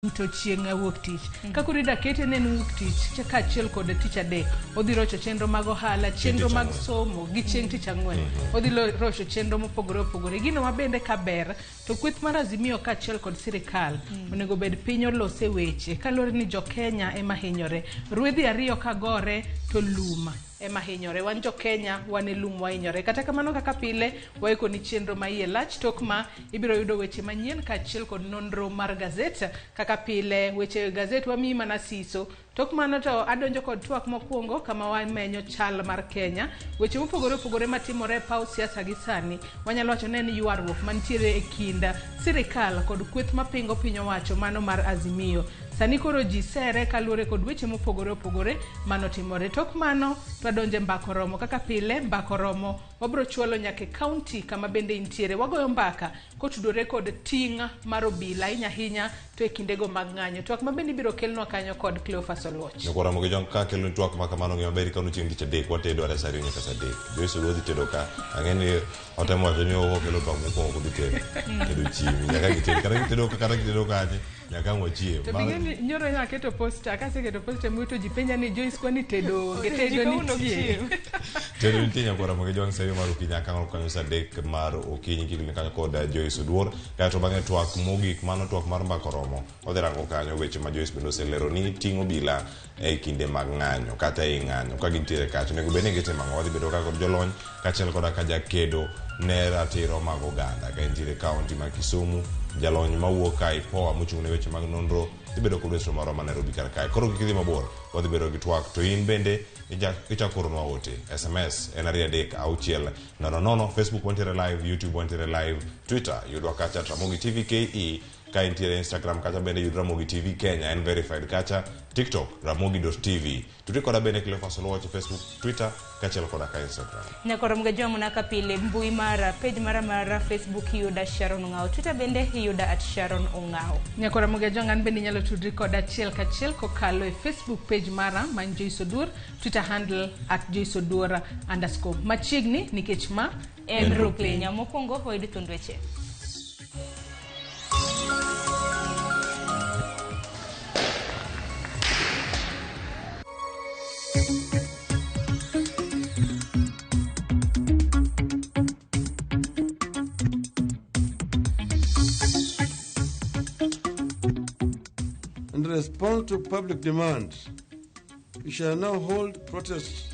Duto chieng' wuok tich. Ka koro ida kete ne en wuok tich kaachiel kod tich adek, odhi rocho chenro mag ohala, chenro tich mag ang'wen. Somo gi chieng' tich ang'wen. Odhi rocho chenro mopogore opogore. Gino ma bende ka ber to kweth mar Azimio kaachiel kod sirikal onego bed piny olose weche kaluwore ni jo Kenya ema hinyore. Rwedhi ariyo ka gore to lum ema hinyore. Wan jo Kenya wan e lum wahinyore. Kata kamano kaka pile waikoni chenro ma iye lach tok ma ibiro yudo weche manyien kaachiel kod nonro mar gazet. Kaka pile weche gazet wamiyi mana siso. Tok mano to adonjo kod twak mokwongo kama wamenyo chal mar Kenya. Weche mopogore opogore matimore e paw siasa gi sani. Wanyalo wacho ni en ywaruok mantiere e kind sirikal kod kweth mapingo piny owacho mano mar Azimio. Sani koro ji sere kaluwore kod weche mopogore opogore manotimore. Tok mano to wadonjo e mbaka oromo. Kaka pile mbaka oromo wabiro chwalo nyaka e kaunti kama bende intiere. Wagoyo mbaka kotudore kod ting' mar obila ahinya ahinya to e kindego mag ng'anyo. Twak ma bende ibiro kelnwa kanyo kod Cleophas Oluoch. Nyakwa Ramogi Jong ka kelo twak ma kamano ng'e maber ka chieng' tich adek watedo are saa ariyo nyaka saa adek. Joyce Odhi tedo ka ang'e ni otemo wacho ni okelo twak mokwongo kodhi tedo. Tedo chiemo nyaka gited kata gitedo kata gitedo kanye nyaka ang' wachiem. To bing'e ni nyoro ne aketo poster, kaseketo poster e to ji penja ni Joyce kwani tedo onge, tedo Ji kawuono ok nitie. chiem. Tedo nitie nyakwa Ramogi Jong saa ariyo mar okinyi nyaka ang' kanyo saa adek mar okinyi kikni kanyo kod Joyce Oduor. Kaeto bang'e twak mogik mano twak mar mbaka oromo odhi rango kanyo weche ma Joyce bende oselero ni ting'o obila e kinde mag ng'anyo kata ei ng'anyo ka gintiere kacha onego bed ni gitimo ang'o. Wadhi bedo ka kod jolony kaachiel koda ka jakedo ne ratiro mag oganda ka entiere kaunti ma Kisumu, jalony mawuok ka IPOA mochung' ne weche mag nonro dhi bedo kod wesro marwa ma Nairobi kar kae. Koro kik idhi mabor, wadhi bedo gi twak to in bende ichako oronwa ote SMS en 23600, Facebook wantiere live, YouTube wantiere live, Twitter yudwa kacha at Ramogi TV KE, ka intiere Instagram kacha bende yud Ramogi TV Kenya en verified kacha, TikTok ramogi.tv. Tudri koda bende Cleophas Oluoch e Facebook, Twitter kaachiel koda ka Instagram. Nyakoro Mgajwa muna pile mbui mara page mara mara Facebook iyuda Sharon Ong'ao, Twitter bende iyuda at Sharon Ong'ao. Nyakora Mugajwang' an bende inyalo tudri koda achiel kachiel kokalo e Facebook page mara man Joyce Oduor, Twitter handle at Joyce Oduor underscore. Machiegni nikech ma En Rupiny. Mokwongo wayud thund weche. In response to public demand, we shall now hold protests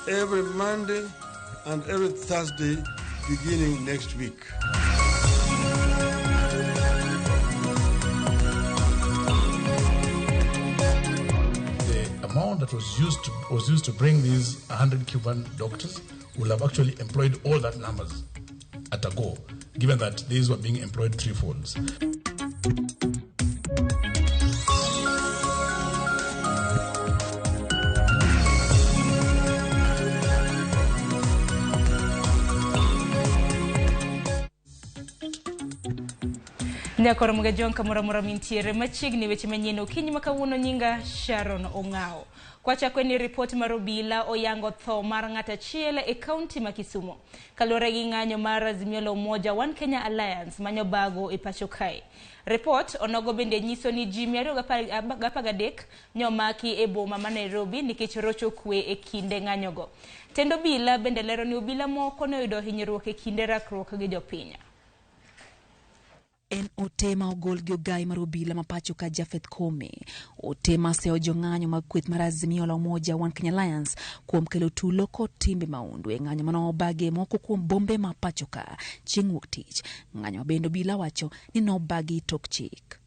every Monday and every Thursday beginning next week. The amount that was used to bring these 100 Cuban doctors will have actually employed all that numbers at a go, given that these were being employed threefolds. Nyakoro Mugajwang' kamoro amora mintiere machiegni weche manyien okinyi ma kawuono nyinga Sharon Ong'ao. Kwachako ni ripot mar obila oyango tho mar ng'at achiel e kaunti ma Kisumu. Kaluwore gi ng'anyo mar Azimio la Umoja One Kenya Alliance manyo bago e pacho kae. Ripot onogo bende nyiso ni ji 213 nyomaki e boma ma Nairobi nikech rocho kwe e kinde ng'anyogo. Tend obila bende lero ni obila moko ne oyudo hinyruok e kinde rakruok gi jopiny. En ote ma ogol gi ogai mar obila ma pacho ka Japheth Koome. Ote ma seyo jong'anyo mag kweth mar Azimio la Umoja One Kenya Alliance kuom kelo tulo kod timbe mahundu e ng'anyo mane obagi e moko kuom bombe ma pacho ka chieng' wuok tich. Ng'anyo ma bende obila wacho ni nobagi tok chik.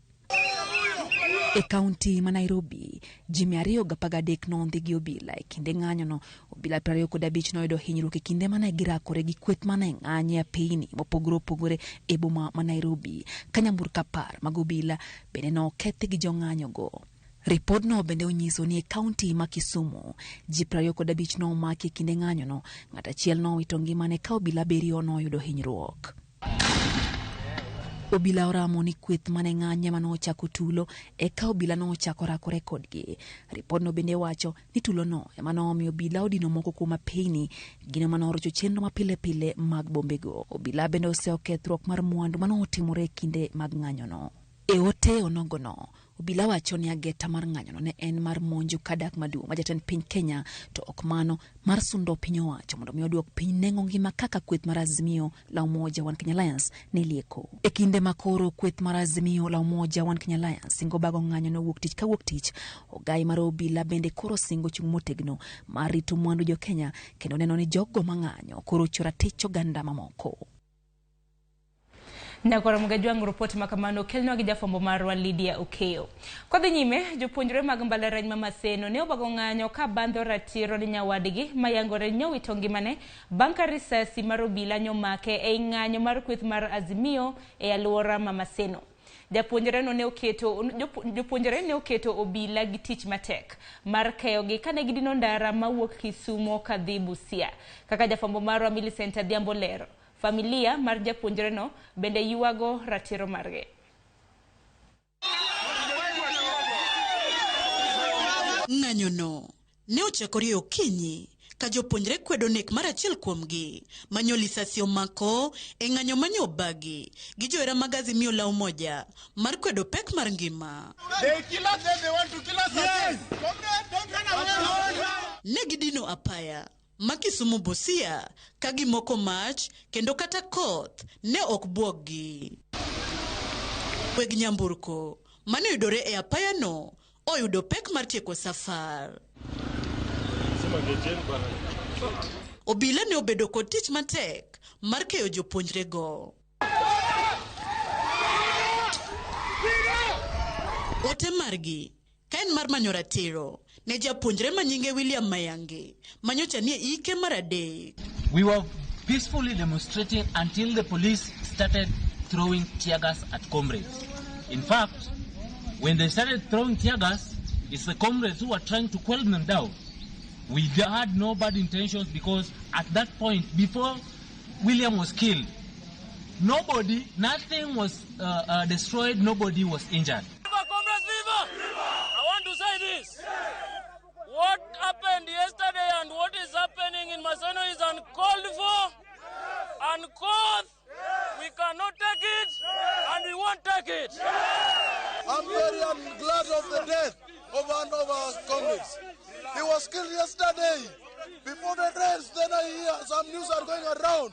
E kaunti ma Nairobi, ji 213 nondhi gi obila e kinde ng'anyono. Obila 25 noyudo hinyruok e kinde mane girakore gi kweth mane ng'anyo e apeyni mopogore opogore e boma ma Nairobi. Ka nyamburko 10 mag obila bende nokethi gi jong'anyogo. Ripodno bende onyiso ni e kaunti ma Kisumu, ji 25 nomaki e kinde ng'anyono, ng'at achiel nowito ngimane ka obila 7 noyudo hinyruok. Obila oramo ni kweth mane ng'anyo ema nochako tulo eka obila nochako rakore kodgi. Ripodno bende wacho ni tulono ema nomiyo obila odino moko kuom apeyni, gino mane orocho chenro mapile pile mag bombego. Obila bende oseyo kethruok mar mwandu mane otimore e kinde mag ng'anyono. E ote onogono, obila wacho ni ageta mar ng'anyono ne en mar monjo kadak maduong' ma jatend piny Kenya to ok mano mar sundo piny owacho mondo mi oduok piny nengo ngima kaka kweth mar Azimio la Umoja One Kenya Alliance ne lieko. E kinde ma koro kweth mar Azimio la Umoja One Kenya Alliance singo bago ng'anyono wuok tich ka wuok tich, ogai mar obila bende koro singo chung' motegno mar rito mwandu jo Kenya kendo neno ni jogo mang'anyo koro chora tich oganda mamoko. Nyakwara Mugajwang' ripot ma kamano kelnwa gi jafwambo marwa Lydia Okeyo. Kodhi nyime, jopuonjre mag mbalariany ma Maseno ne obago ng'anyo ka bandho ratiro ni nyawadgi mayangore nyowito ngimane bang' ka risasi mar obila nyomake ei ng'anyo mar kweth mar Azimio e alwora ma Maseno. Japuonjre no ne oketo jopuonjre ne oketo obila gi tich matek mar keyogi kane gidino ndara mawuok Kisumo kadhi Busia. Kaka jafwambo marwa Millicent Adhiambo lero. Familia mar japuonjreno bende ywago ratiro margi. Ng'anyono ne ochakore okinyi ka jopuonjre kwedo nek mar achiel kuomgi manyo lisasi omako e ng'anyo manyo obagi gi johera mag Azimio la Umoja mar kwedo pek mar ngima. Ne gidino apaya ma Kisumu Busia ka gimoko mach kendo kata koth ne ok buoggi. Weg nyamburko mane oyudore e apayano oyudo pek mar tieko safar. Obila ne obedo kod tich matek mar keyo jopuonjrego. Ote margi ka en mar manyo ratiro ne japuonjre ma nyinge William Mayange manyocha nie ike mar adek. We were peacefully demonstrating until the police started throwing tear gas at comrades. In fact, when they started throwing tear gas, it's the comrades who were trying to quell them down. We had no bad intentions because at that point, before William was killed, nobody, nothing was destroyed, nobody was injured. Viva, comrades, viva! I want to say this. What happened yesterday and what is happening in Maseno is uncalled for, uncouth. We cannot take it, and we won't take it. I'm very glad of the death of one of our comrades. He was killed yesterday. Before the race, then I hear some news are going around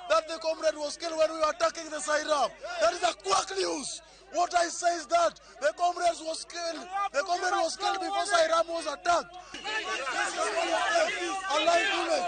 that the comrade was killed when we were attacking the Sairam. That is a quack news. What I say is that the comrade was killed. The comrade was killed before Sairam was attacked. This is one of them. A live bullet.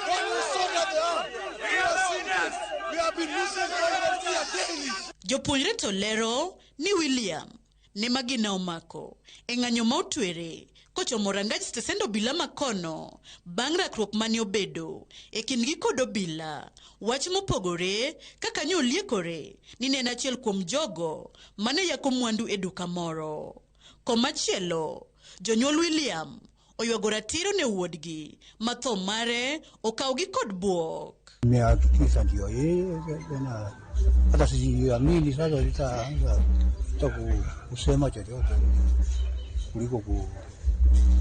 One was shot at the arm. We are seeing this. We have been losing comrades here daily. Jopuonjre to lero ni William ne magina omako e ng'anyo ma otwere kochomo rangaj stesend obila makono bang' rakruok mane obedo e kindgi kod obila. Wach mopogore kaka nyo oliekore ni ne en achiel kuom jogo mane yako mwandu e duka moro. Komachielo, jonyuol William oywago ratiro ne wuodgi ma tho mare okawgi kod buok. Nimehakikisha ndio hii tena, hata sijiamini sasa, sitaanza kusema chochote kuliko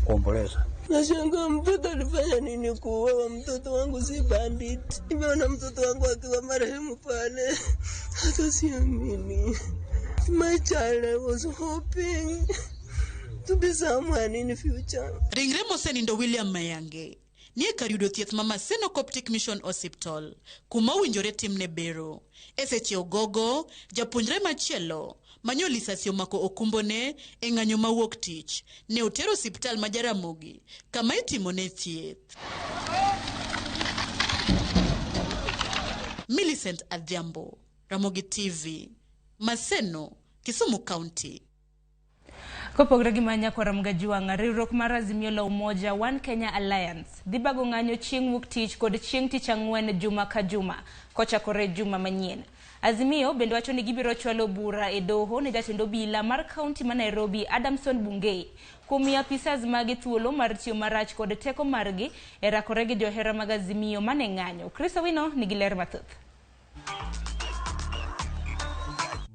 kuomboleza. Nashangaa mtoto alifanya nini kuuawa? Mtoto wangu si bandit. Nimeona mtoto wangu akiwa marehemu pale, hata siamini. My child, I was hoping to be someone in future. Ringre mosenindo William Mayange nie kar yudo thieth ma Maseno Coptic Mission Hospital kuma owinjore timne bero. E seche ogogo, japuonjre machielo manyo lisasi omako okumbone e ng'anyo mawuok tich ne otero osiptal ma Jaramogi kama itimone thieth. Millicent Adhiambo, Ramogi TV, Maseno, Kisumu County. Kopogore gi manya kwara Mgajuang', riwruok mar Azimio la Umoja One Kenya Alliance dhi bago ng'anyo chieng' wuok tich kod chieng' tich ang'wen juma ka juma kochakore juma manyien. Azimio bende wacho ni gibiro chwalo bura e doho ne jatend obila mar kaunti ma Nairobi Adamson Bungei kuom miyo apisas mage thuolo mar tiyo marach kod teko margi e rakore gi johera mag Azimio mane ng'anyo. Chris Owino nigi ler mathoth.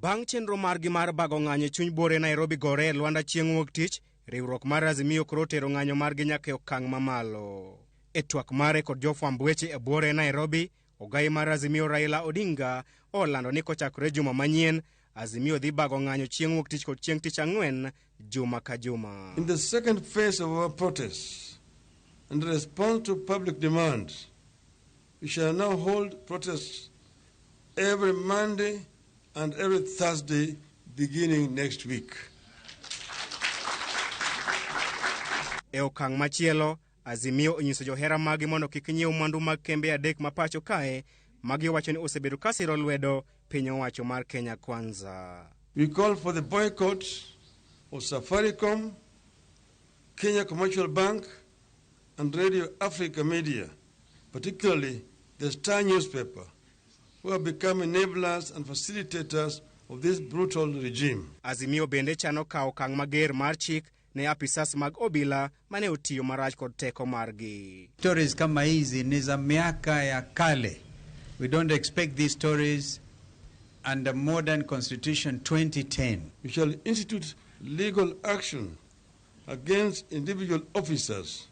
Bang' chenro margi mar bago ng'anyo e chuny buore Nairobi gore e Lwanda chieng' wuok tich, riwruok mar Azimio koro tero ng'anyo margi nyaka e okang' mamalo. E twak mare kod jofwamb weche e buore Nairobi, ogai mar Azimio Raila Odinga olando ni kochakore juma manyien, Azimio dhi bago ng'anyo chieng' wuok tich kod chieng' tich ang'wen juma ka juma. In the second phase of our protests, in response to public demand, we shall now hold protests every Monday and every Thursday beginning next week. E okang' machielo, Azimio onyiso johera maggi mondo kik nyiew mwandu mag kembe adek ma pacho kae ma giwacho ni osebedo ka siro lwedo piny owacho mar Kenya Kwanza. We call for the boycott of Safaricom, Kenya Commercial Bank, and Radio Africa Media, particularly the Star newspaper, who have become enablers and facilitators of this brutal regime. Azimio bende chano kawo okang' mager mar chik ne apisas mag obila mane otiyo marach kod teko margi. Stories kama hizi ni za miaka ya kale. We don't expect these stories under modern constitution 2010. We shall institute legal action against individual officers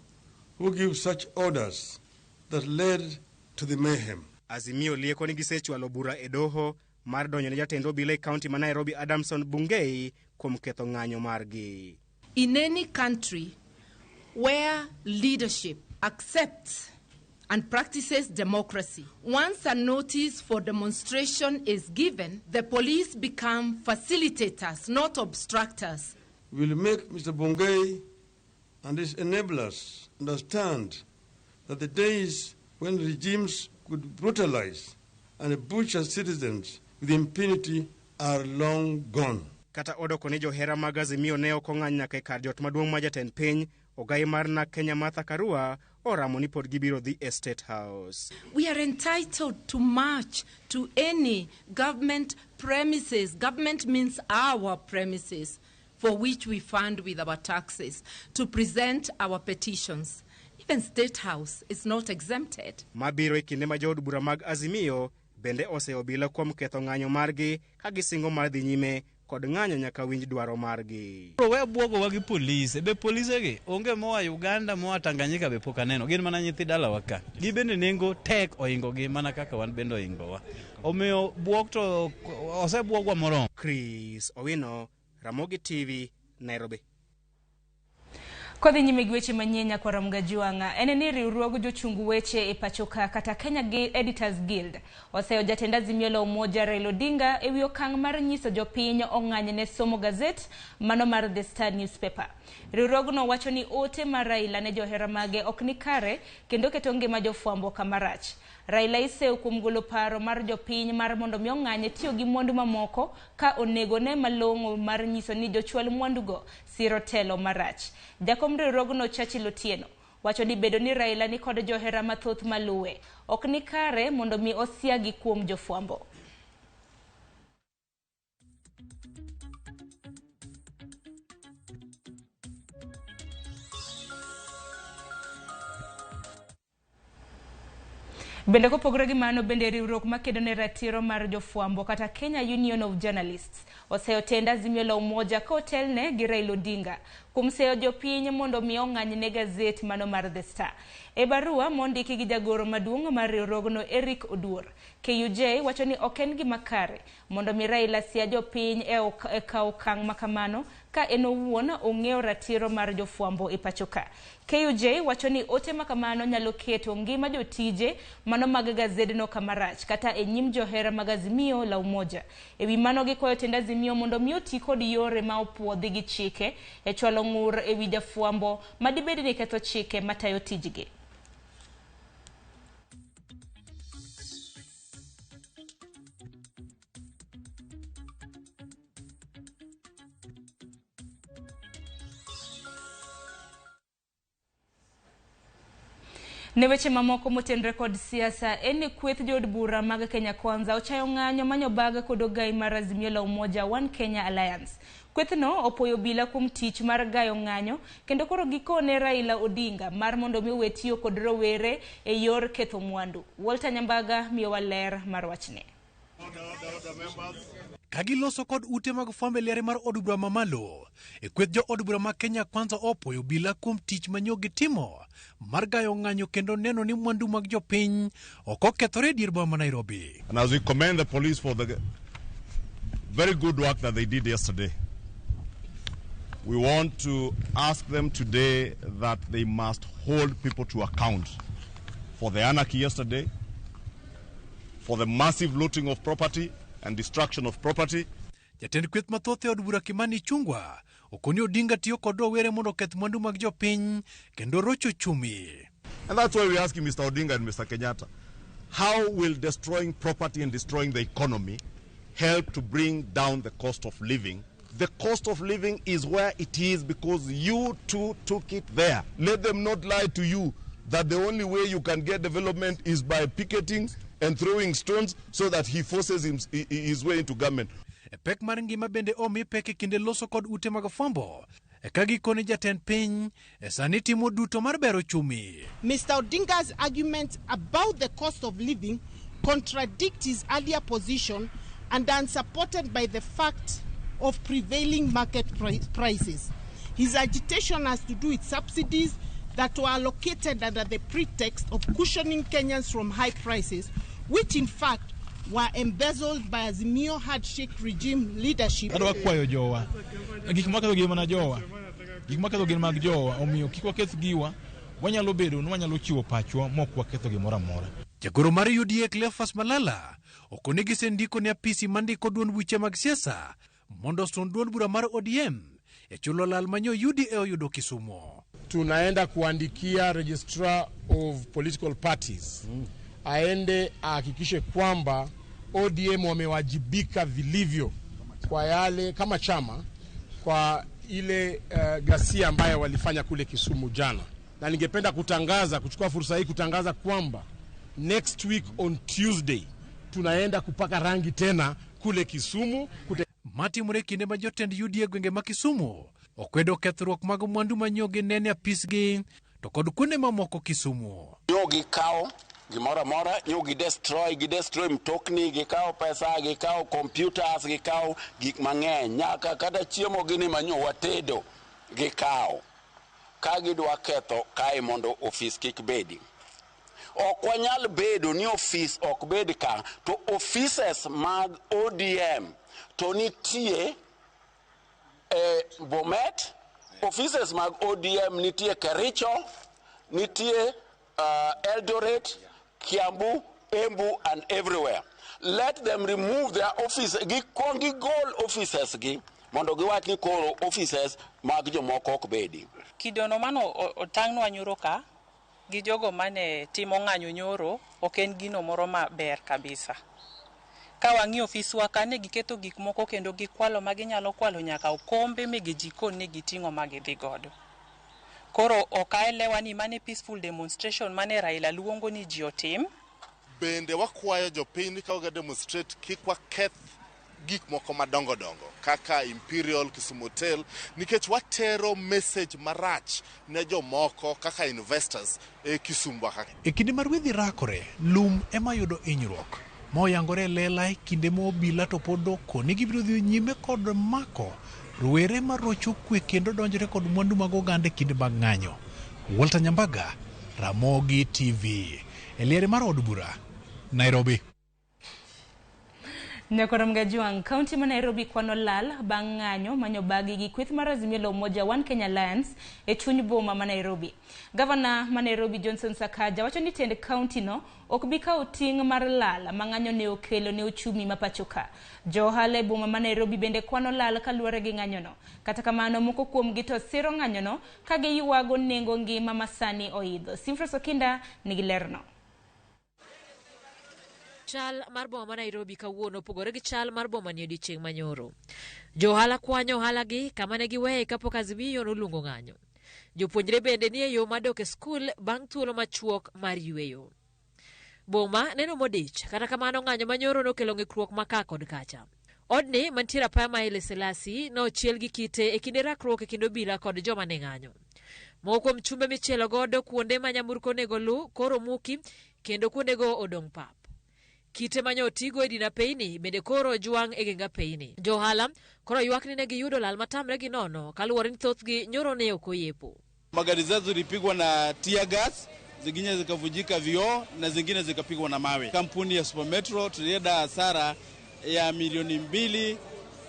who give such orders that led to the mayhem. Azimio lieko ni gisechwalo bura e doho mar donjo ne jatend obila e kaunti ma Nairobi Adamson Bungei kuom ketho ng'anyo margi. In any country where leadership accepts and practices democracy, once a notice for demonstration is given, the police become facilitators, not obstructors. We will make Mr. Bungei and his enablers understand that the days when regimes could brutalize and butcher citizens with impunity are long gone. Kata odoko ni johera mag Azimio ne ok ong'anyo nyaka e kar jot maduong' ma jatend piny, ogai mar NARC Kenya Martha Karua oramo ni pod gibiro dhi e State House. We are entitled to march to any government premises. Government means our premises, for which we fund with our taxes, to present our petitions. Even State House is not exempted. Mabiro e kinde ma jood bura mag Azimio bende oseyo obila kuom ketho ng'anyo margi ka gisingo mar dhi nyime kod ng'anyo nyaka winj dwaro margi. Koro we bwogowa gi polise, be polise gi onge moa Uganda, moa Tanganyika be pok aneno, gin mana nyithi dalawa ka. Gi bende nengo tek ohingo gi mana kaka wan bende ohingowa. Omiyo bwok to osebwogwa moromo. Chris Owino, Ramogi TV, Nairobi. Kodhi nyime gi weche manyien nyakwara Mgajuang'a en ni riwruog jochung weche e pacho ka kata Kenya Editors Guild oseyo jatend Azimio la Umoja Raila Odinga ewi okang' mar nyiso jopiny ong'any ne somo gazet mano mar The Star newspaper. Riwruogno wacho ni ote mar Raila ne johera mage ok ni kare kendo keto ngima jofwambo kama rach. Raila iseyo kuom golo paro mar jopiny mar mondo mi ong'any tiyo gi mwandu mamoko ka onego ne malong'o mar nyiso ni jochwal mwandugo siro telo marach. Jakom riwruogno Churchill Otieno wacho ni bedo ni Raila ni kod johera mathoth maluwe ok ni kare mondo mi osiagi kuom jofwambo. Bende kopogore gi mano, bende riwruok makedo ne ratiro mar jofwambo kata Kenya Union of Journalists oseyo tend Azimio la Umoja ka otelne gi Raila Odinga kuom seyo jopiny mondo mi ong'any ne gazet mano mar The Star. E barua mondiki gi jagoro maduong' mar riwruogno Eric Oduor, KUJ wacho ni ok en gima kare mondo mi Raila sia jopiny e kawo okang' makamano ka en owuon ong'eyo ratiro mar jofwambo e pacho ka. KUJ wacho ni ote makamano nyalo keto ngima jotije mano mag gazedno kama rach kata e nyim johera mag Azimio la Umoja. Ewi mano gikwayo tend Azimio mondo mi oti kod yore ma opuodhi gi chike e chwalo ng'ur ewi jafwambo madibed ni ketho chike matayo tijgi. Ne weche mamoko motenre kod siasa en ni kweth jood bura mag Kenya Kwanza ochayo ng'anyo manyo baga kod ogai mar Azimio la Umoja One Kenya Alliance. Kwethno opoyo obila kuom tich mar gayo ng'anyo kendo koro gikone Raila Odinga mar mondo mi owe tiyo kod rowere e yor ketho mwandu. Walter Nyambaga miyowa ler mar wachni. Ka giloso kod ute mag fwambo e liare mar od bura mamalo e kweth jo od bura ma Kenya Kwanza opoyo obila kuom tich manyo gitimo mar gayo ng'anyo kendo neno ni mwandu mag jopiny ok okethore e dier boma ma Nairobi. And as we commend the police for the very good work that they did yesterday. We want to ask them today that they must hold people to account for the anarchy yesterday, for the massive looting of property and destruction of property. Jatend kweth mathoth e od bura Kimani Ichung'wah okoni Odinga tiyo kod rowere mondo oketh mwandu mag jopiny kendo rocho uchumi. And that's why we're asking Mr. Odinga and Mr. Kenyatta, how will destroying property and destroying the economy help to bring down the cost of living? The cost of living is where it is because you two took it there. Let them not lie to you that the only way you can get development is by picketing and throwing stones so that he forces his way into government. Pek mar ngima bende omi pek e kinde loso kod ute mag fwambo ka gikone jatend piny sani timo duto mar bero uchumi. Mr. Odinga's argument about the cost of living contradict his earlier position and are unsupported by the fact of prevailing market prices. His agitation has to do with subsidies that were allocated under the pretext of cushioning Kenyans from high prices, which in fact were embezzled by Azimio handshake regime leadership. Adwa kwayo jowa. Gik maketho gin mana jowa. Gik maketho gin mag jowa, omiyo kik waketh giwa. Wanyalo bedo ni wanyalo chiwo pachwa mok waketho gimoro amora. Jagoro mar UDA Cleophas Malala okoni gisendiko ne apisi mandiko duond buche mag siasa mondo osund duond bura mar ODM e chulo lal manyo UDA oyudo Kisumu. Tunaenda kuandikia registrar of political parties aende ahakikishe kwamba ODM wamewajibika vilivyo kwa yale kama chama kwa ile ghasia ambayo walifanya kule Kisumu jana. Na ningependa kuchukua fursa hii kutangaza kwamba next week on Tuesday tunaenda kupaka rangi tena kule Kisumu. Matimore kinde ma jotend UDA gwenge ma Kisumu okwedo kethruok mag mwandu manyo ginene apisgi to kod kuonde mamoko Kisumu. Nyo gikawo gimoro amora, nyo gidestroy mtokni, gikawo pesa, gikawo computers, gikawo gik mang'eny, nyaka kata chiemo gini manyo watedo gikawo. Ka gidwa ketho kae mondo ofis kik bedi. Ok wanyal bedo ni ofis ok bed ka, to offices mag ODM to nitie Bomet, offices mag ODM nitie Kericho, nitie Eldoret, Kiambu, Embu and everywhere. Let them remove their office, gikwong gigol offices gi mondo giwach ni koro offices mag jomoko ok bedi. Kidono mano otang'nwa nyoro ka gi jogo mane timo ng'anyo nyoro ok en gino moro maber kabisa. Ka wang'iyo ofiswa ka ne giketho gik moko kendo gikwalo ma ginyalo kwalo nyaka okombe mege jikon ne giting'o ma gidhi godo. Koro ok aelewa ni mane peaceful demonstration mane Raila luongo ni ji otim. Bende wakwayo jopiny ka waga demonstrate kik waketh gik moko madongo dongo kaka Imperial, Kisumu Hotel, nikech watero message marach ne jomoko kaka investors e Kisumu kaka. E kinde ma rwedhi rakore, lum ema yudo hinyruok ma oyangore e lela e kinde ma obila to pod okoni gibiro dhi nyime kod mako rowere marocho kwe kendo donjore kod mwandu mag oganda e kinde mag ng'anyo. Walter Nyambaga, Ramogi TV, e liere mar od bura, Nairobi. Nyakoro Mgajuang, kaunti ma Nairobi kwano lal bang' ng'anyo manyo bagi gi kweth mar Azimio la Umoja One Kenya Alliance e chuny boma ma Nairobi. Gavana ma Nairobi Johnson Sakaja wacho ni tend kaunti no ok bi kawo ting' mar lal ma ng'anyo ne okelo ne uchumi ma pacho ka. Jo ohala e boma ma Nairobi bende kwano lal kaluwore gi ng'anyo no. Kata kamano moko kuomgi to siro ng'anyo no ka giywago nengo ngima ma sani oidho. Simfros Okinda nigi lerno. Chal mar boma ma Nairobi kawuono opogore gi chal mar boma ni odiechieng' manyoro. Jo ohala kwanyo ohalagi kama ne giweye kapok Azimio noluongo ng'anyo. Jopuonjre bende nie yo madok e skul bang' thuolo machuok mar yueyo. Boma neno modich, kata kamano ng'anyo manyoro nokelo ng'ikruok ma ka kod kacha. Odni mantiere apaya ma Haile Selassie nochiel gi kite e kinde rakruok e kind obila kod joma ne ng'anyo. Moko kuom chumbe michielo godo kuonde ma nyamburko onego lu koro muki kendo kuondego odong' pap. Kite manyo otigo e din apeyni bende koro ojwang' e geng apeyni. Jo ohala koro ywak ni ne giyudo lal matamre gi nono kaluwore ni thothgi nyoro ne ok oyepo. Magari zetu zilipigwa na tear gas, zingine zikavunjika vioo na zingine zikapigwa na mawe. Kampuni ya Super Metro tulienda hasara ya milioni 2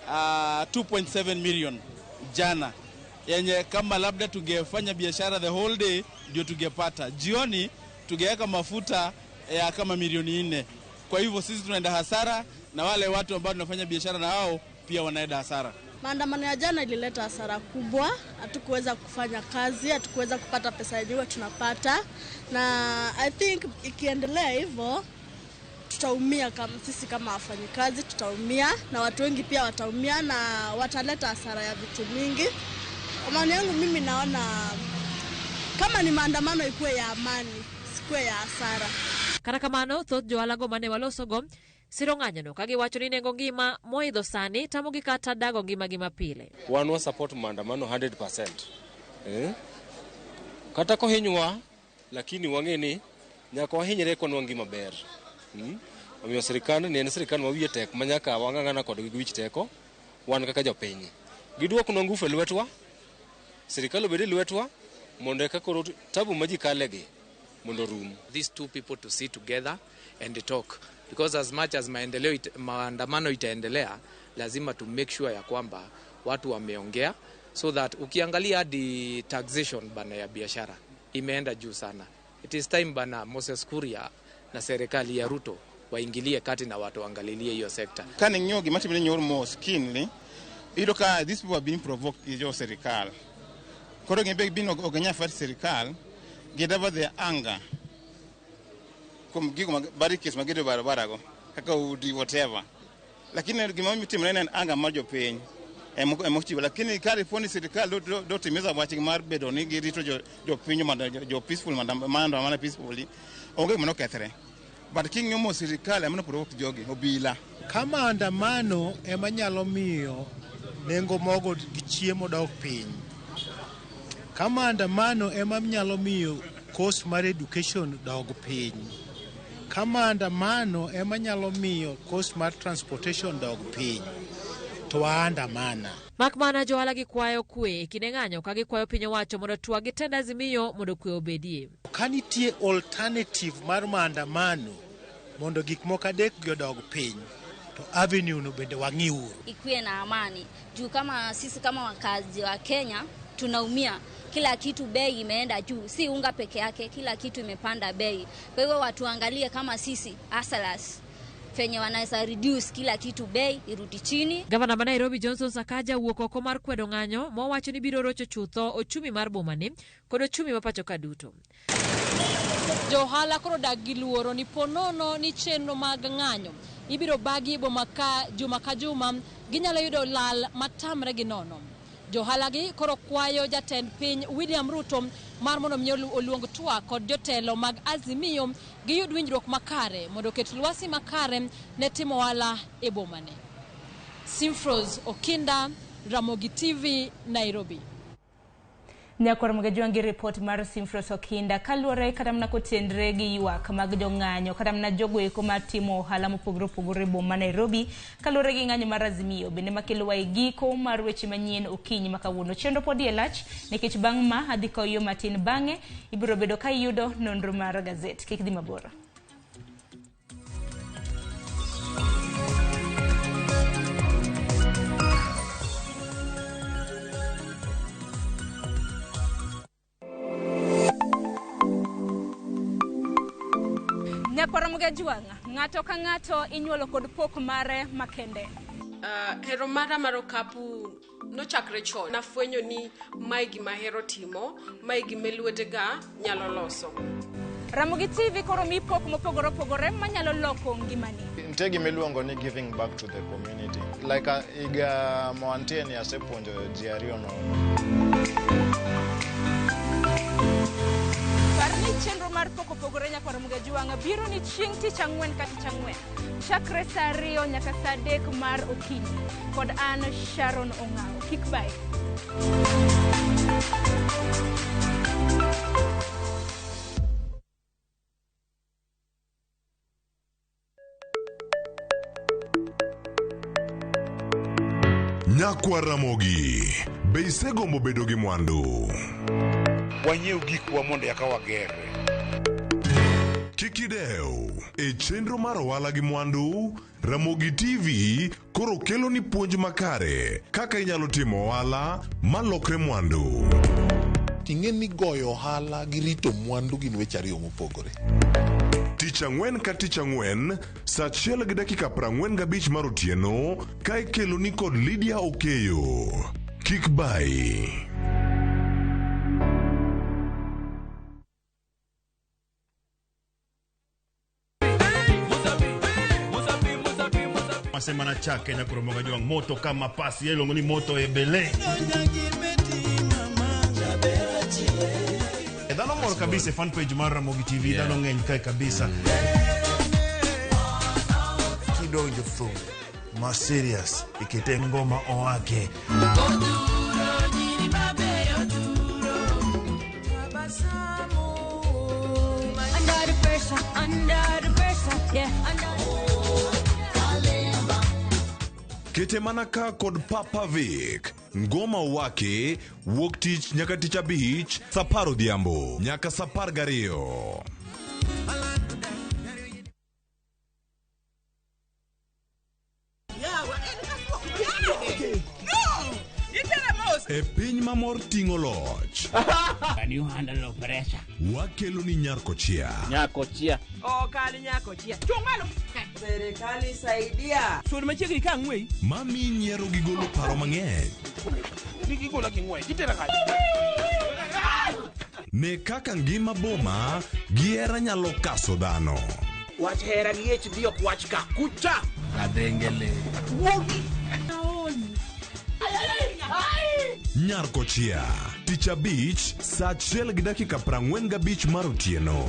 2.7 million jana, yenye kama labda tungefanya biashara the whole day ndio tungepata. Jioni tungeweka mafuta ya kama milioni 4. Kwa hivyo sisi tunaenda hasara na wale watu ambao tunafanya biashara na wao pia wanaenda hasara. Maandamano ya jana ilileta hasara kubwa, hatukuweza kufanya kazi, hatukuweza kupata pesa yenyewe tunapata, na I think ikiendelea hivyo tutaumia kama sisi kama wafanyikazi tutaumia, na watu wengi pia wataumia na wataleta hasara ya vitu mingi. Kwa maoni yangu mimi naona kama ni maandamano ikuwe ya amani, sikuwe ya hasara. Kata kamano, thoth johala mane walosogo siro ng'anyono ka giwacho ni nengo ngima moidho sani tamogi kata dago ngimagi mapile. Wan wa support maandamano 100%. Kata kohinywa, lakini wang'e ni nyaka wahinyre konwa ngima ber. Omiyo sirikal ni en sirikal ma wiye tek ma nyaka wang'ang'ana kodgi gi wich teko wan kaka jopiny. Giduoknwa ngufu e lwetwa, sirikal obed e lwetwa mondo eka koro tabu ma ji kalegi mondo rum. These two people to sit together and talk, because as much as maendeleo maandamano itaendelea, lazima to make sure ya kwamba watu wameongea, so that ukiangalia hadi taxation bana ya biashara imeenda juu sana. It is time bana Moses Kuria na serikali ya Ruto waingilie kati na watu waangalilie hiyo sekta. Kane ng'iyo gima timore nyoro mos keenly, iyudo ka these people are being provoked gi jo sirikal. Koro gin be ok ginyal fight sirikal, gidava their anger kuom gigo mag barricades magedo e barabara go kaka udi whatever. Lakini gima timore en anger mar jopiny ema ochiwo. Lakini ka dipo ni sirikal dotimiza wachgi mar bedo ni girito jopiny mondo jo peaceful maandamano peacefully, onge gima nokethre. But king'iyo mos sirikal ema noprovoke jogi obila. Ka maandamano ema nyalo miyo nengo mogo gi chiemo dok piny, ka maandamano ema nyalo miyo cost mar education dog piny, ka maandamano ema nyalo miyo cost mar transportation dog piny, to waandamana. Mak mana johala gikwayo kwe e kinde ng'anyo ka gikwayo piny owacho mondo twag gi tend Azimio mondo kwe obedie. Ka nitie alternative mar maandamano mondo gik moko adek gi odog piny, to avenue no bende wang'iuru. Ikuwe na amani juu kama sisi kama wakazi wa Kenya tunaumia, kila kitu bei imeenda juu, si unga peke yake, kila kitu imepanda bei. Kwa hivyo watu waangalie kama sisi hustlers fenye wanaweza reduce kila kitu bei irudi chini. Gavana ma Nairobi Johnson Sakaja wuok oko mar kwedo ng'anyo mowacho ni biro rocho chutho ochumi mar bomani kod ochumi ma pacho ka duto. Jo ohala koro dak gi luoro ni po nono ni chenro mag ng'anyo ibiro bagi e boma ka juma ka juma, ginyalo yudo lal matamre gi nono. Jo ohala gi koro kwayo jatend piny William Ruto mar mondo mi oluong twak kod jotelo mag Azimio giyud winjruok makare mondo oket lwasi makare ne timo ohala e bomane. Simfros Okinda, Ramogi TV, Nairobi. Nyakwar Mgajwangi report mar Simfros Okinda kaluwore kata mana kotenre gi ywak mag jong'anyo kata mana jogo eko matimo ohala mopogore opogore e boma Nairobi kaluwore gi ng'anyo mar Azimio bende makelowa e giko mar weche manyien okinyi ma kawuono. Chenro pod e lach nikech bang' ma adhi kawo yo matin, bang'e ibiro bedo ka iyudo nonro mar gazet. Kik dhi mabor. Nyakwar Mgajwang', ng'ato ka ng'ato inyuolo kod pok mare makende. Hero mara mar okapu nochakre chon. Nafwenyo ni mae gima ahero timo, mae gima lwetega nyalo loso. Ramogi TV koro mi pok mopogore opogore manyalo loko ngimani. Nitie gima iluongo ni giving back to the community. Like higa moantie ni asepuonjo ji ariyo nono. Par ni chenro mar pok opogore Nyakwar Mgajwang' biro ni chieng' tich ang'wen ka tich ang'wen chakre saa 2 nyaka saa 3 mar okinyi kod an Sharon Ong'awo. Kik bae. Nyakwar Ramogi, be isegombo bedo gi mwandu? Wanyiew gikwa mondo eka wagerre. Kik idew. E chenro mar ohala gi mwandu, Ramogi TV koro kelo ni puonj makare kaka inyalo timo ohala malokre mwandu. Ting'e ni goyo ohala gi rito mwandu gin weche ariyo mopogore. Tich ang'wen ka tich ang'wen, saa 1:45 mar otieno, ka ikelo ni kod Lydia Okeyo. Kik bayi. Masema na chake nyakoromoga jwang moto kama pasi iluongo ni moto ebele. Dhano mor kabisa e fan page mar Ramogi TV, dhano ng'eny kae kabisa. Kidonjo thum ma serious ikete ngoma oake. Under the pressure, under the pressure, yeah. Under Kete mana ka kod Papa Vic. Ngoma wake wuok tich nyaka tich abich saa 10 odhiambo nyaka saa 12. E piny mamor ting'o loch. Can you handle pressure? Wakelo ni Nyarkochia. Nyakochia. Okal nyakochia. Chung' malo. Serikali saidia. Sud machiegni ka ang'wei. Mami nyiero gi golo paro mang'eny. Gigola gi ng'wech. Itera kanye? Ne kaka ngima boma gi hera nyalo kaso dhano. Wach hera gi HD ok wach ka. Kucha. Adengele. Wuogi. Nyarkochia. Tich abich saa 1:45 mar otieno.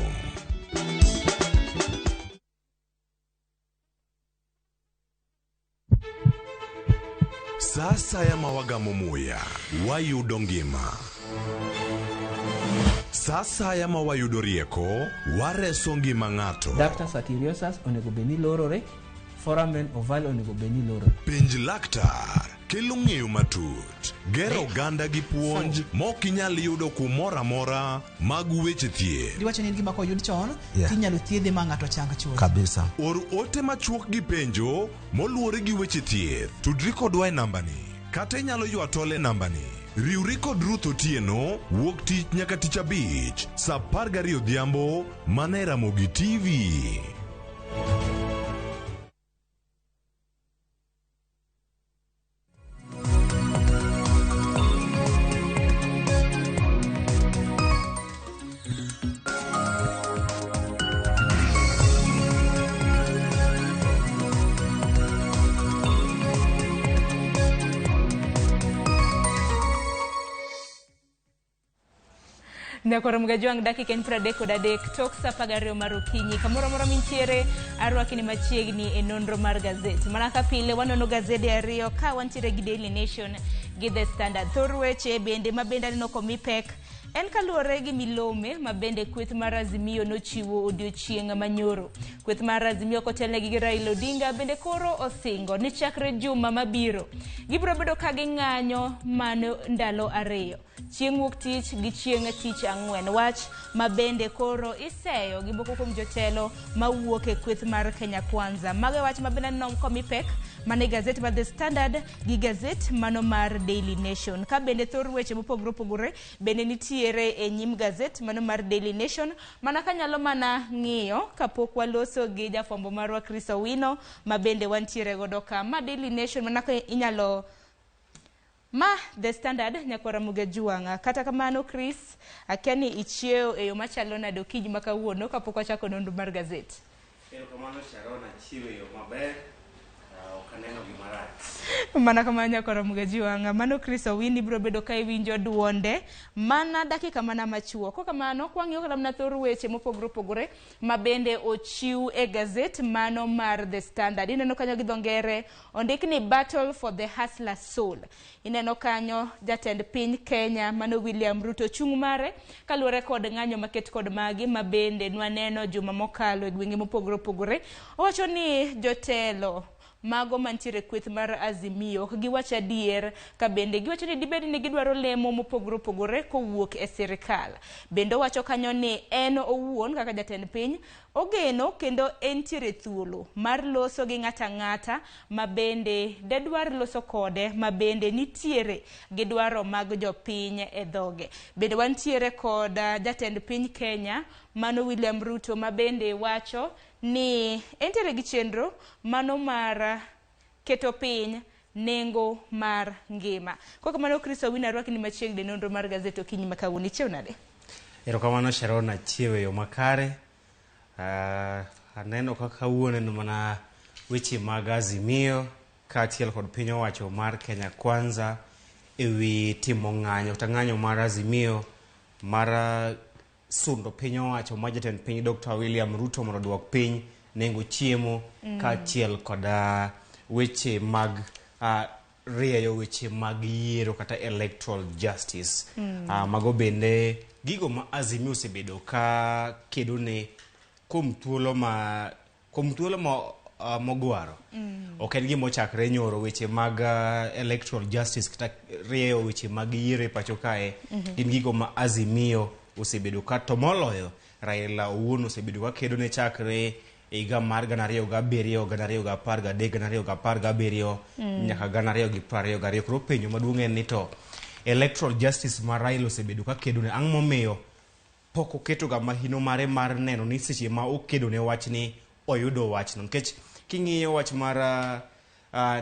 Sa asaya ma wagamo muya, wayudo ngima. Sa asaya ma wayudo rieko, wareso ngima ng'ato. Ductus arteriosus onego bed ni lorore, foramen ovale onego bed ni lorore. Penj laktar kelo ng'eyo matut, gero oganda gi puonj mok inyal yudo kumoro amora mag weche thieth. Diwacho ni en gima koyud chon, Yeah. tinyalo thiedhe ma ng'ato chang chuth. Kabisa. Or ote machuok gi penjo moluwore gi weche thieth. Tudri kodwa e nambani kata inyalo ywa tol e nambani. Riwri kod Ruth Otieno wuok tich nyaka tich abich saa 12 odhiambo mana e Ramogi TV. Nyakoro Mgajwang' dakika en 33 tok saa 12 mar okinyi. Kamoro amora mintiere, arwaki ni machiegni e nonro mar gazet. Mana ka pile wanono gazede ariyo ka wantiere gi Daily Nation gi The Standard. Thor weche bende ma bende aneno komi pek en kaluwore gi milome ma bende kweth mar Azimio nochiwo odiochieng' manyoro. Kweth mar Azimio kotelnegi gi Raila Odinga bende koro osingo ni chakre juma mabiro gibiro bedo ka ging'anyo mano ndalo ariyo, chieng' wuok tich gi chieng' tich ang'wen. Wach ma bende koro iseyo gi moko kuom jotelo mawuok e kweth mar Kenya Kwanza. Mago e wach ma bende aneno komi pek mana e gazet mar The Standard gi gazet mano mar Daily Nation. Ka bende thor weche mopogore opogore bende nitiere e nyim gazet mano mar Daily Nation. Mana kanyalo mana ng'iyo kapok waloso gi jafwambo marwa Chris Owino ma bende wantiere godo ka. Ma Daily Nation mana ka inyalo ma The Standard nyakwara Mugejuanga. Kata kamano Chris, akia ni ichiewo e yo machalo nade okinyi ma kawuono kapok wachako nonro mar gazet. Erokamano Sharon, achiewo e yo maber, ok aneno gima rach. Mana kamano nyakwara Mugejuanga. Mano Chris Owino ibiro bedo ka iwinjo duonde mana dakika mana machuok. Kok kamano kwang'iyo kata mana thor weche mopogore opogore ma bende ochiw e gazet mano mar The Standard. Ineno kanyo gi dho ngere ondik ni Battle for the Hustler Soul. Ineno kanyo jatend piny Kenya mano William Ruto chung' mare kaluwore kod ng'anyo maket kod magi ma bende nwaneno juma mokalo e gwenge mopogore opogore. Owacho ni jotelo mago mantiere kweth mar Azimio ok giwach adier ka bende giwacho ni dibed ni gidwaro lemo mopogore opogore kowuok e sirikal. Bende owacho kanyo ni en owuon kaka jatend piny ogeno kendo entiere thuolo mar loso gi ng'ato ang'ata ma bende dedwar loso kode ma bende nitiere gi dwaro mag jopiny e dhoge. Bende wantiere kod jatend piny Kenya mano William Ruto ma bende wacho ni entiere gi chenro mano mar keto piny nengo mar ngima. Kokamano Chris Owino arwaki ni machiegni nonro mar gazet okinyi ma kawuono. Ichiew nade? Erokamano Sharon, achiew e yo makare. Aneno kaka kawuono en mana weche mag Azimio kaachiel kod piny owacho mar Kenya Kwanza ewi timo ng'anyo kata ng'anyo mar Azimio mar sundo piny owacho ma jatend piny Dr. William Ruto mondo oduok piny nengo chiemo kaachiel kod weche mag rieyo weche mag yiero kata electoral justice. Mago bende gigo ma Azimio osebedo ka kedo ne kuom thuolo ma mogwaro. Ok en gima ochakre nyoro weche mag electoral justice kata rieyo weche mag yiero e pacho kae. Gin gigo ma Azimio osebedo ka to moloyo Raila owuon osebedo ka kedo ne chakre e higa mar 2007, 2013, 2017 nyaka 2022. Koro penjo maduong' en ni to electoral justice ma Raila osebedo ka kedo ne ang' momiyo pok oketo ga mahino mare mar neno ni seche ma okedo ne wachni oyudo wachno. Nikech king'iyo wach mar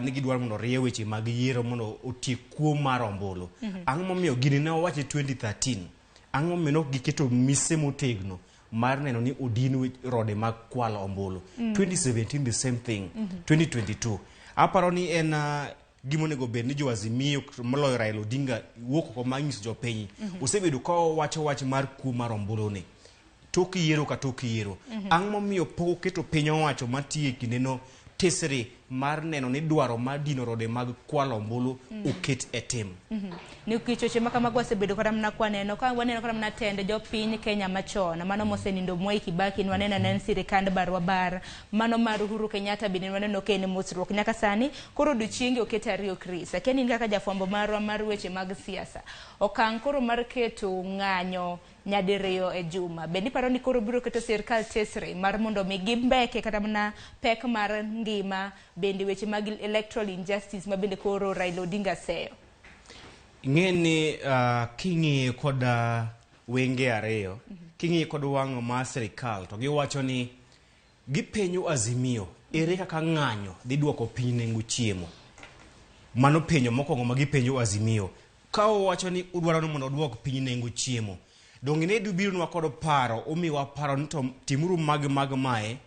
ni gidwaro mondo orie weche mag yiero mondo otiek kuo mar ombulu. Ang' momiyo gini ne owachi 2013. Ang' momiyo ne ok giketo mise motegno mar neno ni odin rode mag kwalo ombulu. 2017 the same thing. 2022. Aparo ni en gima onego bed ni jo Azimio moloyo Raila Odinga wuok oko mar nyiso jopiny. Osebedo ka owacho wach mar kuo mar ombulu ni. Tok yiero ka tok yiero. Ang' momiyo pok oketo piny owacho matiyo e kindeno tesre mar neno ni dwaro mar dino rode mag kwalo ombulu oket e tim. Nikech weche ma kamago wasebedo kata mana kwaneno ka waneno kata mana tend jopiny Kenya machon mano mosenindo Mwai Kibaki ne waneno ne en sirikand barwa bar mano mar Uhuru Kenyatta bende waneno ka en mosruok nyaka sani koro odiochienge oket ariyo Chris. Akia ni in kaka jafwambo marwa mar weche mag siasa okang' koro mar keto ng'anyo nyadiriyo e juma bende iparo ni koro biro keto sirkal tesre mar mondo mi gimbeke kata mana pek mar ngima bende weche mag electoral injustice ma bende koro Raila Odinga seyo? Ing'e ni king'iyo kod wenge ariyo, king'iyo kod wang' mar sirikal to giwacho ni gipenjo Azimio ere kaka ng'anyo dhi duoko piny nengo chiemo. Mano penjo mokwongo ma gipenjo Azimio. Ka owacho ni udwaro ni mondo oduok piny nengo chiemo, donge ne dubironwa kod paro, umiwa paro ni to timuru mag mae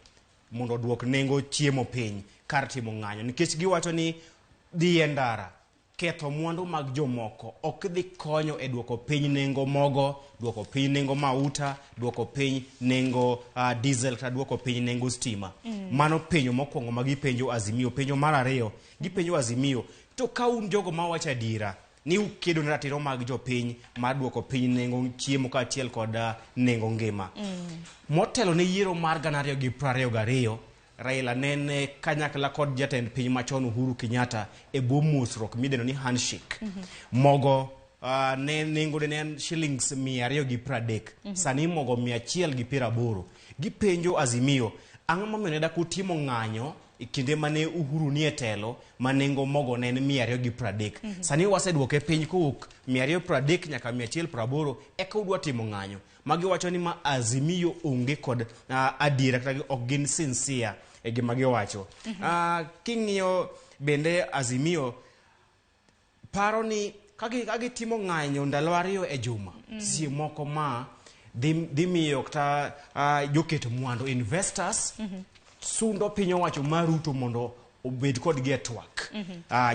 mondo oduok nengo chiemo piny kar timo ng'anyo. Nikech giwacho ni dhi e ndara, ketho mwandu mag jomoko ok dhi konyo e duoko piny nengo mogo, duoko piny nengo mauta, duoko piny nengo diesel kata duoko piny nengo stima. Mano penjo mokwongo ma gipenjo Azimio. Penjo mar ariyo, gipenjo Azimio, to ka un jogo mawacho adiera ni ukedo ne ratiro mag jopiny mar duoko piny nengo chiemo kaachiel kod nengo ngima. Motelo ne yiero mar 2022, Raila nene kanyakla kod jatend piny machon Uhuru Kenyatta e bwo mosruok midendo ni handshake. Mogo ne nengone ne en shillings 230. Sani mogo 180. Gipenjo Azimio, ang'o momiyo ne dak utimo ng'anyo e kinde mane Uhuru nie telo ma nengo mogo ne en 230. Sani waseduoke piny kowuok 230 nyaka 180 eka udwa timo ng'anyo. Magiwacho ni ma Azimio onge kod adiera kata ok gin sincere e gima giwacho. King'iyo bende Azimio paro ni ka gitimo ng'anyo ndalo ariyo e juma, seche moko ma dhi miyo kata joket mwandu investors sundo piny owacho mar Ruto mondo obed kodgi e twak.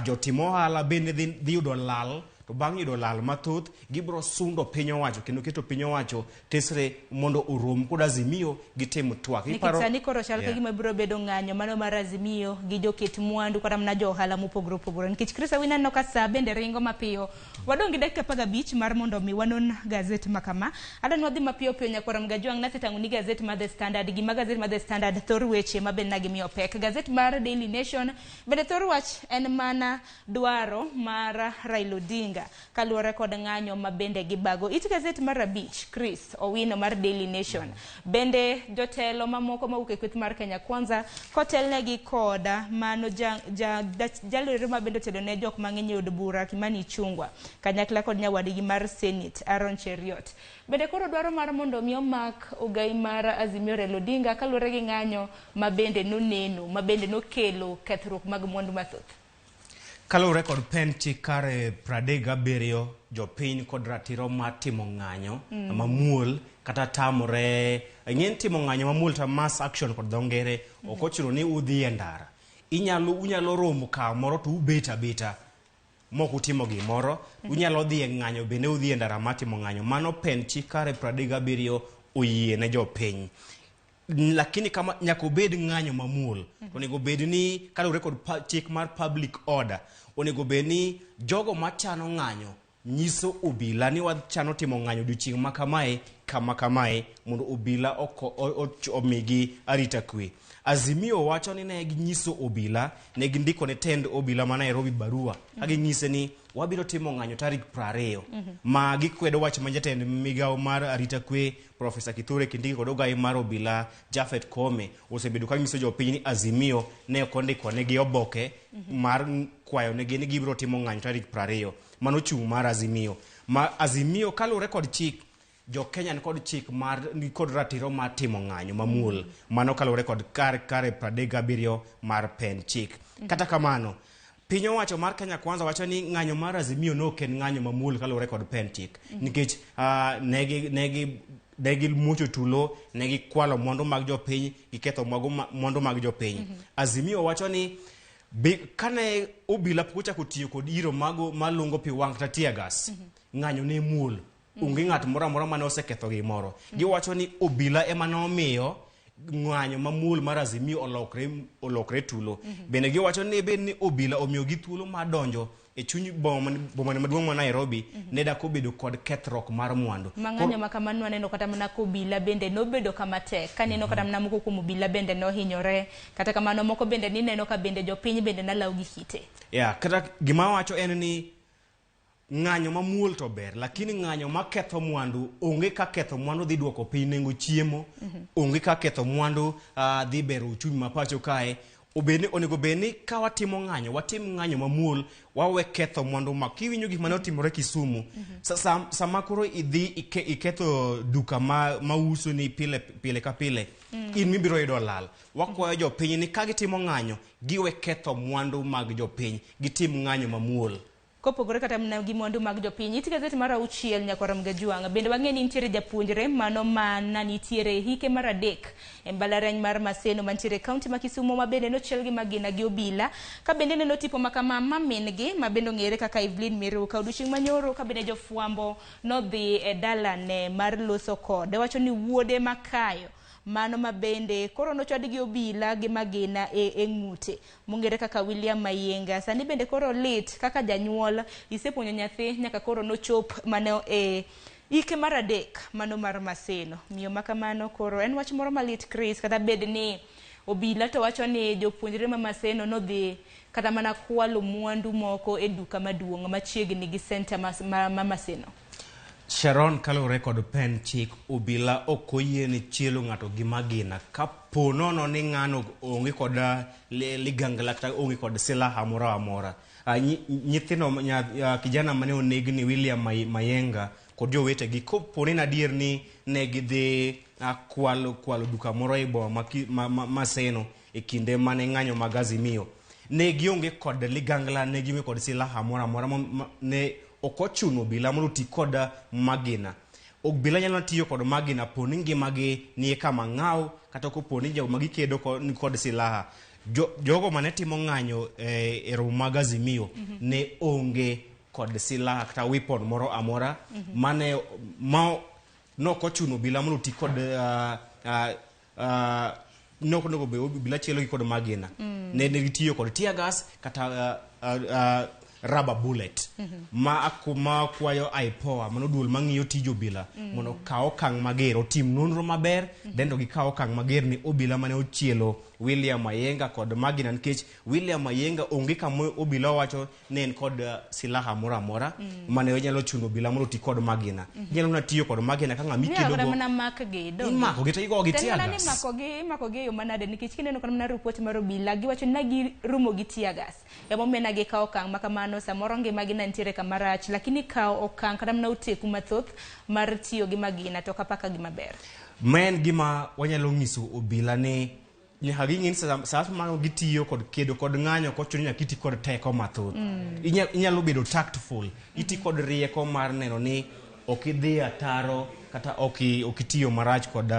Jotim ohala bende dhi yudo lal To bang' yudo lal mathoth, gibiro sundo piny owacho kendo keto piny owacho tesre mondo orom kod Azimio gitim twak. Nikech Iparo- sani koro chal Yeah. ka gima biro bedo ng'anyo mano mar Azimio gi joket mwandu kata mana jo ohala mopogore opogore. Nikech Chris Awino aneno ka saa bende ringo mapiyo. Wadong' gi dakika 15 mar mondo mi wanon gazet ma kama. Adwa ni wadhi mapiyo piyo nyakwar Mgajwang' nasetang'o ni gazet mar The Standard. Gima gazet mar The Standard thor weche ma bende nagimiyo pek. Gazet mar Daily Nation bende thor wach en mana dwaro mar Raila Odinga kaluwore kod ng'anyo ma bende gibago. It gazet mar 5 Chris Owino mar Daily Nation bende jotelo mamoko mawuok e kweth mar Kenya Kwanza kotelnegi kod mano jalero ma bende otelo ne jok mang'eny e od bura Kimani Ichung'wa kanyakla kod nyawadgi mar Senate Aaron Cheruiyot. Bende koro dwaro mar mondo mi omak ogai mar Azimio Raila Odinga kaluwore gi ng'anyo ma bende noneno ma bende nokelo kethruok mag mwandu mathoth. Kaluwore kod pen chik kare 37 jopiny kod ratiro mar timo ng'anyo mamuol kata tamore ing'e timo ng'anyo mamuol ta mass action kod dho ngere ok ochuno ni udhi e ndara. Unyalo romo kamoro to ubet abeta mok utimo gimoro. Unyalo dhi e ng'anyo bende udhi e ndara mar timo ng'anyo. Mano pen chik kare 37 oyie ne jopiny. Lakini kama nyaka obed ng'anyo mamuol. Onego bed ni kaluwore kod chik mar public order, onego bed ni jogo machano ng'anyo nyiso obila ni wachano timo ng'anyo odiochieng' ma kamae kama kamae mondo obila omigi arita kwe. Azimio wacho ni ne ginyiso obila, ne gindiko ne tend obila ma Nairobi barua ka ginyise ni wabiro timo ng'anyo tarik 20 ma gikwedo wach ma jatend migawo mar arita kwe Profesa Kithure Kindiki kod ogai mar obila Japhet Koome osebedo ka nyiso jopiny ni Azimio ne ok ondiko negi oboke mar kwayo negi ni gibiro timo ng'anyo tarik 20. Mano chung' mar Azimio. Ma Azimio kaluwore kod chik, jo Kenya ni kod chik mar ni kod ratiro mar timo ng'anyo mamuol. Mano kaluwore kod kare 37 mar pen chik. Kata kamano, piny owacho mar Kenya Kwanza wacho ni ng'anyo mar Azimio ne ok en ng'anyo mamuol kaluwore kod pen chik. Nikech ne gimuocho tulo, ne gikwalo mwandu mag jopiny, giketho mwandu mag jopiny. Azimio wacho ni kane obila pok ochako tiyo kod iro mago malungo pi wang' kata tear gas, ng'anyo ne muol. Onge ng'at moro amora mane oseketho gimoro. Giwacho ni obila ema nomiyo ng'anyo mamuol mar Azimio olokre tulo. Bende giwacho ni bed ni obila omiyogi thuolo mar donjo e chuny boma maduong' ma Nairobi, ne dak obedo kod kethruok mar mwandu. Mang'anyo ma kamano waneno kata mana kobila bende nobedo kama tek. Kaneno kata mana moko kuom obila bende nohinyore. Kata kamano moko bende nineno ka bende jopiny bende nalaw gi kite. Yeah, kata gima wacho en ni ng'anyo mamuol to ber, lakini ng'anyo maketho mwandu onge ka ketho mwandu dhi duoko piny nengo chiemo, onge ka ketho mwandu dhi bero uchumi ma pacho kae. Onego bed ni ka watimo ng'anyo, watim ng'anyo mamuol, wawe ketho mwandu ma kiwinjo gik mane otimore Kisumu. Sama koro idhi iketho duka ma uso ni pile, pile ka pile, in mibiro yudo lal. Wakwayo jopiny ni ka gitimo ng'anyo, giwe ketho mwandu mag jopiny, gitim ng'anyo mamuol. Kopogore kata mana gi mwandu mag jopiny, it gazet mar 6 nyakwar Mgajwang' bende wang'e ni nitiere japuonjre mano mana nitiere hike mar 3 e mbalariany mar Maseno mantiere e kaunti ma Kisumu ma bende nochiel gi magina gi obila. Ka bende neno tipo ma kama ma min gi ma bende ong'ere kaka Evelyn Miruka odiochieng' manyoro ka bende jofwambo nodhi e dalane mar loso kode wacho ni wuode makayo mano ma bende koro nochwad gi obila gi magina e ng'ute mong'ere kaka William Mayenga. Sani bende koro lit kaka janyuol isepuonjo nyathi nyaka koro nochop mano e ike mar 3 mano mar Maseno. Miyo ma kamano koro en wach moro malit Chris, kata bed ni obila to wacho ni jopuonjre ma Maseno nodhi kata mana kwalo mwandu moko e duka maduong' machiegni gi senta ma Maseno. Sharon, kaluwore kod pen chik, obila ok oyiene chielo ng'ato gi magina kapo nono ni ng'ano onge kod ligangla kata onge kod silaha moro amora. Nyithindo kijana mane onegni William Mayenga kod jowetegi, kopo ni adier ni ne gidhi kwalo duka moro e boma ma Maseno e kinde mane ng'anyo mag Azimio, ne gionge kod ligangla, ne gionge kod silaha moro amora, ne ok ochuno obila mondo oti kod magina. Obila nyalo tiyo kod magina po ni ngimagi nie kama ng'aw, kata kopo ni joma gikedo ni kod silaha. Jogo mane timo ng'anyo e romo mag Azimio ne onge kod silaha kata weapon moro amora mane ma nok ochuno obila mondo oti kod nok onego bed obila chielo gi kod magina. Ne gitiyo kod tear gas kata rubber bullet. Ma ma kwayo IPOA, mano duol mang'iyo tij obila, mondo okaw okang' mager, otim nonro maber, then to gikaw okang' mager ni obila mane ochielo William Mayenga kod magina, nikech William Mayenga onge kama obila owacho ni en kod silaha moro amora mane nyalo chuno obila mondo oti kod magina. Inyalo mana tiyo kod magina ka ng'ama Inyalo ikedo kata go mana makgi, donge? Imakogi to igogi To en tear mana ni gas. imakogi e yo manade, nikech kineno kata mana ripot mar obila giwacho ni nagirumo gi tear gas, emomiyo ne gikawo okang' ma kamano. Samoro ngimagi ne nitiere kama rach, lakini kawo okang' kata mana oteku mathoth mar tiyo gi magina to ok apaka gima ber. Ma en gima wanyalo nyiso obila ni nyaka ging'e ni sa ma gitiyo kod kedo kod ng'anyo, ok ochuno ni nyaka iti kod teko mathoth. Inyalo bedo tactful, iti kod rieko mar neno ni ok idhi ataro kata ok itiyo marach kod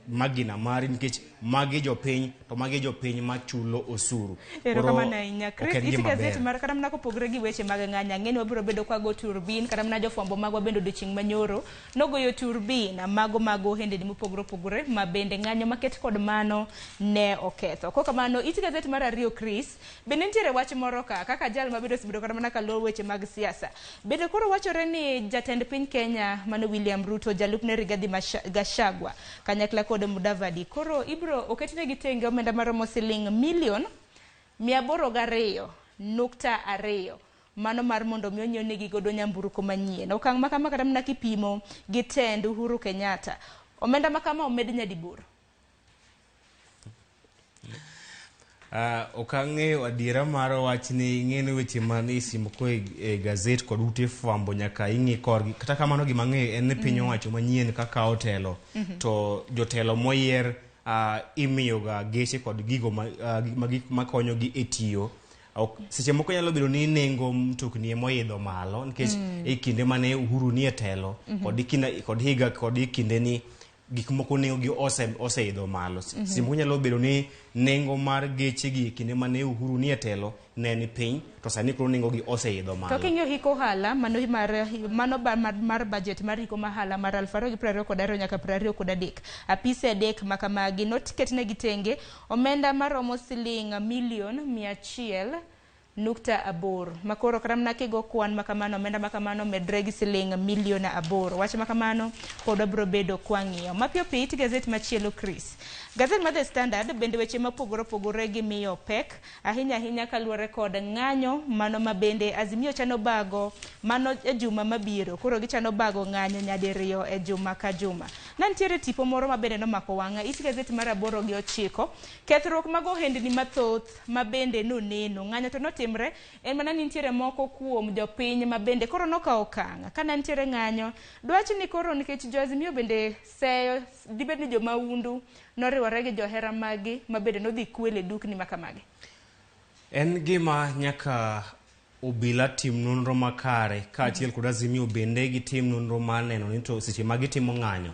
magina mari, nikech magi jopiny to magi jopiny machulo osuru. Erokamano ahinya Chris. Ok en Iti gima gazeti ber. mar kata mana kopogore gi weche mag ng'anyo, ang'e ni wabiro bedo kwa go turbin, kata mana jofwambo magwa bende odiochieng' manyoro nogoyo turbin mago mag ohendni mopogore opogore ma bende ng'anyo maket kod mano ne oketho. Kok kamano, iti gazeti mar ariyo Chris, bende nitiere wach moro ka kaka jal mabende osebedo kata mana kaluwo weche mag siasa. Bende koro wachore ni jatend piny Kenya mano William Ruto, jalupne Rigathi Gachagua kanyakla kod Mudavadi, koro ibiro oketnegi tenge omenda maromo siling milion 802.2, mano mar mondo mi onyiewnegi godo nyamburko manyien. Okang' ma kama kata mana kipimo gi tend Uhuru Kenyatta, omenda ma kama omed nyadiboro. Ok ang'eyo adiera mar wachni. Ing'e ni weche man e simu ko e gazet kod ute fwambo nyaka ing'i korgi. Kata kamano, gima ang'eyo en ni piny owacho manyien kaka otelo, to jotelo moyier imiyoga geche kod gigo makonyogi e tiyo. Seche moko nyalo bedo ni nengo mtokni ema oidho malo, nikech e kinde mane Uhuru nie telo kod higa kod e kinde ni gik moko nengo gi oseidho malo. Seche moko nyalo bedo ni nengo mar geche gi e kinde mane Uhuru nie telo ne ni piny, to sani koro nengo gi oseidho To malo. king'iyo hik ohala mano mar mano ba, mar budget mar hik ohala mar 2022 nyaka 23, apise 3 makamagi noketnegi tenge omenda maromo siling milion 100.8, makoro kata mana kigo kwan makamano, omenda makamano medre gi siling milion 8. Wach makamano pod wabiro bedo kwang'iyo mapiyo piyo. It gazet machielo Chris, gazet mar The Standard, bende weche mopogore opogore gimiyo pek ahinya ahinya kaluwore kod ng'anyo mano ma bende Azimio chano bago mano e juma mabiro. Koro gichano bago ng'anyo nyadiriyo e juma ka juma. Na nitiere tipo moro ma bende nomako wang'a it gazet mar 8 gi 9, kethruok mag ohendni mathoth ma bende noneno ng'anyo to notimre, en mana ni nitiere moko kuom jopiny ma bende koro nokawo okang' kana nitiere ng'anyo dwach ni koro nikech jo Azimio bende seyo dibed ni jomaundu noriwore gi johera maggi ma bende nodhi kwele dukni makamagi. En gima nyaka obila tim nonro makare kaachiel kod Azimio bende gitim nonro mar neno ni to seche ma gitimo ng'anyo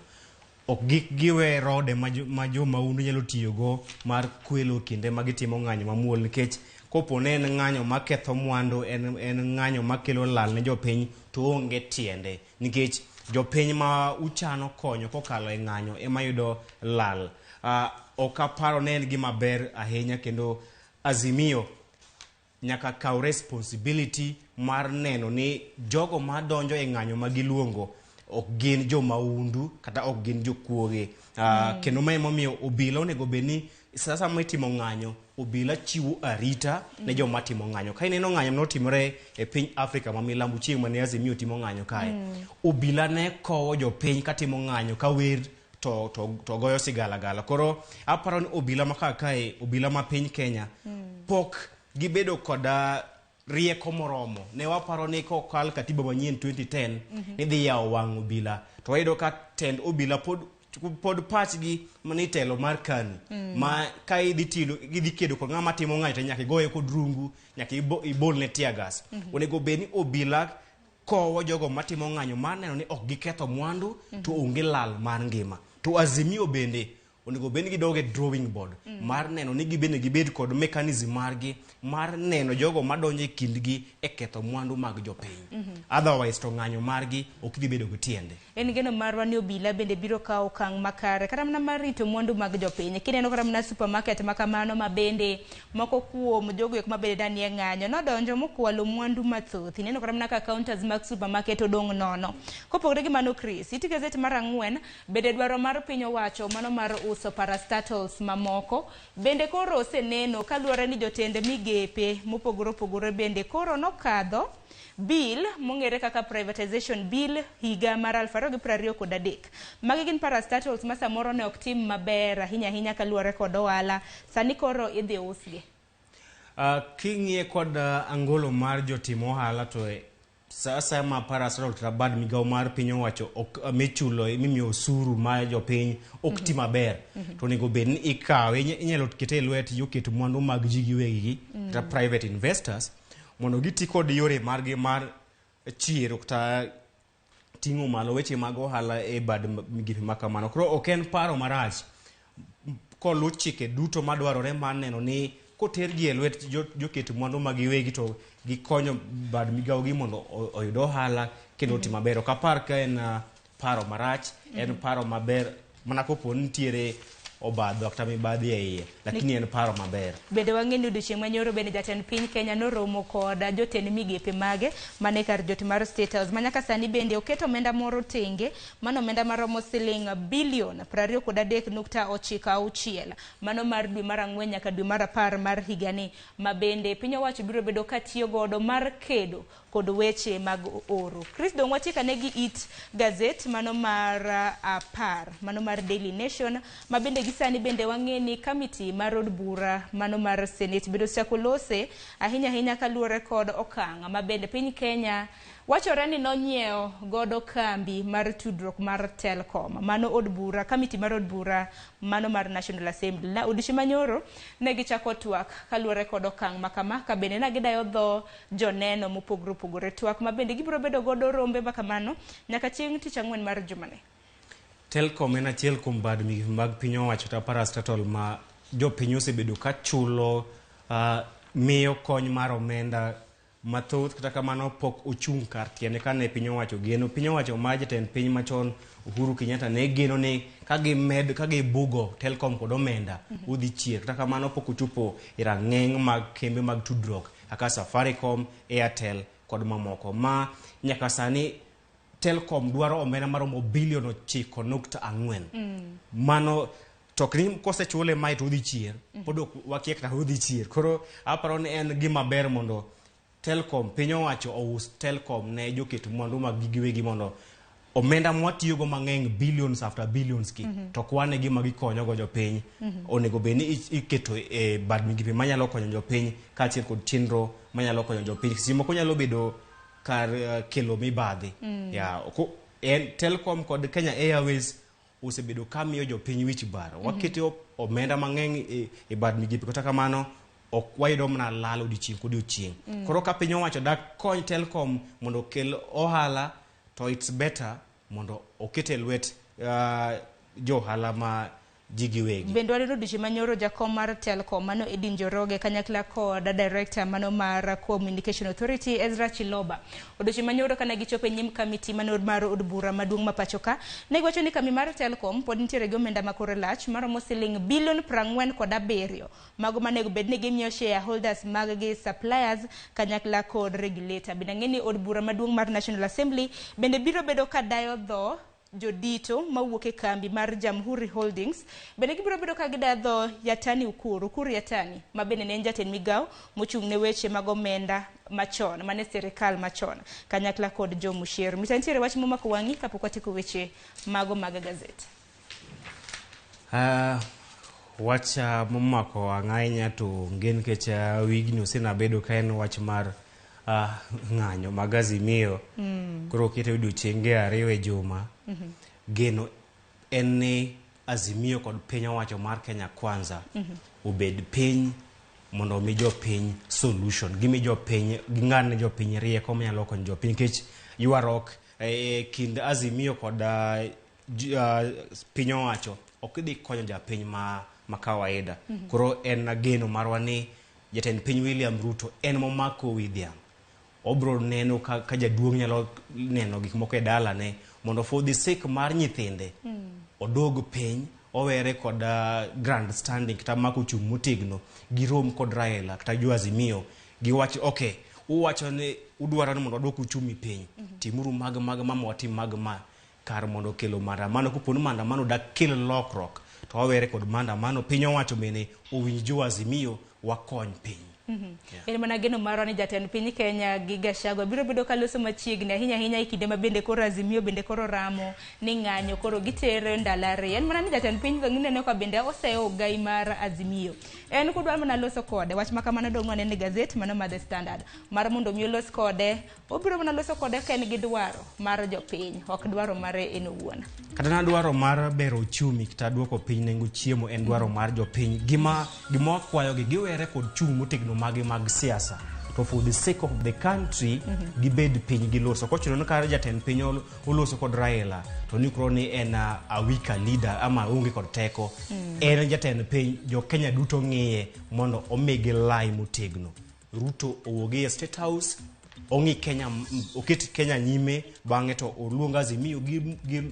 ok giwe rode ma jomaundu nyalo tiyogo mar kwelo kinde ma gitimo ng'anyo mamuol, nikech kopo ne en ng'anyo maketho mwandu, en ng'anyo makelo lal ne jopiny, to onge tiende, nikech jopiny ma uchano konyo kokalo e ng'anyo ema yudo lal. Ok aparo ne en gima ber ahinya, kendo Azimio nyaka kaw responsibility mar neno ni jogo madonjo e ng'anyo ma giluongo ok gin jomaundu kata ok gin jokuoge. Kendo mae emomiyo obila onego bed ni sasa ma itimo ng'anyo, obila chiwo arita ne joma timo ng'anyo. Ka ineno ng'anyo notimore e piny Afrika ma milambo chieng' mane Azimio timo ng'anyo kae, obila ne kowo jopiny katimo ng'anyo ka wer to goyo sigalagala. Koro aparo ni obila ma kar kae, obila ma piny Kenya, pok gibedo koda rieko moromo. Ne waparo ni kokal katiba manyien 2010 ni dhi yawo wang' obila, to wayudo ka tend obila pod pachgi mani telo mar KANU, ma ka idhi tido idhi kedo kod ng'ama timo ng'anyo to nyaka igoye kod rungu, nyaka ibolne tear gas. Onego bed ni obila kowo jogo matimo ng'anyo mar neno ni ok giketho mwandu to onge lal mar ngima. To Azimio bende onego bed ni gidog e drawing board mar neno ni gibende gibed kod mechanism margi mar neno jogo madonjo e kindgi e ketho mwandu mag jopiny. Otherwise to ng'anyo margi ok dhi bedo gi tiende. En geno marwa ni obila bende biro kawo okang' makare kata mana mar rito mwandu mag jopiny. Kineno kata mana supermarket ma kamano ma bende moko kuom jogo eko ma bende danie ng'anyo nodonjo mokwalo mwandu mathoth. Ineno kata mana ka counters mag supermarket odong' nono. Kopogore gi mano Chris, it gazet mar ang'wen bende dwaro mar piny owacho mano mar uso parastatals mamoko bende koro oseneno kaluwore ni jotend migepe mopogore opogore bende koro nokadho bill mong'ere kaka privatization bill higa mar 2023. Magi gin parastatals ma samoro ne ok tim maber ahinya ahinya kaluwore kod ohala, sani koro idhi usgi. King'iye kod angolo mar jotim ohala to sa asaya ma parastatal kata bad migawo mar piny owacho ok michulo mimiyo osuru mar jopiny ok ti maber to onego bed ni ikawe inyalo kete e lwet joket mwandu mag ji giwegi kata private investors mondo giti kod yore margi mar chiero kata ting'o malo weche mag ohala e bad migepe ma kamano. Koro ok en paro marach koluw chike duto madwarore mar neno ni kotergi e lwet joket mwandu mag giwegi to gikonyo bad migawo gi mondo oyud ohala kendo otim maber. Ok apar ka en paro marach, en paro maber mana kopo ni nitiere obadho kata mibadhi e iye, lakini en paro maber. Bende wang'e ni odiochieng' manyoro bende jatend piny Kenya noromo kod jotend migepe mage mane kar jot mar State House ma nyaka sani bende oketo omenda moro tenge, mano omenda maromo siling bilion 23.96, mano mar dwe mar ang'wen nyaka dwe mar 10 mar higani, ma bende piny owacho biro bedo katiyo godo mar kedo kod weche mag oro. Chris, dong' watiek ane gi it gazet mano mar 10, mano mar Daily Nation, ma bende gi sani bende wang'e ni kamiti mar od bura mano mar Senate bende osechako lose ahinya ahinya kaluwore kod okang' ma bende piny Kenya wachore ni nonyiewo godo kambi mar tudruok mar Telcom, mano od bura, kamiti mar od bura mano mar National Assembly. Na odiochieng' manyoro ne gichako twak kaluwore kod okang' ma kama, ka bende ne gidayo dho joneno mopogore opogore, twak ma bende gibiro bedo godo rombe ma kamano nyaka chieng' tich ang'wen mar jumani. Telcom en achiel kuom bad migepe mag piny owacho kata parastatal ma jopiny osebedo ka chulo miyo kony mar omenda mathoth, kata kamano pok ochung' kar tiende kane piny owacho geno. Piny owacho mar jatend piny machon Uhuru Kenyatta ne geno ni ka gimed ka gibugo Telcom kod omenda odhi chier, kata kamano pok ochopo e rang'eng' mag kembe mag tudruok kaka Safaricom, Airtel kod mamoko ma nyaka sani Telcom dwaro omenda maromo bilion 9.4. Mano to ok ni kosechule mae to odhi chier, pod ok wakia kata odhi chier. Koro aparo ni en gima ber mondo Telcom, piny owacho ous Telcom ne joket mwandu mag gi giwegi mondo omenda mwatiyogo mang'eny billions after billions ki to kwane gima gikonyogo jopiny. Onego bed ni iketo e bad migepe manyalo konyo jopiny kaachiel kod chenro manyalo konyo jopiny. Seche moko nyalo bedo kar kelo mibadhi. Ya, en Telcom kod Kenya Airways osebedo ka miyo jopiny wich bar. Waketo omenda mang'eny e bad migepe, kata kamano ok wayudo mana lal odiochieng' kodiochieng'. Koro ka piny owacho dak kony Telcom mondo okel ohala, to it's better mondo oket e lwet jo ohala ma ji giwegi. Bende waneno odiochieng' manyoro jakom mar Telcom mano Edin Njoroge kanyakla kod director mano mar Communication Authority Ezra Chiloba. Odiochieng' manyoro kane gichopo e nyim kamiti mano mar od bura maduong' ma pacho ka, ne giwacho ni kambi mar Telcom pod nitiere gi omenda ma kore lach maromo siling bilion 47, mago manego bed ni gimiyo shareholders mag gi, suppliers kanyakla kod regulator. Bende ang'e ni od bura maduong' mar National Assembly bende biro bedo ka dayo dho jodito mawuok e kambi mar Jamhuri Holdings. Bende gibiro bedo ka gidayo dho Yatani Ukur Yatani, ma bende ne en jatend migawo mochung' ne weche mag omenda machon mane sirikal machon kanyakla kod Joe Mucheru. Mita nitiere wach momako wang'i kapok watieko weche mago mag gazet. Wach momako wang'a ahinya to onge nikech wigni osenabedo ka en wach mar ng'anyo mag Azimio. Koro okete odiochienge 2 e juma. Geno en ni Azimio kod piny owacho mar Kenya Kwanza obed piny mondo omi jopiny solution, gimi jopiny, ging'ad ne jopiny rieko manyalo konyo jopiny, nikech ywaruok e kind Azimio kod piny owacho Ok idhi konyo japiny ma kawaida. Koro en geno marwa ni jatend piny William Ruto en momako wi dhiang'. Obro neno ka jaduong' nyalo neno gik moko e dalane mondo for the sake mar nyithinde odog piny owere kod grandstanding kata mako chung' motegno girom kod Raila kata jo Azimio giwach okay uwacho ni udwaro ni mondo wadwok uchumi piny. Timuru mag mag mama watim mag ma kar mondo kelo maandamano kopo ni maandamano dak kel lokruok to wawere kod maandamano piny owacho bende owinj jo Azimio wakony piny. En mana geno marwa ni jatend piny Kenya gi Gachagua biro bedo ka loso machiegni ahinya ahinya e kinde ma bende koro Azimio bende koro ramo ni ng'anyo koro gitere ndalo ariyo. En mana ni jatend piny to gineno ka bende oseyo ogai mar Azimio. En kudwar mana loso kode, wach ma kamano dong' waneno e gazet mano mar The Standard. Mar mondo mi olos kode, obiro mana loso kode ka en gi dwaro mar jopiny, ok dwaro mare en owuon. Kata na dwaro mar bero uchumi kata duoko piny nengo chiemo en dwaro mar jopiny. Gima wakwayogi giwere kod chung' motegno magi mag siasa. To for the sake of the country, gibed piny giloso. Kochuno ni kar jatend piny oloso kod Raila, to ni koro ni en a weaker leader ama onge kod teko. En jatend piny, jo Kenya duto ng'iye mondo omigi lai motegno. Ruto owuogi e State House, ong'i Kenya, oket Kenya nyime, bang'e to oluong Azimio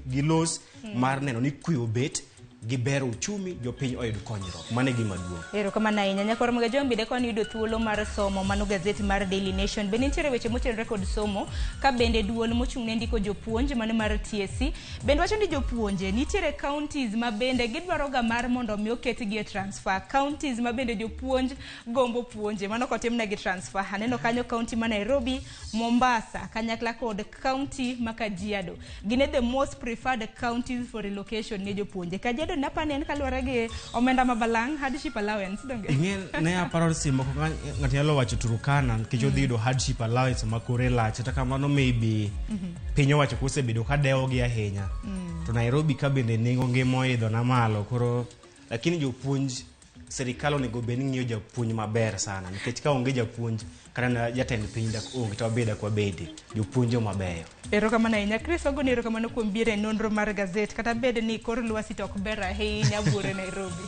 gilos mar neno ni kwe obet, gibero uchumi, jopiny oyud konyruok. Mano e gima duong'. Erokamano ahinya. Nyakwar Magajo bende koni yudo thuolo mar somo mano gazet mar Daily Nation. Bende nitiere weche motenore kod somo ka bende duol mochung' ne ndiko jopuonj mano mar TSC. Bende wacho ni jopuonje nitiere counties ma bende gidwaro ga mar mondo mi oketgi e transfer. Counties ma bende jopuonj gombo puonje mano kotimnegi transfer. Aneno kanyo county ma Nairobi, Mombasa, kanyakla kod county ma Kajiado. Gin e the most preferred counties for relocation ne jopuonje. Kajiado napani en kaluwore gi omenda ma balang', hardship allowance donge? Ing'e ne aparo ni moko ng'ato nyalo wacho Turkana nikech odhi yudo hardship allowance ma kore lach. Kata kamano maybe piny owacho kosebedo ka dewogi ahinya. To Nairobi ka bende nengo ngima oidho na malo koro lakini jopuonj sirikal onego bed ni ng'iyo japuonj maber sana nikech ka onge japuonj kata na jatend piny dak onge to wabed ak wabede jopuonj mabeyo. Erokamano ahinya Chris, wagoni erokamano kuom biro e nonro mar gazet kata bed ni kor lwasi to ok ber ahinya buore Nairobi.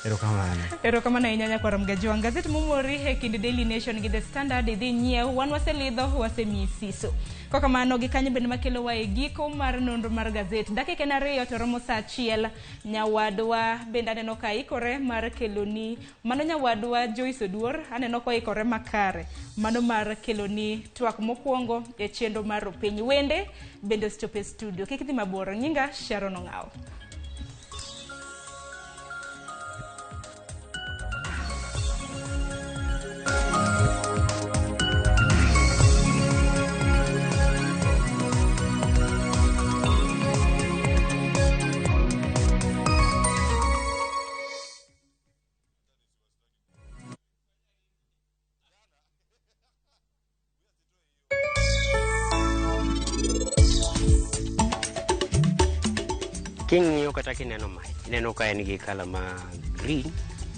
Erokamano. Erokamano ahinya nyakwar Mgajwang'. Gazet momori e kind Daily Nation gi The Standard idhi nyiew, wan waselidho wasemiyi siso. Kokamano gi kanyo bende makelowa e giko mar nonro mar gazet. Dakika en 2 to romo saa 1. Nyawadwa bende aneno ka ikore mar keloni, mano nyawadwa Joyce Oduor, aneno ka oikore makare. Mano mar keloni twak mokwongo e chenro mar Opiny. Wende bende osechopo e studio. Kik idhi mabor. Nyinga Sharon Ong'awo. King'iyo kata kineno mae, ineno ka en gi colour ma green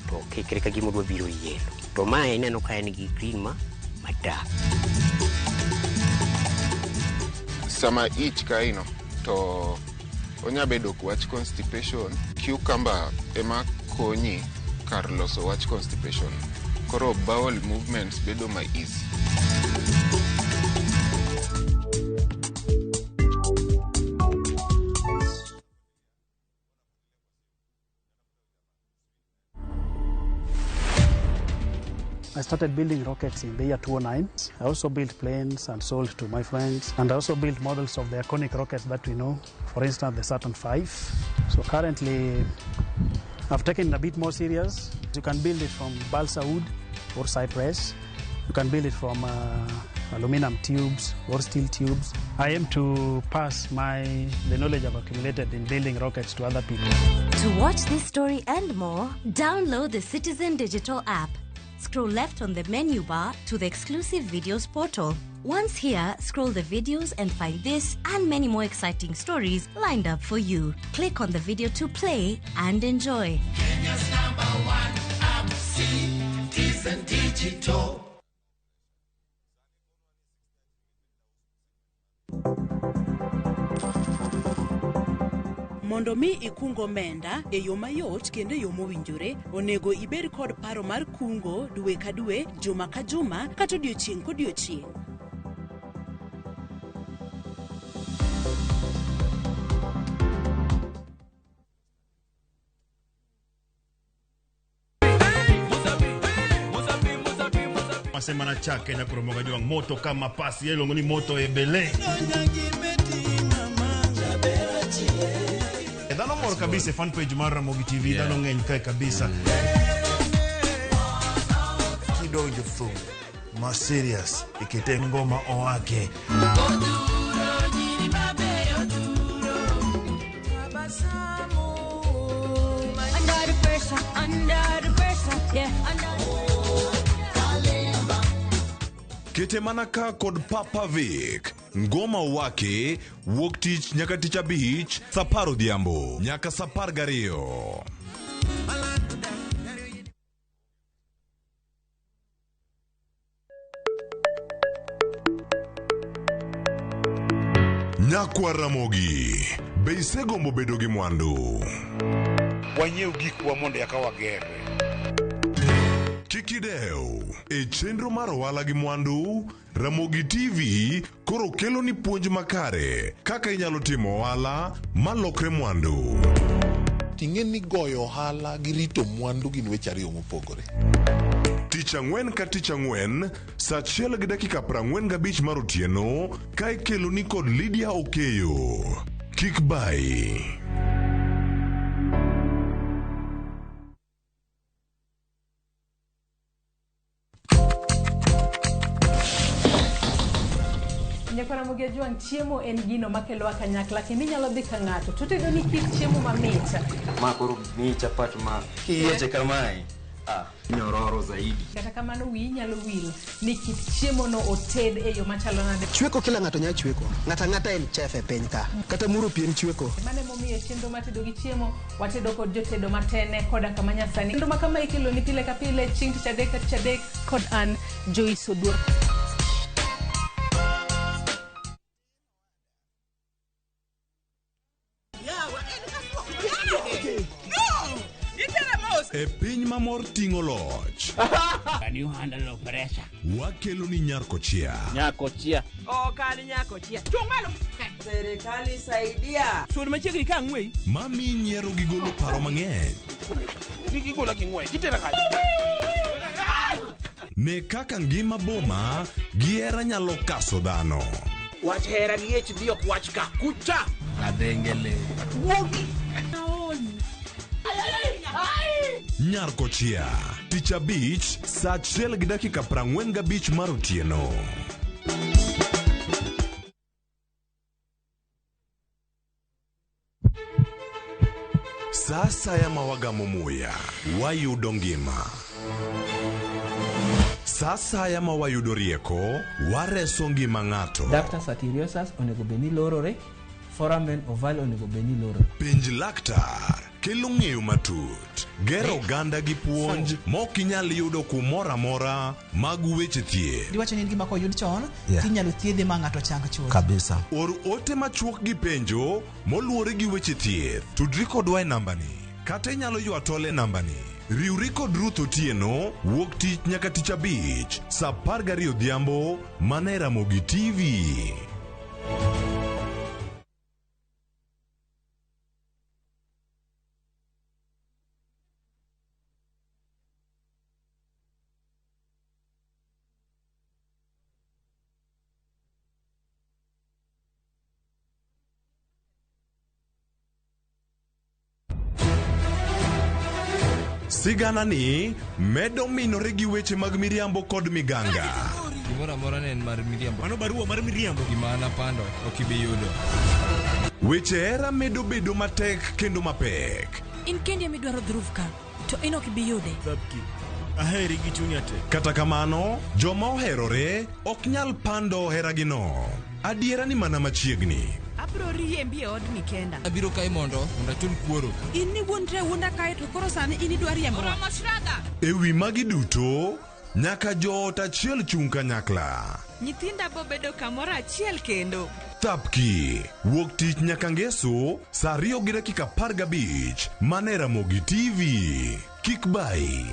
to kikre ka gima odwa biro yellow. To mae ineno ka en gi green ma dark. Sama ich kaino to onya bedo wach constipation. Cucumber ema konyi kar loso wach constipation. Koro bowel movements bedo ma easy. I started building rockets in the year 2009. I also built planes and sold to my friends. And I also built models of the iconic rockets that we know, for instance, the Saturn V. So currently, I've taken it a bit more serious. You can build it from balsa wood or cypress. You can build it from aluminum tubes or steel tubes. I aim to pass the knowledge I've accumulated in building rockets to other people. To watch this story and more, download the Citizen Digital app. Scroll left on the menu bar to the exclusive videos portal. Once here, scroll the videos and find this and many more exciting stories lined up for you. Click on the video to play and enjoy. Kenya's #1 app, Citizen Digital. Mondo mi ikung omenda e yo mayot kendo e yo mowinjore, onego ibed kod paro mar kungo dwe ka dwe, juma ka juma, kata odiochieng' kodiochieng'. Masema na chake nyakoromoga jwang moto kama pasi iluongo ni moto ebele. E, Dhano mor kabisa e fan page mar Ramogi TV, dhano ng'eny kae kabisa. Kidonjo thum ma serious ikete ngoma owake. Under the pressure, under the pressure, yeah, under. Kete mana ka kod Papa Vic. Ngoma wake wuok tich nyaka tich abich saa apar odhiambo nyaka saa apar gariyo. Nyakwa Ramogi, be isegombo bedo gi mwandu? Wanyiew gikwa mondo eka wagerre. Kik idew. E chenro mar ohala gi mwandu, Ramogi TV koro kelo ni puonj makare kaka inyalo timo ohala malokre mwandu. Ting'e ni goyo ohala gi rito mwandu gin weche ariyo mopogore. Tich ang'wen ka tich ang'wen, saa achiel gi dakika 45 mar otieno, ka ikelo ni kod Lydia Okeyo. Kik bayi. Nyakwaramogi Ajwang', chiemo en gino makelowa kanyakla kendo inyalo dhi ka ng'ato to otedo ni kit chiemo mamit. Ma koro miyi chapat ma kiyieche kamae, ah, nyororo zaidi. Kata kamano wiyi nyalo wil ni kit chiemo no oted e yo machalo nade. Chweko kila ng'ato nyalo chweko. Ng'ato ang'ata en chef e piny ka. Kata muro pi en chweko. Mano emomiyo e chenro mar tedo gi chiemo watedo kod jotedo matene koda kama nyasani. Chenro ma kama ikelo ni pile ka pile chieng' tich adek ka tich adek kod an Joyce Oduor. E piny ma mor ting'o loch. Can you handle pressure? Wakelo ni Nyarkochia. Nyakochia. Ok an nyakochia. Chung' malo. Serikali saidia. Sud machiegni ka ang'weyi. Mami nyiero gi golo paro mang'eny. Gigola gi ng'wech. Itera kanye? Ne kaka ngima boma gi hera nyalo kaso dhano. Wach hera gi ich dhi ok wach ka. Kucha. Adhengele. Wuogi. Nyarkochia. Tich abich, saa achiel gi dakika 45 mar otieno. Sa asaya ma wagamo muya, wayudo ngima. Sa asaya ma wayudo rieko, wareso ngima ng'ato. Ductus arteriosus onego bed ni lorore, foramen ovale onego bed ni lorore. Penj laktar kelo ng'eyo matut, gero oganda gi puonj mok inyal yudo kumoro amora mag weche thieth. Diwacho ni en gima koyud chon, Yeah. tinyalo thiedhe ma ng'ato chang chuth. Kabisa. Or ote machuok gi penjo moluwore gi weche thieth. Tudri kodwa e nambani kata inyalo ywa tol e nambani. Riwri kod Ruth Otieno wuok tich nyaka tich abich saa 12 odhiambo mana e Ramogi TV. Sigana ni medo minore gi weche mag miriambo kod miganga. Gimoro amora ne en mar miriambo. Mano barua mar miriambo. Gima napando ok ibi yudo. Weche hera medo bedo matek kendo mapek. In kendi ema idwaro Dhruv ka, to in ok ibi yude. Aheri gi chunya te. Kata kamano, joma oherore ok nyal pando heragino. Adiera ni mana machiegni. Abro riembi e odni kenda. Abiro kae mondo achul kuoro. In niwuondre awuonda kae to koro sani in idwa riembowa. E wi magi duto, nyaka joot achiel chung' kanyakla. Nyithinda bo bedo kamoro achiel kendo. Thapki wuok tich nyaka ngeso saa 2:15 mana e Ramogi TV. Kik bayi.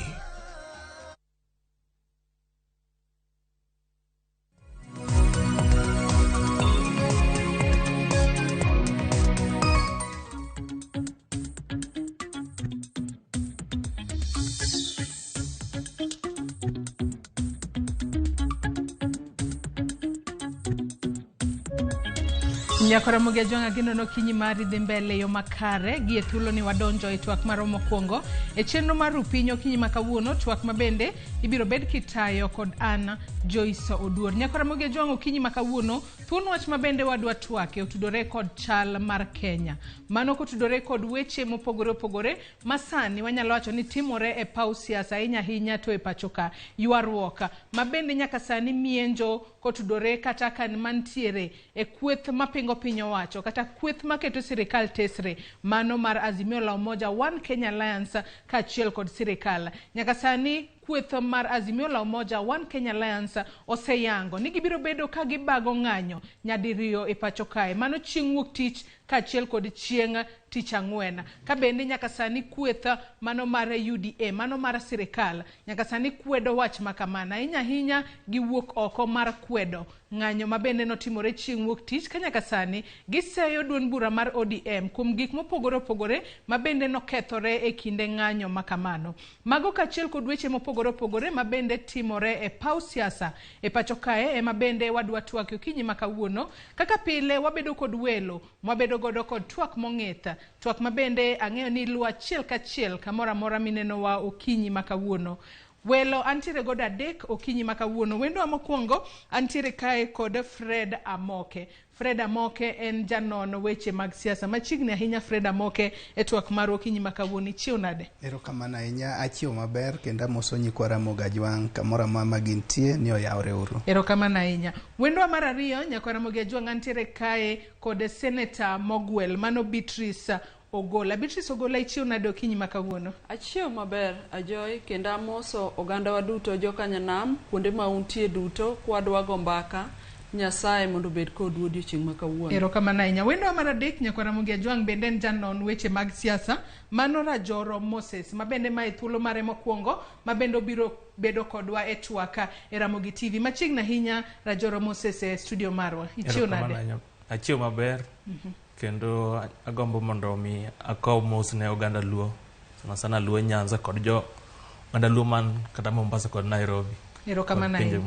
Nyakora Ramogi Ajwang' ageno ni okinyi mari dhi mbele e yo makare gi e thuolo ni wadonjo e twak marwa mokwongo e chenro mar Rupiny okinyi ma kawuono twak ma bende ibiro bed kitayo kod an Joyce Oduor. Nyakora Ramogi Ajwang' okinyi ma kawuono thuon wach ma bende wadwa twake otudore kod chal mar Kenya. Mano kotudore kod weche mopogore opogore ma sani wanyalo wacho ni timore e paw siasa ahinya ahinya to e pacho ka. Ywaruok ma bende nyaka sani mienjo kotudore kata kan mantiere e kweth mapingo piny owacho kata kweth maketo sirikal tesre mano mar Azimio la Umoja One Kenya Alliance kaachiel kod sirikal. Nyaka sani kweth mar Azimio la Umoja One Kenya Alliance oseyango ni gibiro bedo ka gibago ng'anyo nyadiriyo e pacho kae, mano chieng' wuok tich kaachiel kod chieng' tich ang'wen. Ka bende nyaka sani kweth mano mar UDA mano mar sirikal nyaka sani kwedo wach makamano ahinya ahinya giwuok oko mar kwedo ng'anyo ma bende notimore chieng' wuok tich ka nyaka sani giseyo duond bura mar ODM kuom gik mopogore opogore ma bende nokethore e kinde ng'anyo ma kamano. Mago kaachiel kod weche mopogore opogore ma bende timore e paw siasa e pacho kae ema bende wadwa twak okinyi ma kawuono. Kaka pile wabedo kod welo mwabedo godo kod twak mong'ith, twak ma bende ang'eyo ni iluwo achiel kachiel kamoro amora minenowa okinyi ma kawuono. Welo antiere godo adek okinyi ma kawuono. Wendo wa mokwongo antiere kae kod Fred Amoke. Fred Amoke en janon weche mag siasa machiegni ahinya. Fred Amoke e twak marwa okinyi ma kawuono, ichiew nade? Erokamano ahinya, achiew maber kendo amoso nyikwa Ramogi Ajwang' kamoro amora ma gintie ni oyawre uru. Erokamano ahinya. Wendwa mar ariyo nyakwa Ramogi Ajwang' antiere kae kod Seneta Mogwel mano Beatrice Ogola. Beatrice Ogola, ichiew nade okinyi ma kawuono? Achiew maber Ajoy, kendo amoso ogandawa duto jokanyanam kuonde ma untie duto kwadwa go mbaka. Nyasaye mondo obed kodu odiochieng' ma kawuono. Erokamano ahinya. Wendwa mar adek nyakwa Ramogi Ajwang' bende en janon weche mag siasa mano Rajoro Moses ma bende mae thuolo mare mokwongo ma bende obiro bedo kodwa e twak e Ramogi TV. Machiegni ahinya Rajoro Moses e studio marwa. Ichiew nade? Achiew maber. Kendo agombo mondo mi akow mos ne oganda Luo, sana sana Luo Nyanza kod jo oganda Luo man kata Mombasa kod Nairobi. Erokamano ahinya.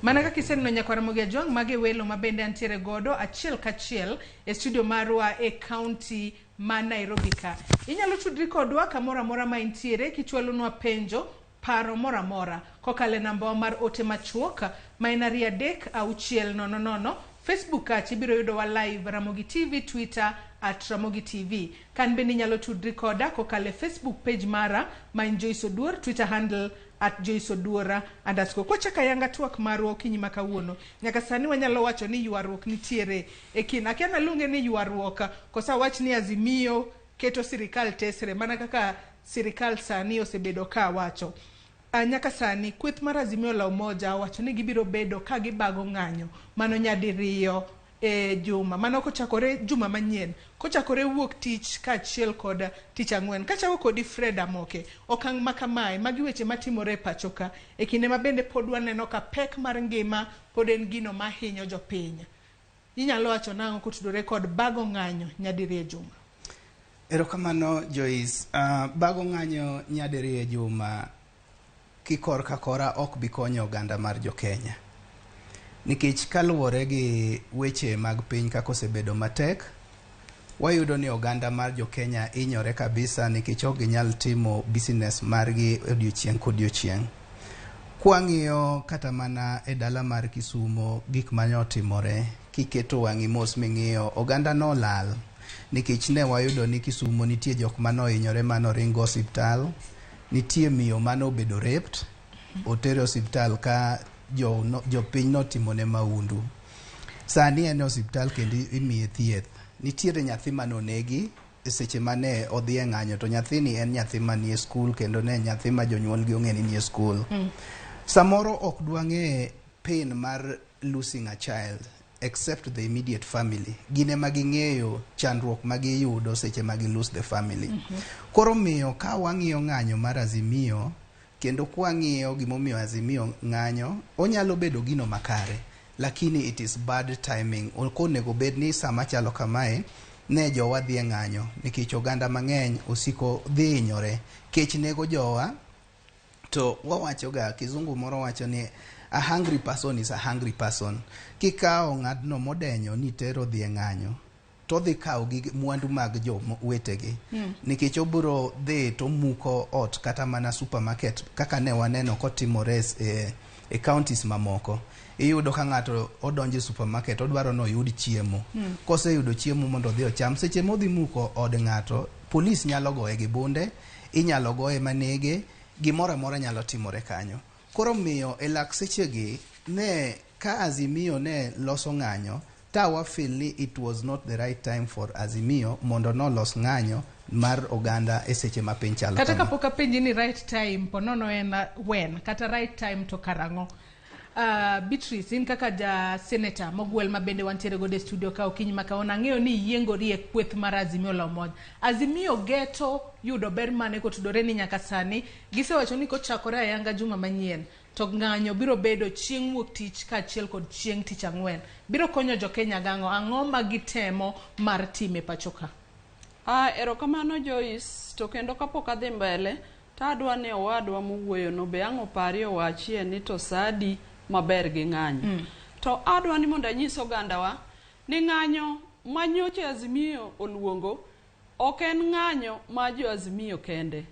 Mana kaka iseneno nyakwa Ramogi Ajwang', mage welo ma bende antiere godo achiel kachiel e studio marwa e county ma Nairobi ka. Inyalo tudri kodwa kamoro amora ma intiere kichwalonwa penjo, paro moro amora kokalo e nambawa mar ote machuok ma en 2 3 6 0 0. Facebook kacha ibiro yudowa live Ramogi TV, Twitter at Ramogi TV. Kan bende inyalo tudri koda kokalo e Facebook page mara ma en Joyce Oduor, Twitter handle at Joyce Oduor underscore. Kwachako ayanga twak marwa okinyi ma kawuono, nyaka sani wanyalo wacho ni ywaruok nitiere e kind, akia naluonge ni ywaruok kosa awach ni Azimio keto sirikal tesre mana kaka sirikal sani osebedo ka wacho. Nyaka sani kweth mar Azimio la Umoja owacho ni gibiro bedo ka gibago ng'anyo mano nyadiriyo e juma, mano kochakore juma manyien, kochakore wuok tich kaachiel kod tich ang'wen. Kachako kodi Fred Amoke, okang' ma kamae, magi weche matimore e pacho ka e kinde ma bende pod waneno ka pek mar ngima pod en gino mahinyo jopiny. Inyalo wacho nang'o kotudore kod bago ng'anyo nyadiriyo e juma? Erokamano Joyce. Bago ng'anyo nyadiriyo e juma kikor ka kora ok bi konyo oganda mar jo Kenya. Nikech kaluwore gi weche mag piny kaka osebedo matek, wayudo ni oganda mar jo Kenya hinyore kabisa nikech ok ginyal timo business margi odiochieng' kodiochieng'. Kwang'iyo kata mana e dala mar Kisumo gik mane otimore, kiketo wang'i mos ming'iyo, oganda nolal nikech ne wayudo ni Kisumo nitie jok manohinyore manoringo osiptal, nitie miyo manobedo raped, otere osiptal ka jopiny notimone maundu. Sani en e osiptal kendo imiye thieth. Nitiere nyathi manonegi e seche mane odhi e ng'anyo to nyathini en nyathi manie skul kendo ne en nyathi ma jonyuolgi ong'e ni nie skul. Samoro ok dwang'e pain mar losing a child. except the immediate family. Gin ema ging'eyo chandruok ma giyudo seche ma gi lose the family. Koro miyo ka wang'iyo ng'anyo mar Azimio kendo kwang'iyo gimomiyo Azimio ng'anyo, onyalo bedo gino makare, lakini it is bad timing. Ok onego bed ni sama chalo kamae ne jowa dhi e ng'anyo nikech oganda mang'eny osiko dhi hinyore. Kech nego jowa to wawacho ga kizungu moro wacho ni a hungry person is a hungry person. Kikawo ng'atno modenyo nitero dhi e ng'anyo to odhi kawo gig mwandu mag jo wetegi nikech obiro dhi tomuko ot kata mana supermarket kaka ne waneno kotimore e counties mamoko. Iyudo ka ng'ato odonjo e supermarket odwaro ni oyud chiemo. Koseyudo chiemo mondo odhi ocham, seche modhi muko od ng'ato, polis nyalo goye gi bunde, inyalo goye manege, gimoro amora nyalo timore kanyo. Koro miyo e lak sechegi ne ka Azimio ne loso ng'anyo ta wa feel ni it was not the right time for Azimio mondo nolos ng'anyo mar oganda e seche ma piny chalo Kata kama. kapok apenji ni right time ponono en when kata right time to karang'o. Beatrice, in kaka ja senator mogwel ma bende wantiere godo e studio ka okinyi ma kawuono, ang'eyo ni iyiengori e kweth mar Azimio la Umoja. Azimio geto yudo ber mane kotudore ni nyaka sani gisewacho ni kochakore ayanga juma manyien to ng'anyo biro bedo chieng' wuok tich kaachiel kod chieng' tich ang'wen. Biro konyo jokenya gang'o? Ang'o ma gitemo mar time pacho ka? Erokamano Joyce, to kendo kapok adhi mbele, to adwa ni owadwa mowuoyono be ang' oparie owachie ni to saa adi maber gi ng'anyo. To adwa ni mondo anyis ogandawa ni ng'anyo ma nyocha Azimio oluongo ok en ng'anyo ma jo Azimio kende.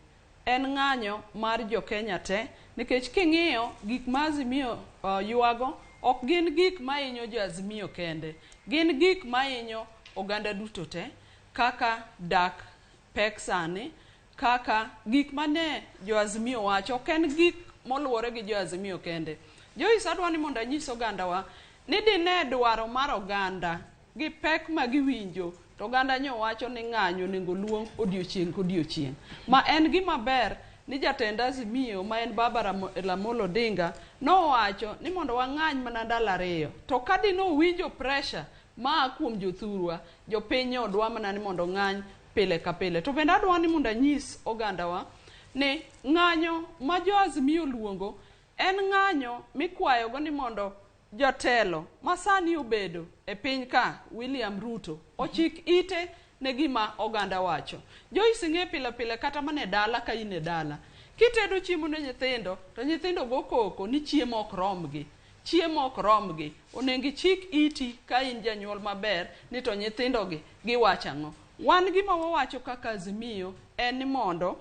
En ng'anyo mar jo Kenya te, nikech king'iyo gik ma Azimio ywago ok gin gik mahinyo jo Azimio kende. Gin gik mahinyo oganda duto te, kaka dak pek sani, kaka gik mane jo Azimio wacho ok en gik moluwore gi jo Azimio kende. Joyce, adwa ni mondo anyis ogandawa ni dine dwaro mar oganda gi pek ma giwinjo to oganda nyo wacho ni ng'anyo onego luong odiochieng' kodiochieng'. Ma en gima ber ni jatend Azimio ma en Baba Amolo Odinga nowacho ni mondo wang'any mana ndalo 2. To ka dine owinjo pressure maa kuom jothurwa, jopiny odwa mana ni mondo ng'any pile ka pile. To bende adwa ni mondo anyis ogandawa ni ng'anyo ma jo Azimio luongo en ng'anyo mikwayogo ni mondo jotelo ma sani obedo e piny ka William Ruto ochik ite ne gima oganda wacho. Joyce ng'e pile pile kata mana e dala ka in e dala. Kitedo chiemo ne nyithindo to nyithindo go koko ni chiemo ok romgi. Chiemo ok romgi. Onego ichik iti ka in janyuol maber ni to nyithindogi giwacho ang'o. Wan gima wawacho kaka Azimio en ni mondo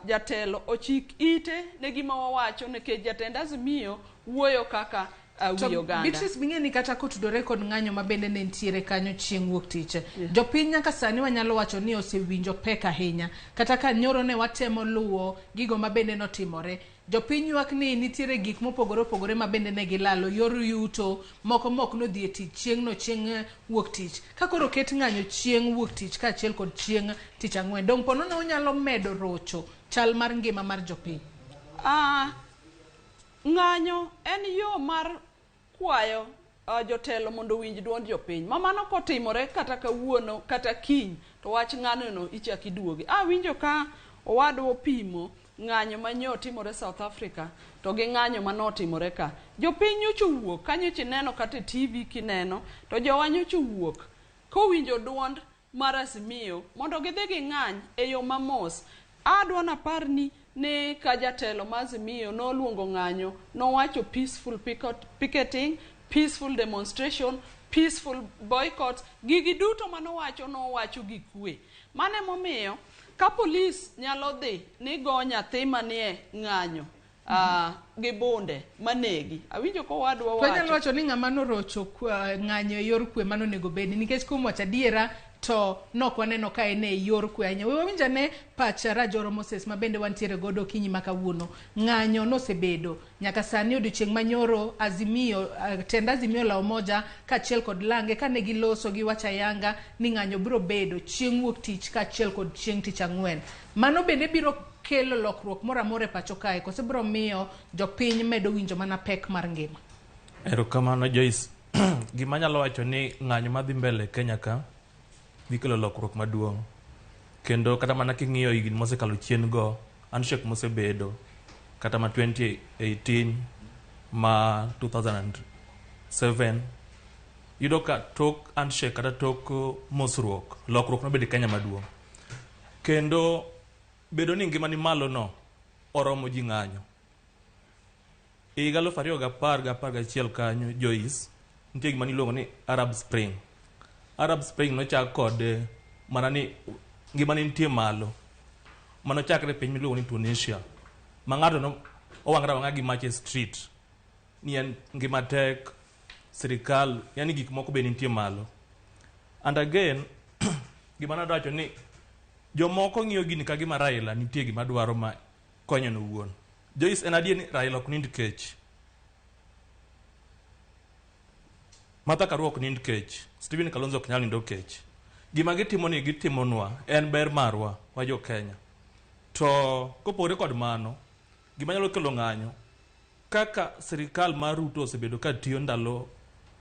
jatelo ochik ite ne gima wawacho nikech jatend Azimio wuoyo kaka wi oganda. Beatrice, bing'e ni kata kotudore kod ng'anyo ma bende ne nitiere kanyo chieng' wuok tich, jopiny nyaka sani wanyalo wacho ni osewinjo pek ahinya. Kata ka nyoro ne watemo luwo gigo ma bende notimore, jopiny ywak ni nitiere gik mopogore opogore ma bende ne gilalo, yor yuto, moko mok nodhi e tich chieng'no chieng' wuok tich. Ka koro oket ng'anyo chieng' wuok tich kaachiel kod chieng' tich ang'wen, dong' ponono onyalo medo rocho chal mar ngima mar jopiny? Ng'anyo en yo mar kwayo jotelo mondo owinj duond jopiny. Ma mano kotimore kata kawuono kata kiny to wach ng'anyono ichak iduoge. Awinjo ka owadwa opimo ng'anyo ma timore South Africa to gi ng'anyo manotimore ka. Jopiny nyocha owuok, ka nyocha ineno kata e TV kineno, to jowa nyocha owuok kowinjo duond mar Azimio mondo gidhi ging'any e yo mamos. Adwa napar ni ka jatelo mar Azimio noluongo ng'anyo, nowacho peaceful picketing, peaceful demonstration, peaceful boycott, gigi duto manowacho nowacho gi kwe. Mano emomiyo ka polis nyalo dhi ni go nyathi manie ng'anyo gi bunde manegi. Awinjo kowadwa wacho. Wanyalo wacho ni ng'ama norocho ng'anyo e yor kwe mano onego bedi nikech kuom wacho adiera to nok waneno ka en e yor kwe ahinya. We wawinj ane pach Rajoro Moses ma bende wantiere godo okinyi ma kawuono. Ng'anyo nosebedo nyaka sani odiochieng' manyoro Azimio, tend Azimio la Umoja kaachiel kod Lange kane giloso giwacho ayanga ni ng'anyo biro bedo chieng' wuok tich kaachiel kod chieng' tich ang'wen. Mano bende biro kelo lokruok moro amora e pacho kae kose biro miyo jopiny medo winjo mana pek mar ngima? Erokamano Joyce. Gima anyalo wacho ni ng'anyo madhi mbele e Kenya ka dhi kelo lokruok maduong'. Kendo kata mana king'iyo higni mosekalo chien go, handshake mosebedo kata ma 2018 ma 2007 yudo ka tok handshake kata tok mosruok lokruok nobedo e Kenya maduong'. Kendo bedo ni ngima ni malo no oromo ji ng'anyo. E higa 2011 kanyo Joyce, nitie gima niluongo ni Arab Spring. Arab Spring nochak kod mana ni ngima ne nitie malo. Manochakre e piny miluongo ni Tunisia. Ma ng'ato no owang're awang'a gi mach e street. Ni en ngima tek, sirikal, yani gik moko be nitie malo. And again, gima nadwa wacho ni jomoko ng'iyo gini ka gima Raila nitie gima dwaro ma konyo en owuon. Joyce, en adier ni Raila ok nind kech. Martha Karua ok nind kech. Stephen Kalonzo ok nyal nindo kech. Gima gitimo ni gitimonwa en ber marwa wa jo Kenya. To kopogore kod mano, gima nyalo kelo ng'anyo kaka sirikal mar Ruto osebedo ka tiyo ndalo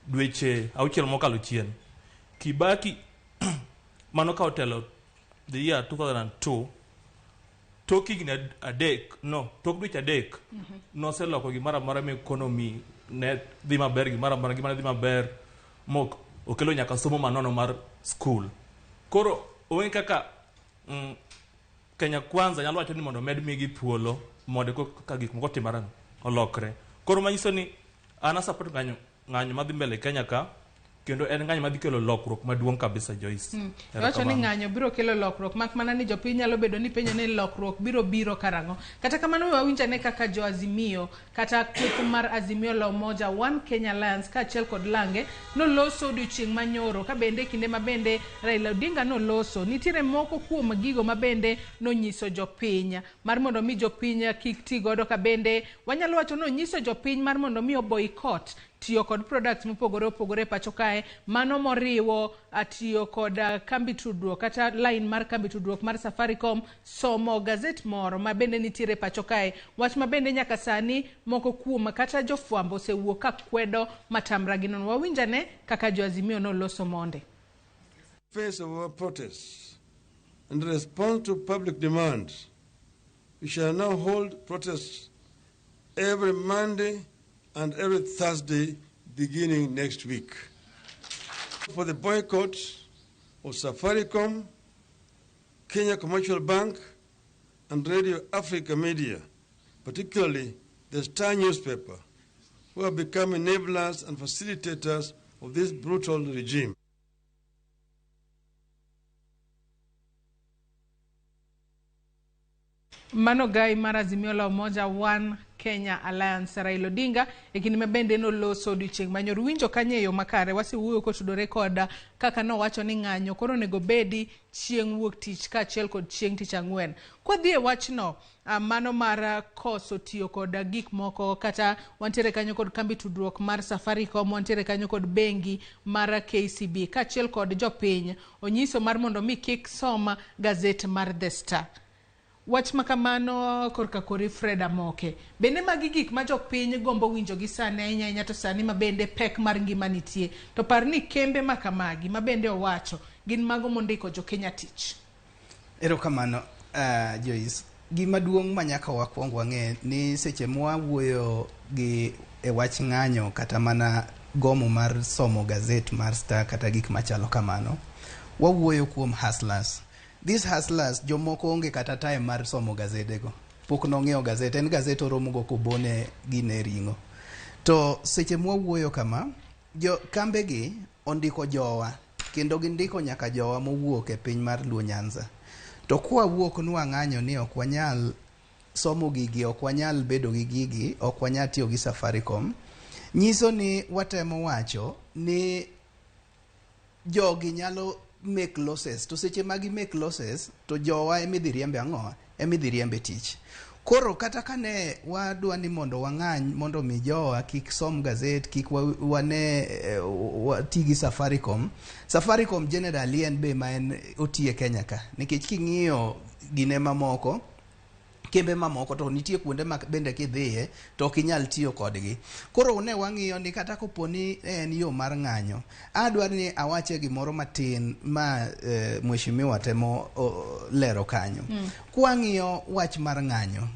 dweche auchiel mokalo chien. Kibaki mano ka otelo the year 2002 tok higni adek no tok dweche adek noseloko gimoro amora ma economy ne dhi maber gimoro amora ngima ne dhi maber mok okelo nyaka somo manono mar school koro onge kaka Kenya Kwanza nyalo wacho ni mondo omed migi thuolo mondo ka gik moko otimore olokre koro manyiso ni an a support ng'anyo ng'anyo madhi mbele Kenya ka kendo en ng'anyo madhi kelo lokruok maduong' kabisa Joyce. Iwacho ni ng'anyo biro kelo lokruok mak mana ni jopiny nyalo bedo ni penjo ni lokruok biro biro karang'o. Kata kamano we wawinj ane kaka jo Azimio kata kweth mar Azimio la Umoja One Kenya Alliance kaachiel kod Lange noloso odiochieng' manyoro ka bende kinde ma bende Raila Odinga noloso nitiere moko kuom gigo ma bende nonyiso jopiny mar mondo mi jopiny kik ti godo ka bende wanyalo wacho ni onyiso jopiny mar mondo mi o boycott tiyo kod products mopogore opogore e pacho kae mano moriwo tiyo kod kambi tudruok kata line mar kambi tudruok mar Safaricom somo gazet moro ma bende nitiere e pacho kae wach ma bende nyaka sani moko kuom kata jofwambo osewuok ka kwedo matamra gi nono wawinj ane kaka jo Azimio noloso monde. Face of our protests and response to public demand, we shall now hold protests every Monday and every Thursday beginning next week. For the boycott of Safaricom, Kenya Commercial Bank, and Radio Africa Media, particularly the Star newspaper, who have become enablers and facilitators of this brutal regime. Mano gai mar Azimio la Umoja One Kenya Alliance Raila Odinga e kinde ma bende noloso odiochieng' manyoro winjo kanyo e yo makare wasewuoyo kotudore kod kaka nowacho ni ng'anyo koro onego bedi chieng' wuok tich kaachiel kod chieng' tich ang'wen. Kwadhi e wachno mano mar koso tiyo kod gik moko kata wantiere kanyo kod kambi tudruok mar Safaricom, wantiere kanyo kod bengi mar KCB kaachiel kod jopiny onyiso mar mondo mi kik som gazet mar The Star. Wach ma kamano korka kori Fred Amoke. Bende magi gik ma jopiny gombo winjo gi sani ahinya ahinya to sani ma bende pek mar ngima nitie. To par ni kembe ma kamagi ma bende owacho gin mago mondiko jo Kenya tich. Erokamano Joyce. Gima duong' ma nyaka wakwong wang'e ni seche mwawuoyo gi e wach ng'anyo kata mana gomo mar somo gazet mar Star kata gik machalo kamano, wawuoyo kuom hustlers. These hustlers jomoko onge kata time mar somo gazedego. Pok nong'iewo gazet, en gazet oromogo kobone gine ring'o. To seche mwawuoyo kama, jo kambegi ondiko jowa kendo gindiko nyaka jowa mowuok e piny mar Luo Nyanza. To kwawuok nwang'anyo ni ok wanyal somo gigi, ok wanyal bedo gi gigi, ok wanyal tiyo gi Safaricom, nyiso ni watemo wacho ni jogi nyalo make losses to seche ma gi make losses to jowa emidhi riembe ang'o emidhi riembe tich koro kata kane wadwa ni mondo wang'any mondo mi jowa kik som gazet kik wane wati gi Safaricom Safaricom generally en be ma en otiye Kenya ka nikech king'iyo gine mamoko Kembe mamoko to nitie kuonde ma bende kidhiye to ok inyal tiyo kodgi. Koro ne wang'iyo ni kata kopo ni en yo mar ng'anyo, adwar ni awache gimoro matin ma mheshimiwa temo lero kanyo. Kwang'iyo wach mar ng'anyo,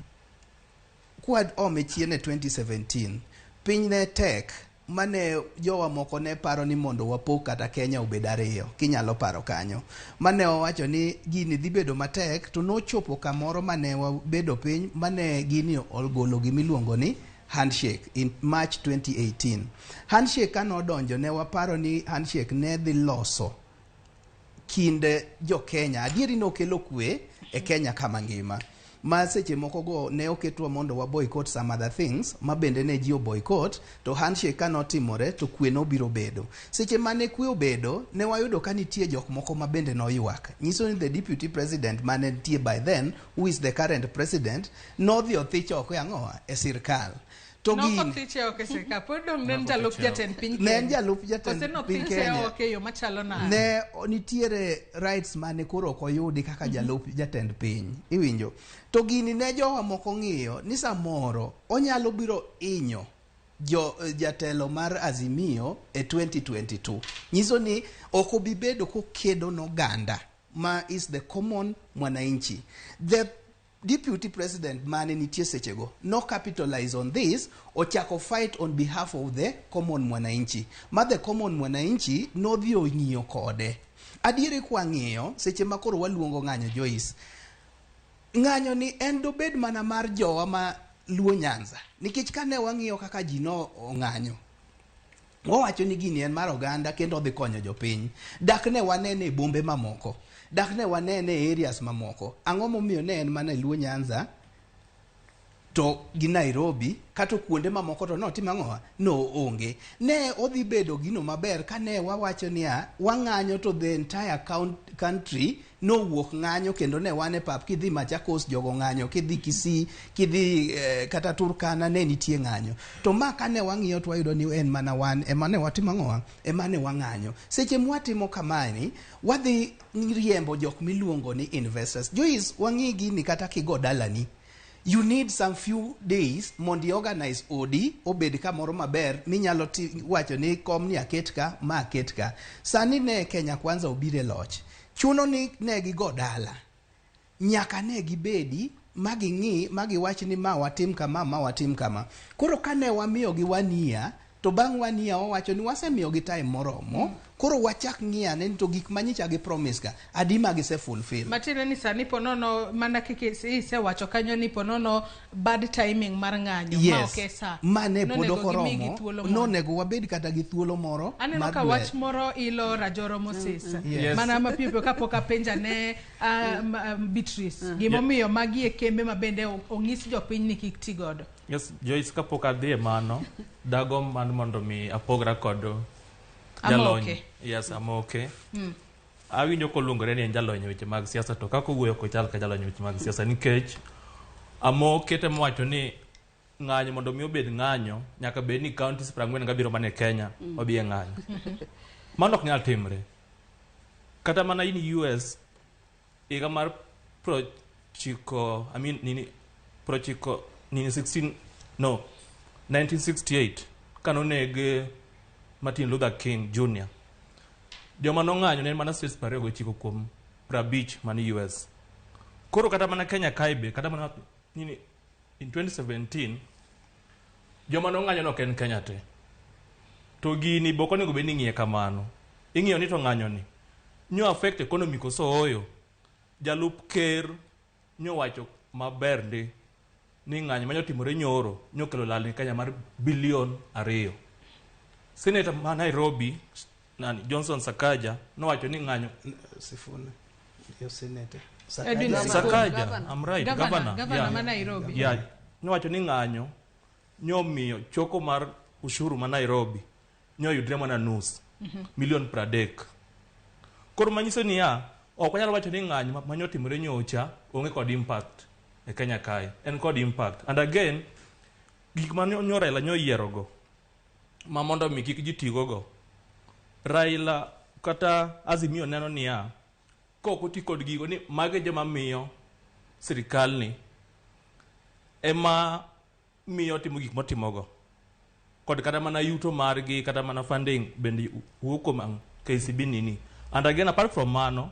kwa ome chien e 2017, piny ne tek mane jowa moko ne paro ni mondo wapog kata Kenya obed ariyo, kinyalo paro kanyo. Mane wawacho ni gini dhi bedo matek, to nochopo kamoro mane wabedo piny mane gini ogolo gimiluongo ni handshake in March 2018. Handshake kane odonjo ne waparo ni handshake ne dhi loso kind jo Kenya. Adieri nokelo kwe e Kenya kama ngima. Ma seche moko go ne oketwa mondo wa boycott some other things ma bende ne ji o boycott, to handshake ka notimore to kwe nobiro bedo. Seche mane kwe obedo, ne wayudo ka nitie jok moko ma bende noywak. Nyiso ni the deputy president mane nitie by then, who is the current president, nodhi othich oko e ang'owa e sirkal. To gini Nokothiche oko e sirkal, pod dong' ne en jalup jatend piny Ne en Kenya. jalup jatend Kose piny nothiche Kenya. oko e yo machalo nade? Ne nitiere rights mane koro ok oyudi kaka jalup jatend piny. Iwinjo? To gini ne jowa moko ng'iyo ni samoro onyalo biro inyo jo jatelo mar Azimio e 2022. Nyiso ni ok obi bedo kokedo n'oganda ma is the common mwananchi. The deputy president mane nitie sechego no capitalize on this, ochako fight on behalf of the common mwananchi. Ma the common mwananchi nodhi ong'iyo kode. Adieri kwang'iyo seche ma koro waluongo ng'anyo Joyce, ng'anyo ni en dobed mana mar jowa ma Luo Nyanza. Nikech kane wang'iyo kaka ji no ong'anyo, wawacho ni gini en mar oganda kendo odhi konyo jopiny. Dak ne wanene e bombe mamoko, dak ne wanene e areas mamoko. Ang'o momiyo ne en mana e Luo Nyanza to gi Nairobi kata kuonde mamoko to notimo ang'owa? No onge. Ne odhi bedo gino maber kane wawacho niya wang'anyo to the entire country nowuok ng'anyo kendo ne wan e pap kidhi Machakos jogo ng'anyo, kidhi Kisii, kidhi kata Turkana ne nitie ng'anyo. To ma kane wang'iyo to wayudo ni en mana wan ema ne watimo ang'owa? Ema ne wang'anyo. Seche mwatimo kamani, wadhi riembo jok miluongo ni investors. Joyce, wang'i gini kata kigo dalani. You need some few days mondo i organize odi obed kamoro maber minyalo wacho ni kom ni aket ka, ma aket ka. Sani ne Kenya Kwanza obiro e loch. Chuno ni ne gigo dala. Nyaka ne gibedi ma ging'i ma giwach ni ma watim kama, ma watim kama. Koro kane wamiyogi 1 year, to bang' 1 year wawacho ni wasemiyogi time moromo, koro wachak ng'iyo ane ni to gik manyicha gi promise ka, adi ma gise fulfill. Matiende ni sani ponono mana kaka isewacho kanyo ni ponono bad timing mar ng'anyo ma Yes. ok e sa. Ma ne pod Nonego ok gimigi oromo. thuolo moro. Nonego wabed kata gi thuolo moro Aneno mar ka dwe. wach moro ilo Rajoro Moses. Yes. Mana mapiyo piyo kapok apenja ne Beatrice. Gimomiyo magi e kembe ma bende ong'is jopiny ni kik ti godo. Yes, Joyce, kapok adhi e mano, dago mar mondo mi apogra kod jalony. Amoke. Yes, Amoke. Awinjo koluongore ni en jalony e weche mag siasa, to kaka owuoyo ok ochal ka jalony e weche mag siasa nikech Amoke temo wacho ni ng'anyo mondo mi obed ng'anyo nyaka bed ni counties 47 mane Kenya obi e ng'anyo. Mano ok nyal timre. Kata mana in US higa mar prochiko, I mean, nini, prochiko, nini 16, no, 1968 kanoneg Martin Luther King Jr. Joma nong'anyo ne en mana states 29 kuom 50 mane US. Koro kata mana Kenya kae be, kata mana nini, in 2017 joma nong'anyo no ok en Kenya te. To gini be ok onego bed ni ing'iye kamano. Ing'iyo ni to ng'anyo ni nyo affect economy koso ooyo. Jalup ker nyowacho maber ndi ni ng'anyo manyotimore nyoro nyokelo lal ne Kenya mar bilion 2. Senator ma Nairobi nani Johnson Sakaja nowacho ni ng'anyo Sifuna. Yo senator. Edwin Sakaja. Sifuna. Sakaja, Governor. I'm right, Governor, governor. governor Yeah. ma Nairobi. Yeah. Nowacho ni ng'anyo nyomiyo choko mar ushuru ma Nairobi nyoyudre mana nus milion 30. Koro manyiso niya, ok wanyal wacho ni ng'anyo manyotimore nyocha onge kod impact e Kenya kae. En kod impact. And again, gik ma nyo Raila nyoyierogo ma mondo mi kik ji tigo go. Raila kata Azimio neno niya, kok oti kod gigo ni magi joma miyo sirikal ni ema miyo timo gik motimogo. Kod kata mana yuto margi, kata mana funding bende wuok kuom KCB nini. And again, apart from mano,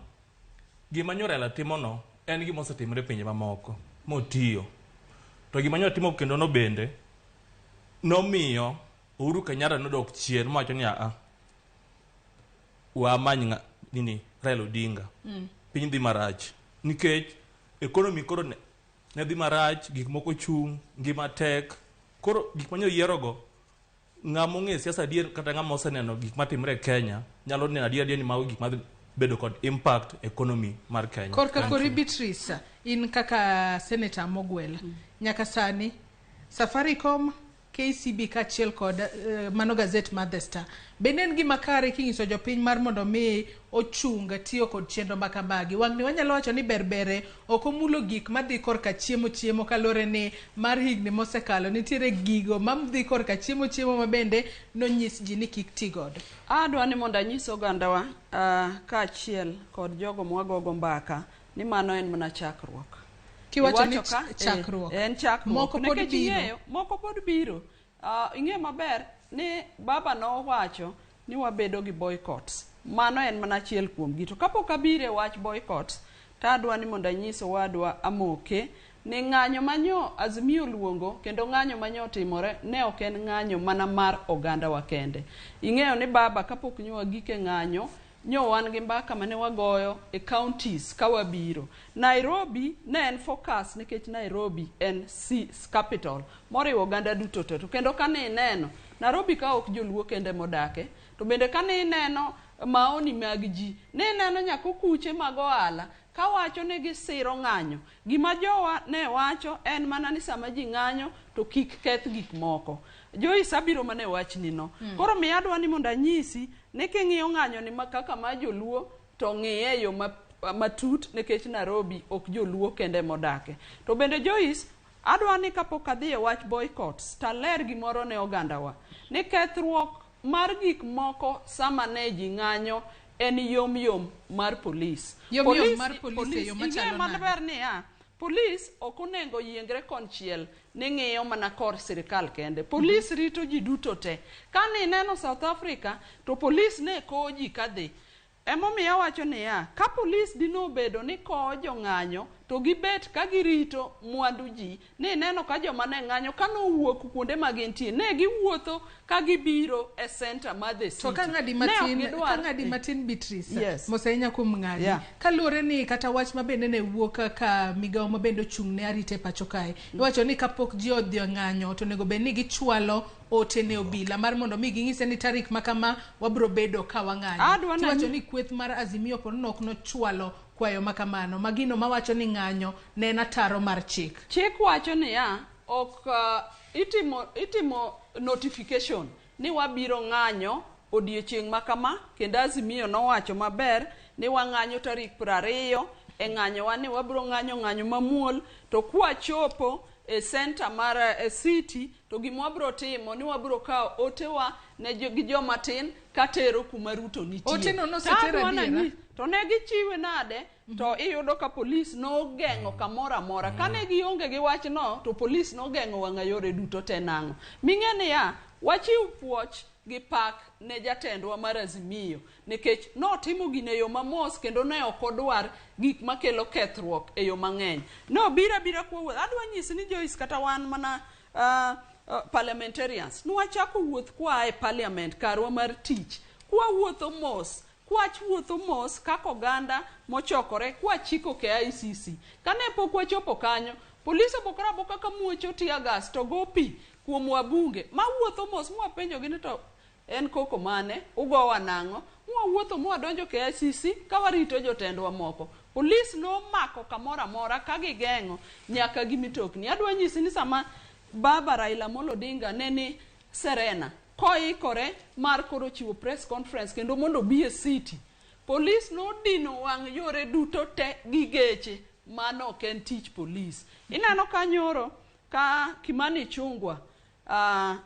gima nyo Raila timono en gima osetimore e pinje mamoko motiyo. To gima nyo timo kendo no bende nomiyo Uhuru Kenyatta nodok chien mowacho ni aa wamany nini Raila Odinga. Piny dhi marach nikech economy koro ne dhi marach, gik moko chung', ngima tek. Koro gik manyo yierogo, ng'ama ong'e siasa adier kata ng'ama oseneno gik matimre e Kenya nyalo neno adier adier ni mago gik madhi bedo kod impact economy mar Kenya. Korka Thank kori you. Beatrice, in kaka senator mogwel, nyaka sani Safaricom, KCB kaachiel kod mano gazet mar The Star, bende en gima kare king'iso jopiny mar mondo mi ochung tiyo kod chenro ma kamagi? Wang'ni wanyalo wacho ni berbere ok omulo gik madhi korka chiemo chiemo kaluwore ni mar higni mosekalo nitiere gigo madhi korka chiemo chiemo ma bende nonyis ji ni kik ti godo. Adwa ni mondo anyis ogandawa kaachiel kod jogo mwagogo mbaka ni mano en mana chakruok. Kiwacho ni Iwacho ka, chakruok. En chakruok. Moko pod Nikech biro. ing'eyo, moko pod biro. Ing'eyo maber ni baba nowacho ni wabedo gi boycotts. Mano en mana achiel kuom gi. To kapok abiro e wach boycotts, to adwa ni mondo anyis owadwa Amoke ni ng'anyo manyo Azimio luongo kendo ng'anyo manyo otimore ne ok en ng'anyo mana mar oganda wa kende. Ing'eyo ni baba kapok nyo wagik e ng'anyo, nyo wan gi mbaka mane wagoyo e counties ka wabiro. Nairobi ne en focus nikech Nairobi en capital moriwo oganda duto te. To kendo kane ineno, Nairobi ka ok joluo kende modake, to bende kane ineno maoni mag ji, ne ineno nyaka okuche mag ohala kawacho ni gisiro ng'anyo. Gima jowa ne wacho en mana ni sama ji ng'anyo to kik keth gik moko. Joyce abiro mana e wachni no. Koro miya adwa ni mondo anyisi ni king'iyo ng'anyo ni kaka ma joluo to ng'iye e yo matut nikech Nairobi ok joluo kende modake. To bende Joyce, adwa ni kapok adhi e wach boycotts, taler gimoro ne ogandawa. Ni kethruok mar gik moko sama ne ji ng'anyo en yom yom mar polis. Yom yom mar polis e yo machalo Ing'e nade? maber niya, polis ok onego yiengre konchiel ni ng'iyo mana kor sirikal kende. Polis rito ji duto te. Kane ineno South Africa, to polis ne kowo ji kadhi. Emomiyo awacho niya, ka polis dino bedo ni kowo jong'anyo, to gibet ka girito mwandu ji, ni ineno ka joma ne ng'anyo ka nowuok kuonde ma gintie, ne giwuotho ka gibiro e center mar the city. To ka ng'adi Ne ok matin, gidwar- ka ng'adi matin Beatrice, Yes. mos ahinya kuom ng'adi. Kaluwore ni kata wach ma bende ne wuok ka migawo ma bende ochung' ne arita e pacho kae. Iwacho ni kapok ji odhi e ng'anyo to onego bed ni gichwalo ote ne obila mar mondo mi ging'ise ni tarik ma kama wabro bedo ka wang'anyo. Adwa Tiwacho ni kweth mar Azimio pod nok nochwalo kwayo ma kamano. Magino mawacho ni ng'anyo ne en ataro mar chik. Chik wacho niya, ok itimo notification ni wabiro ng'anyo odiechieng' ma kama, kendo Azimio nowacho maber ni wang'anyo tarik 20 e ng'anyowa ni wabiro ng'anyo ng'anyo mamuol, to kwachopo e center mar e city to gima wabiro timo ni wabiro kawo otewa ne gi joma tin katero kuma Ruto nitie. Ote no noseter To adwa adiera? to ne gichiwe nade? To iyudo ka polis nogeng'o kamoro amora. Kane gionge gi wachno, to polis nogeng'o wang'a yore duto te nang'o. Ming'e niya, wachiw puoch gi pak ne jatendwa mar Azimio nikech notimo gino e yo mamos kendo ne ok odwar gik makelo kethruok e yo mang'eny. Nobiro abira kwa wuoth. Adwa nyisi ni Joyce kata wan mana parliamentarians nwachako wuoth kwa e parliament karwa mar tich kwawuotho mos kwach wuotho mos kaka oganda mochokore kwachiko KICC. Kane pok wachopo kanyo, polis obokore aboka ka muocho tear gas to go pi kuom wabunge mawuotho mos mwapenjogi ni to en koko mane ugowa nang'o mwawuotho mwadonjo KICC ka warito jotendwa moko. Polis nomako kamoro amora ka gigeng'o nyaka gi mitokni. Adwa nyisi ni sama baba Raila Amolo Odinga ne ni Serena koikore mar koro chiwo press conference kendo mondo obi e city, polis nodino wang' yore duto te gi geche. Mano ok en tich polis. Ineno ka nyoro ka Kimani Ichung'wa,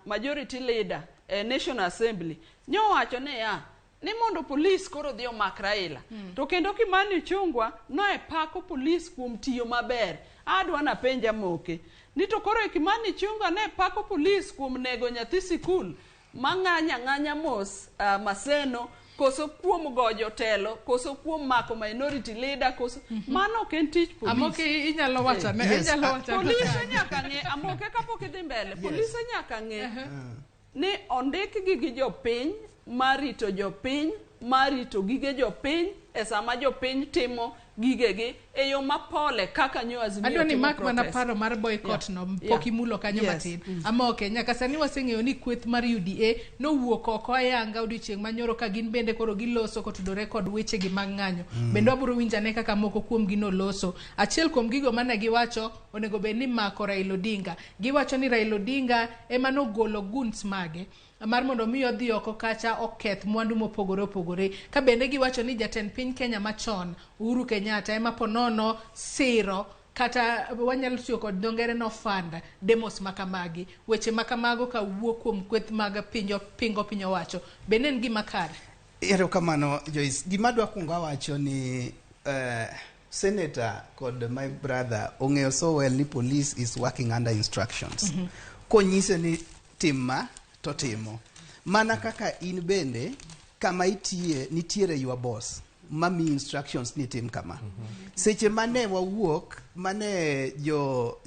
majority leader e National Assembly, nyowacho niya ni mondo polis koro dhi omak Raila. To kendo Kimani Ichung'wa noe pako polis kuom tiyo maber. Adwa napenja moke ni to koro Kimani Ichung'wa ne pako polis kuom nego nyathi sikul mang'anya ng'anya mos Maseno, koso kuom go jotelo, koso kuom mako minority leader, koso mano ok en tich polis. Amoke, inyalo wacho ne, inyalo wacho Polise nyaka ng'e, Amoke, kapok idhi mbele, polise nyaka ng'e ni ondikgi gi jopiny mar rito jopiny, mar rito gige jopiny e sama jopiny timo gigegi e yo mapole kaka nyo Azimio Adwa ni timo mak mana protest. paro mar boycott no pok imulo kanyo matin. Amoke, nyaka sani waseng'eyo ni kweth mar UDA nowuok oko ayanga odiochieng' manyoro ka gin bende koro giloso kotudore kod wechegi mag ng'anyo. Bende wabiro winjo ane kaka moko kuom gi noloso. Achiel kuom gigo mane giwacho onego bed ni mako Raila Odinga. Giwacho ni Raila Odinga ema nogolo guns mage mar mondo mi odhi oko kacha oketh mwandu mopogore opogore. Ka bende giwacho ni jatend piny Kenya machon Uhuru Kenyatta ema ponono siro, kata wanyalo tiyo kod dho ngere no fund demos makamagi. Weche makamago ka wuok kuom kweth mag pinjo pingo piny owacho bende en gima kare? Erokamano, Joyce. Gima adwa kuongo awacho ni senator kod my brother ong'eyo so well ni police is working under instructions. Konyise ni tim ma to timo. Mana kaka in bende kama itiye nitiere your boss mami instructions ni tim kama. Seche mane wawuok, mane jo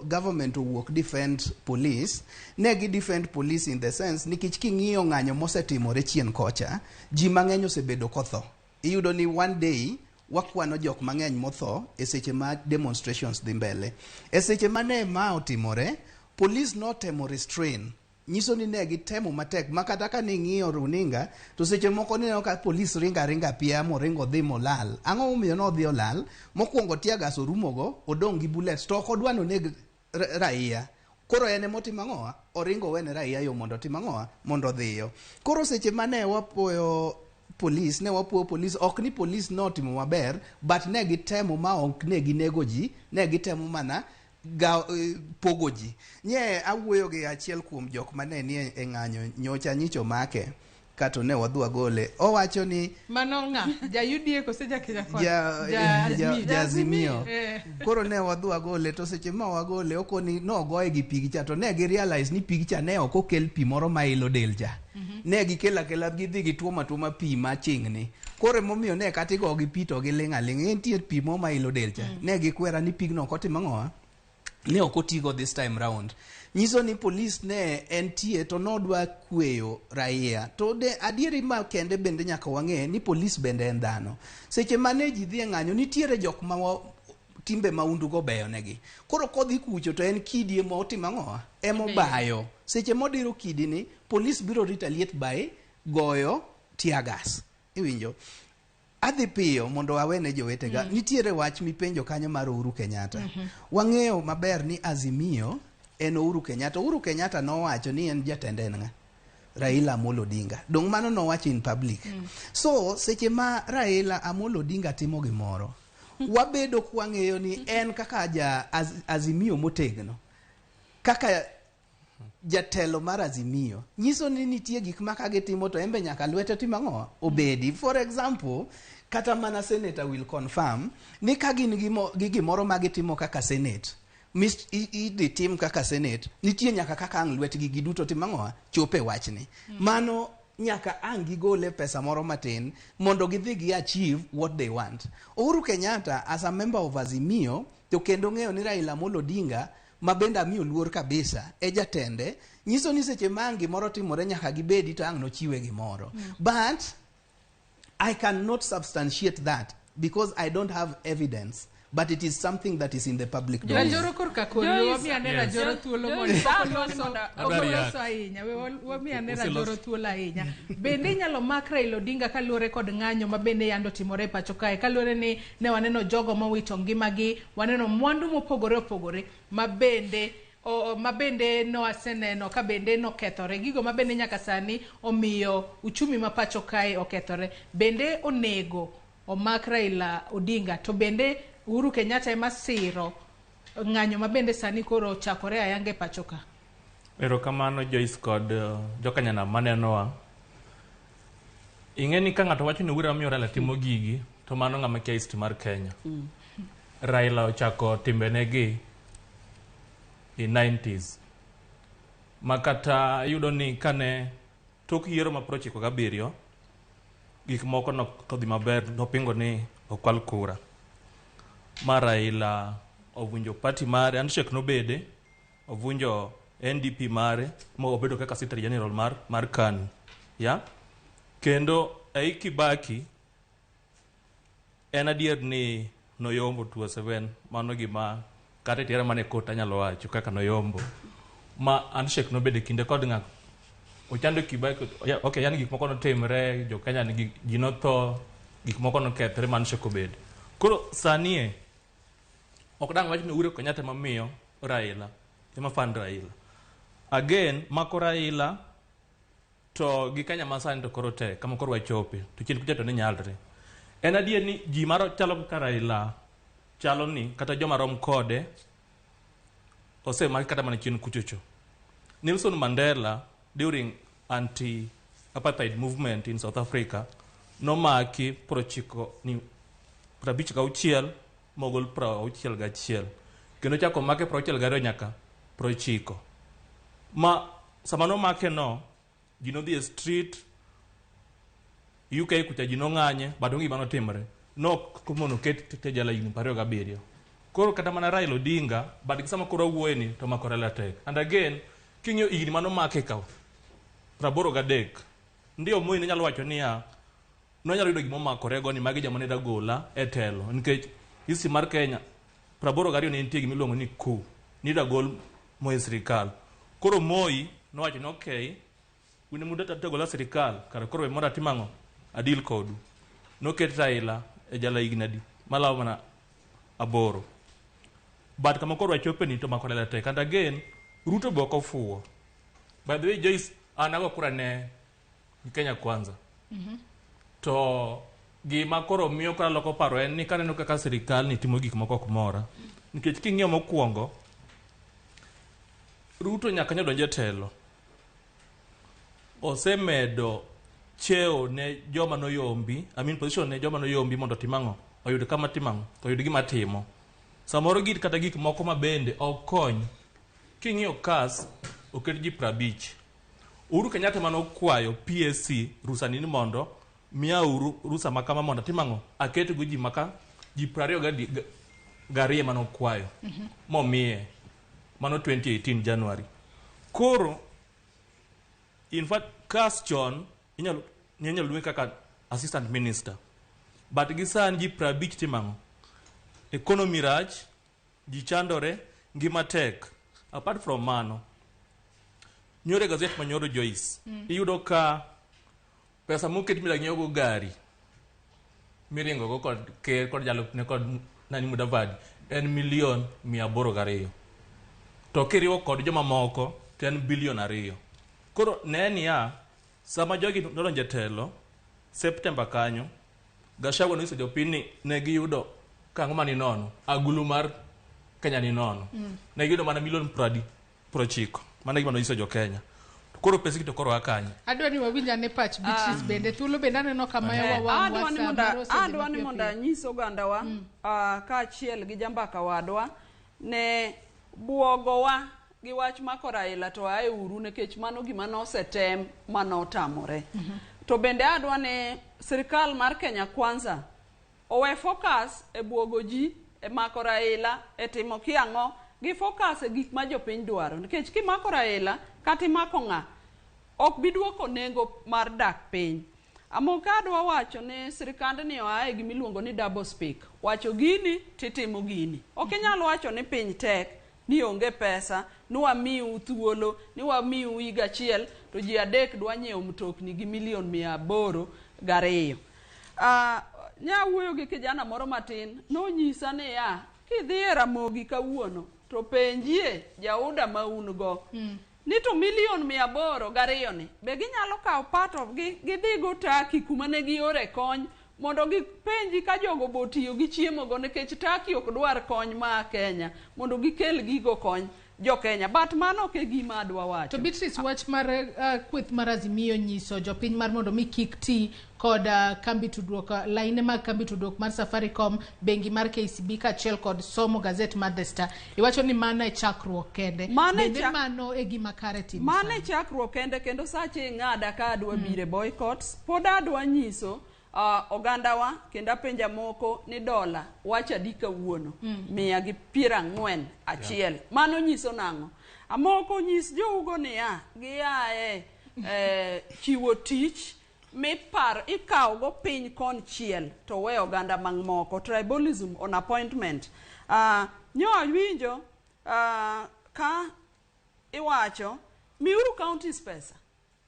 government owuok defend police, ne gi defend police in the sense nikech king'iyo ng'anyo mosetimore chien kocha, ji mang'eny osebedo kotho. Iyudo ni one day wakwano jok mang'eny motho e seche ma demonstrations dhi mbele. E seche mane ma otimore, police notemo restrain, nyiso ni ne gitemo matek ma kata ka ning'iyo runinga to seche moko nineno ka polis ringa ringa pia moringo dhi molal. Ang'o momiyo nodhi olal? Mokwongo tear gas orumogo, odong' gi bullets to ok odwa noneg raia. Koro en emotimo ang'owa? Oringo wene raia yo mondo otim ang'owa? Mondo odhiyo. Koro seche mane wapuoyo police, ne wapuoyo police, ok ni police notimo maber, but ne gitemo ma ok ne ginego ji, ne gitemo mana ga, pogo ji. Nye awuoyo gi achiel kuom jok mane nie e ng'anyo nyocha nyicho make kato ne wadhi wagole. Owacho ni Mano ng'a? Ja UDA kose ja Kenya Kwanza? Ja Azimio. Koro ne wadhi wagole, to seche ma wagole okoni nogoye gi pigi cha, to ne gi realize ni pigi cha ne ok okel pi moro ma ilo del cha. Ne gikel akela, gidhi gituomo atuoma pi machingni. Koro emomiyo ne kata igo gi pi to giling' aling'. Entie pi moro ma ilo del cha. Ne gikwera ni pigno ok otimo ang'owa? Ne ok otigo this time round. Nyiso ni police ne entie to nodwa kweyo raia. To de adieri ma kende bende nyaka wang'e ni police bende en dhano. Seche mane ji dhi e ng'anyo nitiere jok ma timbe maundu go beyo negi. Koro kodhi kucho to en kidi ema otimo ang'owa? Ema obayo. Seche modiro kidi ni, police biro retaliate by goyo tear gas. Iwinjo? Adhi piyo mondo awene jowetega. Nitiere wach mipenjo kanyo mar Uhuru Kenyatta. Wang'eyo maber ni Azimio en Uhuru Kenyatta. Uhuru Kenyatta nowacho ni en jatende en ng'a? Raila Amolo Odinga. Dong' mano nowacho in public. So seche ma Raila Amolo Odinga timo gimoro, wabedo kwang'eyo ni en kaka ja Azimio motegno, kaka jatelo mar Azimio, nyiso ni nitie gik ma ka gitimo to embe nyaka lwete tim ang'o? Obedi. For example, kata mana senator will confirm ni ka gin gi gimoro ma gitimo kaka senate, idhi tim kaka senate, nitie nyaka kaka ang' lwetgi giduto tim ang'o? Chope wachni. Mano nyaka ang' gigole pesa moro matin mondo gidhi gi achieve what they want. Uhuru Kenyatta as a member of Azimio to kendo ng'eyo ni Raila Amolo Odinga ma bende amiyo luor kabisa e jatende, nyiso ni seche ma ang' gimoro timore nyaka gibedi to ang' nochiwe gimoro. But I cannot substantiate that because I don't have evidence, but it is something that is in the public domain. Rajoro korka kori, Joyce. wami ane Yes. Rajoro thuolo Joyce, mondo Joyce, ok Adwaro oloso yath. ahinya. We wami ane Oselos. Rajoro thuolo ahinya. Bende inyalo mak Raila Odinga kaluwore kod ng'anyo ma bende yando timore e pacho kae, kaluwore ni ne waneno jogo mowito ngimagi, waneno mwandu mopogore opogore ma bende nowaseneno ka bende nokethore, gigo ma bende nyaka sani omiyo uchumi ma pacho kae okethore. Bende onego omak Raila Odinga, to bende Uhuru Kenyatta ema siro ng'anyo ma bende sani koro ochakore ayanga e pacho ka. Erokamano Joyce kod jokanyanam manenowa. Ing'e ni ka ng'ato wacho ni Uhuru ema miyo Raila timo gigi, to mano ng'ama kia history mar Kenya. Raila ochako timbene gi in 90s. Ma kata iyudo ni kane tok yiero ma 97 gik moko nok odhi maber nopingo ni okwal kura. Ma Raila ovunjo party mare, handshake nobede, ovunjo NDP mare, ma obedo kaka Secretary General mar KANU. Ya? Kendo ei Kibaki, en adier ni noyombo 207, mano gima kata e tiara mane kot anyalo wacho kaka noyombo. Ma handshake nobedo e kinde kod ng'a Ochando Kibaki, okay, yani gik moko notimre, jo Kenya nigi ji notho, gik moko nokethre ma handshake obedo. Koro sani e, ok dang' wach ni Uhuru Kenyatta ema miyo Raila, ema fund Raila. Again, mako Raila to gi Kenya masani to koro tek, kama koro wachope, to chien kucha to ne nyalre. En adier ni ji maro chalo kaka Raila chalo ni kata joma rom kode osemaki kata mana chien kuchocho. Nelson Mandela during anti-apartheid movement in South Africa nomaki prochiko ni 56 mogol 61 kendo chako make 62 nyaka 90. Ma sama nomake no ji nodhi e street UK kucha ji nong'anye but onge gima notimre nok mondo oket e jela higni 27. Koro kata mana Raila Odinga but gi sama koro awuoye ni to mako Raila tek. And again king'iyo higni manomake ka 83 ndio Moi ne nyalo wacho niya nonyalo yudo gima omakorego ni magi joma ne da gola e telo nikech history mar Kenya 82 ne nitie gima iluongo ni coup ni da gol Moi e sirikal. Koro Moi nowacho ni okay un ema udwa gola e sirikal kara koro we mondo atim ang'o adil kodu. Noket Raila e jela higni adi malawo mana 8. But kama koro wachope ni to mako Raila tek. And again Ruto be ok ofuwo. By the way Joyce an ago kura ne Kenya Kwanza. To gima koro miyo koro aloko paro en ni kaneno kaka sirikal ni timo gik moko ok mora. Nikech king'iyo mokwongo, Ruto nyaka ne donj e telo. Osemedo cheo ne joma noyombi, I mean position ne joma noyombi mondo otim ang'o? Oyud kama timo ang'o? Oyud gima timo. Samoro gin kata gik moko ma bende ok kony. King'iyo CAS, oket ji 50. Uhuru Kenyatta mane okwayo PSC rusa ni mondo miyauru rusa ma kama mondo atim ang'o? Aket go ji maka ji 22 mane okwayo. Momiye. Mano 2018 January. Koro in fact CAS chon inyalo luongi kaka assistant minister. But gi sani ji 50 timo ang'o? Economy rach, ji chandore, ngima tek. Apart from mano, nyoro e gazet manyoro Joyce, iyudo ka pesa moket mida nyiewo go gari miringo go kod ker kod jalupne kod nani Mudavadi en milion 802. To kiriwo kod joma moko to en bilion 2. Koro ne niya, sama jogi nodonjo e telo September kanyo, Gachagua nonyiso jopiny ni ne giyudo kang'o mani nono, agulu mar Kenya ni nono. Ne giyudo mana milion 90. Mano e gima nonyiso jo Kenya. Koro pesgi to koro a kanye? Adwa ni wawinj ane pach Beatrice bende thuolo bende aneno ka mayowa wang' Adwa ni wasa mondo maro osedhi adwa ni mapiyo mondo piyo. anyis ogandawa kaachiel gi jambaka wadwa ne buogowa gi wach mako Raila to ae uru nikech mano gima nosetem manotamore. To bende adwa ni sirikal mar Kenya Kwanza owe focus e buogo ji, e mako Raila, e timo kiang'o, gi focus e gik ma jopiny dwaro. Nikech kimako Raila kata imako ng'a, ok bi duoko nengo mar dak piny. Amoka adwa wacho ni sirikandni oa e gimiluongo ni double speak. Wacho gini titimo gini. Ok inyal wacho ni piny tek, ni onge pesa, ni wamiu thuolo, ni wamiu higa achiel, to ji adek dwa nyiewo mtokni gi milion 802. Nya wuoyo gi kijana moro matin, nonyisa niya, kidhi e Ramogi kawuono, to penjie jauda ma un go. Ni to milion 802 ni, be ginyalo kawo part of gi, gidhi go Turkey kuma ne giore kony, mondo gipenji ka jogo bo tiyo gi chiemo go nikech Turkey ok dwar kony maa Kenya, mondo gikel gigo kony. jo Kenya. But mano ok e gima adwa wacho. To Beatrice, wach mar kweth mar Azimio nyiso jopiny mar mondo mi kik ti kod kambi tudruok, laine mag kambi tudruok mar Safaricom, bengi mar KCB kaachiel kod somo gazet mar The Star. Iwacho ni mano e chakruok kende. Mano e Bende mano e gima kare timo Mano sani? e chakruok kende kendo sache ing'ada ka adwa bire boycotts pod adwa nyiso ogandawa kendo apenja moko ni dola wach adi kawuono 141. Mano nyiso nang'o? Amoko nyis jougo niya giaye chiwo tich mipar ikawogo piny konchiel to we oganda mamoko, tribalism on appointment. Nyo awinjo ka iwacho miuru counties pesa.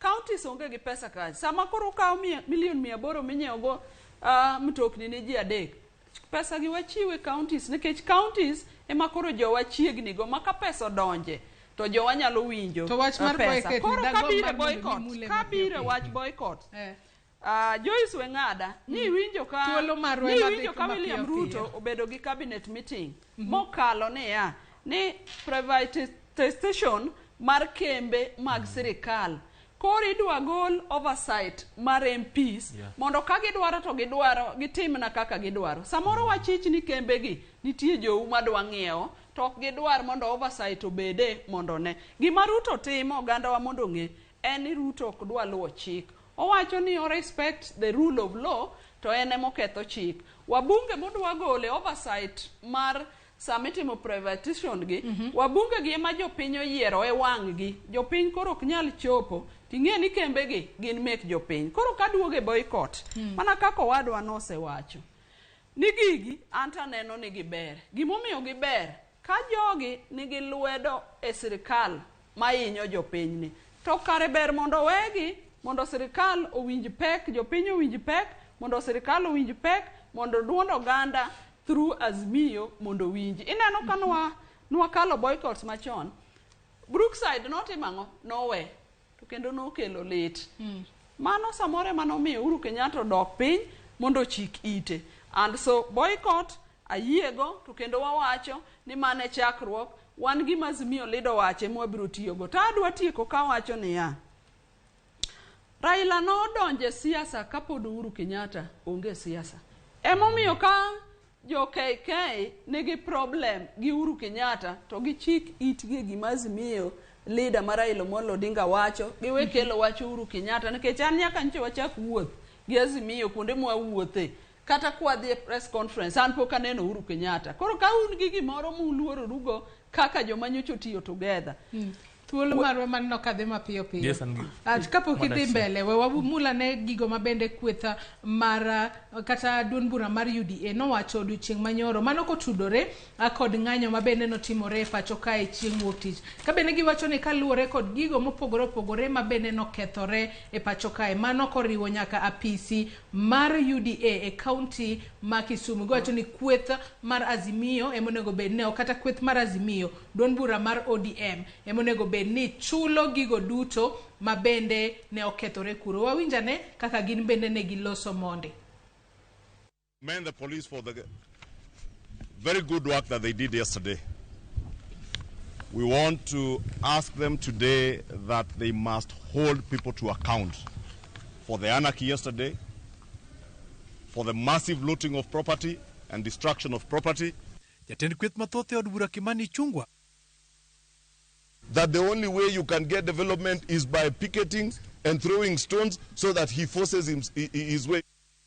Counties onge gi pesa kacha. Sama koro ukawo milion 800 minyiewogo mtokni ne ji 3, pesa gi wachiwe counties nikech counties ema koro jowa chiegni go ma ka pesa odonje to jowa nyalo winjo To wach mar pesa. boycott ni Koro dagomb kabire mar mondo boycott, gimule kabire mapiyo. wach boycott. Joyce Weng'ada, ni iwinjo ka Thuolo marwa ni ema iwinjo dhi ka William mapiyo Ruto piyo. obedo gi cabinet meeting mokalo niya ni privatization mar kembe mag sirikal koro idwa gol oversight mar MPs mondo ka gidwaro to gidwaro gitimna kaka gidwaro. Samoro wachich ni kembegi nitie jou madwa ng'iewo to ok gidwar mondo oversight obede mondo ne. Gima Ruto timo ogandawa mondo ong'e en ni Ruto ok dwa luwo chik. Owacho ni o respect the rule of law to en emoketho chik. Wabunge modwa gole oversight mar sama itimo privatization gi, wabunge gi ema jopiny oyiero e wang' gi. Jopiny koro ok nyal chopo ting'e ni kembe gi gin mek jopiny. Koro kaduogo e boycott, mana kaka owadwa nosewacho ni gigi an to aneno ni giber. Gimomiyo giber, ka jogi nigi lwedo e sirikal mahinyo jopinyni, to kare ber mondo wegi mondo sirikal owinj pek, jopiny owinj pek, mondo sirikal owinj pek, mondo duond oganda through Azimio mondo owinji. Ineno ka nwakalo boycotts machon, Brookside notimo ang'o? Nowe. To kendo nokelo lit. Mano samoro ema nomiyo Uhuru Kenyatta odok piny mondo ochik ite. And so boycott ayiego to kendo wawacho ni mano e chakruok, wan gima Azimio Leader wacho ema wabiro tiyogo. To adwa tieko kawacho niya, Raila nodonjo e siasa kapod Uhuru Kenyatta onge e siasa. Emomiyo ka jo KK nigi problem gi Uhuru Kenyatta to gichik itgi e gima Azimio leader mar Raila Amolo Odinga wacho, giwe kelo wach Uhuru Kenyatta nikech an nyaka nyocha wachak wuoth gi Azimio kuonde mwawuothe kata kwadhi e press conference an pok aneno Uhuru Kenyatta. Koro ka un gi gimoro muluororugo kaka joma nyocha otiyo together, Thuolo marwa maneno kadhi mapiyo piyo. Yes, an gi- Kapok idhi Madachi. mbele, we wamul ane gigo mabende kweth mar kata duond bura mar UDA nowacho odiochieng' manyoro mano kotudore kod ng'anyo mabende notimore e pacho kae chieng' wuok tich. Ka bende giwacho ni kaluwore kod gigo mopogore opogore mabende nokethore e pacho kae, mano koriwo nyaka apisi mar UDA e kaunti ma Kisumu. Giwacho ni kweth mar Azimio ema onego bed ni, kata kweth mar Azimio, duond bura mar ODM ema onego bed ni chulo gigo duto ma bende ne okethore kuro. Wawinj ane kaka gin bende ne giloso monde. Commend the police for the very good work that they did yesterday. We want to ask them today that they must hold people to account for the anarchy yesterday, for the massive looting of property and destruction of property. Jatend kweth mathoth e od bura Kimani Ichung'wa That the only way you can get development is by picketing and throwing stones so that he forces his way.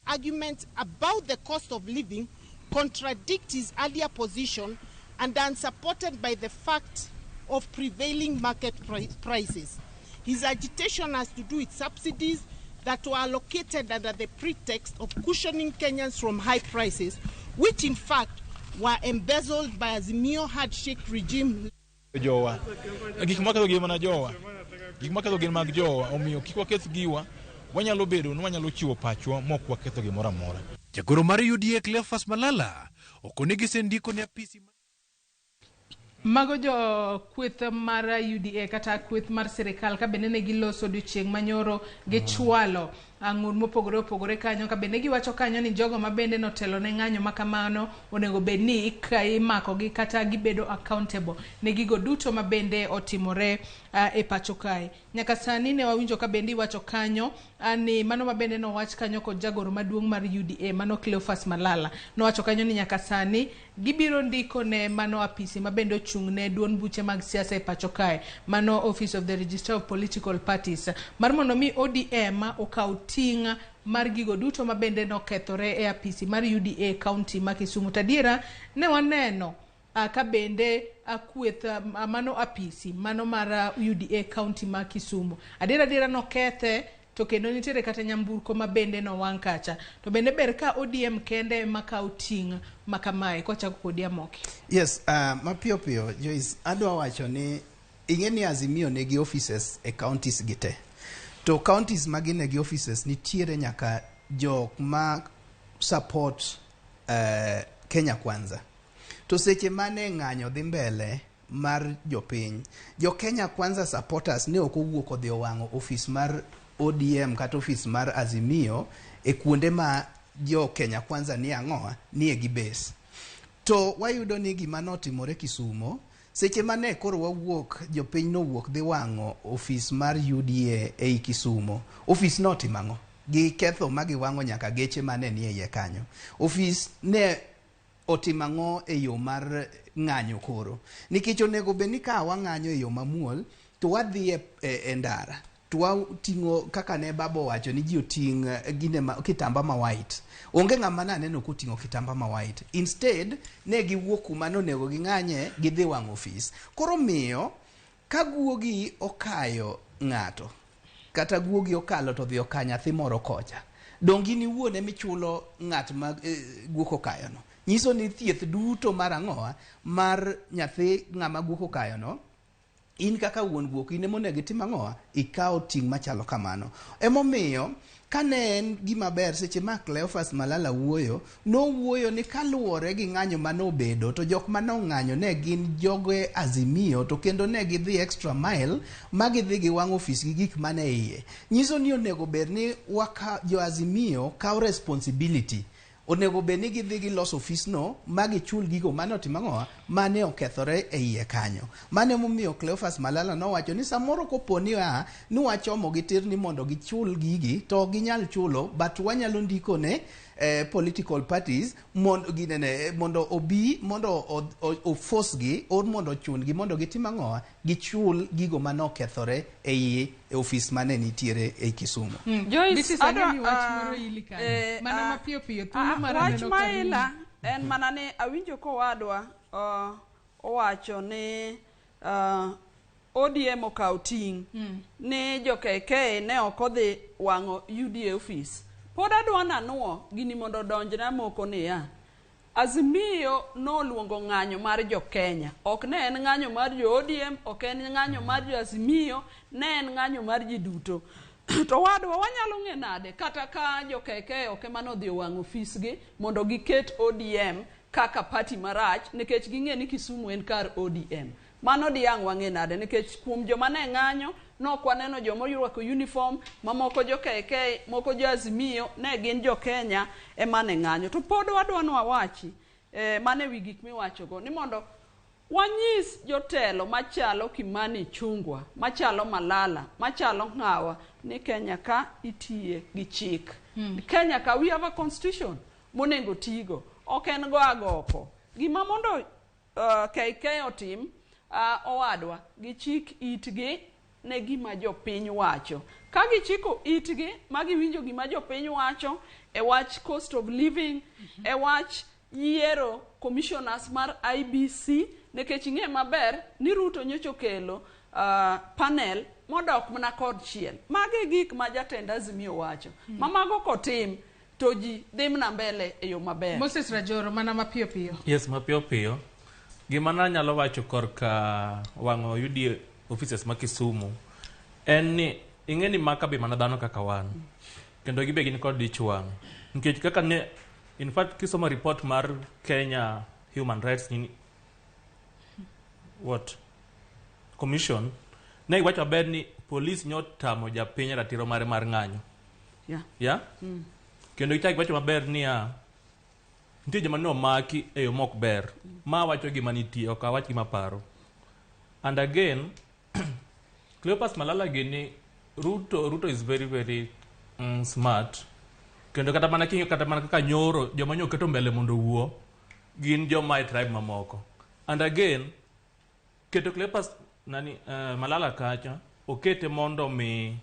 Arguments about the cost of living contradict his earlier position and are unsupported by the fact of prevailing market prices. His agitation has to do with subsidies that were allocated under the pretext of cushioning Kenyans from high prices, which in fact were embezzled by Azimio handshake regime. Jowa gik maketho gin mana jowa, gik maketho gin mag jowa, omiyo kik waketh giwa. Wanyalo bedo ni wanyalo chiwo pachwa mok waketho gimoro amora. Jagoro mar UDA Cleophas Malala okone gisendiko ne apisi Mago jo kweth mar UDA kata kweth mar sirikal ka bende ne giloso odiochieng' manyoro gichwalo ng'ur mopogore opogore kanyo ka bende giwacho kanyo ni jogo ma bende notelo ne ng'anyo ma kamano onego bed ni imakogi kata gibedo accountable ne gigo duto ma bende otimore e pacho kae. Nyaka sani ne wawinjo ka bende iwacho kanyo ni mano ma bende nowach kanyo kod jagoro maduong' mar UDA mano Cleophas Malala nowacho kanyo ni nyaka sani gibiro ndiko ne mano apisi ma bende ochung' ne duond buche mag siasa e pacho kae mano Office of the Registrar of Political Parties mar mondo mi ODM okaw ting' mar gigo duto ma bende nokethore e apisi mar UDA county ma Kisumu. To adiera ne waneno ka bende kweth mano apisi mano mar UDA county ma Kisumu adiera nokethe to kendo nitiere kata nyamburko ma bende nowang' kacha. To bende ber ka ODM kende ema kaw ting' ma kamae kwachako kodi Amoki. Yes, mapiyo piyo Joyce, adwa wacho ni ing'e ni Azimio nigi offices e counties gi te. To counties ma gin gi offices nitiere nyaka jok ma support Kenya Kwanza. To seche mane ng'anyo dhi mbele mar jopiny, jo Kenya Kwanza supporters ne ok owuok odhi owang'o office mar ODM kata office mar Azimio e kuonde ma jo Kenya Kwanza ni ang'o nie gi base. To wayudo ni gima notimore Kisumo, seche mane koro wawuok, jopiny nowuok dhi wang'o office mar UDA ei Kisumo. Office notimo ang'o? Giketho ma giwang'o nyaka geche mane nie iye kanyo. Office ne otimo ang'o e yo mar ng'anyo koro? Nikech onego bed ni ka wang'anyo e yo mamuol, to wadhi e ndara. To wating'o kaka ne baba owacho ni ji oting' gine ma, kitamba ma white. Onge ng'ama naneno koting'o kitamba ma white. Instead, ne giwuok kuma nonego ging'anye, gidhi wang'o ofis. Koro miyo, ka guogi okayo ng'ato, kata guogi okalo to dhi okayo nyathi moro kocha, donge in iwuon emichulo ng'at ma guok okayono? Nyiso ni thieth duto mar ang'owa mar nyathi ng'ama guok okayono, in kaka wuon guok in emonego itim ang'owa? Ikaw ting' machalo kamano. Emomiyo kane en gima ber seche ma Cleophas Malala wuoyo, nowuoyo ni kaluwore gi ng'anyo manobedo to jok manong'anyo ne gin joge Azimio to kendo ne gidhi extra mile ma gidhi giwang'o ofis gi gik mane iye. Nyiso ni onego bed ni jo Azimio kaw responsibility. Onego bed ni gidhi giloso ofisno ma gichul gigo mane otimo ang'owa mane okethore e iye kanyo. Mano emomiyo Cleophas Malala nowacho ni samoro kopo ni ni wachomo gi tir ni mondo gichul gigi to ok ginyal chulo, but wanyalo ndiko ne political parties mondo ginene mondo obi mondo o force gi or mondo ochun gi mondo gitim ang'owa gichul gigo mane okethore ei ofis mane nitiere ei Kisumu. Joyce, Beatrice, adwa, aneni wach moro ili kanyo. Mana mapiyo piyo, thuolo mar wach aneno ka maila en mana ni awinjo kowadwa owacho ni ODM okaw ting' ni jo KK ne ok odhi wang'o UDA office. Pod adwa nanuo gini mondo odonjna moko niya. Azimio noluongo ng'anyo mar jo Kenya. Ok ne en ng'anyo mar jo ODM, ok en ng'anyo mar jo Azimio, ne en ng'anyo mar ji duto. To wadwa wanyalo ng'e nade kata ka jo KK ok ema nodhi owang'o ofisgi mondo giket ODM kaka party marach nikech ging'e ni Kisumu en kar ODM. Mano diang' wang'e nade nikech kuom joma ne ng'anyo nok waneno joma orwako uniform, mamoko jo KK, moko jo Azimio, ne gin jo Kenya ema ne ng'anyo. To pod wadwa ni wawachi mane wi gik miwachogo ni mondo wanyis jotelo machalo Kimani Ichung'wa, machalo Malala, machalo Ng'awa ni Kenya ka itiye gi chik. Kenya ka we have a constitution monego tigo. Ok en go agoko. Gima mondo KK otim owadwa gichik itgi ne gima jopiny wacho. Ka gichiko itgi ma giwinjo gima jopiny wacho e wach cost of living, e wach yiero commissioners mar IEBC, nikech ing'e maber ni Ruto nyocha okelo panel modok mana kod chiel. Magi e gik ma jatend Azimio wacho. Ma mago kotim to ji dhi mana mbele e yo maber. Moses Rajoro, mana mapiyo piyo. Yes, mapiyo piyo. Gima nanyalo wacho korka wang'o UDA offices ma Kisumu en ni ing'e ni maka be mana dhano kaka wan. Kendo gibe gin kod ich wang'. Nikech kaka ne in fact kisomo report mar Kenya Human Rights nini what commission ne giwacho maber ni police nyotamo japiny ratiro mare mar ng'anyo. Yeah? Kendo ichak iwacho maber niya, nitie joma ne omaki e yo mok ber. Ma wacho gima nitie, ok awach gima paro. And again, Cleopas Malala gini, Ruto is very, very smart. Kendo kata mana king'iyo kata mana kaka nyoro, joma nyo keto mbele mondo owuo, gin joma e tribe mamoko. And again, keto Cleopas Malala kacha, okete mondo mi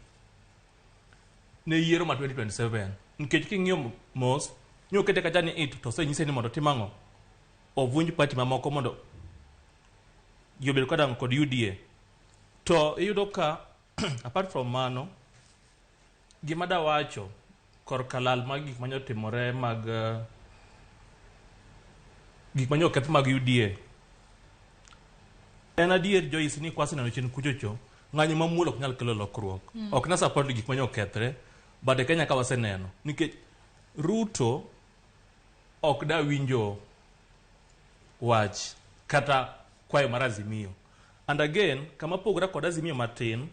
ne yiero ma 2027. Nikech king'iyo mos, nyo okete kacha ni it, to osenyise ni mondo otim ang'o? Ovunj party mamoko mondo ji obed kod UDA. To iyudo ka, apart from mano, gima dawacho korka lal mag gik manyo timore mag gik manyo oketh mag UDA. En adier Joyce ni kwasi neno chien kuchocho, ng'anyo mamuol ok nyal kelo lokruok. Ok na support gik manyo okethre, but e Kenya ka waseneno. Nikech Ruto ok da winjo wach kata kwayo mar Azimio. And again, kama pogora kod Azimio matin,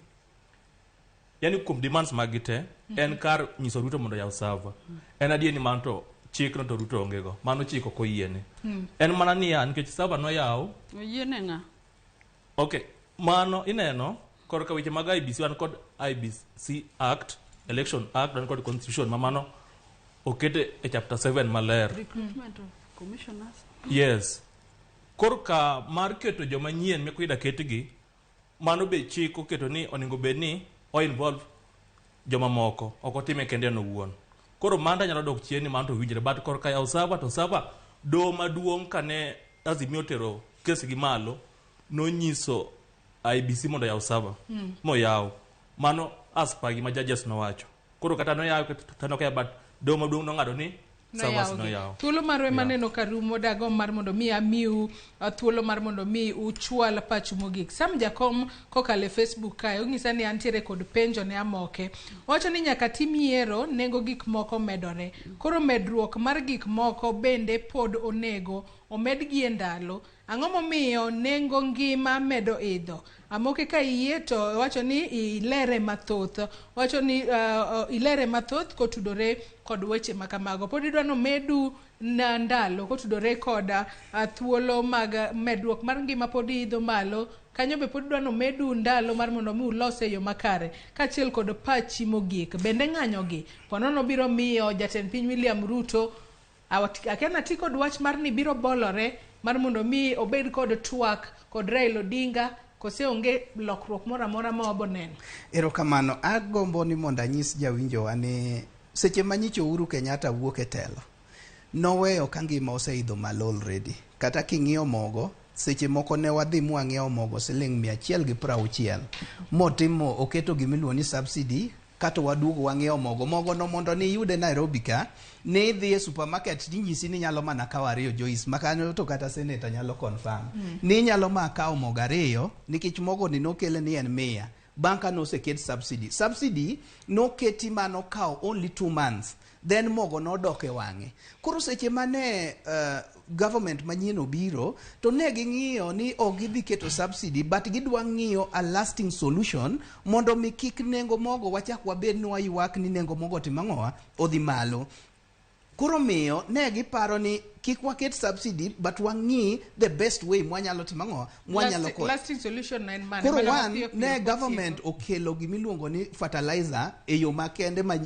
yani kuom demands mag gi te, en kar nyiso Ruto mondo oyaw server. En adier ni mano to chik no to Ruto onge go. Mano chik ok oyiene. En mana niya, nikech server noyaw, Oyiene ng'a? Okay, mano ineno korka weche mag IEBC wan kod IEBC Act, Election Act, wan kod Constitution ma mano okete e chapter 7 maler. Recruitment of commissioners. Yes. Korka mar keto joma nyien meko ida ketgi, mano be chik oketo ni onego bed ni o involve joma moko, ok otime kende en owuon. Koro mano nyalo dok chien ni mano to winjre, but korka yawo server to server doho maduong' kane Azimio otero kes gi malo, nonyiso IEBC mondo oyaw server. Moyaw. Mano as per gima judges nowacho. Koro kata noyaw kata nokayaw, but doho maduong' nong'ado ni servers Noyawgi. Noyaw. Thuolo marwa ema neno ka rumo dagomb mar mondo mi amiu thuolo mar mondo mi uchwal pachu mogik. Sam Jakom kokalo e Facebook kae onyisa ni antiere kod penjo ne Amoke. Owacho ni nyaka tim yiero nengo gik moko medore. Koro medruok mar gik moko bende pod onego omedgi e ndalo. Ang'o momiyo nengo ngima medo idho? Amoke ka iyie to wacho ni ilere mathoth. Wacho ni ilere mathoth kotudore kod weche ma kamago. Pod idwa nomedu na ndalo kotudore kod thuolo mag medruok mar ngima pod idho malo. Kanyo be pod idwa nomedu ndalo mar mondo mi ulos e yo makare. Kaachiel kod pachi mogik. Bende ng'anyo gi ponono biro miyo jatend piny William Ruto akia ti kod wach mar ni biro bolore mar mondo mi obed kod twak kod Raila Odinga kose onge lokruok moro amora ma wabo neno. Erokamano, agombo ni mondo anyis jawinjowa ni seche ma nyicho Uhuru Kenyatta wuok e telo, noweyo ka ngima oseidho malo already. Kata king'iyo mogo, seche moko ne wadhi mwang'iewo mogo siling 160 motimo oketo gimiluongo ni subsidy kato waduogo wang'iewo mogo. Mogo no mondo ni iyude Nairobi ka, ne idhi e supermarket tinyisi ni nyalo mana kawo ariyo Joyce, ma kanyo to kata senator nyalo confirm. Ni inyalo ma kawo mogo ariyo nikech mogo ni nokele ni en 100 bang' ka noseket subsidy. Subsidy noketi manokawo only 2 months then mogo nodok e wang'e. Koro seche mane government manyien obiro to ne ging'iyo ni ok gidhi keto subsidy but gidwa ng'iyo a lasting solution mondo mi kik nengo mogo wachak wabed ni waywak ni nengo mogo otimo ang'owa odhi malo. Koro miyo ne giparo ni kik waket subsidy but wang'i the best way mwanyalo timo ang'owa mwanyalo Lasting solution na en mane? Koro Mana one, mapiyo piyo ne kotieko. government okelo gimiluongo ni fertilizer e yo makende ma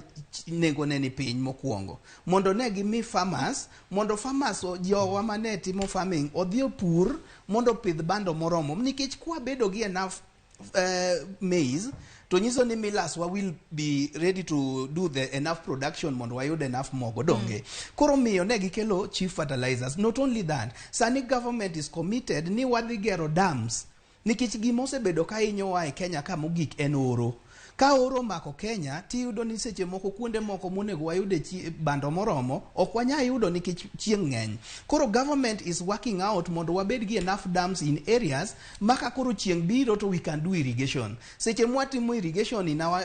nengone ni piny mokwongo mondo ne gimi farmers mondo farmers jowa mane timo farming odhi opur mondo opidh bando moromo nikech kwabedo gi enough maize to nyiso ni millers wa will be ready to do the enough production mondo wayud enough mogo donge. Koro miyo ne gikelo cheap fertilizers. Not only that, sani government is committed ni wadhi gero dams nikech gima osebedo ka hinyowa e Kenya ka mogik en oro. Ka oro omako Kenya tiyudo ni seche moko kuonde moko monego wayude bando moromo ok wanyal yudo nikech chieng' ng'eny. Koro government is working out mondo wabed gi enough dams in areas ma ka koro chieng' biro to we can do irrigation. Seche mwatimo irrigation in our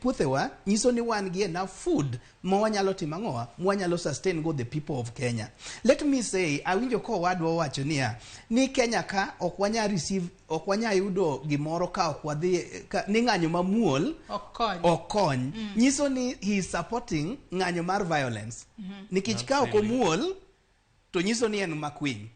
puothewa nyiso ni wan gi enough food ma wanyalo timo ang'owa mwanyalo sustain go the people of Kenya. Let me say, awinjo ka owadwa owacho niya ni Kenya ka ok wanyal receive, ok wanyal yudo gimoro ka ok wadhi ka, ni ng'anyo mamuol. mamuol Ok kony. ok kony nyiso ni he is supporting ng'anyo mar violence. Nikech ka ok omuol to nyiso ni en makwiny.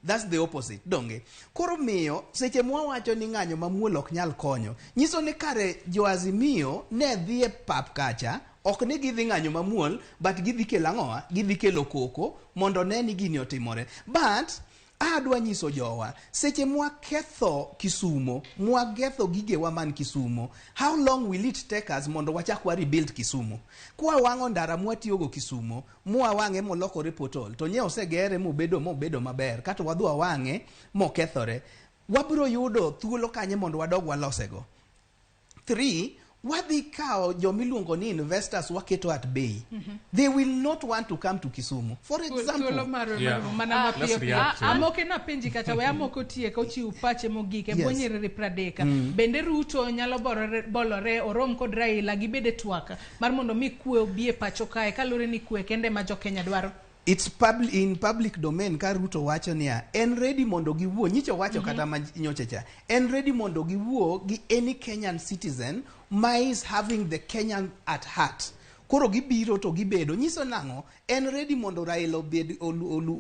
That's the opposite, donge? Koro miyo seche mwawacho ni ng'anyo mamuol ok nyal konyo, nyiso ni kare jo Azimio ne dhi e pap kacha, ok ni gidhi ng'anyo mamuol, but gidhi kelo ang'owa? Gidhi kelo koko mondo ne ni gini otimore. But adwa nyiso jowa, seche mwaketho Kisumo, mwaketho gigewa man Kisumo, how long will it take us mondo wachak wa rebuild Kisumo? Kwa wang'o ndara mwatiyogo Kisumo, mwawang'e molokore pothole, to nye osegere mobedo maber, kata wadhi wawang'e mokethore, wabiro yudo thuolo kanye mondo wadog walosego? Three, wadhi kawo jomiluongo ni investors waketo at bay. They will not want to come to Kisumu. For example, Thuolo marwa mana mapiyo piyo. Amoke napenji kata we amoko otiek ochiw pache mogik e bwo nyiriri 30. Bende Ruto nyalo bolore orom kod Raila gibed e twak mar mondo mi kwe obi e pacho kae kaluwore ni kwe kende ma jokenya dwaro. It's in public domain ka Ruto wacho niya en ready mondo giwuo nyicho wacho kata ma nyocha cha en ready mondo giwuo gi any Kenyan citizen ma is having the Kenyan at heart. Koro gibiro to gibedo nyiso nang'o en ready mondo Raila obed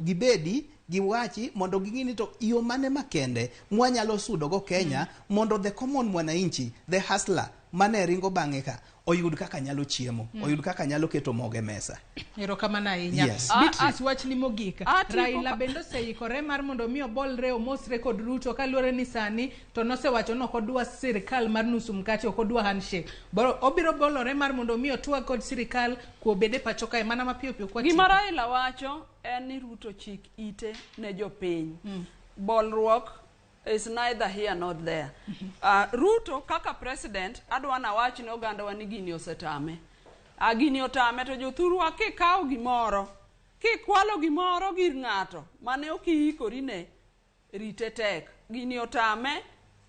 gibedi giwachi mondo ging'i ni to yo mane makende mwanyalo sudo go Kenya mondo the common mwananchi, the hustler mane ringo bang'e ka oyud kaka nyalo chiemo, oyud kaka nyalo keto mogo e mesa. Erokamano ahinya. Yes. Beatrice, wachni mogik. Atieko Raila bende oseikore mar mondo mi obolre omosre kod Ruto kaluwore ni sani to nosewacho ni ok odwa sirikal mar nusu mkate, ok odwa handshake. Obiro bolore mar mondo mi otwag kod sirikal kwe obed e pacho kae mana mapiyo piyo kwa Gima Raila wacho en ni Ruto chik ite ne jopiny. Bolruok is neither here nor there. Ruto kaka president adwa nawach ne ogandawa ni gini osetame. Gini otame to jothurwa kikawo gimoro, kikwalo gimoro gir ng'ato mane ok iikori ne, rite tek. Gini otame,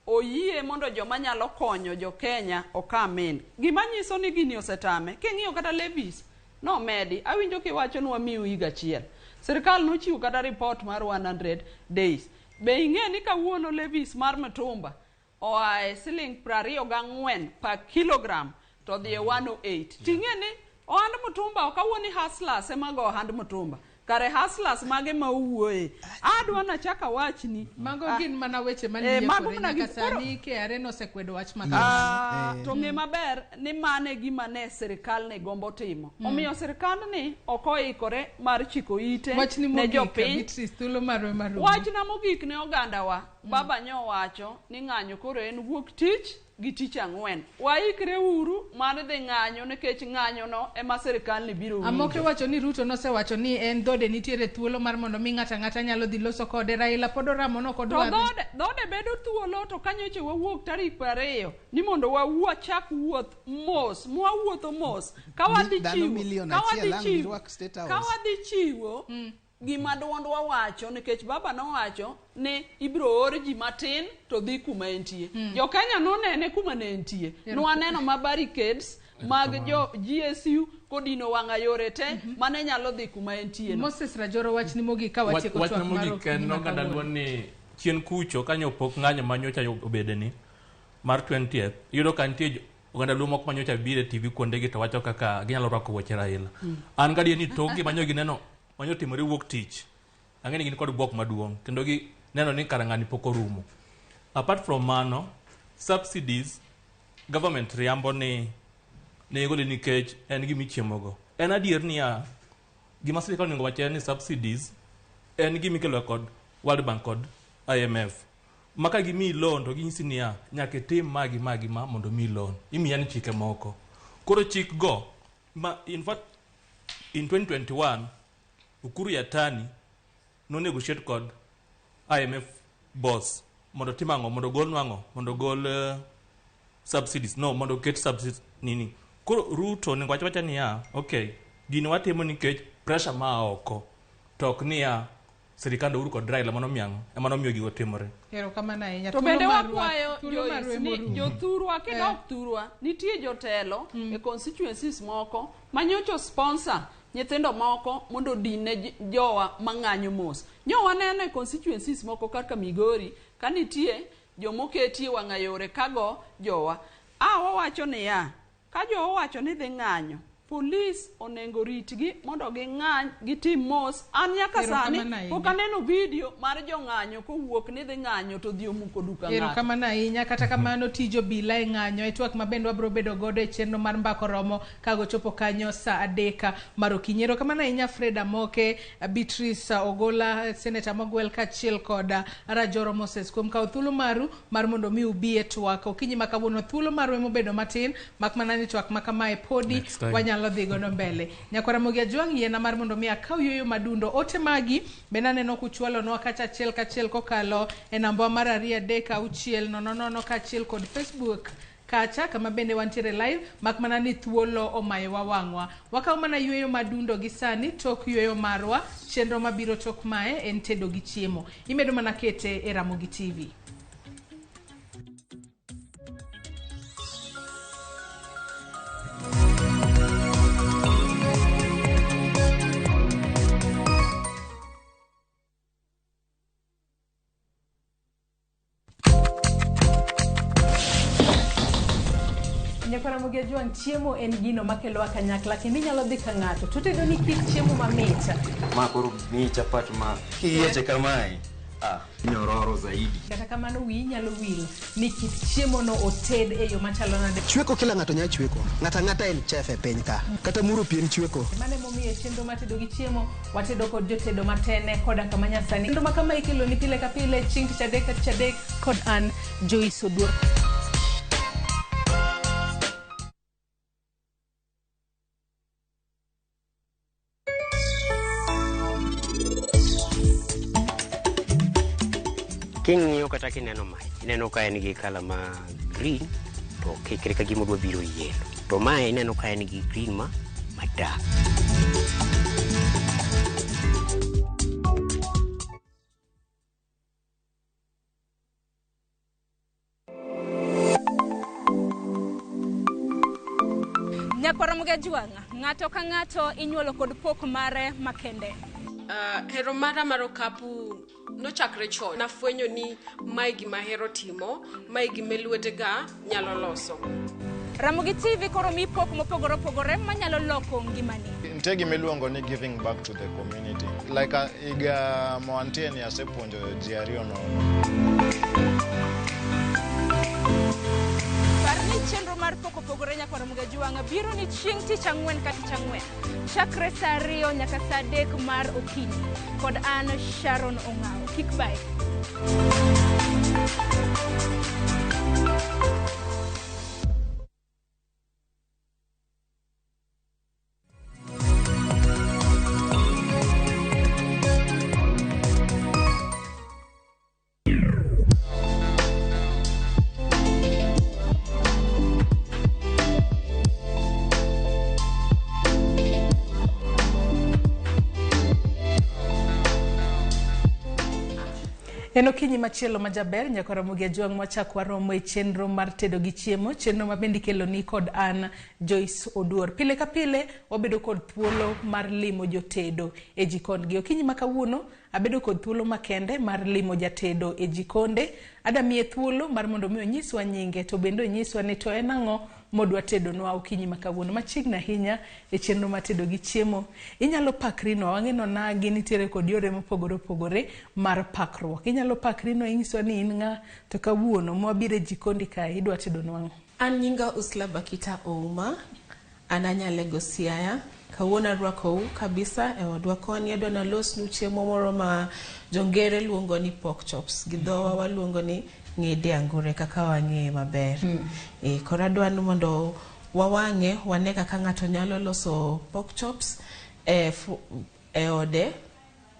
oyie mondo joma nyalo konyo jo Kenya okam in. Gima nyiso ni gini osetame, king'iyo kata levies nomedi, awinjo kiwacho ni wamiu higa achiel. Sirikal nochiwo kata report mar 100 days. Be ing'e ni kawuono levies mar mtumba oa e siling 24 per kilogram to dhi e 108. Ting'e ni ohand mtumba ok awuo ni hustlers ema go ohand mtumba. Kare hustlers mage ma owuoye. Adwa nachak awachni. Mago gin mana weche mago mandiekore mana nyaka sani KRA nosekwedo wach ma kamano. To ng'e maber ni mano e gima ne sirikal ni gombo timo. Omiyo sirikal ni ok oikore mar chiko ite Wachni ne mogik, jopiny. Beatrice, thuolo marwa marumo. Wachna mogik ne ogandawa, baba nyowacho ni ng'anyo koro en wuok tich gi tich ang'wen. Waikre uru mar dhi ng'anyo nikech ng'anyo no ema sirikal ni biro Amoke winjo. wacho ni Ruto nosewacho ni en dhode nitiere thuolo mar mondo mi ng'ato ang'ata nyalo dhi loso kode. Raila pod oramo ni ok To odwa dhi. dhode bedo thuolo to kanyocha wawuok tarik 20 ni mondo wachak wuoth mos mwawuotho mos ka wadhi Dhano chiwo milion ka achiel wadhi ang' chiwo girwak State House. ka wadhi chiwo gima duondwa wacho nikech baba nowacho ni ibiro or ji matin to dhi kuma entie. Jo-Kenya nonene kuma ne entie. Nwaneno ma barricades mag jo GSU kodino wang'a yore te mane nyalo dhi kuma entie no. Moses Rajoro, wachni mogik ka watieko Wachna twak mar mogik en okinyi ma oganda kawuono. luo ni chien kucho kanyo pok ng'anyo ma nyocha obedeni mar 20th iyudo ka nitie oganda luo moko ma nyocha biro e TV kuondegi to wacho kaka ginyalo rwako wuoche Raila. An gadier ni tok gima nyo gineno manyo timore wuok tich ang'e ni gin kod bwok maduong' kendo gi neno ni kara ng'ani pok orumo. Apart from mano, subsidies government riambo ni ne igole nikech en gima ichiemogo. En adier niya, gima sirikal onego wach en ni subsidies en gima ikelo kod World Bank kod IMF. Ma ka gimiyi loan to ginyisi niya, nyaka itim ma gi ma gi ma mondo miyi loan. Imiya ni chike moko. Koro chik go, ma in fact in 2021 Ukur Yatani no negotiate kod IMF boss mondo tim ang'o, mondo ogol nwang'o, mondo ogol subsidies, no, mondo oket subsidies nini. Koro Ruto onego wach wacha niya, okay, gini watimo nikech pressure maa oko, to ok niya sirikand Uhuru kod Raila mano miyo ang'o, ema nomiyo gigo timore. Erokamano ahinya. To Thuolo bende marwa- wakwayo thuolo marwa Joyce ni emorumo. jothurwa kidok thurwa nitie jotelo e constituencies moko manyocha sponsor nyithindo moko mondo odin ne jowa mang'anyo mos. Nyo waneno e constituencies moko kaka Migori ka nitie jomoketie wang'a yore kago jowa. A wawacho niya, ka jo owacho ni dhi ng'anyo, polis onego ritgi mondo ging'any gitim mos. An nyaka sani Erokamano ahinya. pok aneno video mar jong'anyo kowuok ni dhi ng'anyo to dhi omuko duka ng'ato. Erokamano ahinya. Kata kamano tij obila e ng'anyo e twak ma bende wabiro bedo godo e chenro mar Mbako Romo kagochopo kanyo saa 3 mar okinyi. Erokamano ahinya Fred Amoke, Beatrice Ogola, Senator Mogwel kaachiel kod Rajoro Moses kuom kawo thuolo maru mar mondo mi ubi e twak okinyi ma kawuono. Thuolo marwa emobedo matin, mak mana ni twak ma kamae podi Next time. wanyalo dhi godo mbele. Nyakwara Ramogi Ajwang' yiena mar mondo mi akaw yueyo madundo. Ote magi bende aneno kuchwalonwa kacha achiel kachiel kokalo e namba mar 2 3 6 0 0 kaachiel kod Facebook kacha kama bende wantiere live, mak mana ni thuolo omayowa wang'wa. Wakaw mana yueyo madundo gi sani tok yueyo marwa. Chenro mabiro tok mae en tedo gi chiemo. Imedo mana kete e Ramogi TV. Nyakwara Ramogi Ajwang', chiemo en gino makelowa kanyakla kendo inyalo dhi ka ng'ato to otedo ni kit chiemo mamit. Ma koro miyi chapat ma kiyieche kamae, ah, nyororo zaidi. Kata kamano wiyi nyalo wil ni kit chiemo no oted e yo machalo nade. Chweko kila ng'ato nyalo chweko. Ng'ato ang'ata en chef e piny ka. Kata muro pi en chweko. Mano emomiyo e chenro mar tedo gi chiemo watedo kod jotedo matene koda kama nyasani. Chenro ma kama ikelo ni pile ka pile chieng' tich adek ka tich adek kod an Joyce Oduor. King'iyo kata kineno mae, ineno ka en gi kala ma green to kikre ka gima odwa biro yellow. To mae ineno ka en gi green ma madark. Nyakwara Ramogi Ajwang', ng'ato ka ng'ato inyuolo kod pok mare makende. Hero mara mar okapu nochakre chon. Nafwenyo ni mae gima ahero timo, mae gima lwetega nyalo loso. Ramogi TV koro mi pok mopogore opogore manyalo loko ngimani. Nitie gima iluongo ni giving back to the community. Like higa ma wantie ni asepuonjo ji 2 nono. Par ni chenro mar pok opogore Nyakwara Ramogi Ajwang' biro ni chieng' tich ang'wen ka tich ang'wen. Chakre saa 2 nyaka saa 3 mar okinyi. Kod an Sharon Ong'awo. Kik bae. En okinyi machielo majaber Nyakwara Ramogi Ajwang' mwachako waromo e chenro mar tedo gi chiemo, chenro ma bende ikelo ni kod an Joyce Oduor. Pile ka pile wabedo kod thuolo mar limo jotedo e jikondgi. Okinyi ma kawuono abedo kod thuolo makende mar limo jatedo e jikonde. Adamiye thuolo mar mondo mi onyiswa nyinge to bende onyiswa ni to en ang'o modwa tedonwa okinyi ma kawuono. Machiegni ahinya e chenro mar tedo gi chiemo. Inyalo pakrinwa, wang'eno nagi nitiere kod yore mopogore opogore mar pakruok. Inyalo pakrinwa inyiswa ni in ng'a to kawuono mwabiro e jikondi kae idwa tedonwa ang'o? An nyinga Usla Bakita Ouma, an Anyalego Siaya. Kawuono arwakou kabisa e odwa koni, adwa nalosnu chiemo moro ma jongere luongo ni pork chops. Gi dhowa waluongo ni ng'ede angure kaka wang'eye maber. Koro adwa ni mondo wawang'e, wane kaka ng'ato nyalo loso pork chops e ode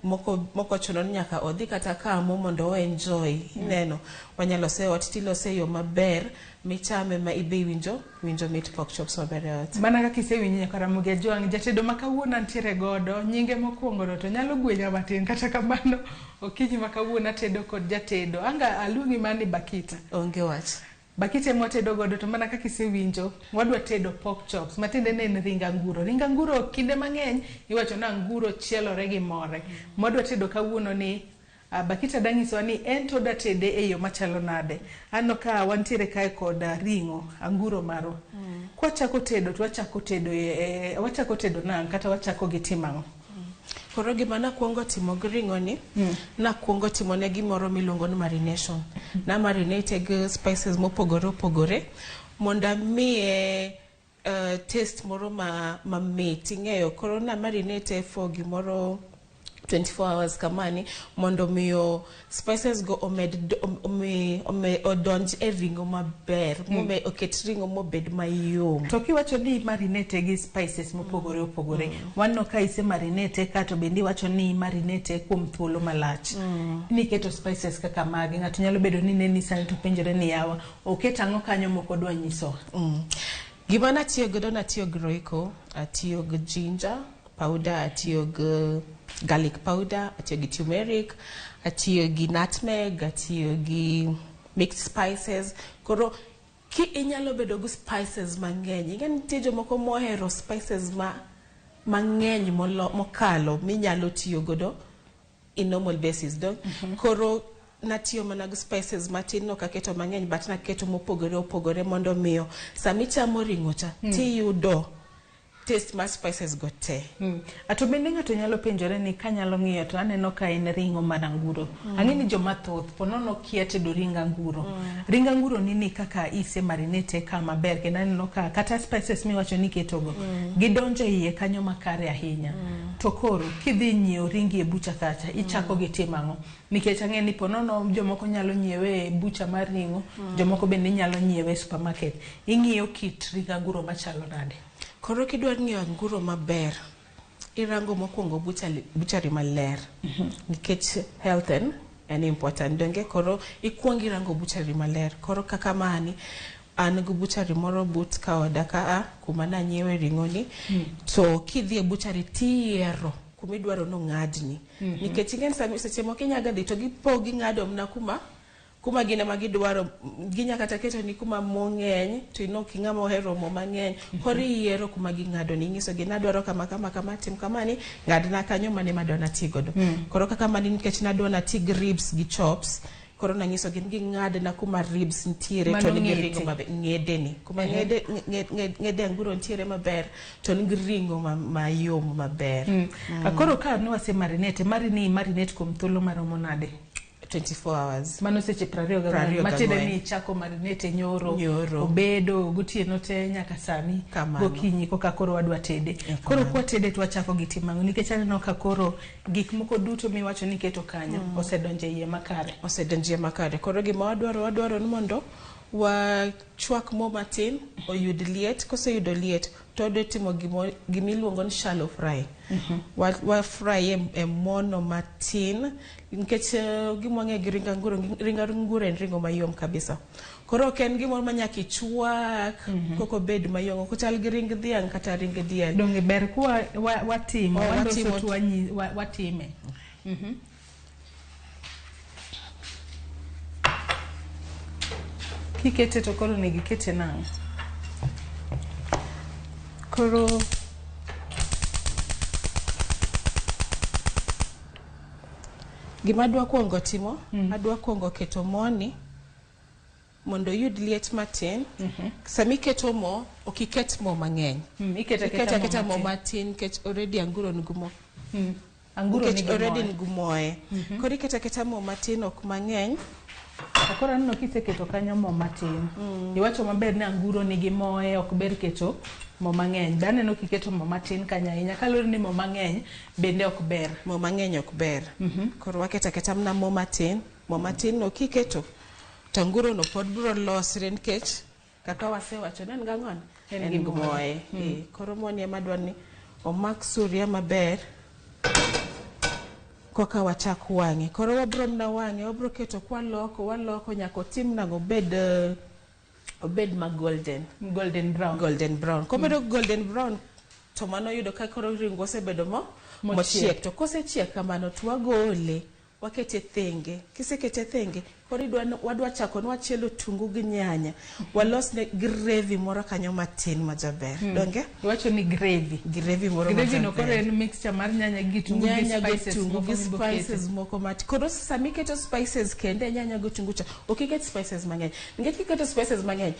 moko chuno ni nyaka odhi kata kamo mondo o enjoy. Ineno, wanyalo lose ot tilose e yo maber michame ma ibe iwinjo winjo mit pork chops maber e ot. Mana kaka isewinjo Nyakwara Ramogi Ajwang', jatedo ma kawuono antiere godo, nyinge mokwongo no to nyalo gwenya matin, kata kamano okinyi ma kawuono atedo kod jatedo. Anga aluongi mana ni Bakita. Onge wach. Bakita ema watedo godo to mana kaka isewinjo, wadwa tedo pork chops, matiende ne en ring anguro. Ring anguro kinde mang'eny iwacho ni anguro chielore gi more. Mwadwa tedo kawuono ni Bakita danyisowa ni en to oda tede e yo machalo nade. Aneno ka wantiere kae kod ring'o, anguro marwa. Kwachako tedo to wachako tedo e, wachako tedo nang' kata wachako gi timo ang'o? Koro gima nakwongo timo gi ring'o ni, nakwongo timo ne gimoro miluongo ni marination. Na marinate gi spices mopogore opogore mondo amiye taste moro ma mamit ing'eyo. Koro na marinate for gimoro 24 hours kamani mondo miyo spices go omed omi, omi, odonj e ring'o maber oket ring'o mobed mayom. To kiwacho ni marinate gi spices mopogore opogore, waneno ka ise marinate ka to bende iwacho ni marinate kuom thuolo malach. Niketo spices kaka mage, ng'ato nyalo bedo ni neni sani to penjore ni yawa, oket ang'o kanyo mok odwa nyisowa. Gima natiyo godo, natiyo gi royco, atiyo gi ginger powder, atiyo gi garlic powder, atiyo gi turmeric, atiyo gi nutmeg, atiyo gi mixed spices. Koro ki inyalo bedo gi spices mang'eny. Ing'e nitie jomoko mohero spices ma mang'eny mokalo minyalo tiyo godo in normal basis do. Koro natiyo mana gi spices matin, ok aketo mang'eny, but naketo mopogore opogore mondo miyo sami chamo ring'o cha tiyudo taste mar spices go te. Ato bende ng'ato nyalo penjore ni kanyalo ng'iyo to aneno ka en ring'o mar anguro. Ang'e ni joma thoth po nono kia tedo ring anguro. Ring anguro ni ni kaka ise marinate ka maber kendo aneno ka kata spices miwacho ni iketogo gidonjo e iye kanyo makare ahinya. To koro kidhi nyiewo ringi e bucha kacha ichako gi timo ang'o? Nikech ang'e ni po nono jomoko nyalo nyiewe e bucha mar ring'o, jomoko bende nyalo nyiewe e supermarket. Ing'iyo kit ring anguro machalo nade? Koro kidwa ng'iewo anguro maber, irango mokwongo butchery maler nikech health en important donge. Koro ikwongo irango butchery maler. Koro kaka mani an gi butchery moro but ka oda ka kuma nanyiewe ring'o ni. To kidhi e butchery tiyiero kuma idwaro nong'adni nikech ing'e ni seche moko inyaga dhi to gipo ging'ado mana kuma gin ema gidwaro. Ginya kata keto ni kuma mo ng'eny to in ok ing'ama ohero mo mang'eny. Koro iyiero kuma ging'ado ni, inyiso gi nadwaro kama kama kama, tim kamani, ng'adna kanyo mane madwa nati godo. Koro kaka mani, nikech nadwa nati gi ribs gi chops, koro nanyiso gi ni ging'adna kuma ribs nitiere to Mano nigi ng'ete. ring'o maber ng'edeni kuma ng'ede anguro nitiere maber to nigi ring'o mayom maber. Koro ka nwase marinate, mari ni marinate kuom thuolo maromo nade? 24 hours. Mano seche 24. 24. Matiende ni ichako marinate nyoro, Nyoro. obedo gotieno te nyaka sani Kamano. gokinyi koka koro wadwa tede. Koro kwatede to wachako gi timo ang'o? Nikech aneno ka koro gik moko duto miwacho ni iketo kanyo osedonjo e iye makare. Osedonjo e makare. Koro gima wadwaro ni mondo wachwak mo matin oyud liet. Koseyudo liet to wadwa timo gimiluongo ni shallow fry. Wa fry e mono matin nikech gima wang'eyo gi ring anguro, ring anguro en ring'o mayom kabisa. Koro ok en gimoro ma nyaka ichwak koko obed mayom, ok ochal gi ring dhiang' kata ring diel. Donge ber kwa watimo Oh, waloso watimo. to watime. Kikete to koro onego ikete nang'o? Koro gima adwa kuongo timo, adwa kuongo keto moni mondo oyud liet matin. Sama iketo mo, ok iket mo mang'eny. Iketo aketa Iketo aketa mo mo matin nikech already anguro nigi mo. Anguro Nikech nigi already moe. nigi moe. Koro iketo aketa mo matin, ok mang'eny. Koro aneno kiseketo kanyo mo matin. Iwacho maber ni anguro nigi moe, ok ber keto mo mang'eny. Be aneno kiketo mo matin kanyo ahinya. Kaluwore ni mo mang'eny bende ok ber. Mo mang'eny ok ber. Koro waketo aketa mana mo matin. Mo matin no kiketo to anguro no pod biro losre nikech kaka wasewacho ne en gang'one? En En gi gi moe. moe. Koro moni ema dwa ni omak suria maber koka wachak wang'e. Koro wabro mana wang'e, wabro keto kwaloko, waloko nyaka otim nang'o obed ma golden. Golden brown. Golden brown. Kobedo golden brown to mano yudo ka koro ring'o osebedo mo Mochiek. mochiek. To kosechiek kamano to wagole. Wakete thenge. Kisekete thenge, koro idwa wadwa chako ni wachielo otungu gi nyanya. Walosne gravy moro kanyo matin majaber. Donge? Iwacho ni gravy. Gravy moro Gravy no koro majaber. en mixture mar nyanya gi kitungu gi Nyanya gi spices otungu moko gi mibokete. spices moko mat. Koro sama iketo spices kende e nyanya gi otungu cha, ok iket spices mang'eny. Nikech kiketo spices mang'eny,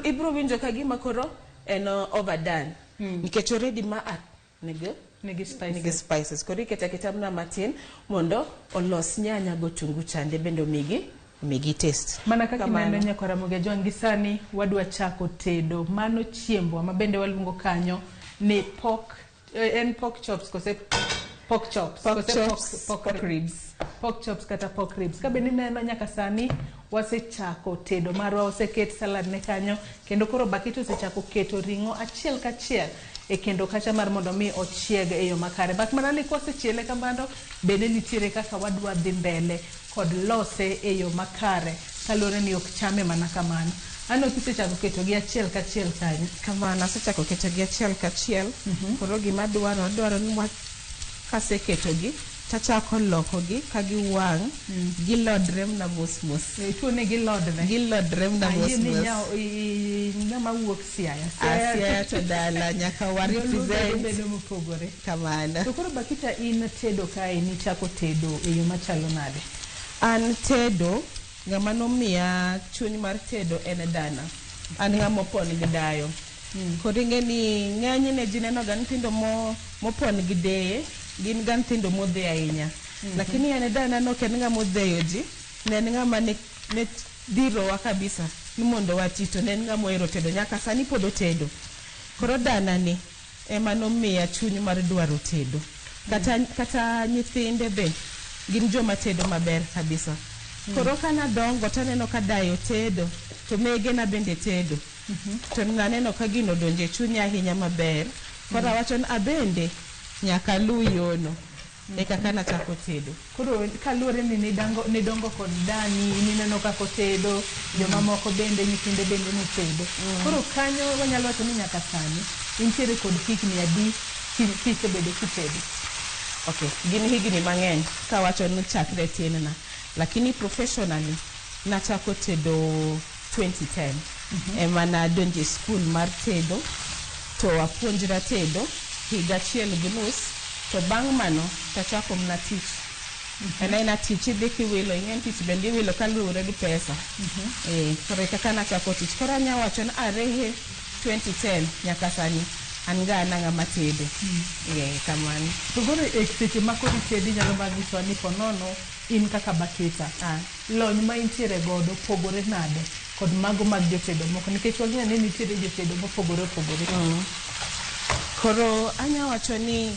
ibro winjo ka gima koro en overdone. Nikech already ma a nigi nigi spices. Nigi spices. Koro iketo aketa mana matin mondo olos nyanya gi otungu chande bende omigi taste. Mana kaka Kamano. ineno nyakwar Ramogi Ajwang' gi sani wadwa chako tedo mano chiembwa ma bende waluongo kanyo ni pork, en pork chops kose pork chops Pork kose chops, pork ribs. Pork chops kata pork ribs. Ka bende ineno nyaka sani wasechako tedo marwa, oseket salad ne kanyo kendo koro Bakita osechako keto ring'o achiel kachiel e kendo kacha mar mondo mi ochieg e yo makare. Mak mana ni kosechiele kamano bende nitiere kaka wadwa dhi mbele kod lose e yo makare kaluwore ni ok chame mana kamano. Ano kisechako keto gi achiel kachiel kanyo. Kamano, asechako keto gi achiel kachiel. Koro gima dwaro, adwaro ni kaseketogi, tachako lokogi ka giwang', gilodre mana mos mos. Ichuo ni gilodre. Gilodre mana mos Ayie ni mos. ng'ama wuok Siaya. Ah, Siaya to dala, nyaka wa Joluo represent. bedo mopogore. Kamano. To koro Bakita in tedo kae nichako tedo e yo machalo nade? An tedo, ng'ama nomiya chuny mar tedo en dana. An ng'ama opon gi dayo. Koro ing'e ni ng'enyne ji neno ga nyithindo mopon gi deye, gin ga nyithindo modhee ahinya. Lakini en dana ne ok en ng'ama odheyo ji, ne en ng'ama ne dhirowa kabisa ni mondo wati to ne en ng'ama ohero tedo nyaka sani pod otedo. Koro dana ni ema nomiya chuny mar dwaro tedo. Kata nyithinde be gin joma tedo maber kabisa. Koro kanadongo taneno ka dayo tedo to megena bende tedo. To naneno ka gino odonjo e chunya ahinya maber. Koro awacho ni abende nyaka aluw yono. E kaka nachako tedo. Koro kaluwore ni nidongo kod dani, nineno kaka otedo, jomamoko bende, nyithinde bende ne tedo. Koro kanyo wanyalo wacho ni nyaka sani intiere kod higni adi kisebedo kitedo? Okay, gin higni mang'eny kawacho ni chakre tin na. Lakini professionally nachako tedo 2010. Ema nadonjo e skul mar tedo to apuonjra tedo higa achiel gi nus to bang' mano tachako mana tich. En aena tich idhi kiwilo, ing'e ni tich bende iwilo kaluwore gi pesa. Koro e kaka nachako tich. Koro anya wacho ni arehe 2010 nyaka sani an ga an ng'ama tedo. Kamano. To koro e seche ma koro itedo inyalo mana nyisowa ni ponono in kaka Bakita, lony ma intiere godo pogore nade kod mago mag jotedo moko nikech wang'eyo ni nitiere jotedo mopogore opogore. Koro anya wacho ni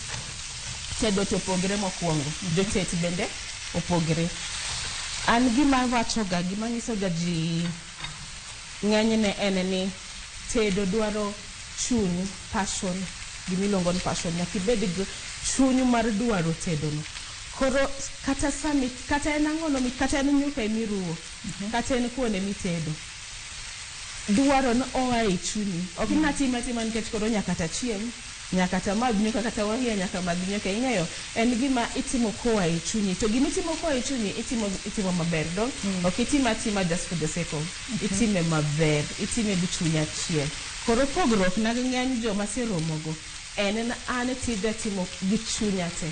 tedo to opogre mokwongo, jotet bende opogre. An gima wachoga, gima nyisoga ji ng'enyne en ni tedo dwaro chuny, passion, gimiluongo ni passion. Nyaka ibed gi chuny mar dwaro tedono. Koro kata sami, kata en ang'ono, kata en nyuka emiruwo, kata en kuon emitedo. Dwaro no oa e chunyi. Ok ni natime atima nikech koro nyaka tachiem, nyaka tamadh nyuka kata wang'eyo nyaka madh nyuka. Ing'eyo, en gima itimo koa e chunyi. To gima itimo koa e chunyi, itimo maber. Dong? Ok itime atima just for the sake of. Itime maber. Itime gi chuny achiel. Koro pogruok na gi ng'eny joma aseromogo, en ni an tija timo gi chunya te.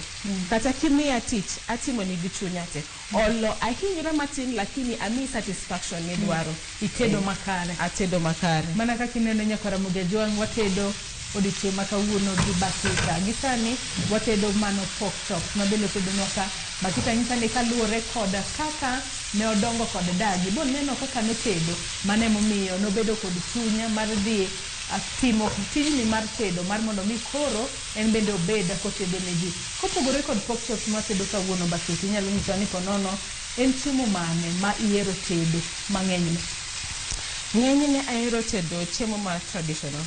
Kata kimiya tich, atimo ni gi chunya te. Olo ahinyra matin lakini amiyi satisfaction midwaro. Itedo makare. Atedo makare. Mana kaka ineno nyakwar Ramogi Ajwang' watedo odiochieng' ma kawuono gi Bakita. Gi sani watedo mano pork chops ma bende otedonwa ka. Bakita nyisa ni kaluwore kod kaka ne odongo kod dagi, boneno kaka notedo, mano emomiyo nobedo kod chuny mar dhi timo tijni mar tedo mar mondo mi koro en bende obed kotedo ne ji. Kopogore kod pork chops ma watedo kawuono Bakita, inyalo nyisowa ni ponono en chiemo mane ma ihero tedo mang'enyne? Ng'enyne ahero tedo chiemo mar traditional.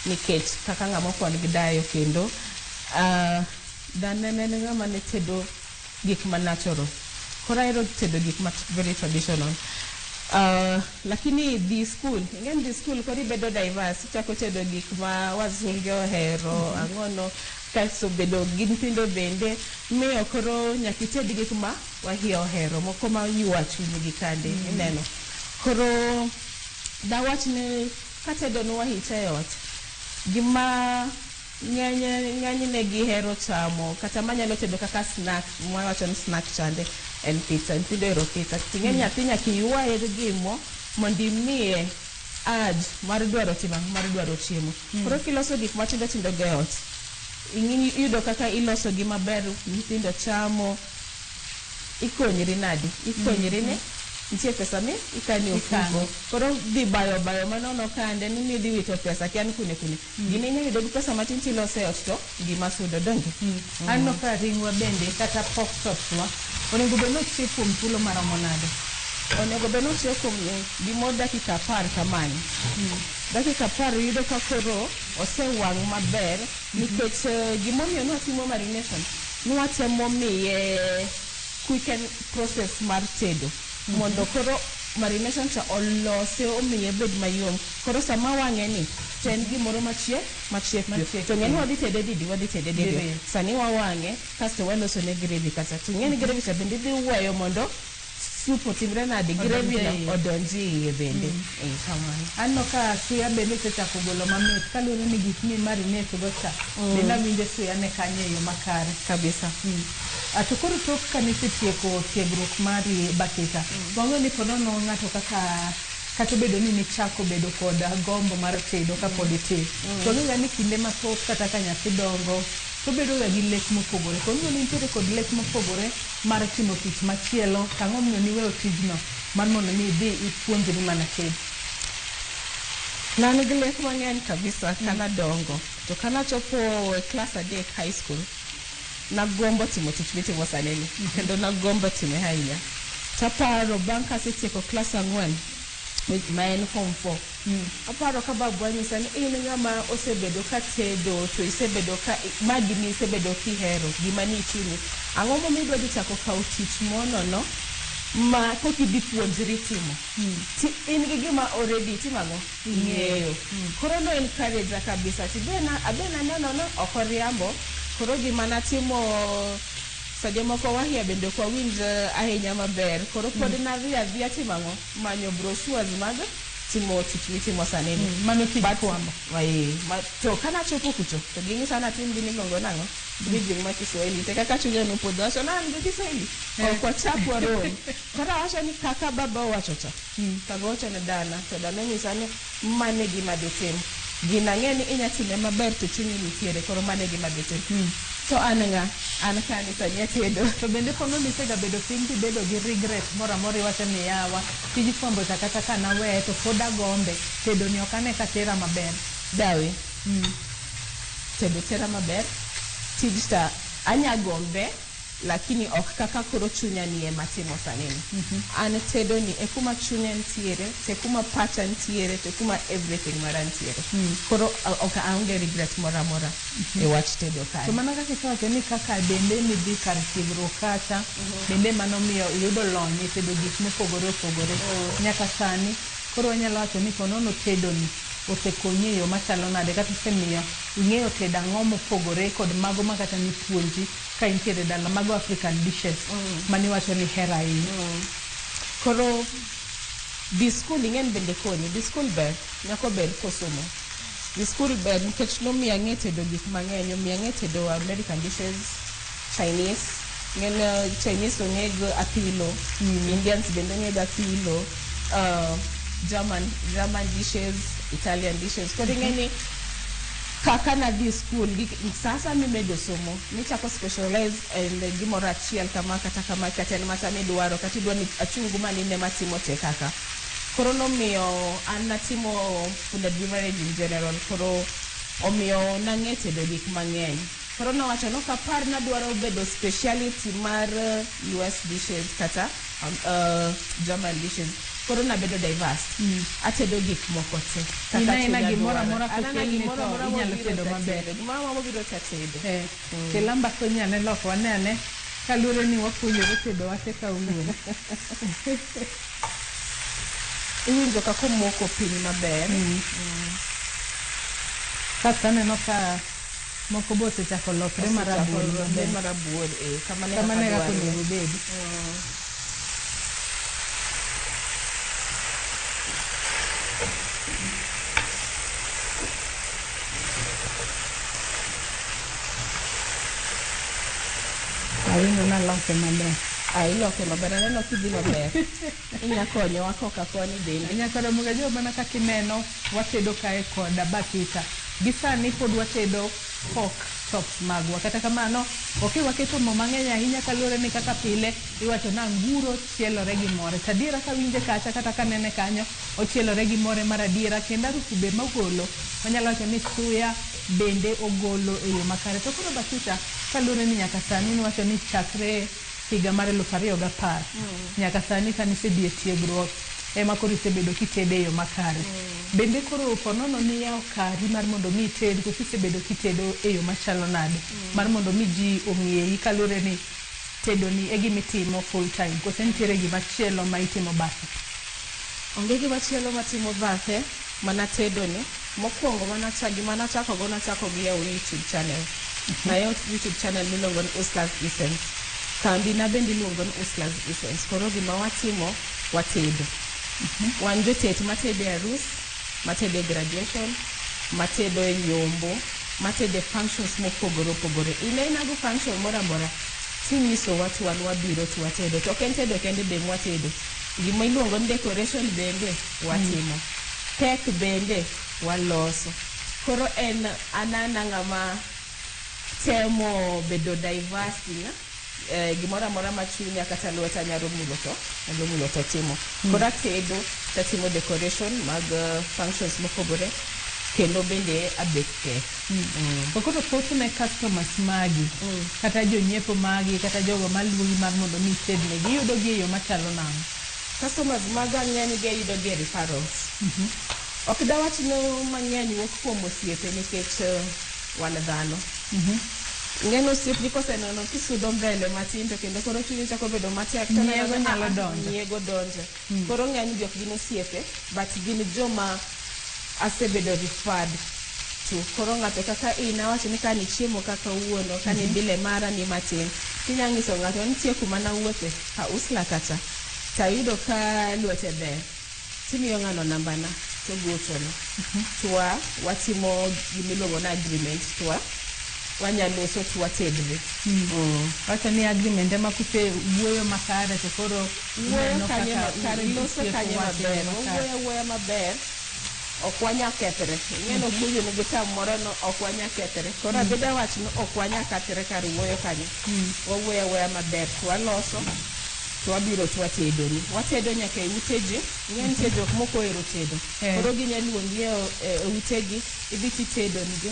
Nikech kaka ng'ama opon gi dayo kendo, dana ne en ng'ama ne tedo gik ma natural. Koro ahero tedo gik ma very traditional. Lakini dhi school, ing'e dhi school koro ibedo diverse, ichako tedo gik ma wazunge ohero, ang'ono, kasto bedo gi nyithindo bende miyo koro nyaka ited gik ma wahia ohero, moko ma ywa chunygi kande, ineno. Koro dawach ni katedo ne wahicha e ot, gima ng'enyne gihero chamo kata manyalo tedo kaka snack, mwawacho ni snack chande en pizza. Nyithindo ohero pizza. Ting'e nyathi nyaka iywaye gi mo mondo imiye urge mar dwaro timo ang'o, mar dwaro chiemo. Koro kiloso gik matindo tindo go e ot, iyudo kaka iloso gi maber, nyithindo chamo, ikonyri nadi? Ikonyri ni nitie pesa mi ikano e ofuko. Koro dhi bayo bayo manono kande ni midhi wito pesa kia ni kune kune. Gini inya yudo gi pesa matin tilose e ot to gima sudo donge. Aneno ka ringwa bende kata pork chops wa onego bed ni ochiek kuom thuolo maromo nade? Onego bed ni ochiek kuom gimoro dakika 10 kamae. Dakika 10 yudo ka koro osewang' maber nikech gimomiyo nwatimo marination, nwatemo miye quicken process mar tedo mondo koro marination cha olose omiye bed mayom. Koro sama wang'e ni to en gimoro machiek machiek piyo. To ng'e ni wadhi tede didi, wadhi tede diriyo. Sani wawang'e kasto waloso ne gravy kacha. To ing'e ni gravy cha bende idhi weyo mondo soup otimre nade, gravy no odonj iye bende. Kamano. Aneno ka suya bende osechako golo mamit kaluwore ni gik mi marinate go cha bende awinjo suya ne kanyo e yo makare. Kabisa. To koro tok kane isetieko tiegruok mari Bakita, wang'eyo ni po nono ng'ato kaka kata obedo ni nichako bedo kod gombo mar tedo kapod itin, to wang'eyo ga ni kinde mathoth kata ka nyathi dongo to obedo ga gi lek mopogore. To wang'eyo ni nitiere kod lek mopogore mar timo tich machielo, to ang'o momiyo niweyo tijno mar mondo mi idhi ipuonjri mana tedo? Ne an gi lek mang'eny kabisa kanadongo. To kanachopo e klas 3 high school, nagombo timo tich mitimo sani ni. Kendo nagombo time ahinya. Taparo bang' kasetieko klas 4, ma en form 4. Aparo ka babwa nyisa ni in ng'ama osebedo ka tedo to isebedo ka ma gima isebedo kihero, gima ni chunyi. Ang'o momiyo idwa dhi chako kawo tich monono ma pok idhi puonjri timo? Ti in gi gima already itimo ang'o? Ing'eyo. Koro no encourage kabisa. Abe naneno no ok oriambo. Koro gima natimo seche moko wahia bende ok wawinj ahinya maber. Koro pod nadhi adhiya timo ang'o? Manyo brochures mag timo tich mitimo sani ni. Mano tij fwambo. To kanachopo kucho to ging'isa ni atim gima iluongo nang'o? Bridging mar Kiswahili. To kaka chunya nopodho awacho ni an gi Kiswahili. Ok wachak warom. Koro awacho ni kaka baba owacho cha. Tagocho ne dana to dana onyisa ni mano e gima dhi tim. Gino ang'e ni inya time maber to chunyi nitiere koro mano e gima dhi tim. To an ng'a? An kani sani atedo. To bende po nono isega bedo piny tibedo gi regret moro amora iwacho ni yawa tij fwambo cha kata ka naweye to pod agombe, tedo ni ok ane ka tera maber. Dawe. Tedo tera maber. Tij ta anya gombe lakini ok kaka koro chunya ni ema timo sani ni. An tedo ni e kuma chunya nitiere, to e kuma pacha nitiere, to e kuma everything mara nitiere. Koro ok aonge regret moro amora e wach tedo To kanyo. mana kaka isewacho ni kaka bende nidhi kar tiegruok kacha, bende mano miyo iyudo lony e tedo gik mopogore opogore. Nyaka sani, koro wanyalo wacho ni po nono tedo ni osekonyi e yo machalo nade kata osemiyo ing'eyo tedo ang'o mopogore kod mago ma kata nipuonji ka intiere dala, mago African dishes maniwacho ni ihero ahinya. Koro dhi skul ing'e ni bende konyi. Dhi skul ber, nyako ber kosomo. Dhi skul ber nikech nomiyo ang'e tedo gik mang'eny. Omiyo ang'e tedo American dishes, Chinese. Ng'en Chinese ong'e go apilo, Indians bende ong'e go apilo, German dishes, Italian dishes. Koro ing'e ni kaka nadhi skul, sasa mimedo somo, nichako specialize en gimoro achiel kama kata kama, kata en mata midwaro, kata idwa ni achungu manine matimo te kaka. Koro nomiyo an natimo food and beverage in general, koro omiyo nang'e tedo gik mang'eny. Koro nowacho ni ok apar nadwaro bedo speciality mar US dishes kata German dishes. Koro nabedo diverse. Atedo gik moko te. Kaka In aina chunya gimoro dwaro. amora An aina kokelni gimoro to amora inyalo mobiro tedo to maber. atedo. Gimoro amora mobiro to atedo. Kel ambasa onyane loko wane ane kaluwore ni wapuonjore tedo wate kawuono. Iwinjo kaka omoko piny maber. Kasto aneno ka moko be osechako lokre marabuor maber. Marabuor, eh, kamano e Kamano e kaka kaka dwarore. onego obed. Awinjo naloke maber. Ah, iloke maber, aneno kidhi maber. Inya konyowa koka koni bende. Nyaka Ramogi Ajowi mana kaka ineno watedo kae koda Bakita. Gi sani pod watedo pork chops magwa. Kata kamano, ok waketo mo mang'eny ahinya kaluwore ni kaka pile iwacho ni anguro chielore gi more. To adiera kawinje kacha kata kanene kanyo, ochielore gi more mar adiera kendo harufu be mogolo, wanyalo wacho ni suya bende ogolo e yo makare. To koro Bakita, kaluwore ni nyaka sani niwacho ni chakre higa mar 2010 nyaka sani kanisedhi e tiegruok ema koro isebedo kitede e yo makare. Bende koro ponono niyawo kari mar mondo mi ited koso isebedo kitedo e yo machalo nade mar mondo mi ji ong'eyi kaluwore ni tedo ni e gima itimo full time koso nitiere gima chielo ma itimo bathe? Onge gima chielo matimo bathe mana tedo ni. Mokwongo gima nachako go nachako gi yawo YouTube channel. Nayawo YouTube channel miluongo ni Usla's Essence. Kambi na bende iluongo ni Usla's Essence. Koro gima watimo, watedo. Wan jotet matedo e arus, matedo e graduation, matedo e nyombo, matedo e functions mopogore opogore. Inena go function moro amora, tinyisowa to wan wabiro to watedo. To ok en tedo kende be mwatedo. Gima iluongo ni decoration bende watimo. Cake bende waloso. Koro en an ng'ama temo bedo diverse gimoro amora ma chunya kata lweta nyalo mulo to nyalo mulo to timo. Koro atedo tatimo decoration mag functions mopogore kendo bende abake cake. To koro thothne customers magi kata jonyiepo magi kata jogo maluongi mar mondo mi itednegi iyudo gi e yo machalo nang'o? Customers maga ng'eny gi ayudo gi e referrals. Ok dawach ni mang'eny wuok kuom osiepe nikech wan dhano. Ng'eny osiepni koseneno kisudo mbele matin to kendo koro chunyi chako bedo matek to neno Nyiego ni, nyalo "Ah, ah, donjo." Nyiego donjo. Koro ng'eny gi ok gin osiepe but gin joma asebedo referred to. Koro ng'ato kaka in awacho ni ka nichiemo kaka kawuono, ka nibile mara ni matin, tinya nyiso ng'ato nitie kuma nawuothe ka Usla kacha tayudo ka lwete ber. Timiyo ng'ano nambana to gochona. Twa watimo gimiluongo ni agreement twa wanyaloso to watedre. Wacho ni agreement ema kuse wuoyo makare to koro Wuoyo ineno kanye kaka makare, loso utieko kanye wach e yo maber. makare. Wawuoyo awuoya maber. Ok wanya kethre. Ing'eno kuyo nigi tam moro no ok wanya kethre. Koro abeda wach ni ok wanya kethre kar wuoyo kanyo. Wawuoyo awuoya maber to waloso to wabiro to watedoni. Watedo nyaka e ute ji. Ing'e nitie jok mok ohero tedo. Koro ginya luongi e utegi, idhi titedo nigi.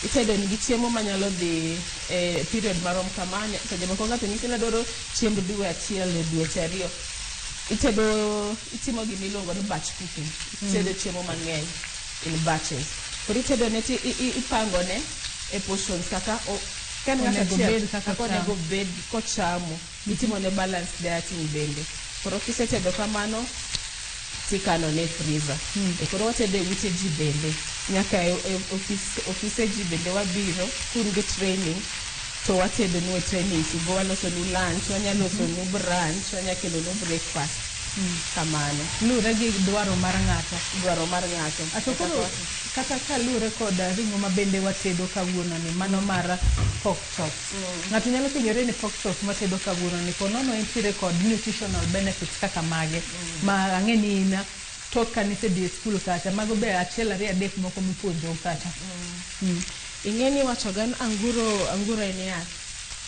Itedo nigi chiemo manyalo dhi e period marom kama. Seche moko ng'ato nyisi ni adwaro chiemb dwe achiel, dweche ariyo. Itedo, itimo gima iluongo ni batch cooking. Itedo chiemo mang'eny in batches. Koro itedo ne ti ipango ne e portions kaka ka en ng'ato Onego achiel, bed kaka kaka onego chamo. bed kochamo. Itimo ne balanced dieting bende. Koro kisetedo kamano, tikano ne freezer. E koro watedo e ute ji bende. Nyaka e ofise ji bende wabiro kun gi training to watedo nu e training go waloso nu lunch, wanyaloso nu brunch, wanya kelo nu breakfast. Kamano. Luwore gi dwaro mar ng'ato. Dwaro mar ng'ato. Ato koro kata kaluwore kod ring'o ma bende watedo kawuono ni mano mar pork chops. Ng'ato nyalo penjore ni pork chops matedo kawuono ni ponono entiere kod nutritional benefits kaka mage ma ang'e ni in tok kanisedhi e skul kacha mago be achiel ariyo adek moko mipuonjou kacha. Ing'e ni iwacho ga ni anguro en yath.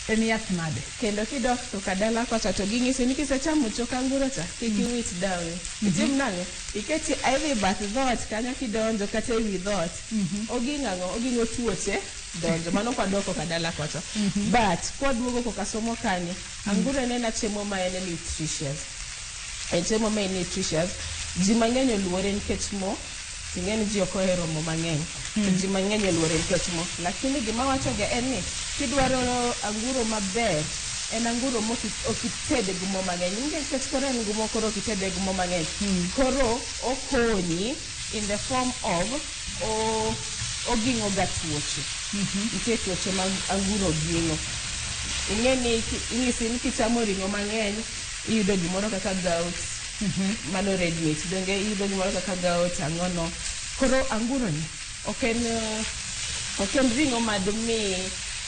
En yath nade? Kendo kidok to kadala kocha to ging'isi ni kisechamo chok anguro cha kik iwit dawe. Itim nang'o? Iketi idhi bath dhoot kanyo kidonjo kata ewi dhoot. Oging'o ang'o? Oging'o tuoche donjo. Mano kwadok kadala kocha. But kwaduogo koka somo kani, anguro en ena chiemo ma en nutritious. En chiemo ma en nutritious. Ji mang'eny oluore nikech mo. Ting'e ni ji ok ohero mo mang'eny. To ji mang'eny oluore nikech mo. Lakini gima wachoga en ni kidwaro anguro maber En anguro mok ok itede gi mo mang'eny. Nikech koro en gi mo koro ok itede gi mo mang'eny. Koro okonyi in the form of oging'o ga tuoche. Nitie tuoche ma anguro ging'o. Ing'e ni inyisi ni kichamo ring'o mang'eny iyudo gimoro kaka gout. Mano red meat. Donge iyudo gimoro kaka gout ang'ono. Koro anguro ni ok en ring'o madmi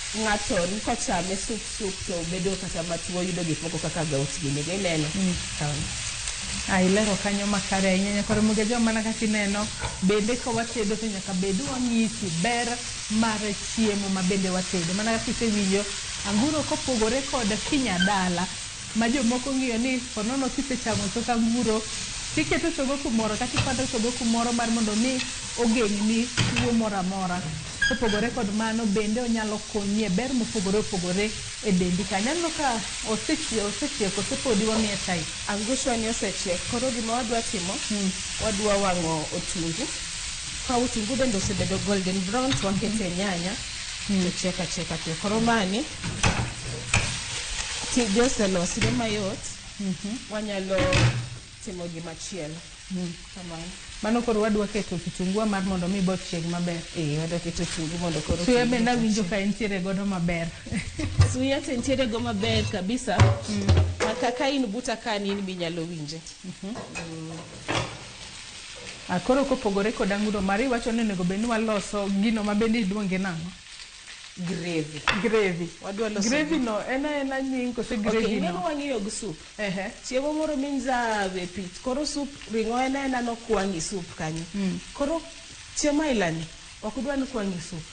ng'ato kochame sup sup to bedo kata matuo yudo gik moko kaka gout gini ineno. Ilero kanyo makare ahinya nyakoro Mugejo mana kaka ineno bende ka watedo to nyaka bed wang'isi ber mar chiemo ma bende watedo mana kaka isewinjo anguro kopogore kod kinyadala ma jomoko ng'iyo ni ponono kisechamo tok anguro tiketo chogo kumoro kata ipando chogo kumoro mar mondo mi ogeng'ni tuo moro amora. Kopogore kod mano bende onyalo konyi e ber mopogore opogore e dendi kanyo. Aneno ka osechiek osepodi wamiye time. Angushwa ni osechiek. Koro gima wadwa timo, wadwa wang'o otungu. Ka otungu bende osebedo golden brown to wakete nyanya to chiek achieka piyo. Koro mani tije oselosre mayot, wanyalo timo gimachielo. Kamano. Mano koro wadwa keto kitungu mar mondo mi bochieg maber. Wadwa keto otungu mondo koro Suya bende awinjo ka entiere godo maber. Suya to entiere go maber kabisa. Ma kaka in buta ka ni in binyalo winje. Koro kopogore kod anguro mari iwacho ni onego bed ni waloso gino ma bende iluonge nang'o? Gravy. Gravy. Wadwa loso gravy no en aena nying kose gravy no? Okay, wang'iyo gi soup. Chiemo moro minzawe pi. Koro soup ring'o en aena nokwang'i soup kanyo. Koro chiemo ailani ok udwa ni kwang'i soup.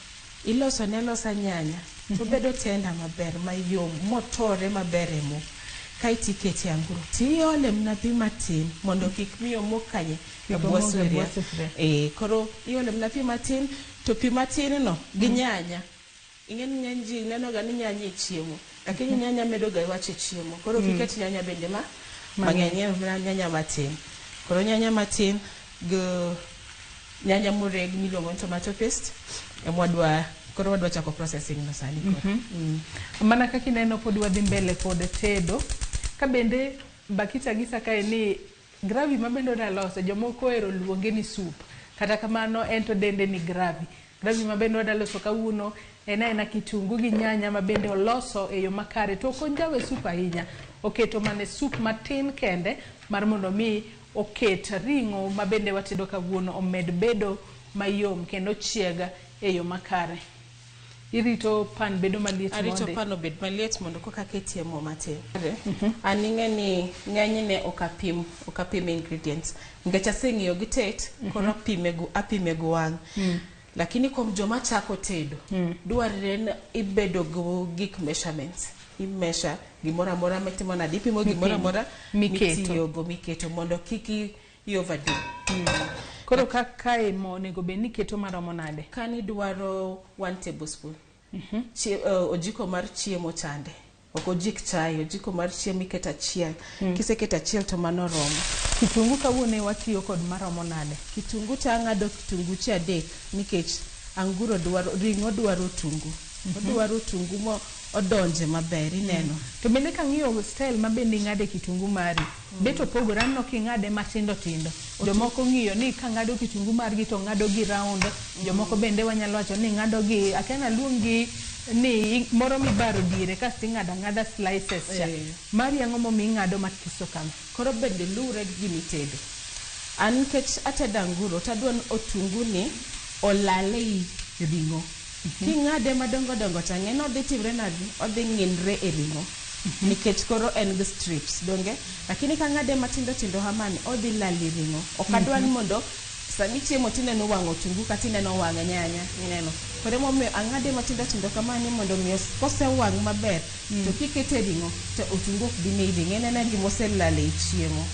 Iloso ne alosa nyanya. To bedo tender maber mayom motore maber e mo. Kaeto ikete anguro. Tiole mana pi matin mondo kik mi omok kanye e bwo sufuria. Koro iole mana pi matin to pi matin no gi nyanya. Ing'e ni ng'eny ji neno ga ni nyanya e chiemo. Lakini nyanya medo ga wach e chiemo. Koro kiket nyanya bende ma mang'eny nyanya matin. Koro nyanya matin gi nyanya moreg miluongo ni tomato paste ema koro wadwa chako processing no sani koro. Mana kaka ineno pod wadhi mbele kod tedo. Ka bende Bakita gisa kae ni gravy ma bende odwa loso jomoko ohero luonge ni soup. Kata kamano en to dende ni gravy. Gravy ma bende wadwa loso kawuono en aena kitungu gi nyanya ma bende oloso e yo makare to ok onjawe soup ahinya. Oketo mana soup matin kende mar mondo mi oket ring'o ma bende watedo kawuono omed bedo mayom kendo chieg e yo makare. Irito pan bedo maliet monde. Arito pan obed maliet mondo koka ketie mo matin. An ing'e ni ng'enyne ok apim ingredients. Nikech aseng'iyo gi tet, koro apime gi wang'. Lakini kuom joma chako tedo, dwarore ni ibedo gi gik measurements. I measure gimoro amora mitimo nade, ipimo gimoro amora mitiyogo miketo mondo kik i overdo. Koro kae mo onego bed ni iketo maromo nade? Kani dwaro 1 tablespoon. Ojiko mar chiemo chande. Ok ojik chai, ojiko mar chiemo iketo achiel. Kiseketo achiel to mano romo. Kitungu kawuono watiyo kod maromo nade? Kitungu to ang'ado kitungu chi 3 nikech anguro dwaro, ring'o dwaro otungu. Odwaro otungu mo odonje maber ineno. To bende kang'iyo style ma bende ing'ade kitungu mari, bet opogore aneno king'ade matindo tindo. Jomoko ng'iyo ni ka ng'ado kitungu margi to ng'ado gi round. Jomoko bende wanyalo wacho ni ng'ado gi akia naluong gi ni moro mibaro diere kasto ing'ado ang'ada slices cha. Mari ang'o momiyo ing'ado mathiso kama? Koro bende luwre gi gima itedo. An nikech atedo anguro to adwa ni otungu ni olal ei ring'o. King'ade madongo dongo to ang'e ni odhi timre nade? Odhi ng'inre e ring'o. Nikech koro en gi strips, donge? Lakini kang'ade matindo tindo kamani, odhi lal e ring'o. Ok adwa ni mondo sami chiemo tineno wang' otungu kata ineno wang' nyanya, ineno. Koro emomiyo ang'ade matindo tindo kamani mondo miyo kosewang' maber, to kikete ring'o, to otungu ok bi miyi ring'o. En ena gima oselal ei chiemo.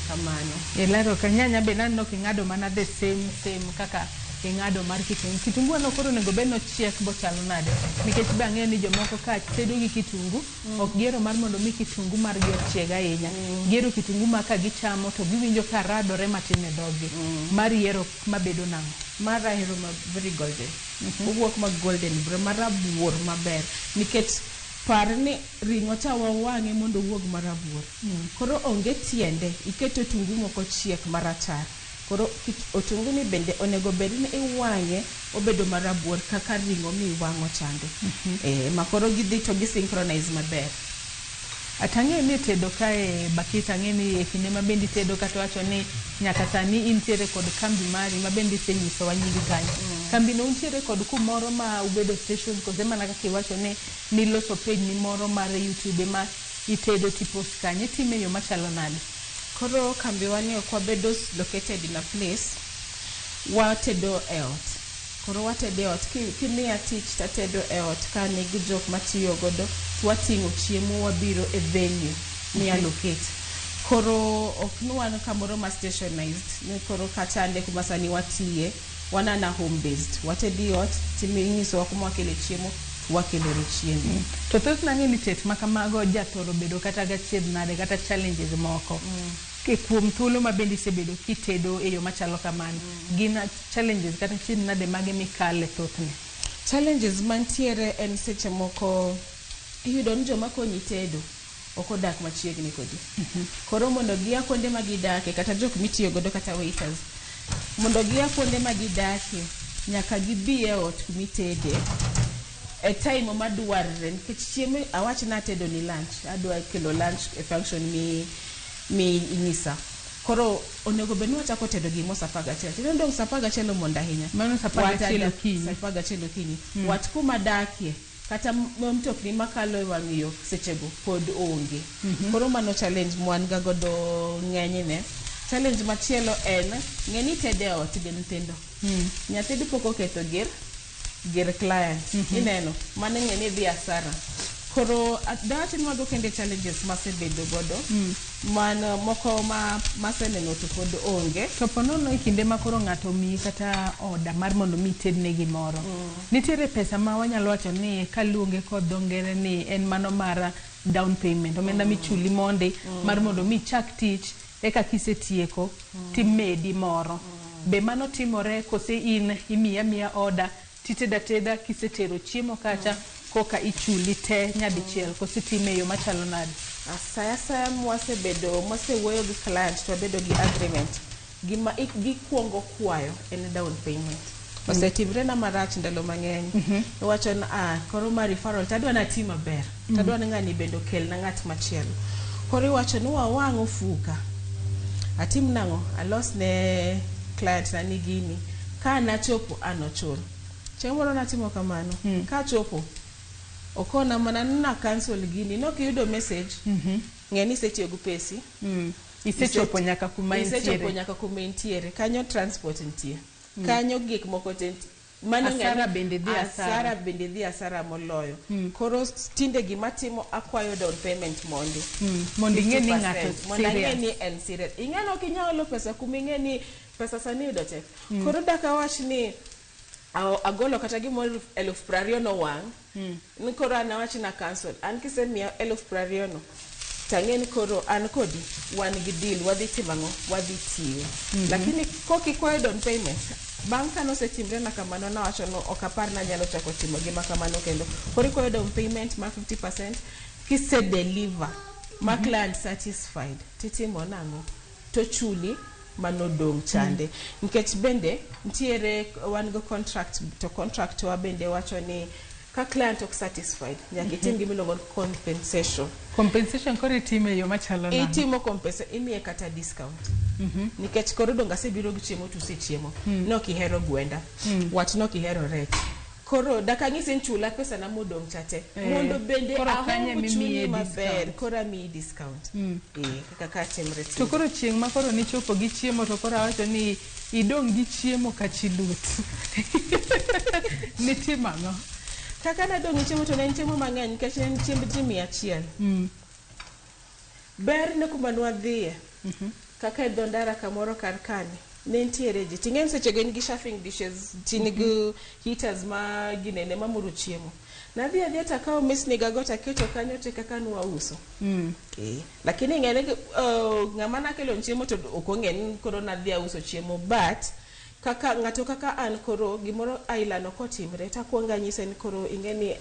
Kamano. Ilero ka nyanya be naneno king'ado mana the same kaka ing'ado mar kitungu. Kitungu ano koro onego bed nochiek bochalo nade? Nikech be ang'eyo ni jomoko ka tedo gi kitungu, ok gihero mar mondo mi kitungu margi ochieg ahinya. Gihero kitungu ma ka gichamo to giwinjo ka radore matin e dhogi. Mari ihero mabedo nang'o? Mara ahero ma very golden. Owuok ma golden brown, marabuor maber. Nikech Par ni ring'o cha wawang'e mondo owuog marabuor. Koro onge tiende iketo otungu moko chiek marachar. Koro otungu ni bende onego bed ni iwang'e obedo marabuor kaka ring'o miwang'o chande. Ma koro gidhi to gi synchronize maber. Atang'eyo ni tedo kae Bakhita, ang'e ni e kinde ma bende itedo kata wacho ni nyaka sani intiere kod kambi mari ma bende isenyisowa nying kanyo. Kambi no untiere kod kumoro ma ubedo station kose mana kaka iwacho ni niloso page ni moro mar YouTube ma itedo tipost kanyo, itime e yo machalo nade? Koro kambiwa ni ok wabedo located in a place, watedo e ot. Koro watedo e ot, kimiya tich tatedo e ot ka nigi jok matiyo godo, to wating'o chiemo wabiro e venue mi allocate. Koro ok ni wan kamoro ma stationized, ni koro kachande kuma sani watiye, wan ana home based. Watedo e ot, timinyisowa kuma wakele chiemo, to wakeloni chiembi. To thothne ang'e ni tet ma kamago jathoro bedo kata gachiedh nade kata challenges moko. Kuom thuolo ma bende isebedo kitedo e yo machalo kamano, gin challenges kata chiedh nade mage mikale thothne? Challenges mantiere en seche moko iyudo ni joma konyi tedo ok odak machiegni kodi. Koro mondo gia kuonde ma gidake kata jok mitiyo godo kata waiters, mondo gia kuonde ma gidake nyaka gibi e ot kumitede e time madwarre nikech chiemo awach ni atedo ni lunch, adwa kelo lunch e function mi inyisa. Koro onego bed ni wachako tedo gimo saa 11. Tineno dong' saa 11 omondo ahinya. Mano saa 11 okinyi. Saa 11 okinyi. Wat kuma dakie kata mtokni makalo e wang' yo sechego pod onge. Koro mano challenge mwan ga godo ng'enyne. Challenge machielo en ng'e ni itedo e ot gi nyithindo. Nyathi dipo koketho gir client. Ineno, mano ng'e ni dhi asara. Koro dawach ni mago kende challenges masebedo godo. Man moko ma maseneno to pod onge. To ponono e kinde ma koro ng'ato omiyi kata order mar mondo mi itedne gimoro, nitiere pesa ma wanyalo wacho ni kaluonge kod dho ngere ni en mano mar down payment, omenda michuli mondi mar mondo mi ichak tich eka kisetieko timedi moro. Be mano timore kose in imiyi amiya order titedo ateda kisetero chiemo kacha koka ichuli te nyadichiel kose itime e yo machalo nade? Sa asaya mwasebedo mwasewuoyo gi client to wabedo gi agreement, gima gikuongo kwayo en down payment. Osetimre na marach ndalo mang'eny. Iwacho ni koro ma referral tadwa nati maber. Tadwa ni ng'ani bende okelna ng'at machielo. Koro iwacho ni wawang' ofuka. Atim nang'o? Alos ne client na ni gini. Ka nachopo anochul. Chieng' moro natimo kamano. Kachopo, okona mana ni na cancel gini. Nok iyudo message, ng'e ni isetiyo gi pesi. Isechopo nyaka kuma Isechopo intiere. nyaka kuma intiere. Kanyo transport nitie. Kanyo gik moko te nitie. Mano ng'e Asara ni bende dhi asara. Asara bende dhi asara moloyo. Koro tinde gima timo akwayo down payment mondi. Mondo ing'e ni ng'ato 50%. Mondo ang'e serious. ni en serious. Ing'e ni ok inyal olo pesa kuma ing'e ni pesa sani yudo tek. Koro dak awach ni agolo kata gimoro 20,000 nowang'. Ni koro an awach na cancel. An kisemiya 20,000 no, tang'e ni koro an kodi wan gi deal, wadhi timo ang'o? Wadhi tiyo. Lakini kok ikwayo down payment, bang' ka nosetimre na kamano nawacho no ok apar ni anyalo chako timo gima kamano kendo. Koro ikwayo down payment mar 50% kise deliver ma client satisfied titimo nang'o? Tochuli manodong' chande. Nikech bende nitiere wan go contract to contract wa bende wacho ni ka client ok satisfied nyaka itim gima iluongo ni compensation. Compensation koro itime e yo machalo nade? Itimo compensation, imiye kata discount. Nikech koro dong asebiro gi chiemo to usechiemo. Nok ihero gwenda. Wat nok ihero rech. Koro dak anyisi ni chula pesa na modong' cha te. Mondo bende Koro kanyo ahomb ema imiye chunyi maber. discount. Koro amiyi discount. Kaka timre To tinde. koro chieng' ma koro nichopo gi chiemo to koro awacho ni idong' gi chiemo ka chi lut. Nitimo ang'o? Kaka nadong' gi chiemo to ne en chiemo mang'eny nikech ne en chiemb ji 100. Ber ne kuma nwadhiye. Kaka e dho ndara kamoro kar kani. Ne nitiere ji. Ting'e ni sechego in gi chafing dishes, tin gi heaters ma ginene mamuro chiemo. Nadhi adhiya takawo mesni gago taketo kanyo te kaka nwauso. Lakini ing'e ni ng'ama nakelo chiemo to ok ong'e ni koro nadhi auso chiemo but kaka ng'ato kaka an koro gimoro aila no kotimre takwongo anyise ni koro ing'e ni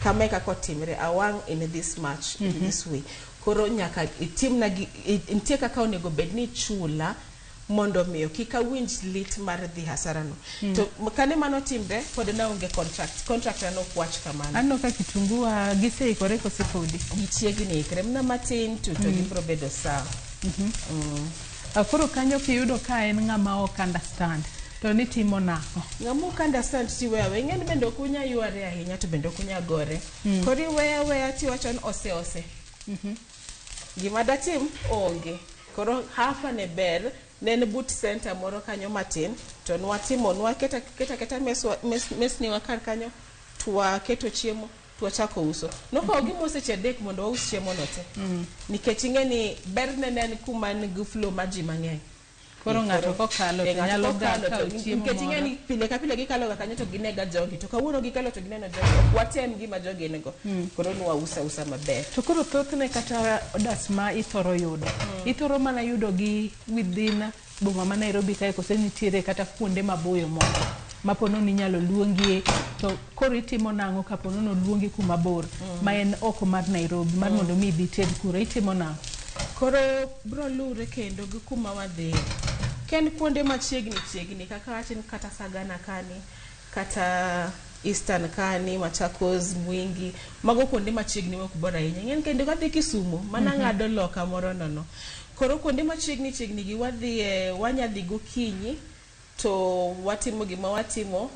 Kama e kaka otimre, awang' in this much, in this way. Koro nyaka itimna gi, nitie kaka onego bed ni ichula mondo miyo kik awinj lit mar dhi hasara no. To kane mano timre, pod naonge contract. Contract na nok wach kamano. Aneno ka kitungu wa giseikore kose podi? Gichiegni ikre mana matin to gibiro bedo sawa. Koro kanyo kiyudo ka en ng'ama ok understand to nitimo nang'o? Ng'ama ok understand tiweyo aweya. Ing'eni bende ok unya yware ahinya to bende ok unya gore. Koro iweyo aweya tiwacho ni ose ose. Gima datim onge. Koro hafa ne ber, ne en but center moro kanyo matin to nwatimo nwaketa keta keta mesniwa kar kanyo to waketo chiemo to wachako uso. Nokawo gimo seche 3 mondo waus chiemo no te. Nikech ing'e ni berne ne en kuma nigi flow mar ji mang'eny. Koro ng'ato kokalo to nyalo kawo chiemo Nikech ing'e ni moro. pile ka pile gikalo ga kanyo to ginega jogi. To kawuono gikalo to gineno jogi. Ok watem gima jogi nigo. Koro nwauso ausa maber. To koro thothne kata orders ma ithoro yudo, ithoro mana yudo gi within boma ma Nairobi kae kose nitiere kata kuonde maboyo moko ma pono ni inyalo luongie to koro itimo nang'o kapo ni oluongi kuma bor ma en oko mar Nairobi mar mondo mi idhi ted kuro itimo nang'o? Koro bro lure kendo gi kuma wadhiye. Ka en kuonde machiegni chiegni kaka awach ni kata Sagana kani, kata Eastern kani, Machakos, Mwingi, mago kuonde machiegni mok bor ahinya. Ing'eni kendo kadhi Kisumu, mana ng'ado loka moro nono. Koro kuonde machiegni chiegni gi wadhiye, wanya dhi gokinyi to watimo gima watimo.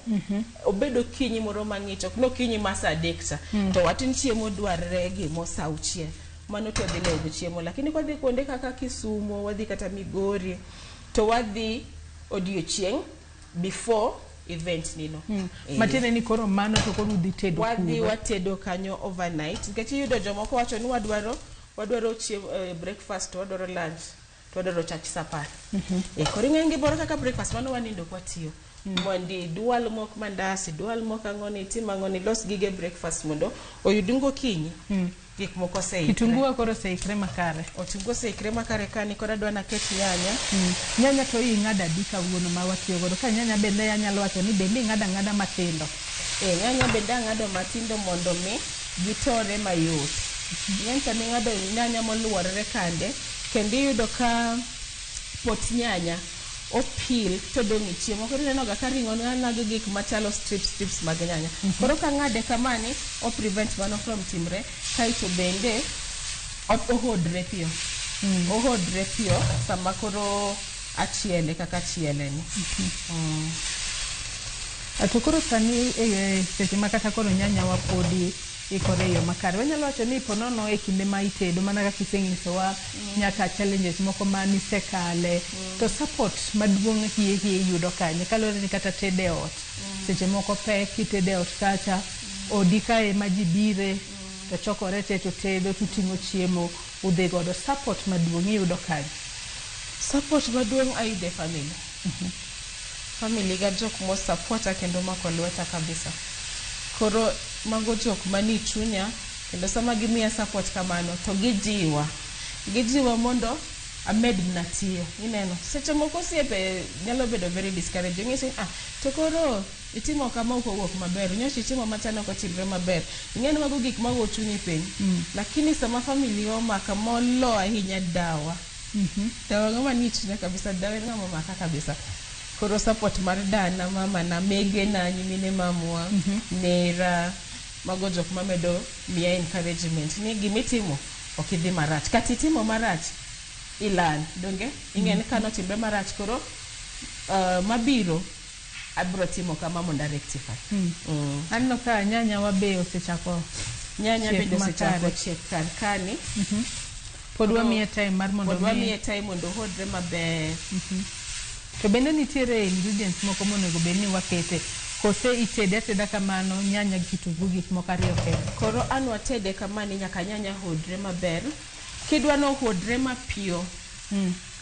Obedo okinyi moro mang'ich, ok ni okinyi ma saa 3 cha. To watin chiemo dwarre gimo saa 6. Mano to dhi lewo chiemo. Lakini kwadhi kuonde kaka Kisumu, wadhi kata Migori, to wadhi odiochieng' before event nino. Matiende ni koro mano to koro udhi tedo Wadhi kuro. watedo kanyo overnight. Nikech iyudo jomoko wacho ni wadwaro chiemo, breakfast, wadwaro lunch, to wadwaro chach saa 10. Koro ing'e gimoro kaka breakfast mano wanindo ok watiyo. Mondo idwal mok mandas, idwal mok ang'oni, itim ang'oni, ilos gige breakfast mondo oyud gokinyi. Gik moko oseikre. Kitungu koro oseikre makare. Otungu oseikre makare kani, koro adwa naket nyanya. Nyanya to ing'ado adi kawuono ma watiyo godo? Ka nyanya bende anyalo wacho ni bende ing'ado ang'ada matindo. Nyanya bende ang'ado matindo mondo mi gitore mayot. Ng'eny sama ing'ado nyanya moluorore kande, kendo iyudo ka pot nyanya opil to dong' e chiemo. Koro ineno ga ka ring'o ng'ado gik machalo strips mag nyanya. Koro ka ng'ade kamani, o prevent mano from timre, kaeto bende ohodre piyo. Ohodre piyo sama koro achiele kaka achiele ni. To koro sani seche ma kata koro nyanya wa podi ikore e yo makare. Wanyalo wacho ni ponono e kinde ma itedo mana kaka isenyisowa nyaka challenges moko ma nisekale. To support maduong' hie hie iyudo kanye kaluwore ni kata tedo e ot. Seche moko pek itedo e ot kacha, odi kae ma ji bire to chokore te to tedo to uting'o chiemo udhi godo. Support maduong' iyudo kanye? Support maduong' ayudo e family. Family ga jok mo supporta kendo mako lweta kabisa. Koro mago jok manie chunya kendo sama gimiya support kamano to gijiwa. Gijiwa mondo amed mana tiyo. Ineno, seche moko osiepe nyalo bedo very discouraging. Ng'isi ni, to koro itimo kama ok owuok maber. Nyocha itimo machano ok otimre maber. Ing'e ni mago gik mago chunyi piny. Lakini sama family omaka molo ahinya dawa. Dawa ng'ama nie chunya kabisa, dawa en ng'ama omaka kabisa. Koro support mar dana, mama na, megena, nyimine mamwa, nera, mago jok mamedo miya encouragement ni gimitimo ok idhi marach. Kata itimo marach, ilan, donge? Ing'e ni kano timre marach koro mabiro abiro timo kama mondo a rectify. Aneno ka nyanya wa be osechako Nyanya chiek bende osechako makare. chiek kar kani. Pod wamiye time mar mondo Pod wamiye time mondo ohodre maber. To bende nitiere ingredients moko monego bed ni wakete kose itede ateda kamano nyanya gi kitungu gik moko ariyo kende? Koro an watede kamani nyaka nyanya hodre maber. Kidwa ni ohodre mapiyo,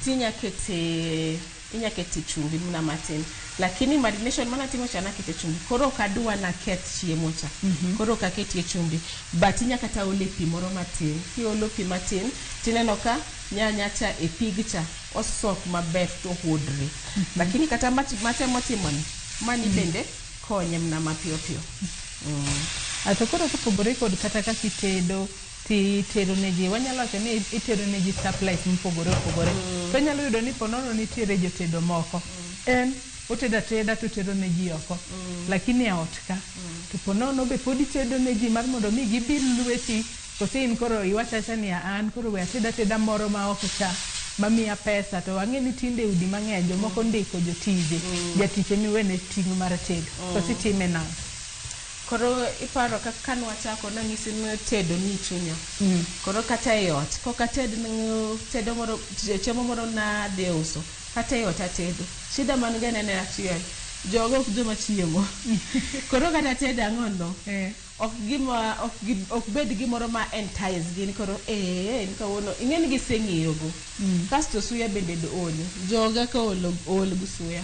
tinya kete chumbi mana matin. Lakini marination mana timo cha nakete chumbi. Koro ok adwa naketh chiemo cha. Koro ok aketie chumbi. But inya kata ole pi moro matin. Kiolo pi matin, tineno ka nyanya cha e pig cha osok maber to ohodre. Lakini kata matemo timo ni, mani bende konye mana mapiyo piyo. To koro kopogore kod kata kaka itedo titero ne ji, wanyalo wacho ni itero ne ji supplies mopogore opogore. To inyalo yudo ni ponono nitiere jotedo moko. En otedo ateda to otero ne ji oko. Lakini e ot ka, to ponono be pod itedo ne ji mar mondo mi gibil lweti, kose in koro iwacho awacha ni an koro we ated ateda moro ma oko cha mamiya pesa to wang'e ni tinde udi mang'eny jomoko ndiko jotije. Jatich emiwene ting' mar tedo. Koso itime nang'o? Koro iparo kaka kanwachako nang'isi ni tedo ni chunya. Koro kata e ot, kok ated tedo moro, chiemo moro nadhi uso, kata e ot atedo. Shida man go en en achiel, jogo ok joma chiemo. Koro kata atedo ang'o no, ok gima, ok bed gimoro ma entice gi ni koro ni kawuono, ing'e ni giseng'iyo go. Kasto suya bende olo. Joga ka olo, ol gi suya.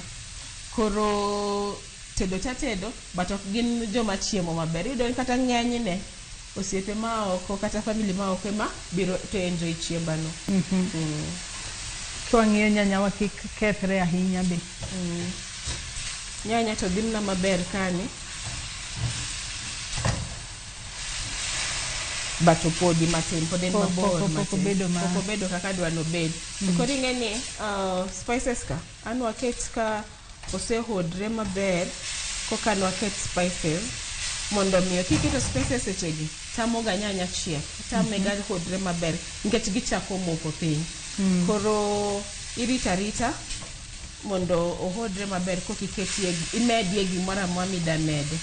Koro tedo tatedo, but ok gin joma chiemo maber. Iyudo ni kata ng'enyne, osiepe ma oko kata family ma oko ema biro to enjoy chiemba no. Kwang'iyo nyanyawa kik kethre ahinya be. Nyanya to dhi mana maber kani. But opodhi matin, pod en mabor matin. Pok obedo kaka adwa nobed. Koro ing'e ni spices ka, an waket ka osehodre maber koka nwaket spices mondo miyo kiketo spices sechegi tamoga nyanya chiek, tamega hodre maber nikech gichako moko piny. Koro irito arita mondo ohodre maber koka iketie, imedie gimoro amora mida mede.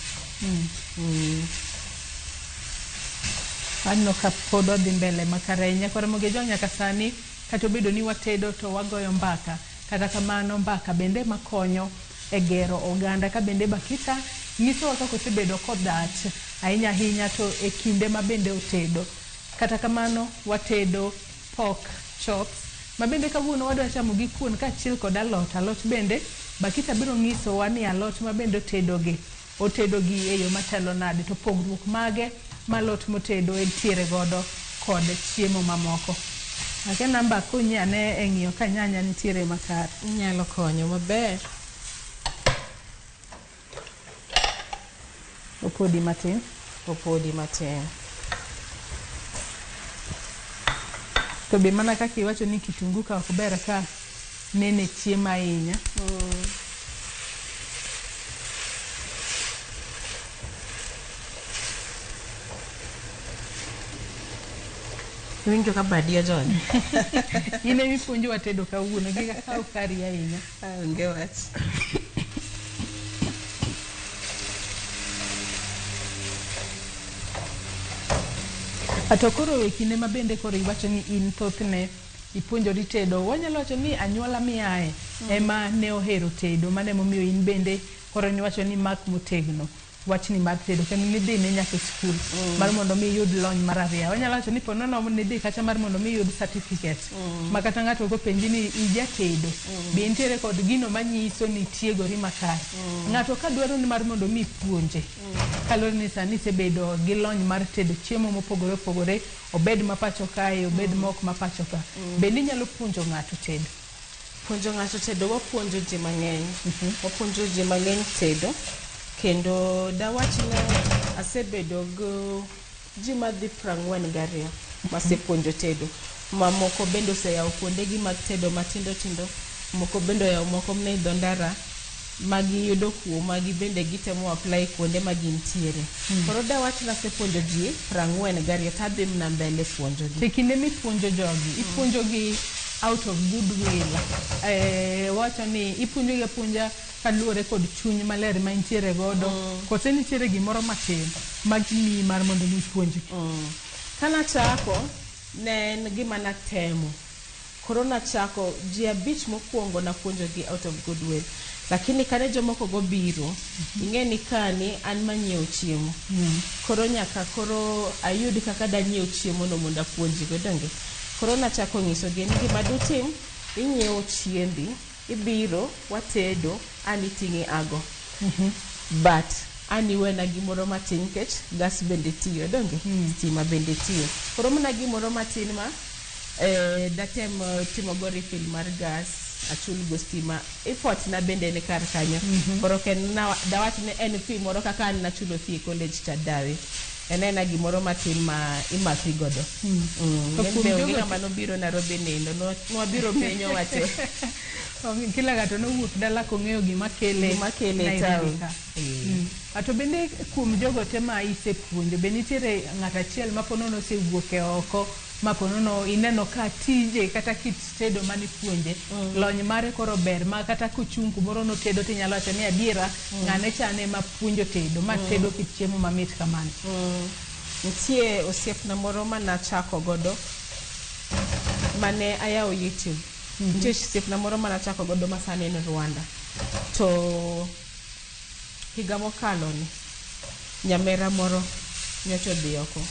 Aneno ka pod odhi mbele makare ahinya. Koro Ramogi nyaka sani kata obedo ni watedo to wagoyo mbaka, kata kamano mbaka bende makonyo e gero oganda ka bende Bakhita nyisowa kaka osebedo kodhach ahinya ahinya to e kinde ma bende otedo. Kata kamano watedo pork chops ma bende kawuono wadwa chamo gi kuon kaachiel kod alot. Alot bende Bakhita biro nyisowa ni alot ma bende otedogi, otedogi e yo machalo nade to pogruok mage ma alot motedo entiere godo kod chiemo mamoko. Ake namba akonyi ane e ng'iyo ka nyanya nitiere makare. Inyalo konyo maber. Opodi matin. Opodi matin. To be mana kaka iwacho ni kitungu ka ok ber ka nene chiemo ahinya. Iwinjo ka badi ojony. In ema ipuonjowa tedo kawuono, kik akaw kari ahinya. Onge wach. To koro e kinde ma bende koro iwacho ni in thothne ipuonjori tedo, wanyalo wacho ni anyuola miaye ema ne ohero tedo, mano emomiyo in bende koro niwacho ni mak motegno wachni mar tedo kendo nidhi ne nyaka e skul mar mondo mi iyud lony mar ariyo. Wanyalo wacho ni ponono nidhi kacha mar mondo mi iyud certificate ma kata ng'ato kopenji ni ijatedo, be intiere kod gino manyiso ni itiegori makare. Ng'ato ka dwaro ni mar mondo mi ipuonje, kaluwore ni sani isebedo gi lony mar tedo chiemo mopogore opogore, obed ma pacho kae, obed ma ok ma pacho ka, bende inyalo puonjo ng'ato tedo? Puonjo ng'ato tedo, wapuonjo ji mang'eny. Wapuonjo ji mang'eny tedo. Kendo dawach ni asebedo gi ji madhi 42 masepuonjo tedo. Mamoko bende oseyawo kuondegi mag tedo matindo tindo, moko bende oyawo moko mane dho ndara magiyudo kuo magi bende gitemo apply kuonde ma gintiere. Koro dawach ni asepuonjo ji 42 to adhi mana mbele puonjogi. To e kinde mipuonjo jogi, ipuonjogi out of goodwill. Wacho ni ipuonjogi apuonja kaluwore kod chuny maler ma intiere godo, kose nitiere gimoro matin ma gimiyi mar mondo mi ipuonjgi? Kanachako, ne en gima natemo. Koro nachako ji 5 mokwongo napuonjogi out of goodwill. Lakini kane jomoko go biro, ing'e ni kani an manyiewo chiemo. Koro nyaka koro ayud kaka danyiew chiemo no mondo apuonjigo, donge? Koro nachako nyisogi ni gima dutim, inyiewo chiembi, ibiro, watedo, an iting'i ago. But an iwena gimoro matin nikech gas bende tiyo, donge? Stima bende tiyo. Koro mana gimoro matin ma datem timogo refill mar gas. achul go stima effort na bende ni kar kanyo koro ok en na dawach ni en fee moro kaka an nachulo fee e college cha dawe en aena gimoro matin ma imakri godo To ng'eny kuom be onge jogo ng'ama nobiro Nairobi nindo nwabiro penyo wate Kila ng'ato nowuok dala kong'eyo gima kele Gima kele e Nairobi town. ka. Eh. To bende kuom jogo te ma isepuonjo, be nitiere ng'at achiel ma ponono osewuok e oko ma ponono ineno ka tije kata kit tedo manipuonje lony mare koro ber ma kata kochung' kumoro notedo tinyalo wacho ni adiera ng'ane chane ema puonjo tedo ma tedo kit chiemo mamit kamano. Nitie osiepna moro manachako godo mane ayawo YouTube. Nitie osiepna moro manachako godo ma sani en Rwanda. To higa mokalo ni nyamera moro nyocha odhi oko.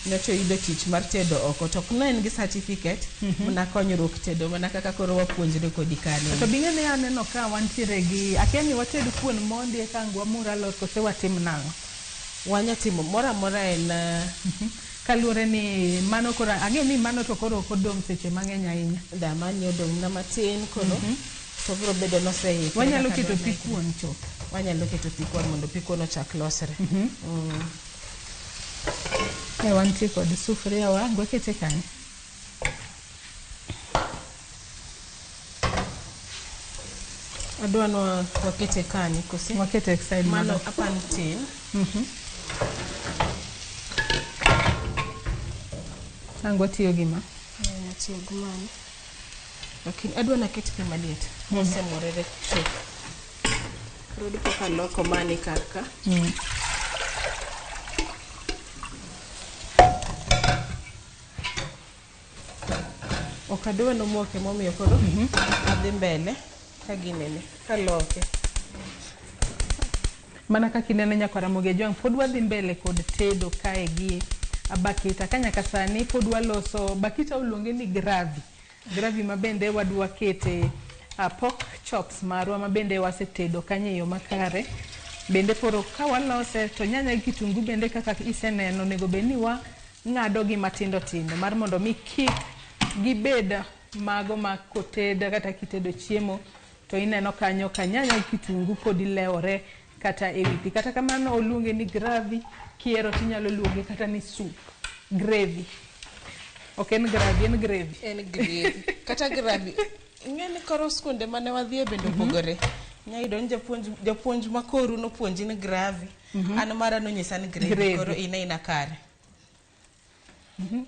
Nyocha oyudo tich mar tedo oko to ok ne en gi certificate mana konyruok tedo mana kaka koro wapuonjre kodi kani. To bing'e ni aneno ka wantiere gi akia ni wated kuon mondi eka ang' wamur alot kose watim nang'o? Wanya timo moro amora en Kaluwore ni mano koro ang'e ni mano to koro ok odong' seche mang'eny ahinya. Da mani odong' na matin koro to biro bedo noseikre. Wanyalo kaka keto dwa pi ni. kuon chuth. Wanyalo keto pi kuon mondo pi kuon ochak losre. E wantie kod sufuria wa, wakete kanye? Adwa ni wakete kani kose? Wakete e side Mano mano. apan tin. Ang' watiyo gi ma. Atiyo gi mano. Lakini adwa naket pi maliet mosemorere chuth. Koro dipo ka aloko mani kar ka. Ok adwa nomoke momiyo koro adhi mbele ka ginene kaloke. Mana kaka ineno nyakwar Ramogi Ajwang' pod wadhi mbele kod tedo kae gi Bakita ka nyaka sani pod waloso Bakita oluonge ni gravy. Gravy ma bende wadwa kete pork chops marwa ma bende wasetedo kanyo e yo makare. Bende koro ka walose to nyanya gi kitungu bende kaka iseneno onego bed ni wang'ado gi matindo tindo mar mondo mi kik gibed mago ma koted kata kitedo chiemo to ineno kanyo ka nyanya gi kitungu pod ilewore kata e wi pi. Kata kamano oluonge ni gravy, kihero tinyalo luonge kata ni soup, gravy. Ok en gravy, en gravy. En gravy. Kata gravy. Ing'e ni koro skunde mane wadhiye bende opogore. Inya yudo ni japuonj ma koru nopuonji ni gravy. An mara nonyisa ni gravy. Gravy. Koro in aina kare.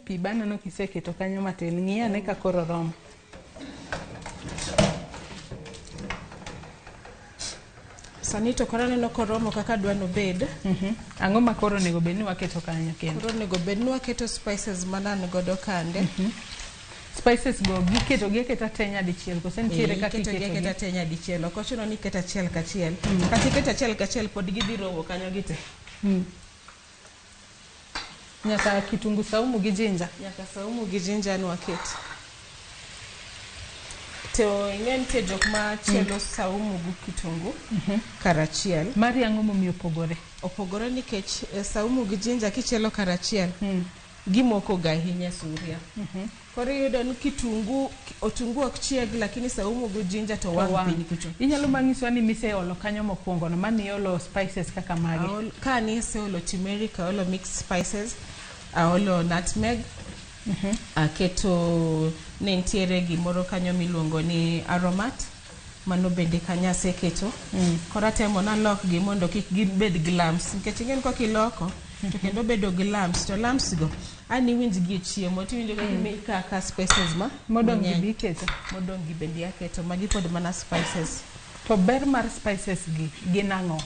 Pi be aneno kiseketo kanyo matin. Ng'i ane ka koro oromo. Sani to koro aneno koromo kaka adwa nobed. Ang'o ma koro onego bed ni waketo kanyo kendo? Koro onego bed ni waketo spices mana an godo kande. Spices go giketo gi aketa te nyadichiel kose nitiere kaka Iketo gi iketogi? aketa te nyadichiel. Ok ochuno ni iketo achiel kachiel. Kata iketo achiel kachiel pod gidhi romo kanyo gite. Nyaka kitungu saumu gi ginger. Nyaka saumu gi ginger nwaket. To ing'e nitie jok ma chielo saumu gi kitungu karachiel. Mari ang'o momiyo opogore? Opogore nikech saumu gi ginger kichielo karachiel gimoko ga ahinya e sufuria. Koro iyudo ni kitungu otungu ok chieg lakini saumu gi ginger to wang' piny kucho. Inyalo manyisowa ni miseolo kanyo mokwongo no mane iolo spices kaka mage? Ka niseolo turmeric, aolo mixed spices, aolo nutmeg, aketo ne nitiere gimoro kanyo miluongo ni aromat, mano bende kanyo aseketo. Koro atemo nalokgi mondo kik gibed gi lumps, nikech ing'e ni kok iloko to kendo bedo gi lumps, to lumps go an iwinj gi e chiemo tiwinjo ka kaka spices ma Modong' gi mang'eny. be iketo? Modong' gi bende aketo, magi pod mana spices. To ber mar spices gi gin ang'o?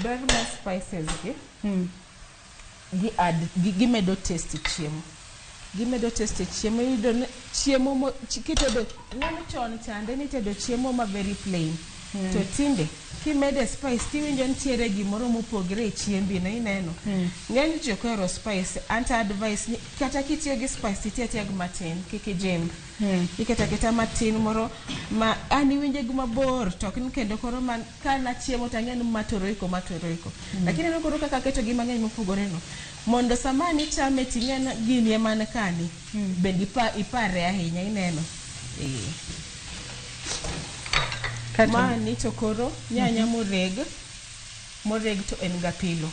Ber mar spices gi gi add, gimedo taste e chiemo. Gimedo taste e chiemo, iyudo ni chiemo mo, kitedo, ing'e chon chande nitedo chiemo ma very plain. To tinde kimede spice tiwinjo nitiere gimoro mopogre e chiembi no ineno. Ng'eny ji ok ohero spice, anto advice ni kata kitiyo gi spice titiyo atiya gi matin, kik ijimb. Iketo aketa matin moro ma an iwinje gi mabor to ok ni kendo koro man ka nachiemo to ang'e ni ma to roiko ma to roiko. Lakini aneno koro kaka aketo gi mang'eny mopogore no. Mondo sama an ichame ting'e ni gini ema ni kani. Bende ipare ahinya ineno. Kato- Mani to koro nyanya moreg moreg to en gapilo.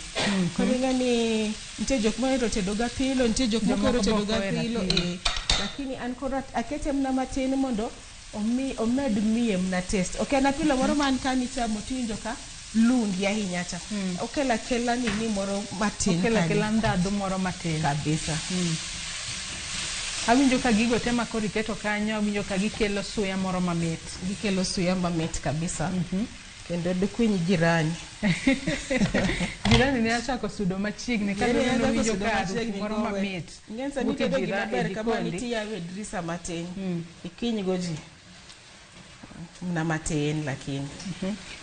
Koro ing'e ni nitie jok mohero tedo gapilo, nitie jok Jomoko mohero tedo be ok ohero gapilo apilo. eh. Lakini an koro akete mana matin mondo omi omed miye mana taste. Ok en apilo moro man ka nichamo tiwinjo ka lungi ahinya cha. Okelo akela nini moro matin Okelo kanyo. akela ndhadhu moro matin. Kabisa. Awinjo ka gigo te ma koro iketo kanyo, awinjo ka gikelo suya moro mamit. Gikelo suya mamit kabisa. Kendo dukwiny jirani. Jirani ne achako sudo machiegni ka Jirani noneno achako winjo sudo ka harufu machiegni moro gowe. mamit. Ing'e sani wuok e itedo gima jira- e ber kama jikondi. nitiyawe dirisa matin. Ikiny go ji. Mna matin lakini.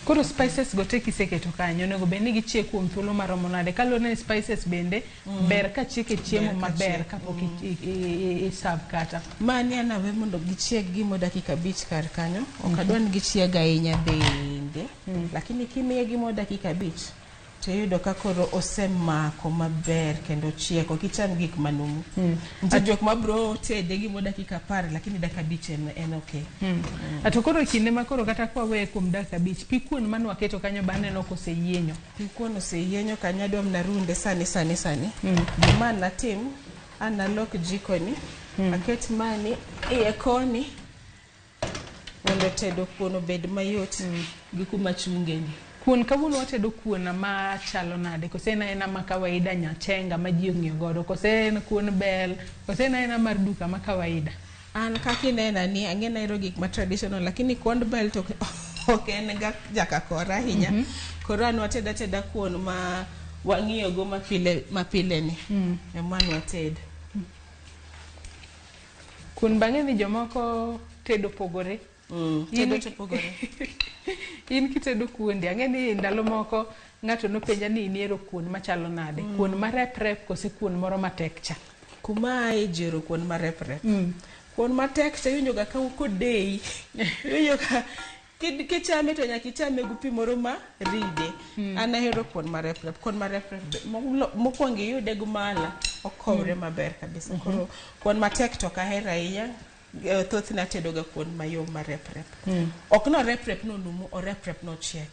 Koro spices go te kiseketo kanyo onego bed ni gichiek kuom thuolo maromo nade kaluwore ni spices bende ber ka chiek e chiemo Ber ka maber chiek. kapok i serve kata. Mani an awe mondo gichieg gimo dakika 5 kar kanyo. Ok adwa ni gichieg ahinya bende. Lakini kimiye gimo dakika 5 to iyudo ka koro osemako maber kendo chiek. Ok icham gik manumu. Nitie jok mabro tede gimo dakika 10 lakini dakika 5 en okay. Ato koro kinde ma koro kata kwaweye kuom dakika 5 pi kuon mane waketo kanyo be aneno koseyienyo. Pi kuon oseyienyo kanyo adwa mana runde sani sani sani. Gima natim, an nalok jikoni, aket mani iye koni mondo tedo kuon obed mayot gi kuma chungeni. Kuon kawuono watedo kuon ma chalo nade? Kose en aena ma kawaida nyachenga ma ji ong'iyo godo? Kose en kuon bel? Kose en aena mar duka ma kawaida? An kaka inena ni ang'e nahero gik ma traditional lakini kuond bel to ok en ga jaka kora ahinya. Koro an watedo ateda kuon ma wang'iyo go mapile mapile ni. Ema an wated. Kuon bang'e ni jomoko tedo pogore. Tedo to pogore. In kitedo kuondi, ang'e ni ndalo moko ng'ato nopenja ni inihero kuon machalo nade? Kuon marep rep kose kuon moro matek cha? Kuma ae ji ohero kuon marep rep. Kuon matek cha iwinjo ga ka kodeyi. Iwinjo ka kichame to nyaka ichame gi pi moro ma ride. An ahero kuon marep rep. Kuon marep rep mokwongo iyude gi mala, okowre maber kabisa. Koro kuon matek to ok ahero ahinya. Thothne atedo ga kuon mayom marep rep. Ok no rep rep no numu, orep rep nochiek.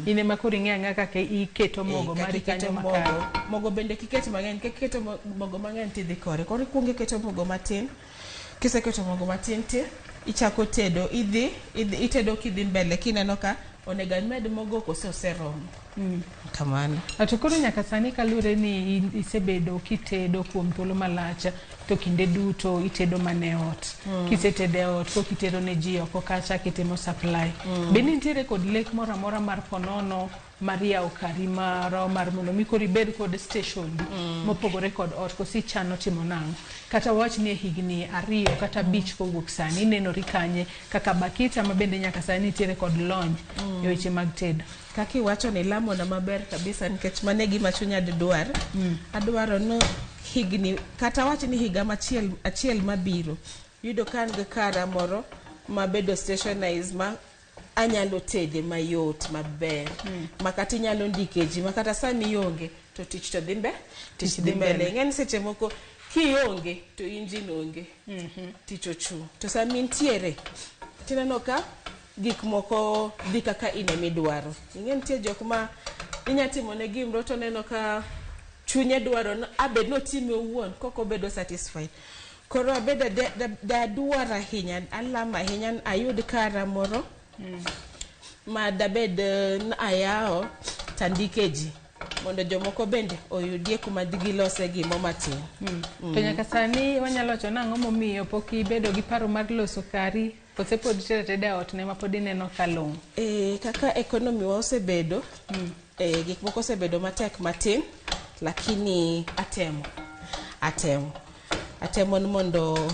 In ema koro ing'eyo ang'eya kaka iketo mogo Kaka mari iketo kanyo mogo. makare. Mogo bende kiket mang'eny, kiketo mogo mang'eny tidhi kore. Koro ikwongo iketo mogo matin. Kiseketo mogo matin ti ichako tedo, idhi, itedo kidhi mbele kineno ka onego amed mogo kose oseromo. Kamano. To koro nyaka sani kaluwore ni isebedo kitedo kuom thuolo malach to kinde duto itedo mana e ot. Kisetedo e ot kok itero ne ji oko kacha kitimo supply. Be nitiere kod lek moro amora mar ponono mar yawo kari moro mar mondo mi koro ibed kod station mopogore kod ot koso ichano timo nang'o? Kata wawach ni e higni 2 kata 5 kowuok sani inenori kanye kaka Bakita ma bende nyaka sani nitiere kod lony e weche mag tedo. Kaka iwacho ni lamona maber kabisa nikech mano e gima chunya dwar. Adwaro ni higni kata wach ni higa machiel achiel mabiro yudo ka an gi kara moro mabedo stationized ma anyalo tede mayot maber ma kata inyalo ndike ji ma kata sami ionge to tich to dhi mbe tich dhi mbele. Ing'e ni seche moko kionge to injin onge tich ochung' to sama intiere tineno ka gik moko dhi kaka in emidwaro. Ing'e nitie jok ma inya timo ne gimoro to oneno ka chunye dwaro ni abed notime owuon kok obedo satisfied. Koro abedo dadwar ahinya alamo ahinya ni ayud kara moro ma dabed ni ayawo tandike ji mondo jomoko bende oyudie kuma gilose gimo matin. To nyaka sani wanyalo wacho nang'o momiyo pok ibedo gi paro mar loso kari kose pod itedo ateda e ot ne ma pod ineno ka long'o? Kaka economy wa osebedo, gik moko osebedo matek matin, lakini atemo. Atemo ni mondo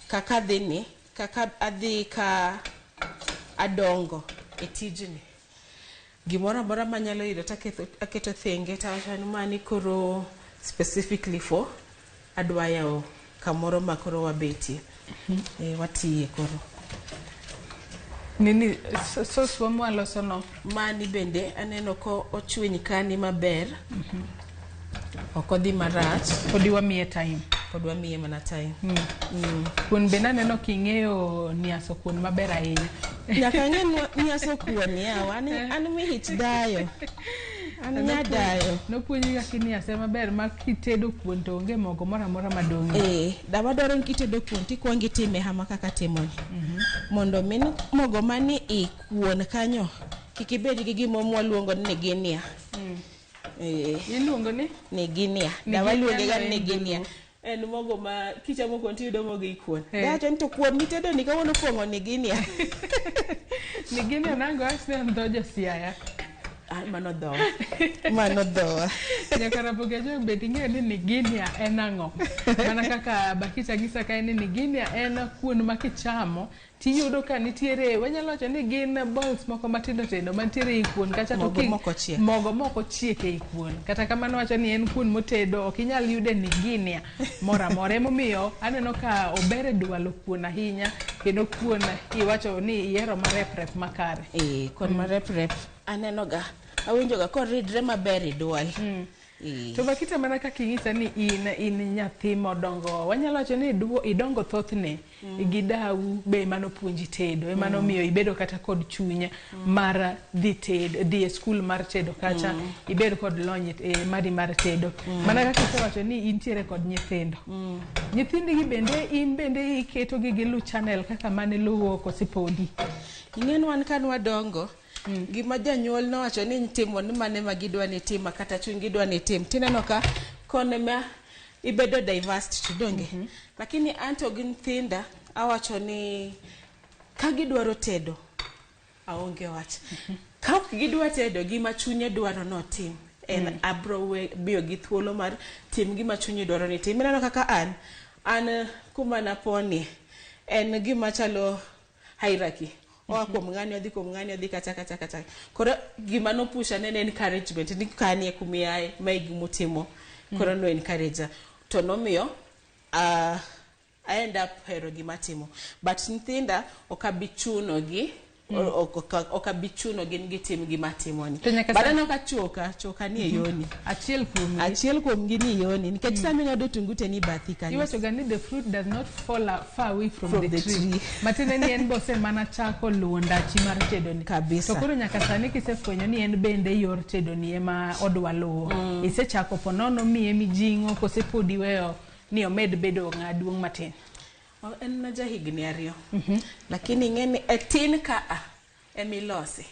kaka adhi ni, kaka adhi ka adongo e tijni, gimoro amora manyalo yudo to aketo thenge tawacho ni mani koro specifically for adwa yawo kamoro ma koro wabetie. Watiye koro. Nini sauce wa mwaloso no? Mani bende aneno ko ochwiny kani maber. Ok odhi marach. Pod wamiye time. Pod wamiye mana time. Kuon bende aneno king'eyo niaso kuon maber ahinya. Nyaka ang'e nyaso kuon yawa, an mihich dayo. An nyadayo. Nopuonji kaka iniase maber ma kitedo kuon to onge mogo moro amora madong'. Eh, dawa dwaro ni kitedo kuon tikwongo itime hama kaka timoni. Mondo mi mogo mani i kuon kanyo kik ibed gi gima mwaluongo ni niginia. Eh. Iluongo ni? Niginia. Dawa luonge ga ni niginia. En mogo ma kichamo kuon tiyudo mogo i kuon. Dawacho ni to kuon mitedo ni kawuono opong'o niginia. Niginia nango awach ni en dho jo Siaya. Ah, mano dhowa. Mano dhowa. Nyaka Ramogi Ajwang' bende ing'eyo ni niginia en ang'o? Mana kaka Bakicha nyisa kae ni niginia en kuon ma kichamo tiyudo ka nitiere wanyalo wacho ni gin balls moko matindo tindo mantiere ei kuon kacha to Mogo mok ochiek. Mogo mok ochiek ei kuon. Kata kamano wacho ni en kuon motedo ok inyal yude niginia moro amora. Emomiyo aneno ka ober e dwalo kuon ahinya kendo kuon iwacho ni ihero marep rep makare. Eh, kuon marep rep aneno ga awinjo ga koridre maber e dwal. To Bakita mana kaka inyisa ni in nyathi modongo, wanyalo wacho ni idongo thothne gi dau be manopuonji tedo, ema nomiyo ibedo kata kod chuny mar dhi tedo, dhi e skul mar tedo kacha, ibed kod lony mari mar tedo. Mana kaka isewacho ni intiere kod nyithindo. Nyithindigi bende in bende iketogi gilu channel kaka mane luwo kose podi? Ing'e ni wan ka nwadongo, gima janyuol nowacho ni timo ni mane ma gidwa ni tim kata chuny gidwa ni tim tineno ka kone ma ibedo diversed to donge. Lakini anto gi nyithinda awacho ni ka gidwaro tedo aonge wach. Ka ok gidwa tedo gima chunye dwaro notim en abro miyo gi thuolo mar tim gima chunyi dwaro ni tim. Ineno kaka an kuma naponie en gima chalo hierarchy. Oa kuom ng'ani odhi kuom ng'ani odhi kacha kacha kacha. Koro gima nopusha ne en encouragement ni kanie kumiaye mae gimutimo. Koro no encourage to nomiyo I end up hero gima timo. But nyithinda ok abi chuno gi ok abi chuno gin gitim gima timo ni. But aneno ka choka ni e yoni. Achiel kuom gi. Achiel kuom gi ni yoni. Nikech sama ing'ado otungu te ni bathi kanyo. Iwacho ga ni the fruit does not fall far away from the tree. Matiende ni en bose mana chako luwo ndachi mar tedo ni. Kabisa. To koro nyaka sani kisefwenyo ni en bende yor tedo ni ema odwa luwo. Isechako ponono miye mijing'o kose pod iweyo ni omed bedo ng'a duong' matin. En na jahigni 2. Lakini ing'e ni e tin ka a emilose.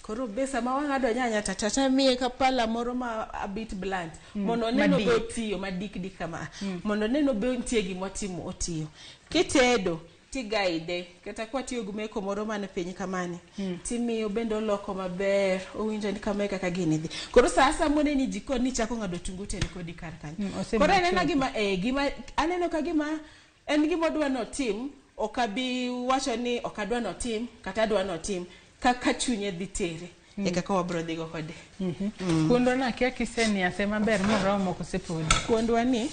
Koro be sama wang'ado nyanya tata miye ka pala moro ma a bit blunt. Mondo oneno be otiyo madik dik kama. Mondo oneno be nitie gimotimo otiyo. Kitedo tigaide kata kwa tiyo gi meko moro man piny kamani. Timiyo bende oloko maber, owinjo ni kama e kaka gini dhi. Koro sa asaya moneni jikon ni chako ng'ado otungu to en kodi kar kanyo. Koro aneno gima aneno ka gima en gima odwa notim, ok abi wacho ni ok adwa notim kata adwa notim kaka chunye dhi tere. E kaka wabro dhigo kode. Kuondwa na akia kiseniase maber moromo kose podi? Kuondwa ni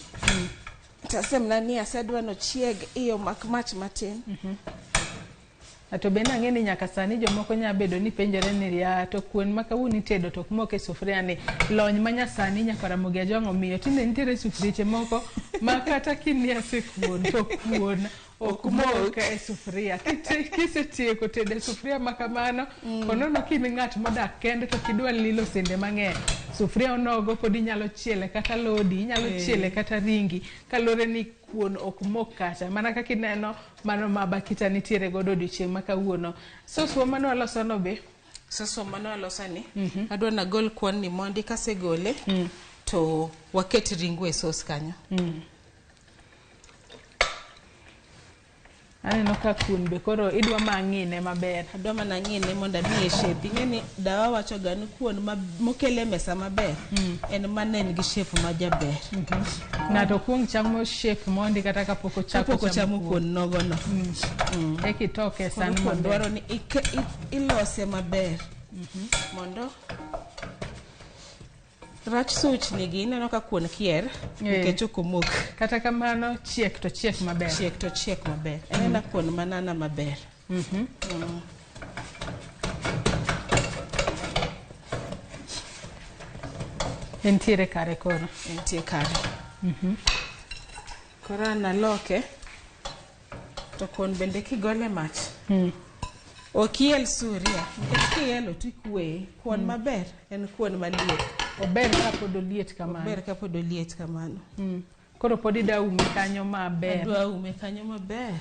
tasemna ni asedwa nochieg iye omak mach matin. To bende ang'e ni nyaka sani jomoko nya bedo ni penjore ni ya to kuon ma kawuono itedo to ok mok e sufuria ni lony ma nyasani nyaka Ramogi Ajwang' omiyo tinde nitiere sufrieche moko ma kata kiniase kuon to kuon ok mok e sufuria. Kisetieko tedo e sufuria ma kamano, ponono ka in ng'at modak kende to kidwa lilo sende mang'eny, sufuria onogo pod inyalo chiele kata alodi, inyalo chiele kata ringi, kaluwore ni kuon ok mok kacha. Mana kaka ineno mano ma Bakita nitiere godo odiochieng' ma kawuono. Soswa mane walosono be? Soswa mane walosoni, adwa nagol kuon ni mondi kasegole, to waket ringo e sos kanyo. Aneno ka kuon be koro idwa ma ng'ine maber. Adwa mana ng'ine mondo amiye shape. Ing'e ni dawa wacho ga ni kuon mokele mesa maber en mana en gi shape ma jaber. Ng'ato kuong chamo shape mondi kata kapok ochako Kapok ochamo kuon nogo no. Eka itoke e san Koro kuon maber. dwaro ni ilose maber. Mondo rach suchni gi ineno ka kuon kier nikech ok omok. Kata kamano chiek to chiek maber. Chiek to chiek maber. En ena kuon manana maber. Entiere kare koro. Entie kare. Koro an aloke to kuon bende kigole mach. Ok iel suria, nikech kielo to ikweye. Kuon maber en kuon maliet. Ober kapod oliet kamano. Ober kapod oliet kamano. Koro pod ida ume kanyo maber. Adwa ume kanyo maber.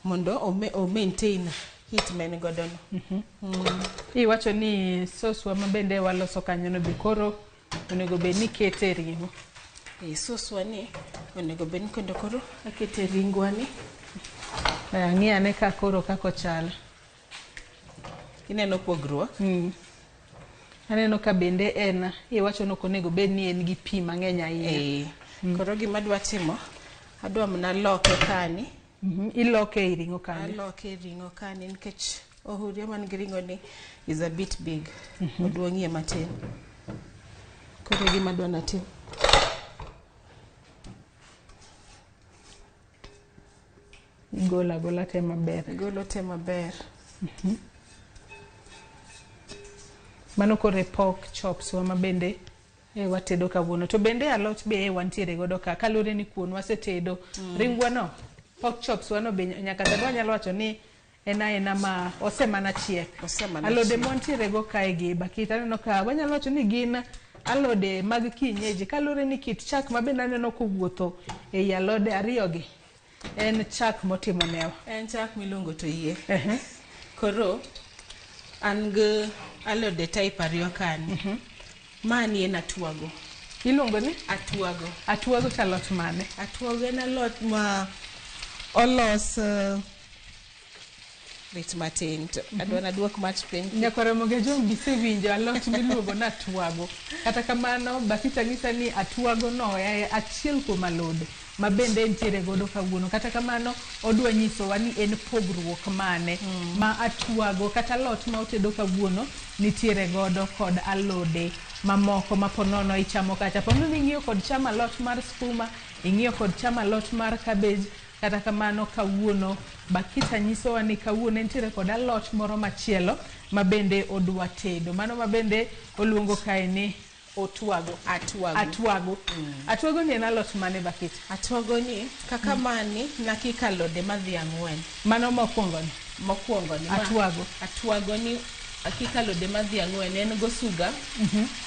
Mondo o maintain heat ma en godo no. Iwacho ni soswa ma bende waloso kanyo no be koro onego bed ni ikete ring'o. E soswa ni onego bed ni kendo koro akete ringwa ni. Ang'i ane ka koro kaka ochal. Ineno pogruok? Aneno ka bende en iwacho ni ok onego bed ni en gi pi mang'eny ahinya. Koro gima adwa timo, adwa mana loke kani. Iloke ei ring'o kanyo. Aloke e ring'o kani nikech ohuria man gi ring'o ni is a bit big. Oduong'ie matin. Koro e gima adwa natim. Igolo agola te maber. Igolo te maber. Mano koro e pork chops wa ma bende watedo kawuono. To bende alot be wantiere godo ka kaluwore ni kuon wasetedo. Ringwa no, pork chops wa no be nyaka sani wanyalo wacho ni en aena ma osemana chiek. Osemana Alode chiek. mwantiere go kae gi Bakita aneno ka wanyalo wacho ni gin alode mag kienyeji kaluwore ni kit chak ma bende aneno kowuotho ei alode ariyo gi en chak motimo newa. En chak miluongo to yie. Koro an gi alode type ariyo kani. Mani en atwago. Iluongo ni? Atwago. Atwago to alot mane? Atwago en alot ma olos rit matin to adwa naduok mach piny. Nyakwar Ramogi Ojwang' gisewinjo alot miluongo ni atwago. Kata kamano Bakita nyisa ni atwago no e achiel kuom alode ma bende entiere godo kawuono. Kata kamano odwa nyisowa ni en pogruok mane ma atwago kata alot ma otedo kawuono nitiere godo kod alode mamoko ma ponono ichamo kacha. Ponono ing'iyo kod chamo alot mar skuma, ing'iyo kod chamo alot mar cabbage. Kata kamano kawuono Bakita nyisowa ni kawuono entiere kod alot moro machielo ma bende odwa tedo. Mano ma bende oluongo kae ni otwago. Atwago. Atwago. Atwago ni en alot mane Bakita? Atwago ni kaka mani nakiko alode madhi ang'wen. Mano mokwongo ni? Mokwongo ni. Atwago. Atwago ni akiko alode madhi ang'wen. En go suga,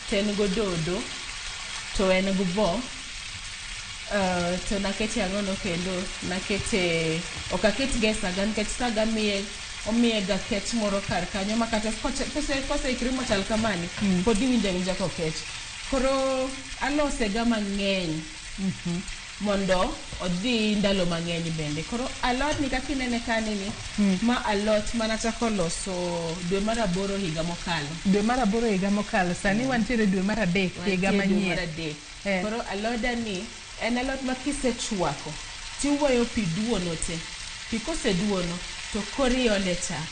to en go dodo, to en go bo. To nakete ang'ono kendo nakete ok aket ga e saga nikech saga miye omiye ga kech moro kar kanyo ma kata koseikre mochal kamani pod iwinjo awinja kokech. Koro alose ga mang'eny mondo odhi ndalo mang'eny bende. Koro alot ni kaka inene kani ni ma alot manachako loso dwe mar 8 higa mokalo. Dwe mar 8 higa mokalo. Sani wantiere dwe mar 3 higa Wantie dwe mar manyien. 3. Koro aloda ni en alot ma kisechwako tiweyo pi duono te. Pi koseduono to koro iole chak.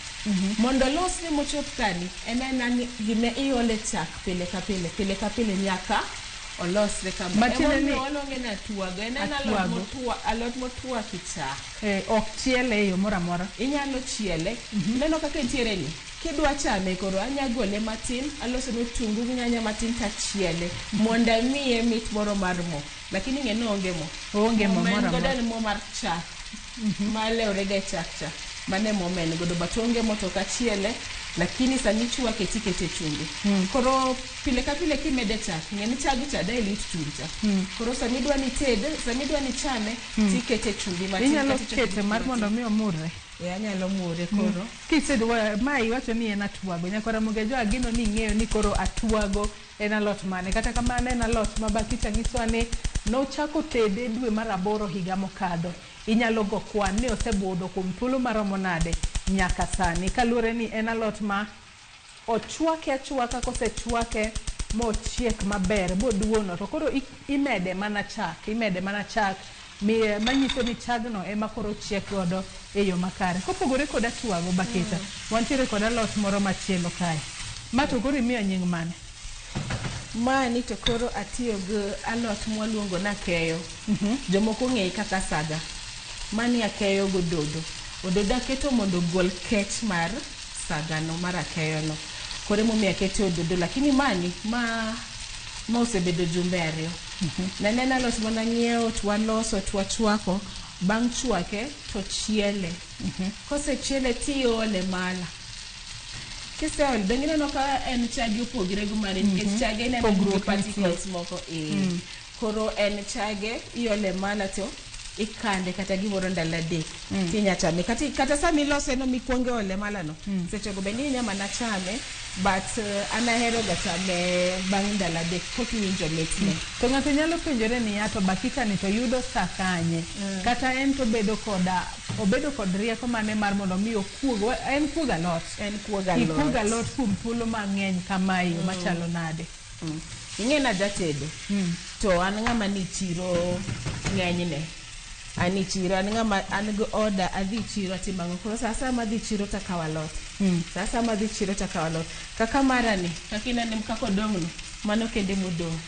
Mondo olosre mochop kani en aena ni gima iole chak pile ka pile pile ka pile nyaka olosre kama. Matiende ni Emomiyo waluonge ni atwago. En en Atwago. alot motwak e chak. Ok chiele e yo moro amora. Inyalo chiele. Ineno kaka entiere ni. Kidwa chame koro anya gole matin, aloso ne otungu gi nyanya matin tachiele mondo amiye mit moro mar mo. Lakini ing'e ni oonge mo. Oonge mo ma en moro godo amora. en mo mar chak. Malewre ga e chak cha. Mano e mo ma en godo. But oonge mo to ok achiele. Lakini sani ichwake tikete chumbi. Koro pile ka pile kimede chak, ng'e ni chag cha dilute chumbi cha. Koro sama idwa ni ited, sama idwa ni ichame, tikete chumbi matin. Inyalo kata ichwake kete mar matin. mondo mi omurre. Anyalo mure koro. Kisedo ma iwacho ni en atwago. Nyakwar Ramogi Ojwang' ageno ni ing'eyo ni koro atwago en alot mane. Kata kamano en alot ma Bakita nyisowa ni nochako tede dwe mar 8 higa mokadho. Inyalo go kwan ni osebudho kuom thuolo maromo nade nyaka sani. Kaluwore ni en alot ma ochwake achwaka kosechwake mochiek maber boduono to koro imede mana chak, imede mana chak manyiso ni chagno ema koro chiek godo e yo makare. Kopogore kod atwago Bakita, wantiere kod alot moro machielo kae. Ma to koro imiyo nying mane? Mani to koro atiyo gi alot mwaluongo ni akeyo. Jomoko ong'eye kaka saga. Mani akeyo gododo. Ododo aketo mondo ogol kech mar sagano mar akeyono. Koro emomiyo akete ododo. Lakini mani ma osebedo jumbe 2. Ne en alot mana ng'iewo to waloso to wachwako. Bang' chwake to chiele. Kosechiele tiole mala. Kiseole, donge ineno ka en chage opogre gi mare nikech chage ineno nigi Pogruok nitie. particles moko. Koro en chage iole mala to ikande kata gimoro ndalo 3 tinya chame. Kata sama ilose no mikwongo ole mala no, sechego bende inya mana chame, but an ahero ga chame bang' ndalo 3 koka iwinjo mitne. To ng'ato nyalo penjore niya, to bakita ni to yudo sa kanye? Kata en to obedo kod rieko mane mar mondo mi okuog, en kuog alot. En kuog alot. Ikuog alot kuom thuolo mang'eny kamae, yo machalo nade? Ing'e na jatedo. To an ng'ama ni chiro ng'enyne. An e chiro, an ng'ama an gi order, adhi chiro atimo ang'o. Koro sa asaya madhi chiro to akawo alot. Sa asaya madhi chiro to akawo alot. Kaka mara ni, kaka inene kaka odong' no, mano kende modong'.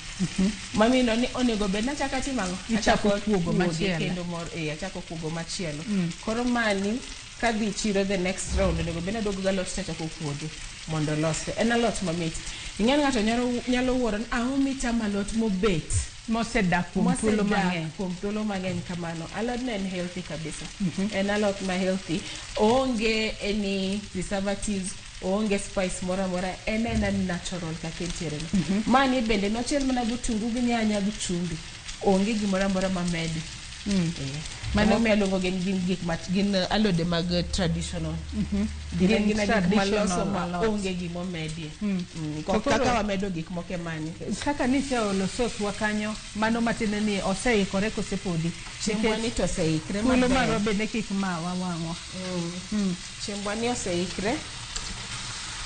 Mamino ni onego bed ni achako atimo ang'o? Ichako Achako kuogo kuoge machielo. kendo moro, achako kuogo machielo. Koro mani, kadhi chiro the next round, onego bed ni aduogo gi alot to achako kuoge mondo olosre. En alot mamit. Ing'e ni ng'ato nyalo wuoro ni ang'o michamo alot mobet? Mosedak kuom thuolo Mosedak mang'eny. kuom thuolo mang'eny kamano. Alot no en healthy kabisa. En alot ma healthy. Oonge any preservatives, oonge spice moro amora, en ena natural kaka entiere no. Mani bende nochiel mana gi otungu gi nyanya gi chumbi. Onge gimoro amora mamedi. Mano omiyo aluongo gin gik ma gin alode mag traditional. Gin Gin gina gik maloso traditional ma alot. onge gimomedie. To koro- Kaka wamedo gik moko e mani. Kaka niseolo sauce wa kanyo, mano matiende ni oseikore kose podi? Chiembwa ni to oseikre Thuolo maber. marwa bende kik mawa wang'wa. Chiembwa ni oseikre.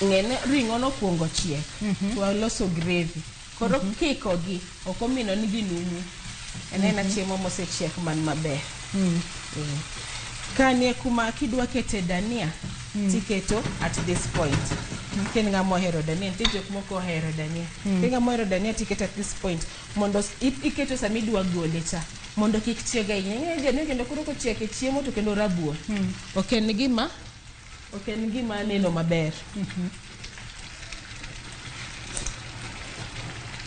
Ng'ene ring'o nokwongo chiek. To waloso gravy. Koro kiko gi ok omino ni ginumu. En ena chiemo mosechiek man maber. Kanie kuma kidwa kete dania, tiketo at this point. Ka en ng'ama ohero dania, nitie jok moko ohero dania. Ka en ng'ama ohero dania tiketo at this point mondo iketo sama idwa gole cha mondo kik chieg ahinya. Ing'eyo dania kendo koro kochiek e chiemo to kendo rabuor. Ok en gima neno maber.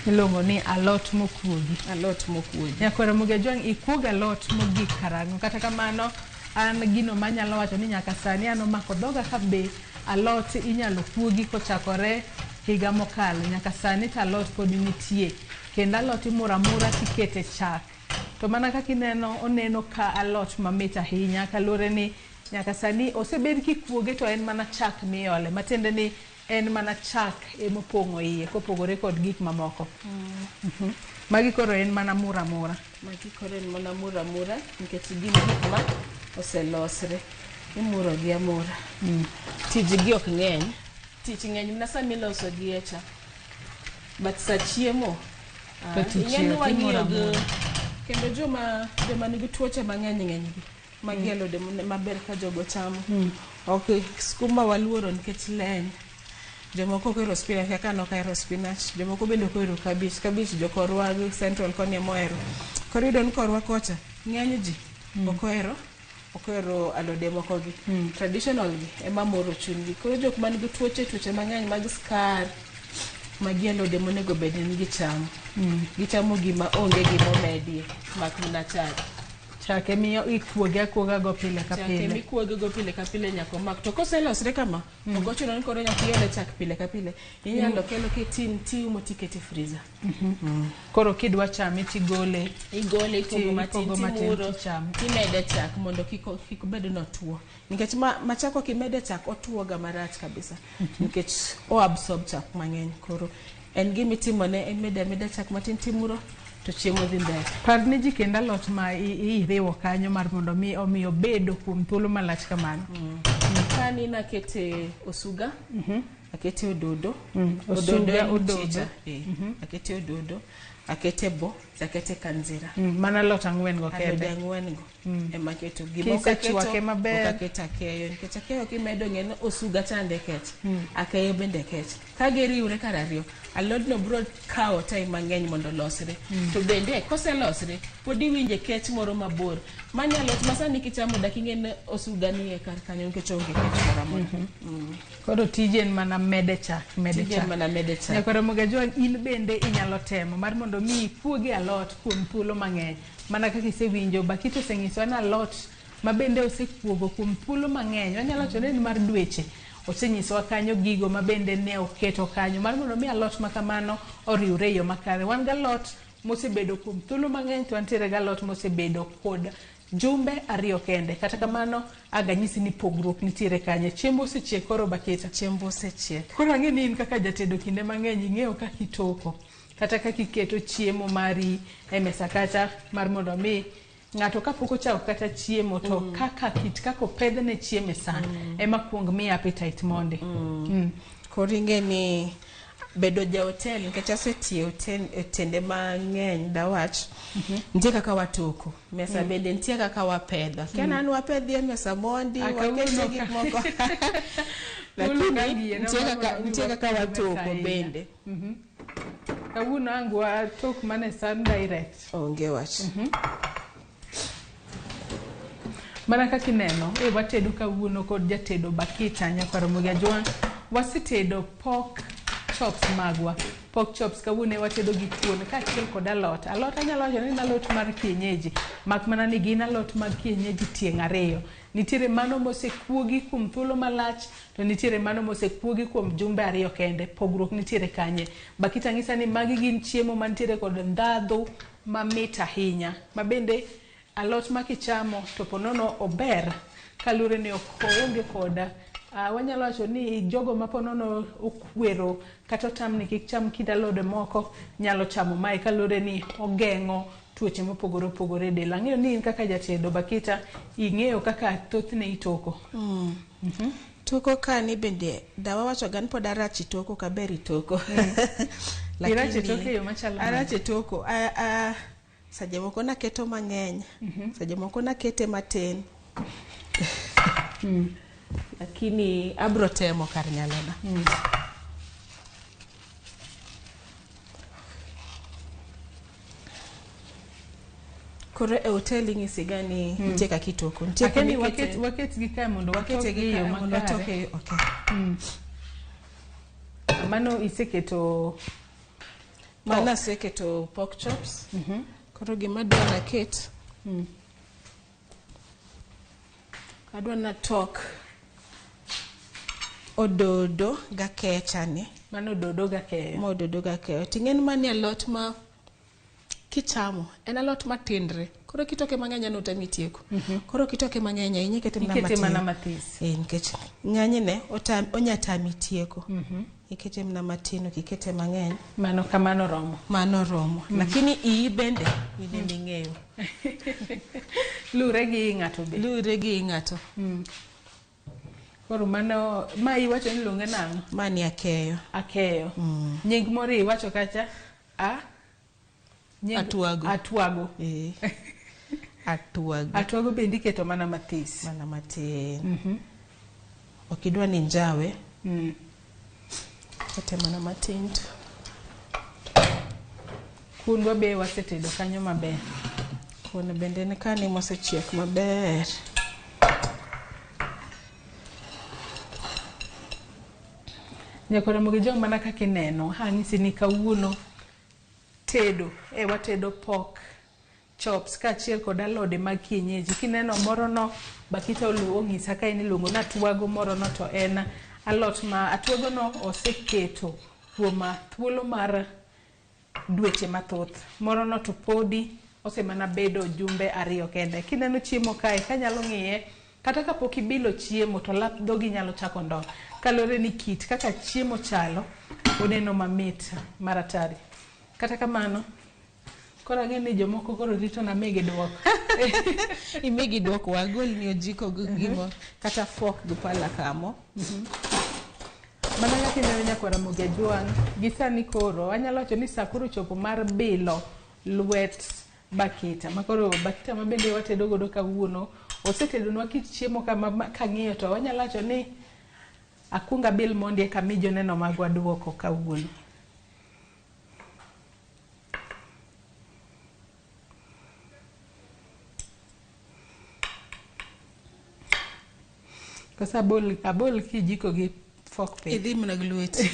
Iluongo ni alot mokuogi. Alot mokuogi. Nyakwar Ramogi Ajwang', ikuogo alot mogik karang'o? Kata kamano, an gino manyalo wacho ni nyaka sani an omako dhoga ka be alot inyalo kuogi kochakore higa mokalo. Nyaka sani to alot pod nitie. Kendo alot imuro amura tikete chak. To mana kaka ineno, oneno ka alot mamit ahinya kaluwore ni nyaka sani osebed kikuoge to en mana chak miole. Matiende ni en mana chak emopong'o iye kopogore kod gik mamoko. Magi koro en mana mura mura. Magi koro en mana mura mura nikech gin gik ma oselosre. Imuro gi amura. Tijgi ok ng'eny. Tich ng'eny mana sama iloso gi e cha. But sa chiemo, To tich ing'e ni yot, imuro wang'iyo gi amura. kendo joma nigi tuoche mang'eny ng'eny gi. Magi alode maber ka jogo chamo. Ok, skuma waluoro nikech leny. Jomoko ok ohero spinach kaka an ok ahero spinach. Jomoko bende ok ohero cabbage. Cabbage jokorwa gi central koni ema ohero. Koro iyudo ni korwa kocha ng'eny ji ok ohero alode moko gi. Traditional gi ema moro chunygi. Koro jok man gi tuoche mang'eny mag skar, magi alode monego bed ni gichamo. Gichamo gima onge gimomedie mak mana chak. Chak emiyo ikuoge akuoga go pile ka Chak pile. emikuoge go pile ka pile nyaka omak. To koselosre kama, ok ochuno ni koro nyaka iole chak pile ka pile. Inyalo kelo ketin tiumo tikete e freezer. Koro kidwa chame tigole. Igole ipogo matin Ipogo matin timuro, tichamo. timede chak mondo kik obed notuo. Nikech machako kimede chak otuo ga marach kabisa. Nikech o absorb chak mang'eny. Koro en gima itimone en mede ameda chak matin timuro to chiemo dhi mbele. Par ne ji kendo alot ma iriwo kanyo mar mondo mi omi obedo kuom thuolo malach kamano. Kani nakete osuga, akete ododo. Ododo Osuga, en ododo. mchicha. Akete ododo, akete bo, akete kanzira. Mana alot ang'wen go Alode kende. ang'wen go. Ema aketo. Gima ok Kisechwake aketo, maber. ok aketo akeyo. Nikech akeyo kimedo ng'e ni osuga chande kech. Akeyo bende kech. Ka giriwre kar ariyo, alodno biro kawo time mang'eny mondo olosre. To bende koselosre, pod iwinje kech moro mabor. Mani alot ma sani kichamo dak ing'e ni osuga nie kar kanyo nikech onge kech moro amora. Koro tije en mana mede chak, mede Tije en chak. mana mede chak. Nyakwar Ramogi Ajwang', in bende inyalo temo mar mondo mondo mi ikuogi alot kuom thuolo mang'eny. Mana kaka isewinjo, Bakita osenyisowa ni alot ma bende osekuogo kuom thuolo mang'eny, wanyalo wacho ni en mar dweche. Osenyisowa kanyo gigo ma bende ne oketo kanyo mar mondo mi alot ma kamano oriwre e yo makare. Wan galot mosebedo kuom thuolo mang'eny to wantiere galot mosebedo kod jumbe ariyo kende. Kata kamano, aganyisi ni pogruok nitiere kanye. Chiemb osechiek koro Bakita. Chiemb osechiek. Koro ang'e ni in kaka jatedo kinde mang'eny ing'eyo kaka itoko kata kaka iketo chiemo mari e mesa kacha mar mondo mi ng'ato kapok ochako kata chiemo to kaka kit kaka opedhne chiemo e san ema kuong miye appetite mondi. Koro ing'e ni bedo ja hotel nikech asetiyo e otende mang'eny dawach nitie kaka watoko mesa bende nitie kaka wapedho kia an wapedhie mesa mondi Ah, kawuono wakete gik moko Kawuono ka lakini gieno nitie mar kaka mondo mi nitie kaka wapedh mesa watoko ahinya. bende Kawuono ang' watok mana e san direct. Onge wach. Mana kaka ineno, watedo kawuono kod jatedo Bakita Nyakwar Ramogi Ajwang'. Wasetedo pork chops magwa. Pork chops kawuono watedo gi kuon kaachiel kod alot. Alot anyalo wacho ni en alot mar kienyeji, mak mana ni gin alot mag kienyeji tieng' ariyo. Nitiere mano mosekuogi kuom thuolo malach to nitiere mano mosekuogi kuom jumbe ariyo kende. Pogruok nitiere kanye? Bakita ng'isa ni magi gin chiemo mantiere kod ndhadhu mamit ahinya. Ma bende alot ma kichamo to ponono ober kaluwore ni ok oonge koda wanyalo wacho ni jogo ma ponono okwero kata otam ni kik cham kit alode moko nyalo chamo mae kaluwore ni ogeng'o tuoche mopogore opogore e del. Ang'eyo ni in kaka jatedo Bakita ing'eyo kaka thothne itoko. Toko ka ni bende dawa wacho ga ni pod arach itoko kaber itoko. Irach e toko e yo machalo nade? Arach e toko. Seche moko naketo mang'eny, seche moko nakete matin. Lakini abro temo kar nyalona. Koro e hotel inyisi ga ni nitie kaka itoko. Nitie Akeni kuma ikete- waket gi kae mondo watok Wakete gi gi e yo kae mondo makare. watok e- okay. Mano iseketo Mano aseketo pork chops. Koro gima adwa naket, adwa natok ododo gakecha ni. Mano ododo gakeyo. Ma ododo gakeyo. Ting'e ni mani alot ma kichamo en alot matindre. Koro kitoke mang'eny en otami tieko. Koro kitoke mang'eny ahinya ikete mana Ikete matin. mana mathis. Nikech ng'enyne onya tami tieko. Ikete mana matin ok ikete mang'eny. Mano kamano romo. Mano romo. Lakini iyi bende in ema ing'eyo. Luwre gi ng'ato be. Luwre gi ng'ato. Koro mano ma iwacho ni iluonge nang'o? Mani akeyo. Akeyo. Nying moro iwacho kacha? A? Atwago. Atwago. Atwago. Atwago bende iketo mana mathis. Mana matin. Ok idwa ni njawe. Kete mana matin to. Kundwa be wasetedo kanyo maber. Kuon bende ni kani mosechiek maber. Nyakwar Ramogi Jong mana kaka ineno, anyisi ni kawuono tedo, watedo pork chops kaachiel kod alode mag kienyeji. Kineno moro no, Bakita onyisa ka en iluongo ni atwago moro no to en alot ma atwago no oseketo kuom thuolo mar dweche mathoth. Moro no to podi osemana bedo jumbe ariyo kende. Kineno chiemo kae, kanyalo ng'iye, kata kapok ibilo chiemo to lap dhogi nyalo chako ndong'. Kaluwore ni kit kaka chiemo chalo, oneno mamit maratari. Kata kamano, koro ang'e ni jomoko koro rito na migi duoko. Imigi duoko, wagolni ojiko gi gimo, kata fork gi pala kamo. Mana kaka ineno Nyakwar Ramogi Ajwang', gi sani koro anyalo wacho ni sa koro ochopo mar bilo lwet Bakita. Ma koro Bakita ma bende watedo godo kawuono, osetedonwa kit chiemo kama kang'iyo to wanyalo wacho ni akuong abil mondi eka mi joneno magwa duoko kawuono. Koso abol kijiko gi fork piny. Idhi mana gi lweti.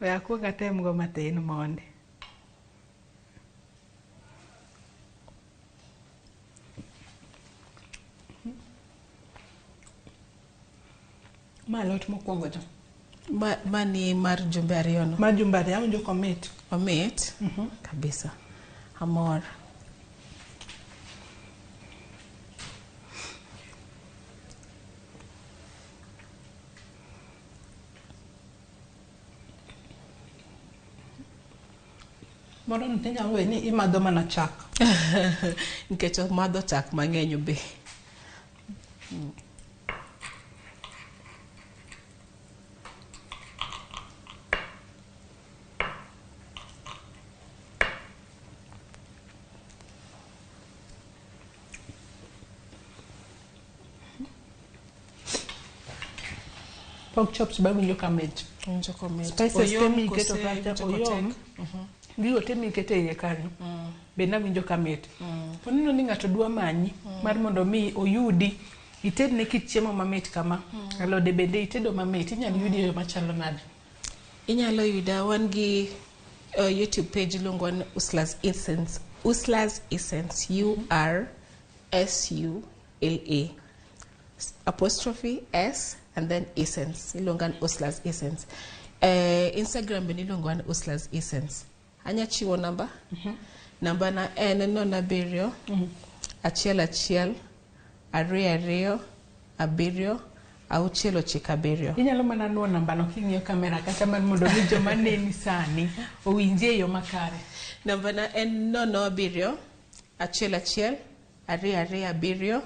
We akuong atem go matin mondi. Ma alot mokwongo cha. Ma ni mar jumbe ariyo no. Mar jumbe ariyo, awinjo komit. Omit? Kabisa. Amor. Moro ni tinyalo we ni imadho mana chak. Nikech omadho chak mang'eny be. Pork chops be awinjo ka mit. Awinjo komit. Spices te Oyom miketo kose kacha winjo kotek? oyom. Gigo te miketo e iye kanyo. Bende awinjo ka mit. Oneno ni ng'ato dwa manyi mar mondo mi oyudi itedne kit chiemo mamit kama. Alode bende itedo mamit, inyalo yudi e yo machalo nade? Inyalo yuda wan gi YouTube page iluongo ni Usla's Essence. Usla's Essence. U R S U L A apostrophe S and then Essence. Iluongo ni Usla's Essence. Instagram bende iluongo ni Usla's Essence. Anya chiwo namba? Namba na en 07 1 1 2 2 7 6 9. Inyalo mana nuo nambano king'iyo kamera kata mar mondo mi joma neni sani owinji e yo makare. Namba na en 07 1 1 2 2 7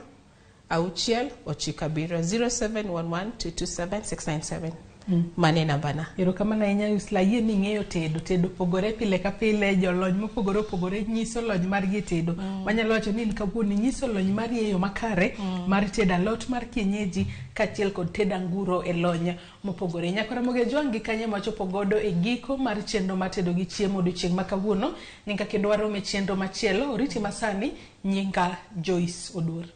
6 9 0711 227 697. Mane nambana. Erokamano ahinya Ursula, ayie ni ing'eyo tedo. Tedo pogore pile ka pile, jolony mopogore opogore nyiso lony margi e tedo. Wanyalo wacho ni in kawuono inyiso lony mari e yo makare mar tedo alot mar kienyeji kaachiel kod tedo anguro e lony mopogore. Nyakora Ramogi Ajwang' gi kanyo ema wachopo godo e giko mar chenro mar tedo gi chiemo odiochieng' ma kawuono. Nyaka kendo warom e chenro machielo. Oriti masani, nyinga Joyce Oduor.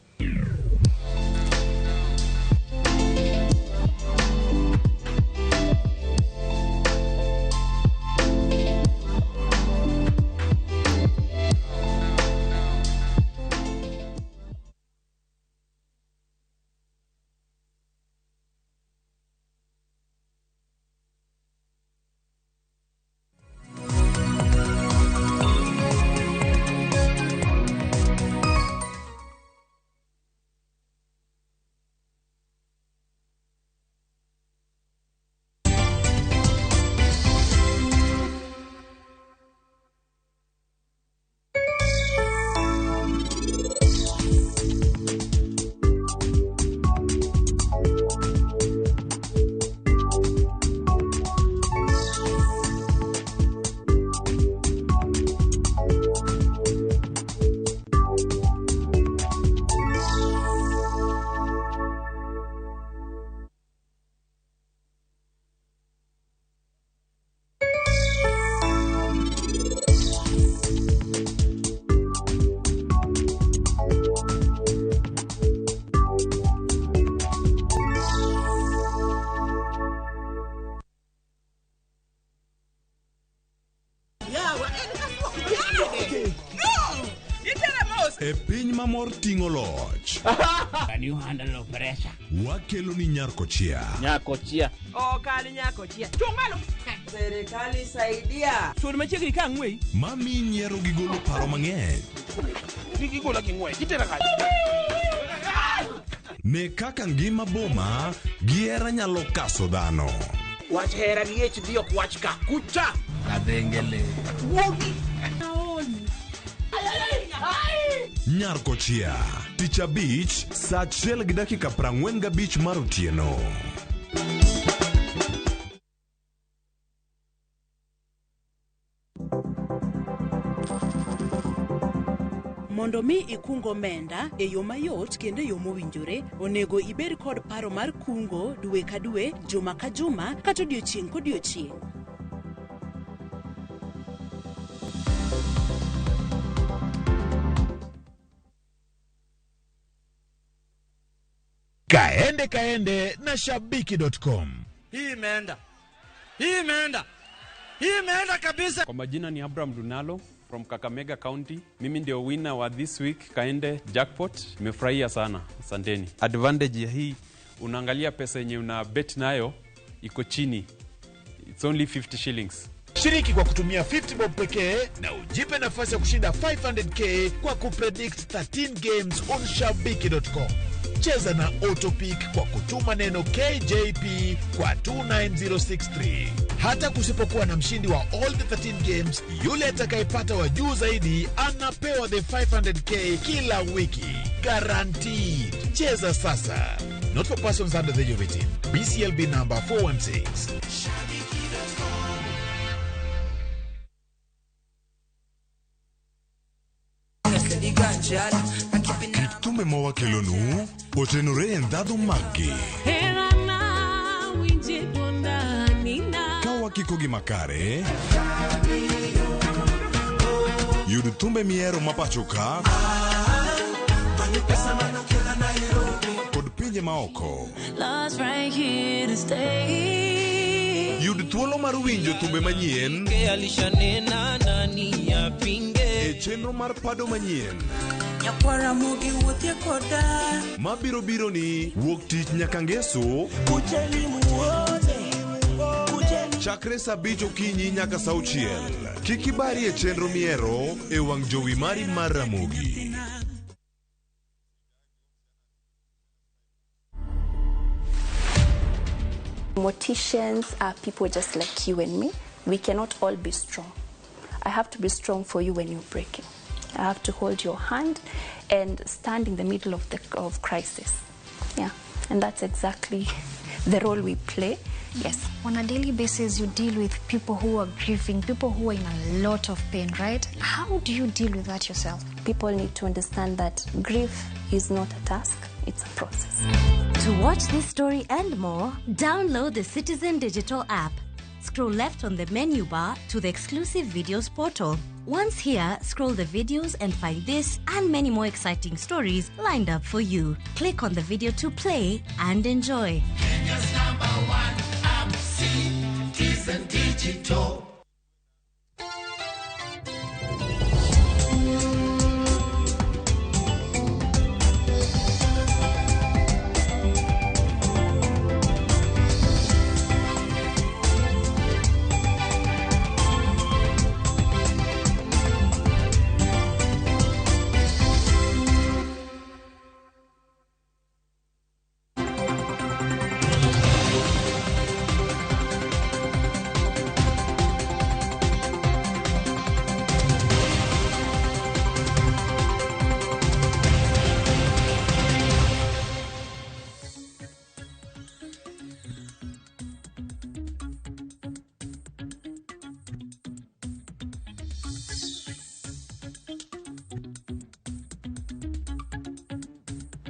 E piny mamor ting'o loch. Can you handle pressure? Wakelo ni Nyarkochia. Nyakochia. Okal nyakochia. Chung' malo. Serikali saidia. Sud machiegni ka ang'weyi. Mami nyiero gi golo paro mang'eny. Kik igola gi ng'wech, itera kanye? Ne kaka ngima boma gi hera nyalo kaso dhano. Wach hera gi HD ok wach ka. Kucha. Kadhengele. Wuogi. Nyarkochia. Tich abich, saa 1:45 mar otieno. Mondo mi ikung omenda e yo mayot kendo e yo mowinjore, onego ibed kod paro mar kungo dwe ka dwe, juma ka juma, kata odiochieng' kodiochieng'. Kaende kaende na shabiki.com. Hii imeenda. Hii imeenda. Hii imeenda kabisa. Kwa majina ni Abraham Dunalo from Kakamega County. Mimi ndio winner wa this week Kaende Jackpot. Nimefurahia sana, asanteni. Advantage ya hii, unaangalia pesa yenye una bet nayo iko chini, it's only 50 shillings. Shiriki kwa kutumia 50 bob pekee na ujipe nafasi ya kushinda 500k kwa kupredict 13 games on shabiki.com. Cheza na Autopick kwa kutuma neno KJP kwa 29063. Hata kusipokuwa na mshindi wa all the 13 games, yule atakayepata wa juu zaidi anapewa the 500k kila wiki. Guaranteed. Cheza sasa. Not for persons under the age of 18. BCLB number 416. Kit thumbe ma wakelonu otenore e ndhadhu maggi ka wakikogi makare yud thumbe mihero ma pacho ka kod pinje maoko. Love's right here to stay. Yud thuolo mar winjo thumbe manyien Alishanena nani apinge e chenro mar pado manyien Nyakwara mugi wuothie koda mabiro biro ni wuok tich nyaka ngeso Kujeni muone chakre saa 5 okinyi nyaka saa 6. Kik ibari e chenro mihero e wang' jowi mari mar Ramogi. Morticians are people just like you and me. We cannot all be strong. I have to be strong for you when you're breaking. I have to hold your hand and stand in the middle of the of crisis. Yeah, and that's exactly the role we play. Yes. On a daily basis, you deal with people who are grieving, people who are in a lot of pain, right? How do you deal with that yourself? People need to understand that grief is not a task, it's a process. To watch this story and more, download the Citizen Digital app. Scroll left on the menu bar to the exclusive videos portal. Once here, scroll the videos and find this and many more exciting stories lined up for you. Click on the video to play and enjoy. Kenya's number one app, Citizen Digital.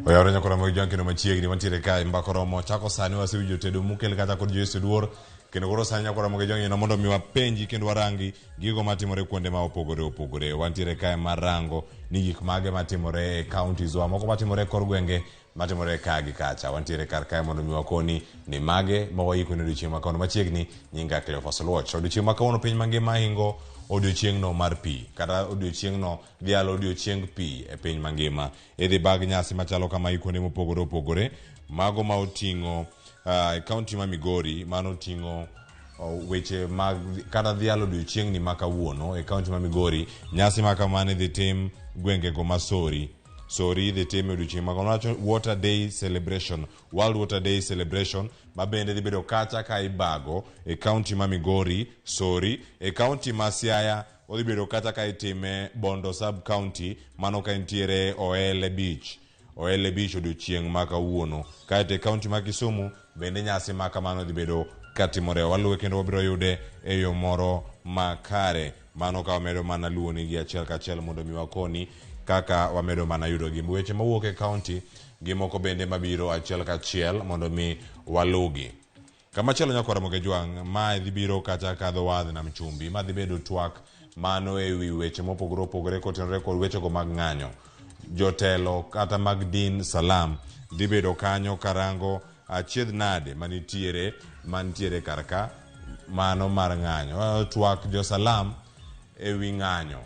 Oyawre nyakora mag jwang' kendo machiegni wantiere kae mbaka oromo chako sani wasewinjo tedo mokel kata kod Joyce Oduor kendo koro sani nyakora mag jwang' yeno mondo mi wapenji kendo warangi gigo matimore kuonde ma opogore opogore. Wantiere kae mar rango ni gik mage matimore e counties wa moko matimore e kor gwenge matimore ka gi kacha. Wantiere kar kae mondo mi wakoni ni mage ma waiko ne odiochieng' ma kawuono machiegni. Nyinga Cleophas Oluoch. Odiochieng' ma kawuono piny mangima hingo odiochieng'no mar pi kata odiochieng'no dhialo odiochieng pi e piny mangima. Idhi bag nyasi machalo kama kuonde mopogore opogore mago ma oting'o e kaunti ma Migori mano oting'o weche mag kata dhialo odiochieng'ni ma kawuono e kaunti ma Migori. Nyasi ma kamano idhi tim gwengego ma Sori. Sori idhi tim e odiochieng' ma kawuono. Water Day Celebration, World Water Day Celebration ma bende dhi bedo kacha ka ibago e kaunti ma Migori, Sori. E kaunti ma Siaya odhi bedo kacha ka itime Bondo Sub County mano ka entiere Oele Beach. Oele Beach odiochieng' ma kawuono. Kaeto e kaunti ma Kisumu bende nyasi ma kamano dhi bedo katimore. Waluwe kendo wabiro yude e yo moro makare. Mano ka wamedo mana luwoni gi achiel kachiel mondo mi wakoni kaka wamedo mana yudo gi weche mawuok e kaunti gi moko bende mabiro achiel kachiel mondo mi walugi. Kamachielo nyakwara Moge Jwang' mae dhi biro kata kadho wadh nam chumbi ma dhi bedo twak mano e wi weche mopogore opogore kotenore kod wechego mag ng'anyo. Jotelo kata mag din Salam dhi bedo kanyo karango achiedh nade manitiere kar ka mano mar ng'anyo. Twak jo Salam ewi ng'anyo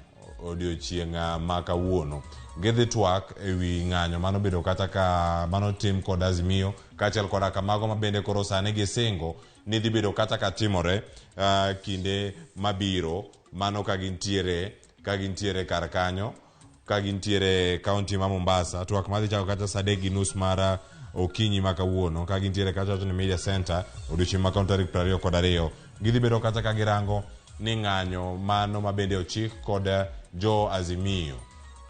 odiochieng' ma kawuono. Gidhi twak ewi ng'anyo mano bedo kata ka mano tim kod Azimio kaachiel koda kamago ma bende koro sani gisingo ni dhi bedo kata ka timore kinde mabiro mano ka gintiere kar kanyo ka gintiere kaunti ma Mombasa. Twak madhi chako kata saa 3:30 mar okinyi ma kawuono ka gintiere kacha ni Media Center odiochieng' ma kawuono tarik 22. Gidhi bedo kata ka girango ni ng'anyo mano ma bende ochik kod jo Azimio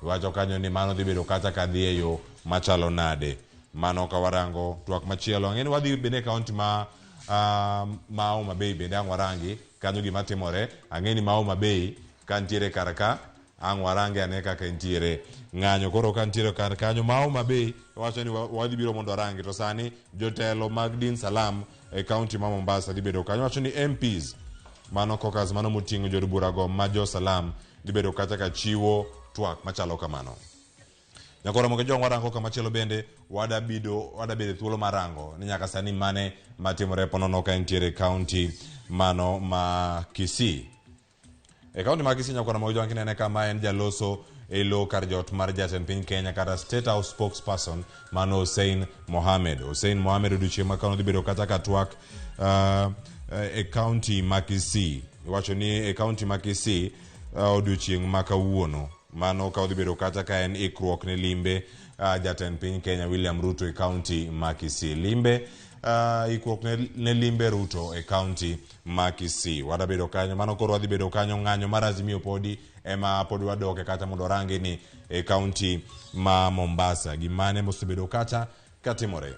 wacho kanyo ni mano dhi bedo kata ka dhi e yo machalo nade. Mano ka warango twak machielo, ang'e ni wadhi bende e kaunti ma Homa Bay bende ang' warangi kanyo gima timore. Ang'e ni ma Homa Bay ka nitiere kar ka ang' warange ane kaka entiere ng'anyo koro ka nitiere kar kanyo ma Homa Bay wacho ni wadhi biro mondo warangi. To sani jotelo mag din Salam e kaunti ma Mombasa dhi bedo kanyo, wacho ni MPs mano caucus mano moting'o jood burago ma jo Salam dhi bedo kacha ka chiwo twak machalo kamano. Nyakoro moke jong warango kamachielo bende wadabedo thuolo mar rango ni nyaka sani mane matimore ponono ka entiere kaunti mano ma Kisii. E kaunti ma Kisii nyakoro moke jong kinene kama en jaloso e lo kar jot mar jatend piny Kenya kata State House spokesperson mano Hussein Mohamed. Hussein Mohamed odiochieng' ma kawuono dhi bedo kata ka twak e kaunti ma Kisii. Iwacho ni e kaunti ma Kisii odiochieng' ma kawuono mano ka odhi bedo kata ka en ikruok ne limbe jatend piny Kenya William Ruto e kaunti ma Kisii. Limbe ikruok ne limbe Ruto e kaunti ma Kisii. Wadabedo kanyo mano koro wadhi bedo kanyo ng'anyo mar Azimio podi ema pod wadoke kata mondo orangi ni e kaunti ma Mombasa gimane mosebedo kata katimore.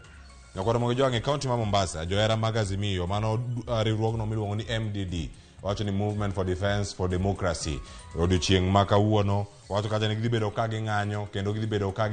Nyakwara mogo jwang' e kaunti ma Mombasa johera mag Azimio mano riwruogno miluongo ni MDD wacho ni Movement for Defence for Democracy odiochieng' ma kawuono wacho kacha ni gidhi bedo ka ging'anyo kendo gidhi bedo ka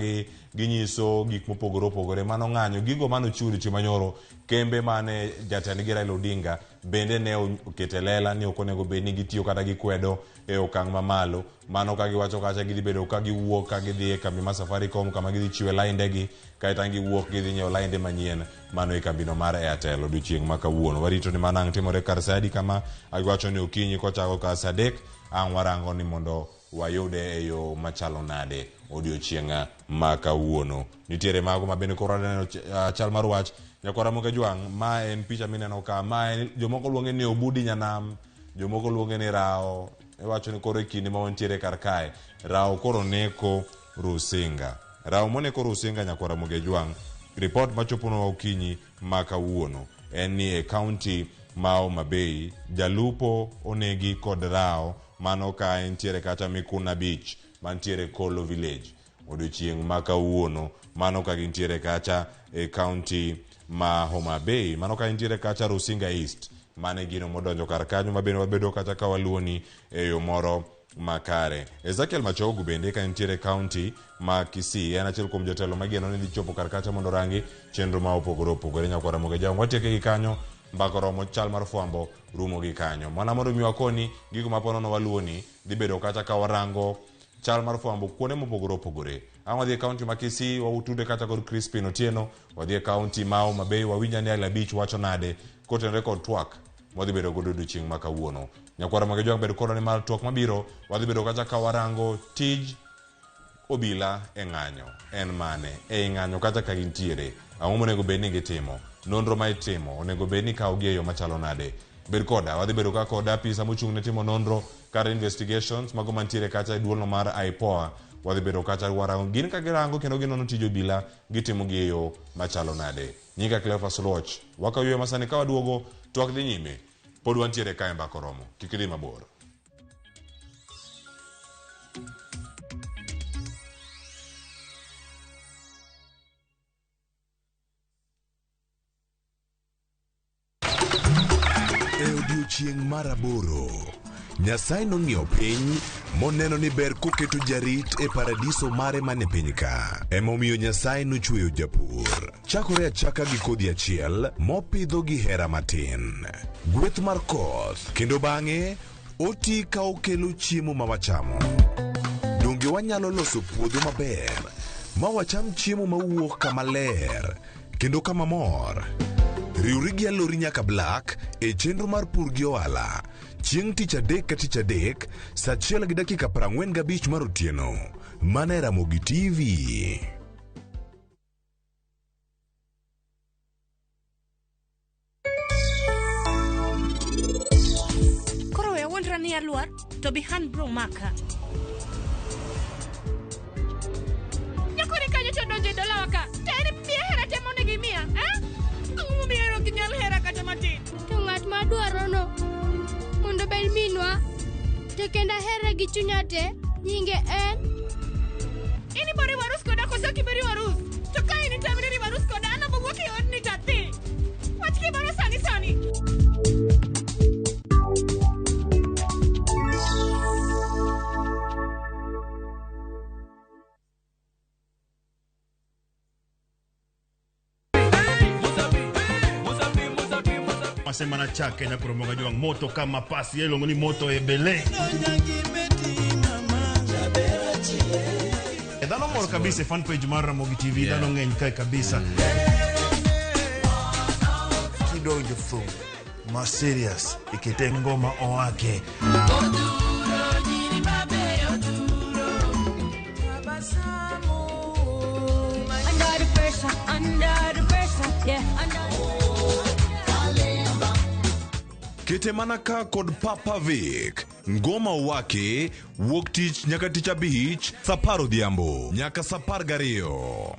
ginyiso gik mopogore opogore mano ng'anyo gigo mane ochiw odiochieng' manyoro kembe mane jatendgi Raila Odinga bende ne okete lela ni ok onego bed ni gitiyo kata gikwedo e okang' mamalo. Mano ka giwacho kacha gidhi bedo ka giwuok ka gidhi e kambi mar Safaricom kama gidhi chiwe laindegi kaeto ang' giwuok gidhi nyiewo lainde manyien mano e kambino mar Airtel odiochieng' ma kawuono. Warito ni mano ang' timore kar sa adi kama agiwacho ni okinyi kochako kar sa 3 ang' warango ni mondo wayude e yo machalo nade odiochieng' ma kawuono. Nitiere mago ma bende koro aneno chal mar wach nyakwara Moke Jwang'. Ma en picha mineno ka, ma en jomoko luonge ni Obudi Nyanam, jomoko luonge ni Rao. Iwacho ni koro e kinde ma wantiere kar kae Rao koro neko Rusinga. Rao moneko Rusinga nyakwara Moke Jwang'. Ripot machoponwa okinyi ma kawuono en ni e kaunti ma Homa Bay jalupo onegi kod Rao mano ka entiere kata Mikuna Beach mantiere Kolo Village odiochieng' ma kawuono mano ka gintiere kacha e kaunti ma Homa Bay mano ka gintiere kacha Rusinga East mane gino modonjo kar kanyo ma bende wabedo kacha ka waluoni e yo moro makare. Ezekiel Machogu bende ka entiere kaunti ma Kisii en achiel kuom jotelo mageno ni dhi chopo kar kacha mondo orangi chenro ma opogore opogore. Nyakwara Moge Jwang' watieke gi kanyo mbaka oromo chal mar fwambo rumo gi kanyo. Mana mondo mi wakoni gigo ma ponono waluoni dhi bedo kacha ka warango chal mar fwambo kuonde mopogore opogore. Ang' wadhi e kaunti ma Kisii wautude kata kod Crispin Otieno, wadhi e kaunti ma Homa Bay wawinj ane Beach wacho nade kotenore kod twak mwadhi bedo godo odiochieng' ma kawuono. Nyakwara Moge Jwang' bed kodwa ni mar twak mabiro wadhi bedo kacha ka warango tij obila e ng'anyo en mane ei ng'anyo kata ka gintiere ang'o monego bed ni gitimo, nonro ma itimo onego bed ni kawogi e yo machalo nade. Bed koda wadhi bedo ka kod apisa mochung' ne timo nonro kata investigations mago mantiere kacha e duolno mar IPOA wadhi bedo kacha warango gin ka girango kendo ginono tij obila gitimo gi e yo machalo nade. Nyinga Cleophas Oluoch wakaw yweyo masani ka waduogo twak dhi nyime pod wantiere kae mbaka oromo kik idhi mabor. E odiochieng' mar 8, Nyasaye nong'iyo piny moneno ni ber koketo jarit e paradiso mare mane piny ka. Emomiyo Nyasaye nochweyo japur. Chakore achaka gi kodhi achiel mopidho gi hera matin. Gweth mar koth kendo bang'e oti ka okelo chiemo ma wachamo. Donge wanyalo loso puodho maber ma wacham chiemo mawuok kama ler kendo kama mor? Riwri gi Alori nyaka Black e chenro mar pur gi ohala chieng' tich adek ka tich adek saa achiel gi dakika 45 mar otieno mana e Ramogi TV. Koro we awuondra ni alwar to behind bro maka. Nyakoni kanyo to donjo e dalawa ka. To en miya hera te monego imiya, eh? Ang'o momiyo ok inyal hera kata matin? To ng'at ma adwarono mondo obed minwa to kendo ahere gi chunya te nyinge en In ibori warus koda koso ok ibori warus? To ka in itamri ni warus koda, an abowuok e odni to adhi. Wach gimoro sani sani. Masema na chake na kuromoga jwang moto kama pasi yelongo ni moto ebele. E dhano mor kabisa e fan page mar Ramogi TV dhano ng'eny kae kabisa. Kidonjo thum ma serious ikete ngoma owake. Under the pressure, under the pressure, yeah, under. Kete mana ka kod Papa Vic ngoma owake wuok tich nyaka tich abich saa apar odhiambo nyaka saa apar gariyo.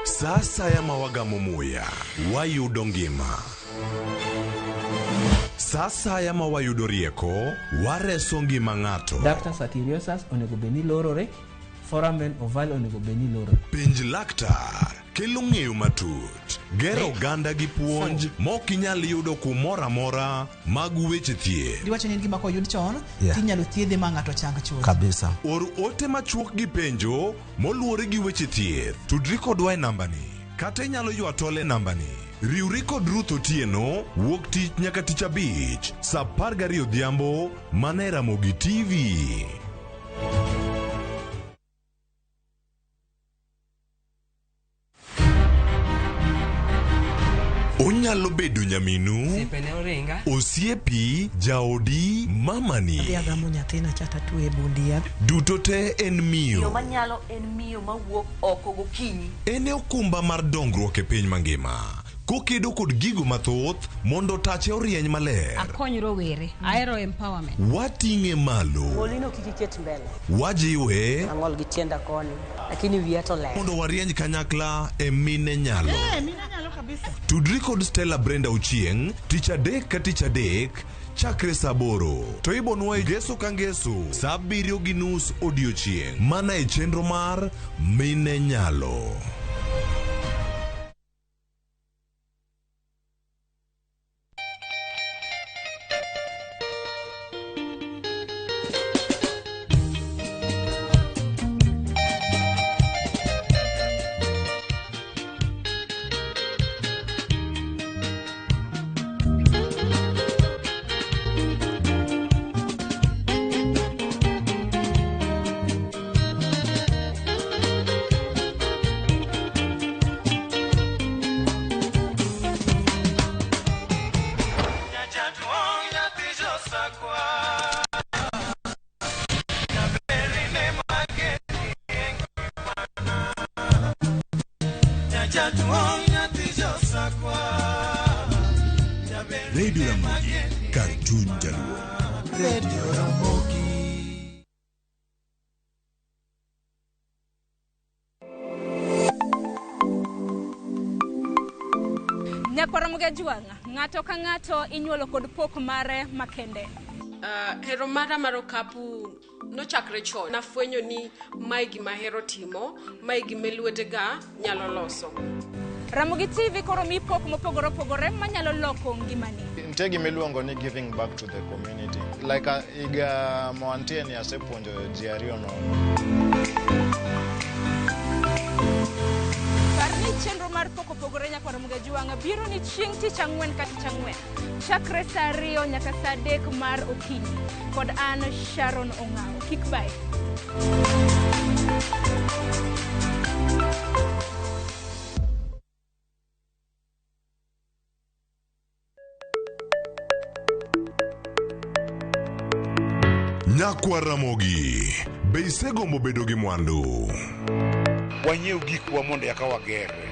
Sa asaya ma wagamo muya, wayudo ngima. Sa asaya ma wayudo rieko, wareso ngima ng'ato. Ductus arteriosus onego bed ni lorore, foramen ovale onego bed ni lorore. Penj laktar kelo ng'eyo matut, gero oganda gi puonj mok inyal yudo kumoro amora mag weche thieth. Diwacho ni en gima koyud chon Yeah. tinyalo thiedhe ma ng'ato chang chuth. Kabisa. Or ote machuok gi penjo moluwore gi weche thieth. Tudri kodwa e nambani kata inyalo ywa tol e nambani. Riwri kod Ruth Otieno wuok tich nyaka tich abich saa 12 odhiambo mana e Ramogi TV. Onyalo bedo nyaminu, Osiepene oringa. osiepi, jaodi, mamani. Adhi agamo nyathina cha tatwe e bund yath. Duto te en Miyo miyo. manyalo en miyo mawuok oko gokinyi. En e okumba mar dongruok e piny mangima. Kokedo kod gigo mathoth mondo tache orieny maler. Akony rowere, ahero empowerment. Wating'e malo. Golino kik iket mbele. Wajiwe Ang'ol gi tienda koni, lakini wiya to ler. mondo warieny kanyakla e mine nyalo. mine nyalo kabisa. Tudri kod Stella Brenda Ochieng' tich adek ka tich adek chakre saa aboro to ibonwa e ngeso ka ngeso saa abiriyo gi nus odiochieng' mana e chenro mar mine nyalo. Radio Ramogi kar chuny jaluo. Radio Ramogi. Nyakwara Mugajwang', ng'ato ka ng'ato inyuolo kod pok mare makende. Hero mara mar okapu nochakre chon. Nafwenyo ni mae gima ahero timo, mae gima lwetega nyalo loso. Ramogi TV koro mi pok mopogore opogore manyalo loko ngimani. Nitie gima iluongo ni giving back to the community. Like higa mawantie ni asepuonjo ji ariyo nono. Par ni chenro mar Pok Opogore Nyakwar Ramogi Ajwang' biro ni chieng' tich ang'wen ka tich ang'wen. Chakre saa 2 nyaka saa 3 mar okinyi. Kod an Sharon Ong'awo. Kik bayi. Nyakwar Ramogi, be isegombo bedo gi mwandu? Wanyiew gikwa mondo eka wagerre.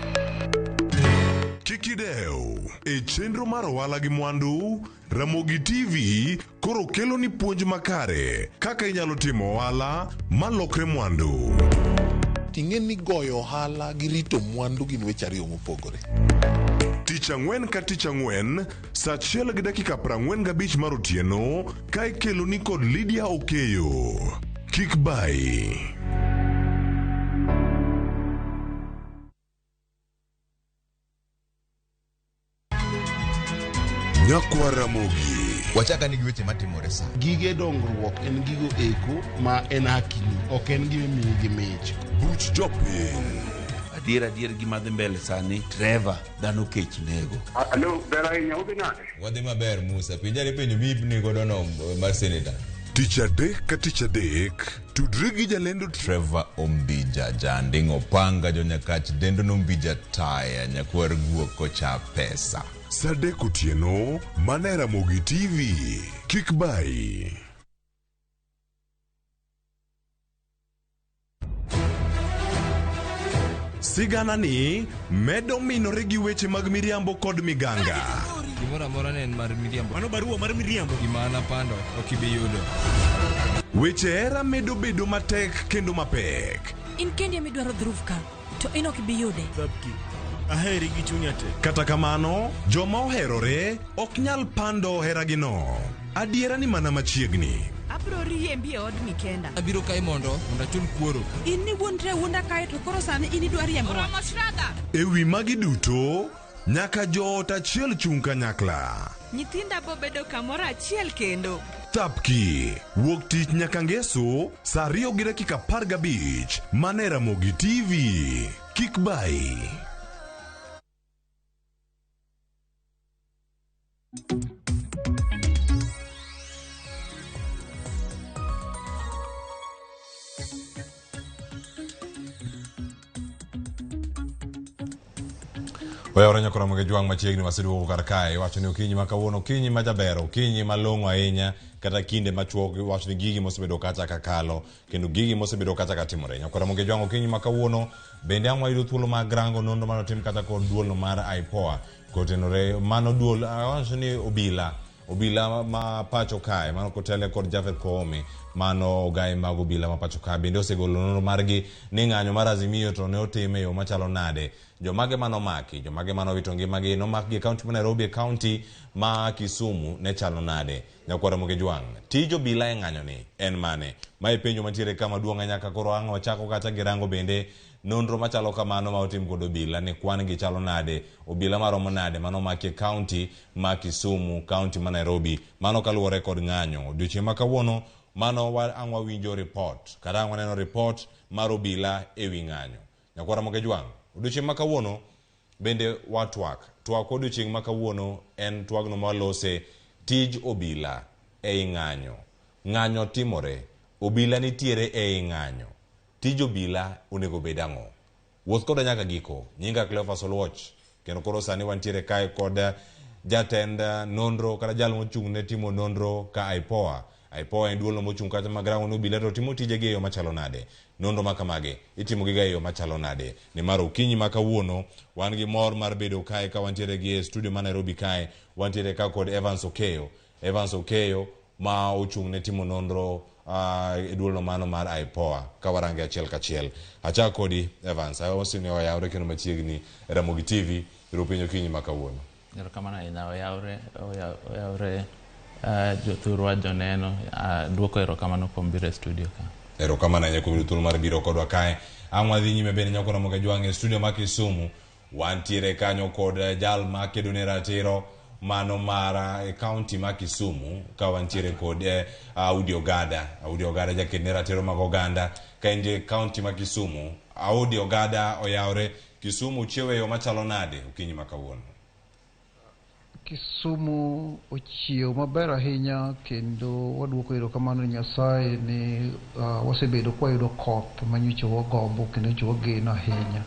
Kik idew, e chenro mar ohala gi mwandu, Ramogi TV koro kelo ni puonj makare kaka inyalo timo ohala malokre mwandu. Ting'e ni goyo ohala gi rito mwandu gin weche ariyo mopogore. Tich ang'wen ka tich ang'wen, saa 1:45 mar otieno, ka ikelo ni kod Lydia Okeyo. Kik bayi. Nyakwar Ramogi. Wachaka ni gi weche matimore sa. Gige dongruok en gigo eko ma en hakini, ok en gima imiyi gi mich. Buch jopiny. Adier adier gima dhi mbele sani, Trevor, dhano kech nego. Alo, ber ahinya, udhi nade? Wadhi maber Musa, penjari penjo miipni godo no mar senator. Tich adek ka tich adek, tudri gi jalendo Trevor Ombija, janding' opanga jonyakach dendo nombija taya, nyakwar guok kocha pesa. Saa 3 otieno, mana e Ramogi TV. Kik bayi. Sigana ni medo minore gi weche mag miriambo kod miganga. Gimoro amora ne en mar miriambo. Mano barua mar miriambo. Gima napando ok ibi yudo. Weche hera medo bedo matek kendo mapek. In kendi ema idwaro dhruv ka, to in ok ibi yude. Aheri gi chunya te. Kata kamano, joma oherore ok nyal pando heragino. Adiera ni mana machiegni. Abiro riembi e odni kenda. Abiro kae mondo achul kuoro. In ni wuondre awuonda kae to koro sani in idwa riembowa. Oromo Shraddha. E wi magi duto, nyaka joot achiel chung' kanyakla. Nyithinda bo bedo kamoro achiel kendo. Thapki, wuok tich nyaka ngeso, saa 2:15, mana e Ramogi TV. Kik bayi. Oyawore nyakora Ramogi Ajwang' machiegni waseduogo kar kae. Iwacho ni okinyi ma kawuono, okinyi ma jaber, okinyi malong'o ahinya, kata kinde machuok iwacho ni gigi mosebedo kacha ka kalo, kendo gigi mosebedo kacha ka timore. Nyakora Ramogi Ajwang' okinyi ma kawuono, bende ang' wayudo thuolo mag rango nonro manotim kata kod duolno mar IPOA kotenore mano duol awacho ni obila ma pacho kae mano kotele kod Japhet Koome, mano ogai mag obila ma pacho kae bende osegolo nonro margi ni ng'anyo mar Azimio to ne otim e yo machalo nade. Jomage manomaki, jomage manowito ngimagi, nomakgi e kaunti ma Nairobi, e kaunti ma Kisumu ne chalo nade. Nyakwar Ramogi Ajwang', tij obila e ng'anyo ni en mane? Mae penjo mantiere ka maduong' ahinya ka koro ang' wachako kata girango bende nonro machalo kamano ma otim kod obila ni kwan gi chalo nade, obila maromo nade manomaki e kaunti ma Kisumu, kaunti ma Nairobi, mano kaluwore kod ng'anyo. Odiochieng' ma kawuono mano ang' wawinjo report, kata ang' waneno report mar obila ewi ng'anyo. Nyakwar Ramogi Ajwang', odiochieng' ma kawuono bende watwak. Twak odiochieng' ma kawuono en twagno mawalose tij obila ei ng'anyo. Ng'anyo timore, obila nitiere ei ng'anyo. Tij obila onego bed ang'o? Wuoth koda nyaka giko. Nyinga Cleophas Oluoch. Kendo koro sani wantiere kae kod jatend nonro kata jal mochung' ne timo nonro ka IPOA. IPOA en duol mochung' kata mag rango ni obila to timo tijegi e yo machalo nade. Nonro ma kamagi itimo giga e yo machalo nade. Nimar okinyi ma kawuono wan gi mor mar bedo kae ka wantiere gi e studio ma Nairobi kae. Wantiere ka kod Evans Okeyo. Evans Okeyo ma ochung' ne timo nonro e duolno mano mar IPOA ka warange achiel kachiel. Achak kodi Evans, aosini oyawre kendo machiegni e Ramogi TV, ero piny okinyi ma kawuono. Erokamano ahinya, oyawre jothurwa joneno, duoko erokamano kuom biro e studio ka. Erokamano ahinya kuom yudo thuolo mar biro kodwa kae. Ang' wadhi nyime bende nyakora Ramogi Ajwang' e studio ma Kisumu. Wantiere kanyo kod jal ma kedo ne ratiro mano mara e kaunti ma Kisumu ka wantiere kod Audi Ogada. Audi Ogada jaked ne ratiro mag oganda ka entie e kaunti ma Kisumu. Audi Ogada oyawre Kisumu chiewo e yo machalo nade okinyi ma kawuono? Kisumu ochiew maber ahinya kendo waduoko erokamano ne Nyasaye ni wasebedo kwayudo koth manyocha wagombo kendo nyocha wageno ahinya.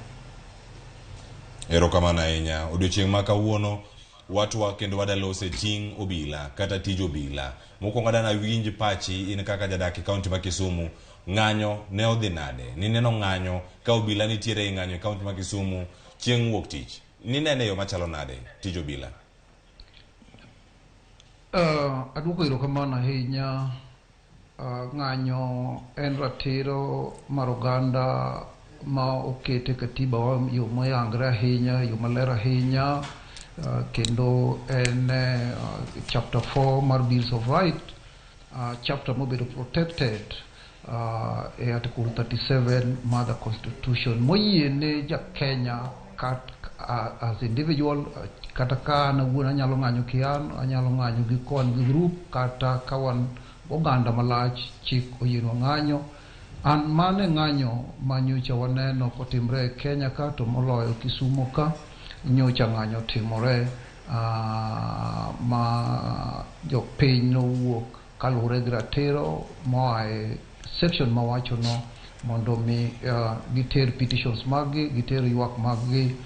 Erokamano ahinya. Odiochieng' ma kawuono watwa kendo wadalose ting' obila kata tij obila. Mokwongo adwa nawinj pachi in kaka jadak e kaunti ma Kisumu, ng'anyo ne odhi nade? Nineno ng'anyo ka obila nitiere e ng'anyo e kaunti ma Kisumu chieng' wuok tich. Ninene e yo machalo nade tij obila? Aduoko erokamano ahinya. Ng'anyo en ratiro mar oganda ma oket e katiba wa yo moyangre ahinya, yo maler ahinya, kendo en chapter 4 mar Bills of Right, chapter mobedo protected e article 37 mar the constitution moyiene ja Kenya as individual, kata ka an awuon anyalo ng'anyo ki an, anyalo ng'anyo gi ka wan gi group, kata ka wan oganda malach, chik oyienwa ng'anyo. An mane ng'anyo ma nyocha waneno kotimre e Kenya ka, to moloyo Kisumu ka, nyocha ng'anyo timore ma jopiny nowuok kaluwore gi ratiro moa e section mawachono mondo mi giter petitions mag-gi, giter ywak mag-gi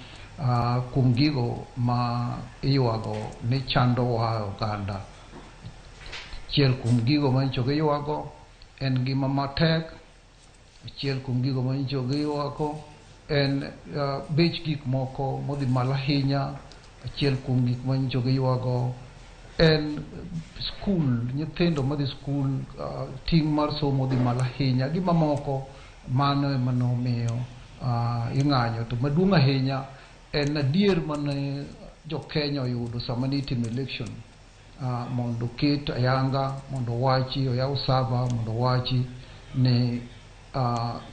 kuom gigo ma iywago ni chandowa e oganda. Achiel kuom gigo ma nyocha giywago en ngima matek, achiel kuom gigo ma nyocha giywago en bech gik moko modhi malo ahinya, achiel kuom gik ma nyocha giywago en skul, nyithindo madhi skul, ting' mar somo odhi malo ahinya, gi mamoko. Mano ema nomiyo ing'anyo. To maduong' ahinya en adier mane jo Kenya oyudo sama ne itimo election, mondo oket ayanga, mondo owachi, oyaw sava, mondo owachi ni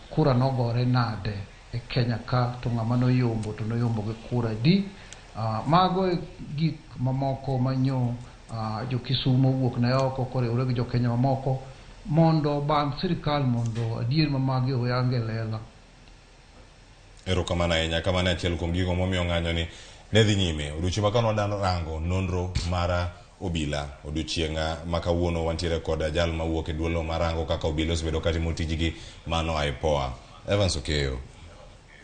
kura nogore nade e Kenya ka, to ng'ama noyombo to noyombo gi kura adi. Mago e gik mamoko manyo jo Kisumu owuok ne oko koriwore gi jo Kenya mamoko mondo obang sirikal mondo adier ma magi oyang e lela. Erokamano ahinya. Kamano achiel kuom gigo momiyo ng'anyo ni ne dhi nyime. Odiochieng' ma kawuono wadwa rango nonro mar obila. Odiochieng' ma kawuono wantiere kod jal mawuok e duolo marango kaka obila osebedo katimo tijgi, mano IPOA. Evans Okeyo,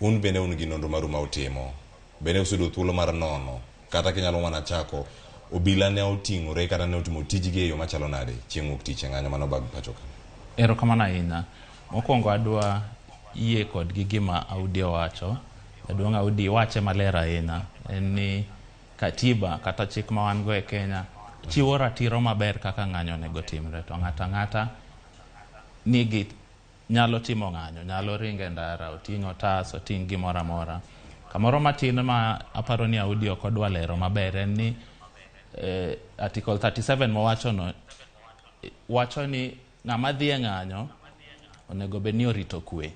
un bende un gi nonro maru ma utimo. Bende useyudo thuolo mar nono kata kinyalo mana chako obila ne oting'ore kata ne otimo tijgi e yo machalo nade chieng' wuok tich e ng'anyo mano bag pacho ka? Erokamano ahinya. Mokwongo adwa yie kod gi gima Audi owacho. Jaduong' Audi wache maler ahinya. En ni katiba kata chik ma wan go e Kenya chiwo ratiro maber kaka ng'anyo onego timre. To ng'ato ang'ata nigi nyalo timo ng'anyo, nyalo ringo e ndara, oting' otas, oting' gimoro amora. Kamoro matin ma aparo ni Audi ok odwa lero maber en ni Article 37 mowacho no wacho ni ng'ama dhi e ng'anyo onego bed ni orito kwe.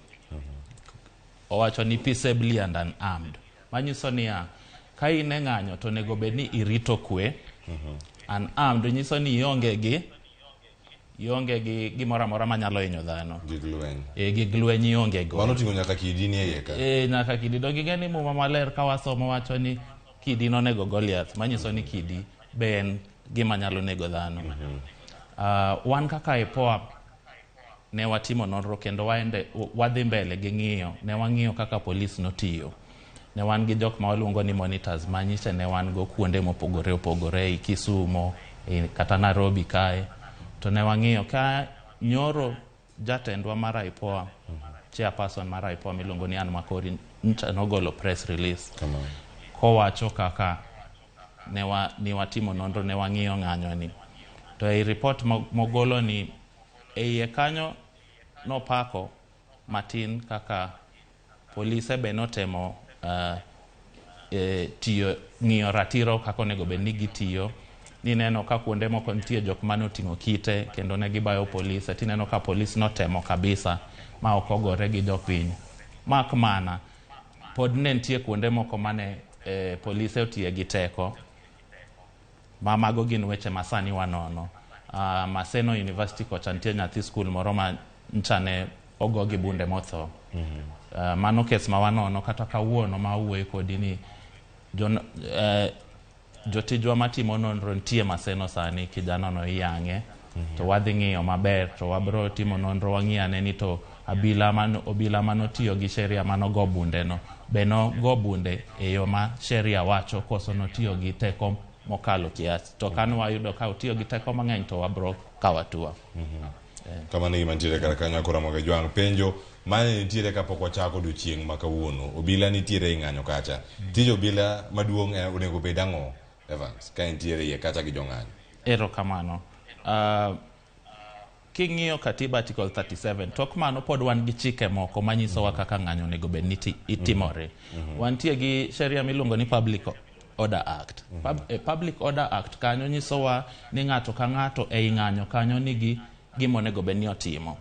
Owacho ni peaceably and unarmed. Manyiso niya, ka in e ng'anyo to onego bed ni irito kwe. Unarmed nyiso ni ionge gi gimoro amora manyalo hinyo dhano. Gig lweny. Gig lweny ionge go. Mano oting'o nyaka kidi ni e iye ka. Nyaka kidi. Donge ing'e ni Muma maler ka wasomo wacho ni kidi nonego Goliath, manyiso ni kidi be en gima nyalo nego dhano. Wan kaka IPOA ne watimo nonro kendo wadhi mbele gi ng'iyo. Ne wang'iyo kaka polis notiyo. Ne wan gi jok ma waluongo ni monitors, manyiso ne wan go kuonde mopogore opogore ei Kisumu, kata Nairobi kae. To ne wang'iyo ka nyoro jatendwa mar IPOA, chairperson mar IPOA miluongo ni Anne Makori, ncha nogolo press release kowacho kaka ne watimo nonro, ne wang'iyo ng'anyo ni. To ei report mogolo ni e iye kanyo nopako matin kaka polise be notemo tiyo, ng'iyo ratiro kaka onego bed ni gitiyo. Nineno ka kuonde moko nitie jok mane oting'o kite kendo ne gibayo polise, tineno ka polis notemo kabisa ma ok ogore gi jopiny. Mak mana pod ne nitie kuonde moko mane polise otiye gi teko. Ma mago gin weche ma sani wanono. Maseno University kocha nitie nyathi skul moro ma ncha ne ogo gi bunde motho. Mano kes ma wanono kata kawuono ma awuoyo kodi ni jotijwa matimo nonro nitie Maseno sani, kijana no iyang'e. To wadhi ng'iyo maber, to wabro timo nonro wang'i ane ni to obila manotiyo gi sheria manogo bunde no be nogo bunde e yo ma sheria wacho koso notiyo gi teko mokalo kiasi. To kane wayudo ka otiyo gi teko mang'eny to wabro kawo hatua. Kamano e gima nitiere kar kanyo koro Ramogi Jwang'. Penjo mane nitiere kapok wachako odiochieng' ma kawuono. Obila nitiere e ng'anyo kacha. Tij obila maduong' onego bed ang'o, Evans, ka entiere iye kacha gi jong'anyo? Erokamano. King'iyo katiba article 37, tok mano pod wan gi chike moko manyisowa kaka ng'anyo onego bed ni itimore. Wantie gi sheria miluongo ni Public Order Act. Public Order Act kanyo nyisowa ni ng'ato ka ng'ato ei ng'anyo kanyo nigi gima onego bed ni otimo.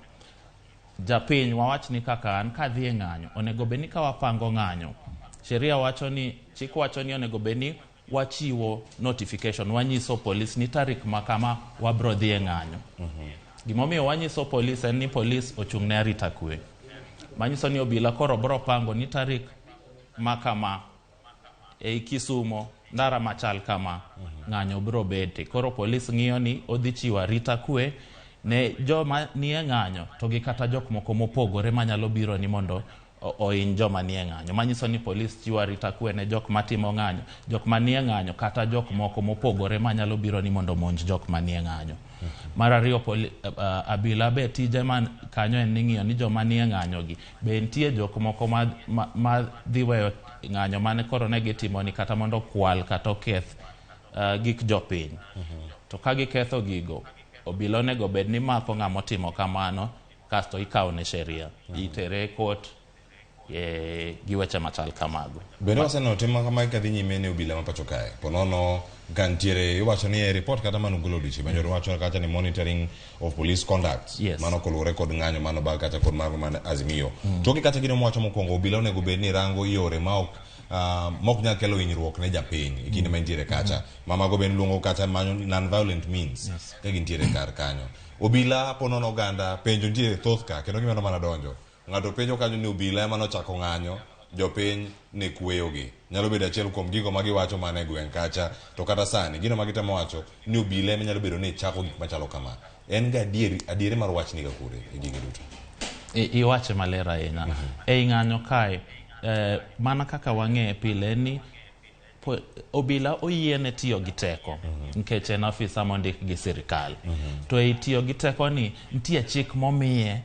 Japiny wawach ni kaka an kadhi e ng'anyo, onego bed ni ka wapango ng'anyo, sheria wacho ni, chik wacho ni onego bed ni wachiwo notification, wanyiso polis ni tarik ma kama wabro dhi e ng'anyo. Gimomiyo wanyiso polis en ni polis ochung' ne arita kwe. Manyiso ni obila koro bro pango ni tarik ma kama ei Kisumo, ndara machal kama, ng'anyo bro bete. Koro polis ng'iyo ni odhi chiwo arita kwe ne joma nie ng'anyo to gi kata jok moko mopogore manyalo biro ni mondo ohiny joma nie ng'anyo. Manyiso ni polis chiwo arita kwe ne jok matimo ng'anyo, jok manie ng'anyo kata jok moko mopogore manyalo biro ni mondo omonj jok manie ng'anyo. Mar ariyo, abila be tije man kanyo en ni ng'iyo ni joma nie ng'anyo gi be nitie jok moko ma dhi weyo ng'anyo mane koro ne gitimo ni kata mondo okwal kata oketh gik jopiny. To ka giketho gigo, obila onego bed ni mako ng'ama otimo kamano kasto ikawo ne sheria, itere e court gi weche machal kamago. Bende waseneno tim ma kamae kadhi nyime ne obila ma pacho kae. Ponono ka nitiere iwacho ni e report kata manogolo odiochieng' manyoro wacho kacha ni monitoring of police conduct. Mano koluwore kod ng'anyo mano bag kacha kod mago man Azimio. Toke kacha gino mwacho mokwongo obila onego bed ni rango yore ma ok nyal kelo hinyruok ne japiny e kinde ma entiere kacha. Ma mago bende luongo kacha manyo non-violent means ka gintiere kar kanyo. Obila ponono oganda penjo nitiere thoth ka kendo gimedo mana donjo. Ng'ato penjo kanyo ni obila ema nochako ng'anyo, jopiny ne kweyogi. Nyalo bedo achiel kuom gigo ma giwacho mana e gweng' kacha, to kata sani gino ma gitemo wacho ni obila ema nyalo bedo ni chako gik machalo kama. En ga adieri mar wachni ga kure e gigi duto? Iwache maler ahinya. Ei ng'anyo kae, mana kaka wang'eye pile en ni obila oyiene tiyo gi teko nikech en afisa mondik gi sirikal. To ei tiyo gi teko ni nitie chik momiye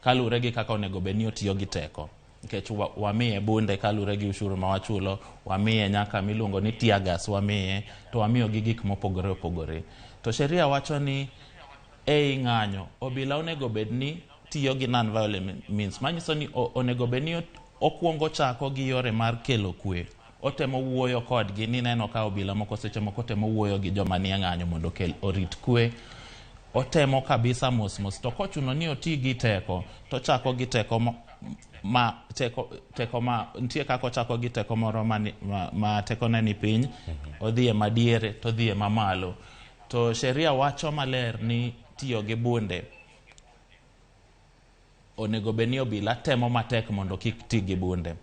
kaluwore gi kaka onego bed ni otiyo gi teko. Nikech wamiye bunde kaluwore gi ushuru ma wachulo, wamiye nyaka miluongo ni tear gas wamiye, to wamiyo gi gik mopogore opogore. To sheria wacho ni ei ng'anyo, obila onego bed ni tiyo gi non-violent means. Manyiso ni onego bed ni okwongo chako gi yore mar kelo kwe. Otemo wuoyo kodgi, ni neno ka obila moko seche moko temo wuoyo gi joma nie ng'anyo mondo orit kwe. Otemo kabisa mos mos, to kochuno ni oti gi teko, to chako gi teko ma teko ma nitie kaka ochako gi teko moro ma tekone ni piny, odhi e madiere to odhi e mamalo. To sheria wacho maler ni tiyo gi bunde onego bed ni obila temo matek mondo kik ti gi bunde.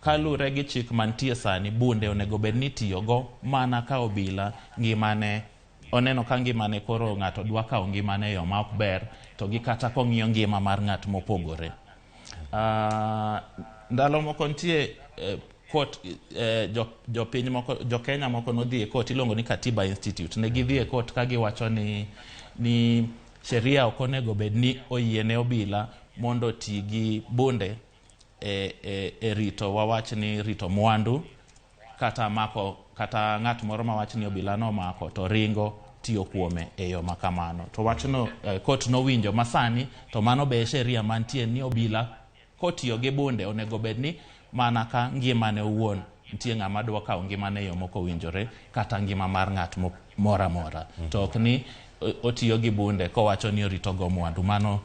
Kaluwore gi chik mantie sani, bunde onego bed ni tiyogo mana ka obila ngimane oneno ka ngimane koro ng'ato dwa kawo ngimane e yo ma ok ber, to gi kata kong'iyo ngima mar ng'at mopogore. Ndalo moko nitie court, jopiny moko, jo Kenya moko nodhi e court iluongo ni Katiba Institute. Ne gidhi e court ka giwacho ni sheria ok onego bed ni oyiene obila mondo oti gi bunde e rito, wawach ni rito mwandu, kata mako, kata ng'at moro mawach ni obila nomako to ringo tiyo kuome e yo ma kamano. To wachno court nowinjo masani, to mano be e sheria mantie ni obila kotiyo gi bunde onego bed ni mana ka ngimane owuon nitie ng'ama dwa kawo ngimane e yo mok owinjore, kata ngima mar ng'at moro amora. To ok ni otiyo gi bunde kowacho ni orito go mwandu, mano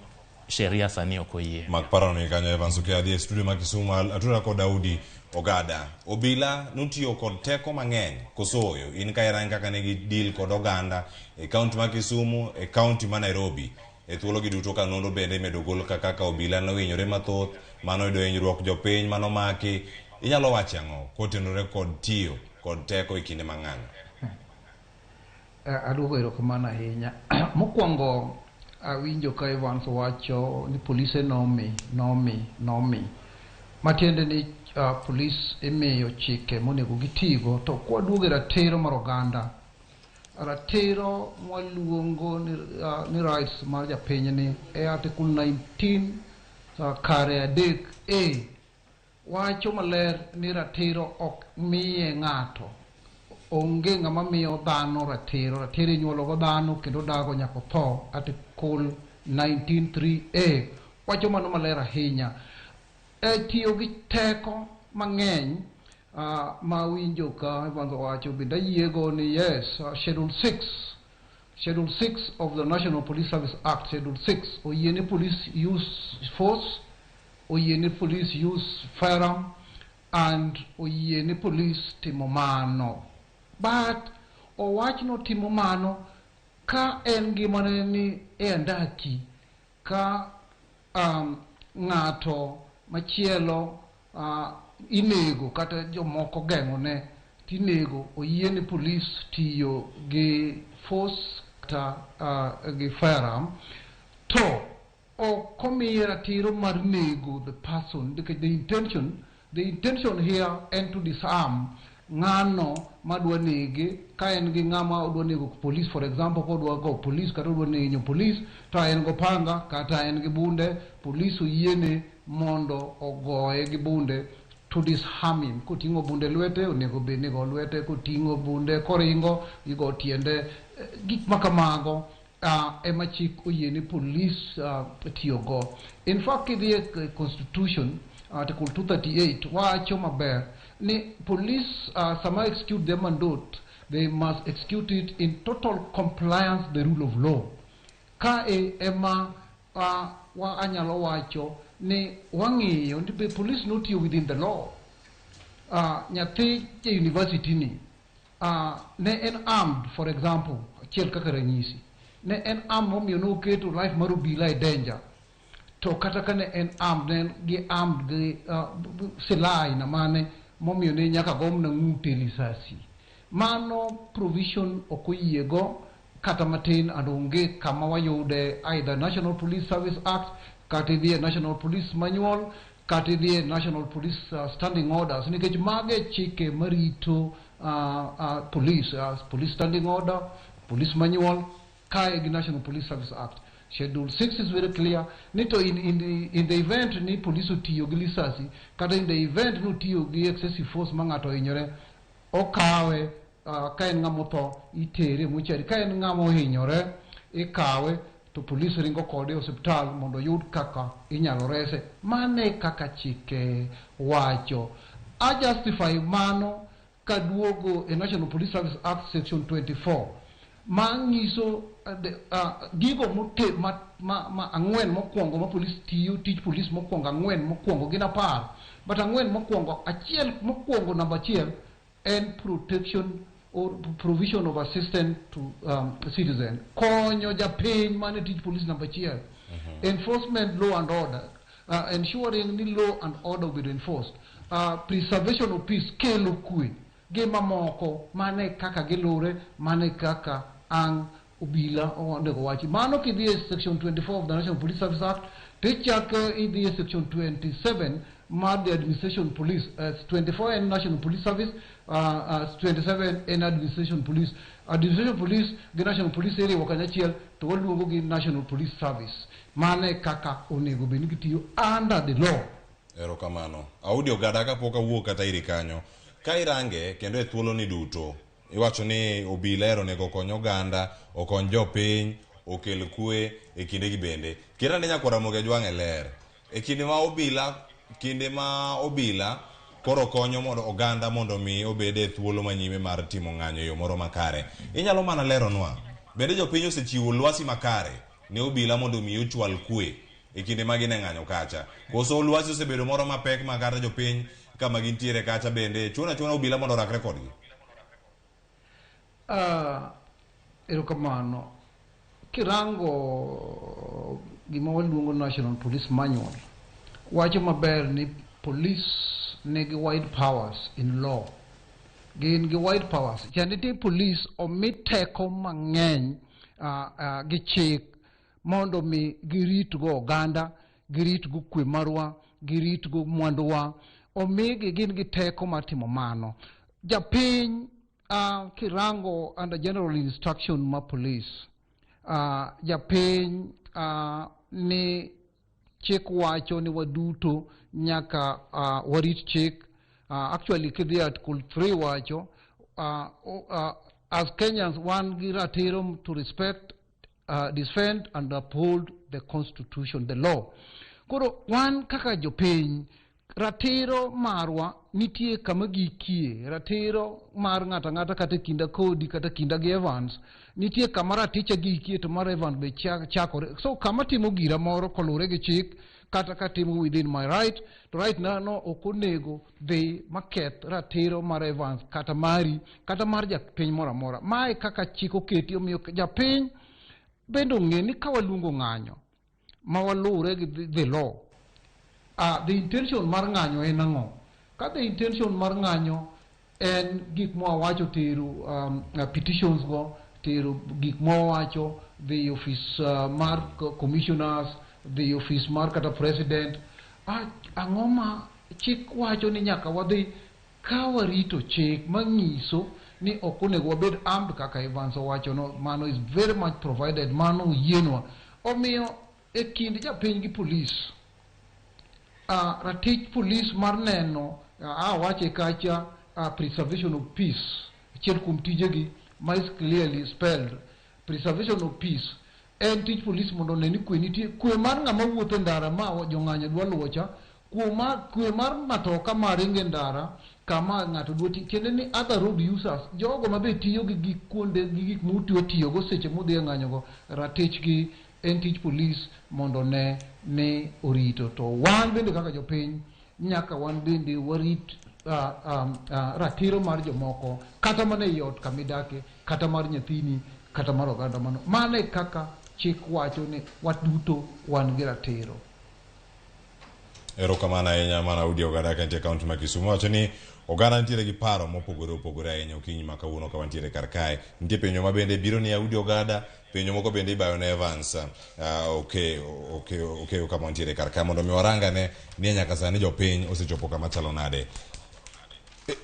sheria sani ok oyie. Mak paro ni kanyo Evans Okeya adhi e studio ma Kisumu atudra kod Daudi Ogada. Obila notiyo kod teko mang'eny koso oyo. In ka irango kaka ne gi deal kod oganda e kaunti ma Kisumu, e kaunti ma Nairobi. E thuologi duto ka nonro bende imedo gol ka kaka obila nohinyore mathoth, mano oyudo hinyruok jopiny manomaki. Inyalo wacho ang'o kotenore kod tiyo kod teko e kinde ma ng'anyo? Aduogo erokamano ahinya. Mokwongo awinjo ka Evans wacho ni polise nomi, nomi, nomi. Matiende ni polis imiyo chike monego gitigo to kwaduogo e ratiro mar oganda, ratiro mwaluongo ni, ni rights mar japiny ni e article 19 kare 3 A wacho maler ni ratiro ok miye ng'ato. Onge ng'ama miyo dhano ratiro. Ratiro inyuolo go dhano kendo dago nyaka otho. Article 19.3a wacho mano maler ahinya. E tiyo gi teko mang'eny ma winjo ka Evans owacho bende ayiego ni yes, Schedule 6 Schedule 6 of the National Police Service Act, Schedule 6 oyie ni police use force, oyie ni police use firearm and oyie ni police timo mano. But owach notimo mano ka en ngimane ni e andaki ka ng'ato machielo inego kata jomoko geng'one tinego oyie ni police tiyo gi force kata gi firearm to ok omiye ratiro mar nego the person nikech the intention here en to disarm ng'ano madwa nege. Ka en gi ng'ama odwa nego police, for example, kodwa go police kata odwa hinyo police to en go panga kata en gi bunde, police oyiene mondo ogoye gi bunde to disarm him. Koting'o bunde lwete onego bed ni go lwete, koting'o bunde koringo igo tiende. Gik ma kamago ema chik oyie ni police tiyogo. In fact, kidhi e constitution, article 238 wacho maber ni police sama execute their mandate, they must execute it in total compliance the rule of law. Kae ema wa anyalo wacho ni wang'iyo ni be police notiyo within the law. Nyathi e university ni ne en armed, for example, achiel kaka ranyisi, ne en armed momiyo noketo life mar obila e danger. To kata ka ne en armed, ne en gi armed gi silaha aina mane momiyo ne nyaka gomna ng'ute risasi? Mano provision ok oyiego kata matin and onge kama wayude either National Police Service Act kata idhi e National Police Manual kata idhi e National Police Standing Orders, nikech mago e chike marito police, Police Standing Order, Police Manual kae gi National Police Service Act. Schedule 6 is very clear ni to in the event ni police otiyo gi lisasi kata in the event ni otiyo gi excessive force ma ng'ato ohinyore, okawe ka en ng'ama otho itere mochari, ka en ng'ama ohinyore ikawe to police ringo kode e osiptal mondo oyud kaka inyalo rese. Mane kaka chike wacho. A justify mano kaduogo e National Police Service Act section 24 manyiso gigo mote ma ang'wen mokwongo ma police tiyo. Tich police mokwongo, ang'wen mokwongo gin 10, but ang'wen mokwongo, achiel mokwongo, namba 1 en protection or provision of assistance to citizen, konyo japiny. Mane tich police namba 1. Enforcement law and order, ensuring ni law and order obedo enforced, preservation of peace, kelo kwe gi mamoko. Mane kaka gilure, mane kaka ang' obila onego wachi. Mano kidhi e section 24 of the National Police Service Act, tichako idhi e section 27 mar the Administration Police. 24 en National Police Service, 27 en Administration Police. Administration Police gi National Police iriwo kanyachiel to waluongo gi National Police Service. Mane kaka onego bed ni gitiyo under the law. Erokamano. Audi Ogada, kapok awuok kata iri kanyo, ka irange kendo e thuoloni duto, iwacho ni obila ero onego okony oganda, okony jopiny, okel kwe e kindegi bende. Kirane nyakwar Ramogi Ajwang' e ler. E kinde ma obila koro konyo mondo oganda mondo mi obed e thuolo manyime mar timo ng'anyo e yo moro makare. Inyalo mana leronwa. Bende jopiny osechiwo lwasi makare ne obila mondo mi ochwal kwe. e kinde ma gin e ng'anyo kacha. Koso lwasi osebedo moro mapek ma kata jopiny kama gintiere kacha bende chuno achuna obila mondo orakre kodgi. Erokamano. Kirango gima waluongo National Police Manual, wacho maber ni police nigi wide powers in law. Gin gi wide powers. Tiende ni police omi teko mang'eny gi chik mondo mi girit go oganda, girit go kwe marwa, girit go mwanduwa. Omigi gin gi teko mar timo mano. Japiny kirango under general instruction ma police, japiny ni chik wacho ni waduto nyaka warit chik. Actually kidhi article 3 wacho as Kenyans wan gi ratiro to respect, defend and uphold the constitution, the law. Koro wan kaka jopiny, ratiro marwa nitie kama gikie. Ratiro mar ng'ato ang'ata kata kinda kodi kata kinda gi Evans nitie kama raticha gikie to mar Evans be chakore. So kama timo gira moro koluwore gi chik kata katimo within my right, to right na no ok onego dhi maketh ratiro mar Evans kata mari kata mar japiny moro amora. Mae kaka chik oketi, omiyo japiny bende ong'e ni ka waluongo ng'anyo ma waluwre gi the law, the intention mar ng'anyo en ang'o? Ka the intention mar ng'anyo en gik mwawacho tero petitions go, tero gik mwawacho the office mar commissioners, the office mar kata president, ang'o ma chik wacho ni nyaka wadhi ka warito chik manyiso ni ok onego wabed armed kaka Evans owacho no, mano is very much provided, mano oyienwa. Omiyo e kind japiny gi police, ratich police mar neno awache kacha preservation of peace, achiel kuom tijegi ma is clearly spelled preservation of peace en tich police mondo one ni kwe nitie, kwe mar ng'ama wuotho e ndara ma jong'anyo dwa luwo cha, kwe mar matoka maringo e ndara kama ng'ato dwa tiende ni other road users, jogo ma be tiyo gi gik kuonde gi gik mutiyo tiyogo seche mudhi e ng'anyo go, ratichgi en tich police mondo ne ni orito. To wan bende kaka jopiny nyaka wan bende warit ratiro mar jomoko, kata mana ei ot kamidake, kata mar nyathini, kata mar oganda mano. Mano e kaka chik wacho ni waduto wan gi ratiro. Erokamano ahinya mana Udi Ogada ka nitie e kaunti ma Kisumu. Wacho ni oganda nitiere gi paro mopogore opogore ahinya okinyi ma kawuono ka wantiere kar kae. Nitie penjo ma bende biro ni Audi Ogada, penjo moko bende ibayo ne Evans. Okay, kama wantiere kar kae mondo mi warangane ni nyaka sani jopiny osechopo kama chalo nade.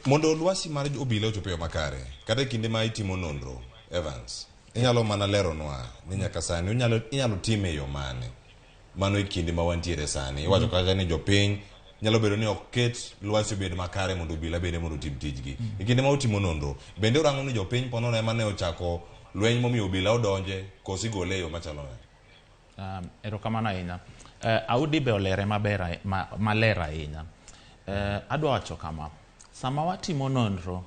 Mondo lwasi mar obila ochop e yo makare, kata e kinde ma itimo nonro, Evans, inyalo mana leronwa ni nyaka sani inyalo time e yo mane? Mano e kinde ma wantiere sani. Iwacho kaka ni jopiny nyalo bedo ni ok ket lwasi obed makare mondo obila bende mondo otim tijgi. E kinde ma utimo nonro, bende urango ni jopiny ponono ema ne ochako lweny momiyo obila odonje, koso igole e yo machalo nade? Erokamano ahinya. Audi be olere maber maler ahinya. Adwa wacho kama, sama watimo nonro,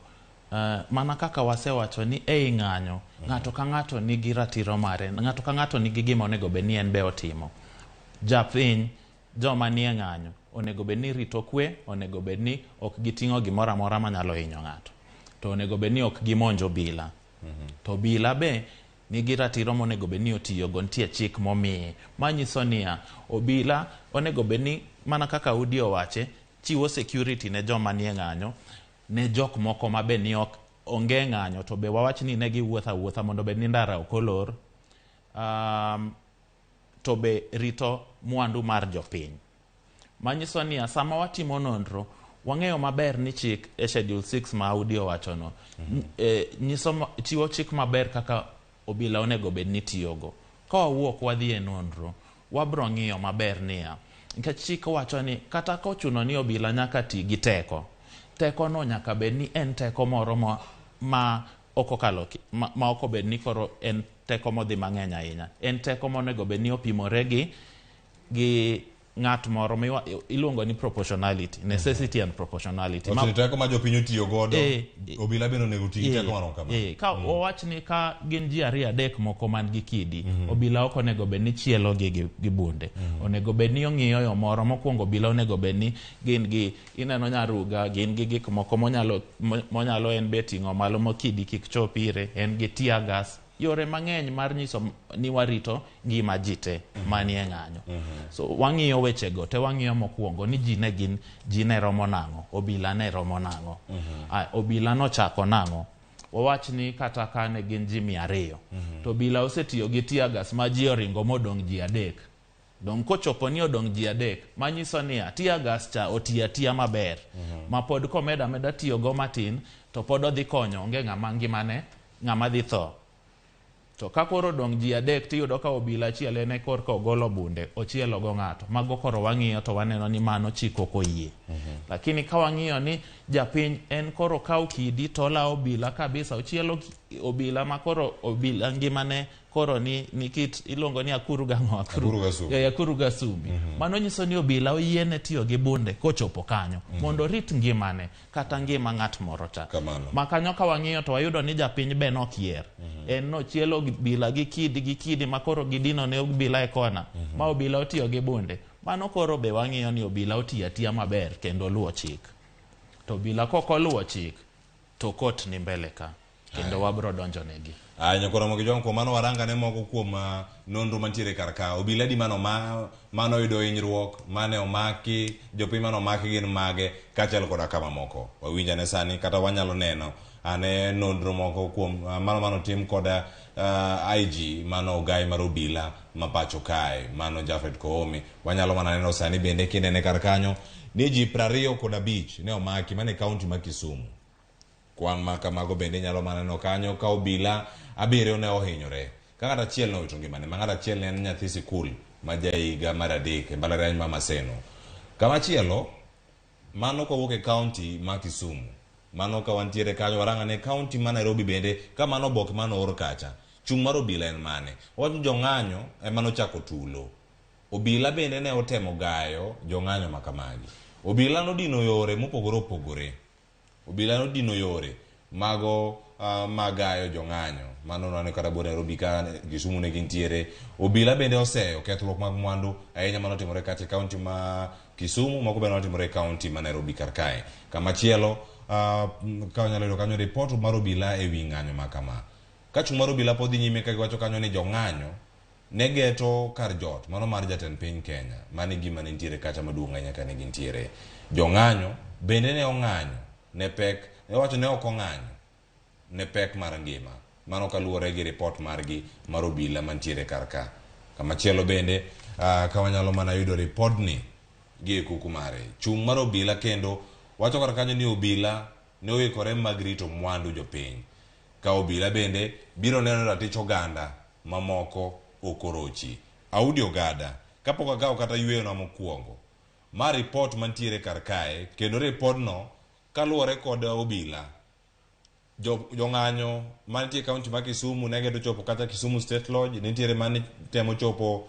mana kaka wasewacho ni ei ng'anyo, ng'ato ka ng'ato nigi ratiro mare, ng'ato ka ng'ato nigi gima onego bed ni en be otimo. Japiny, joma nie ng'anyo, onego bed ni rito kwe, onego bed ni ok giting'o gimoro amora manyalo hinyo ng'ato. To onego bed ni ok gimonj obila. To obila be nigi ratiro monego bed ni otiyogo, nitie chik momiye. Manyiso niya, obila onego bed ni mana kaka Udi owache, chiwo security ne joma nie ng'anyo, ne jok moko ma be ni ok onge ng'anyo, to be wawach ni ne giwuotho awuotha mondo bed ni ndara ok olor, to be rito mwandu mar jopiny. Manyiso niya, sama watimo nonro, wang'eyo maber ni chik e Schedule 6 ma Audi owachono, nyiso chiwo chik maber kaka obila onego bed ni tiyogo. Ka wawuok wadhi e nonro, wabro ng'iyo maber niya, nikech chik wacho ni kata kochuno ni obila nyaka ti gi teko, teko no nyaka bed ni en teko moro ma ok okalo ma ok obed ni koro en teko modhi mang'eny ahinya. En teko monego bed ni opimore gi ng'at moro miwa, iluongo ni proportionality, necessity and proportionality. Wacho ni teko ma jopiny otiyo godo, Eh, obila bende onego oti gi teko marom kama. Ka wawach ni ka gin ji ariyo adek moko man gi kidi, obila ok onego bed ni chielo gi gi bunde. Onego bed ni ong'iyo yo moro mokwongo. Obila onego bed ni gin gi, ineno nyaruga, gin gi gik moko monyalo monyalo en be ting'o malo mo kidi kik chop ire, en gi tear gas, yore mang'eny mar nyiso ni warito ngima ji te manie ng'anyo. So wang'iyo wechego te, wang'iyo mokwongo ni ji ne gin ji ne romo nang'o, obila ne romo nang'o. Ah, obila nochako nang'o? Wawach ni kata ka ne gin ji 200, to obila osetiyo gi tear gas ma ji oringo modong' ji adek. Dong' kochopo ni odong' ji adek, manyiso niya tear gas cha otiyo atiya maber, ma pod komedo ameda tiyogo matin to pod odhi konyo, onge ng'ama ngimane ng'ama dhi tho. To ka koro odong' ji adek, tiyudo ka obila achiel en e korka ogolo bunde ochielo go ng'ato, mago koro wang'iyo to waneno ni mano chik ok oyie. Lakini ka wang'iyo ni japiny en koro kawo kidi to olawo obila kabisa, ochielo obila ma koro obila ngimane koro ni kit iluongo ni akuru gang'o? Akuru gasumbi. Eh, akuru gasumbi. Mano nyiso ni obila oyiene tiyo gi bunde kochopo kanyo mondo orit ngimane kata ngima ng'at moro cha. Kamano. Ma kanyo ka wang'iyo to wayudo ni japiny be nok yier. En nochielo obila gi kidi gi kidi ma koro gidino ne obila e kona, ma obila otiyo gi bunde. Mano koro be wang'iyo ni obila otiyo atiya maber kendo oluwo chik. To obila kok oluwo chik to kot ni mbele ka kendo wabro donjo negi. Aya, nyakoro Ramogi Jwang', kuom mano warangane moko kuom nonro mantiere kar ka. Obila adi mano ma mano oyudo hinyruok, mane omaki, jopiny mane omaki gin mage, kaachiel koda ka mamoko. Wawinj ane sani kata wanyalo neno ane nonro moko kuom mano mano tim koda IG mano ogai mar obila ma pacho kae, mano Jafet Koome. Wanyalo mana neno sani bende kinene kar kanyo ni ji 25 ne omaki mane kaunti ma Kisumu. Kwan ma kamago bende inyalo mana neno kanyo ka obila abiriyo ne ohinyore, ka ng'at achiel ne owito ngimane, ma ng'at achiel ne en nyathi sikul ma jahiga mar 3 e mbalariany ma Maseno. Kamachielo, mano kawuok e kaunti ma Kisumu. Mano ka wantiere kanyo, warang'ane kaunti ma Nairobi bende, ka mano oboke mano oor kacha. Chung' mar obila en mane? Owacho ni jong'anyo ema nochako tulo. Obila bende ne otemo gayo jong'anyo ma kamagi. Obila nodino yore mopogore opogore. Obila nodino yore mago magayo jong'anyo. Mano nwaneno kata buore Nairobi ka Kisumu ne gintiere. Obila bende oseyo kethruok mag mwandu ahinya manotimore kata e kaunti ma Kisumu, moko bende notimore e kaunti ma Nairobi kar kae. Kamachielo, ka wanyalo yudo kanyo ripot mar obila e wi ng'anyo ma kama. Ka chung' mar obila pod dhi nyime ka giwacho kanyo ni jong'anyo ne geto kar jot mano mar jatend piny Kenya. Mano e gima ne nitiere kacha maduong' ahinya kane gintiere. Jong'anyo bende ne ong'anyo ne pek, ne wacho ne ok ong'anyo ne pek mar ngima. Mano kaluwore gi ripot margi mar obila mantiere kar ka. Kamachielo bende, ka wanyalo mana yudo ripodni gi e kuku mare. Chung' mar obila kendo wacho kar kanyo ni obila ne oikore mag rito mwandu jopiny. Ka obila bende biro neno ratich oganda mamoko okorochi. Audi Ogada, kapok akawo kata yueyona mokwongo, ma ripot mantiere kar kae, kendo ripodno kaluwore kod obila, jong'anyo mantie e kaunti ma Kisumu ne geto chopo kata Kisumu State Lodge, nitiere mane temo chopo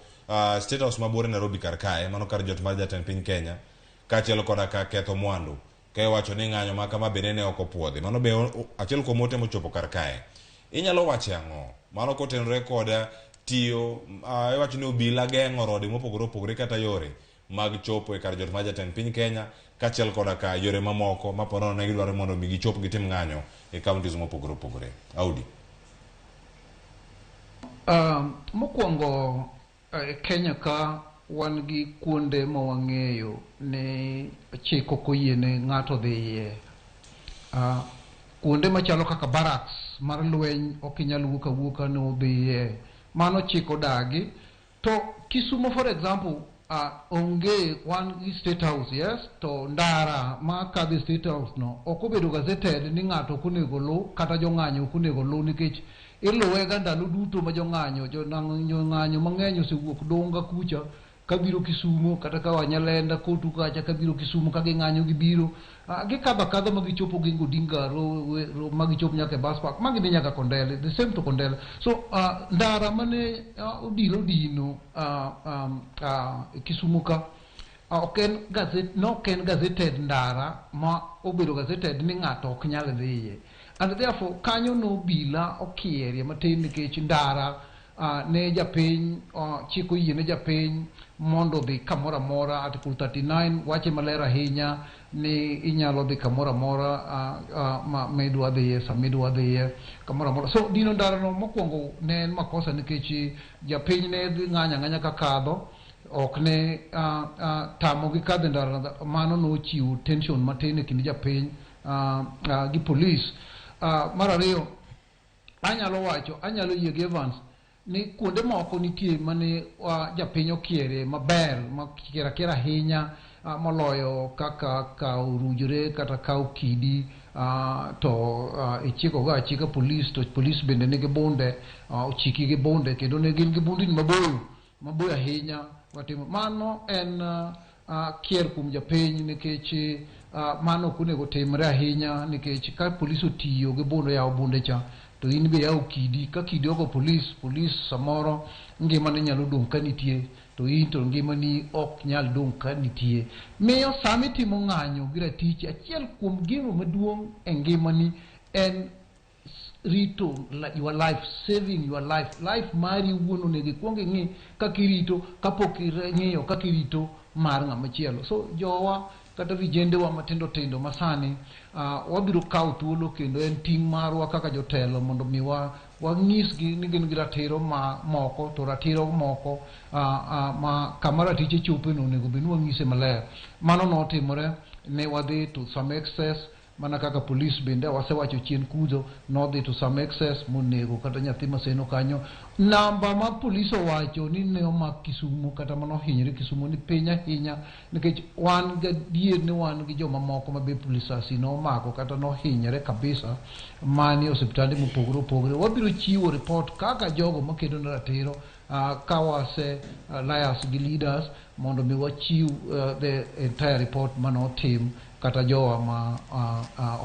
State House mabor e Nairobi kar kae, mano kar jot mar jatend piny Kenya, kaachiel koda ka ketho mwandu. Ka iwacho ni ng'anyo ma kama bende ne ok opuodhi, mano be achiel kuom ote mochopo kar kae. Inyalo wache ang'o? Mano kotenore kod tiyo, iwacho ni obila geng'o rode mopogore opogore kata yore mag chopo e kar jot mar jatend piny Kenya, kaachiel koda ka yore mamoko ma po nono ne gidwaro mondo mi gichop gitim ng'anyo e counties mopogore opogore. Audi. Mokwongo e Kenya ka wan gi kuonde ma wang'eyo ni chik ok oyiene ng'ato dhiye. Kuonde machalo kaka barracks mar lweny ok inyal wuok awuoka ni udhiye. Mano chik odagi. To Kisumo for example, onge wan gi State House, yes, to ndara ma kadho e State House no ok obedo gazetted ni ng'ato ok onego luw kata jong'anyo ok onego luw, nikech iluwe ga ndalo duto ma jong'anyo jong'anyo mang'eny osewuok Dunga kucha kabiro Kisumo, kata ka Wanyalenda kotu kacha kabiro Kisumo ka ging'anyo gibiro, gikadho akadha ma gichopo Oginga Odinga ro, ma gichop nyaka e bus park ma gidhi nyaka Kondele, the same to Kondele. So ndara mane obila odino Kisumo ka Ok en gazette, nok en gazetted ndara ma obedo gazetted ni ng'ato ok nyal dhiye. And therefore kanyo no obila okierie matin nikech ndara ne japiny chik oyie ne japiny mondo odhi kamoro amora. Article 39 wache maler ahinya ni inyalo dhi kamoro amora ma idwa dhiye sama idwa dhiye kamoro amora. So dino ndara no mokwongo ne en makosa nikech japiny ne dhi ng'anyo ang'anya kakadho, ok ne tamogi kadho e ndara. Mano nochiwo tension matin e kind japiny gi polis. Mar ariyo, anyalo wacho, anyalo yie gi Evans ni kuonde moko nitie mane japiny okiere maber, ma kier akiera ahinya, moloyo kaka kawo rujre kata kawo kidi, to ichiko go achika polis, to polis bende nigi bunde, ochiki gi bunde kendo ne gin gi bundni maboyo maboyo ahinya. Watimo mano en kier kuom japiny nikech mano ok onego timre ahinya, nikech ka polis otiyo gi bunde, oyawo bunde cha, to in be yawo kidi, ka kidi ogo polis, polis samoro ngimane nyalo dong' ka nitie, to in to ngimani ok nyal dong' ka nitie. Miyo sama itimo ng'anyo gi ratichi, achiel kuom gino maduong' e ngimani en rito your life, saving your life. Life mari iwuon onego ikuong ing'i kaka irito kapok ing'iyo kaka irito mar ng'ama chielo. So jowa kata vijendewa matindo tindo masani, wabiro kawo thuolo kendo en ting' marwa kaka jotelo mondo mi wanyisgi ni gin gi ratiro ma moko, to ratiro moko ma kama ratiche chope no onego bed ni wanyise maler. Mano notimore, ne wadhi to some excess, mana kaka polis bende wasewacho chien kucho nodhi to some excess monego kata nyathi maseno kanyo. Namba ma polis owacho ni ne omak Kisumu kata mano ohinyore Kisumu ni piny ahinya, nikech wan gadier ni wan gi joma moko ma be lisasi nomako kata nohinyore kabisa manie osiptande mopogore opogore. Wabiro chiwo report kaka jogo makedo ne ratiro, ka wase liaise gi leaders mondo mi wachiw the entire report manotim kata jowa ma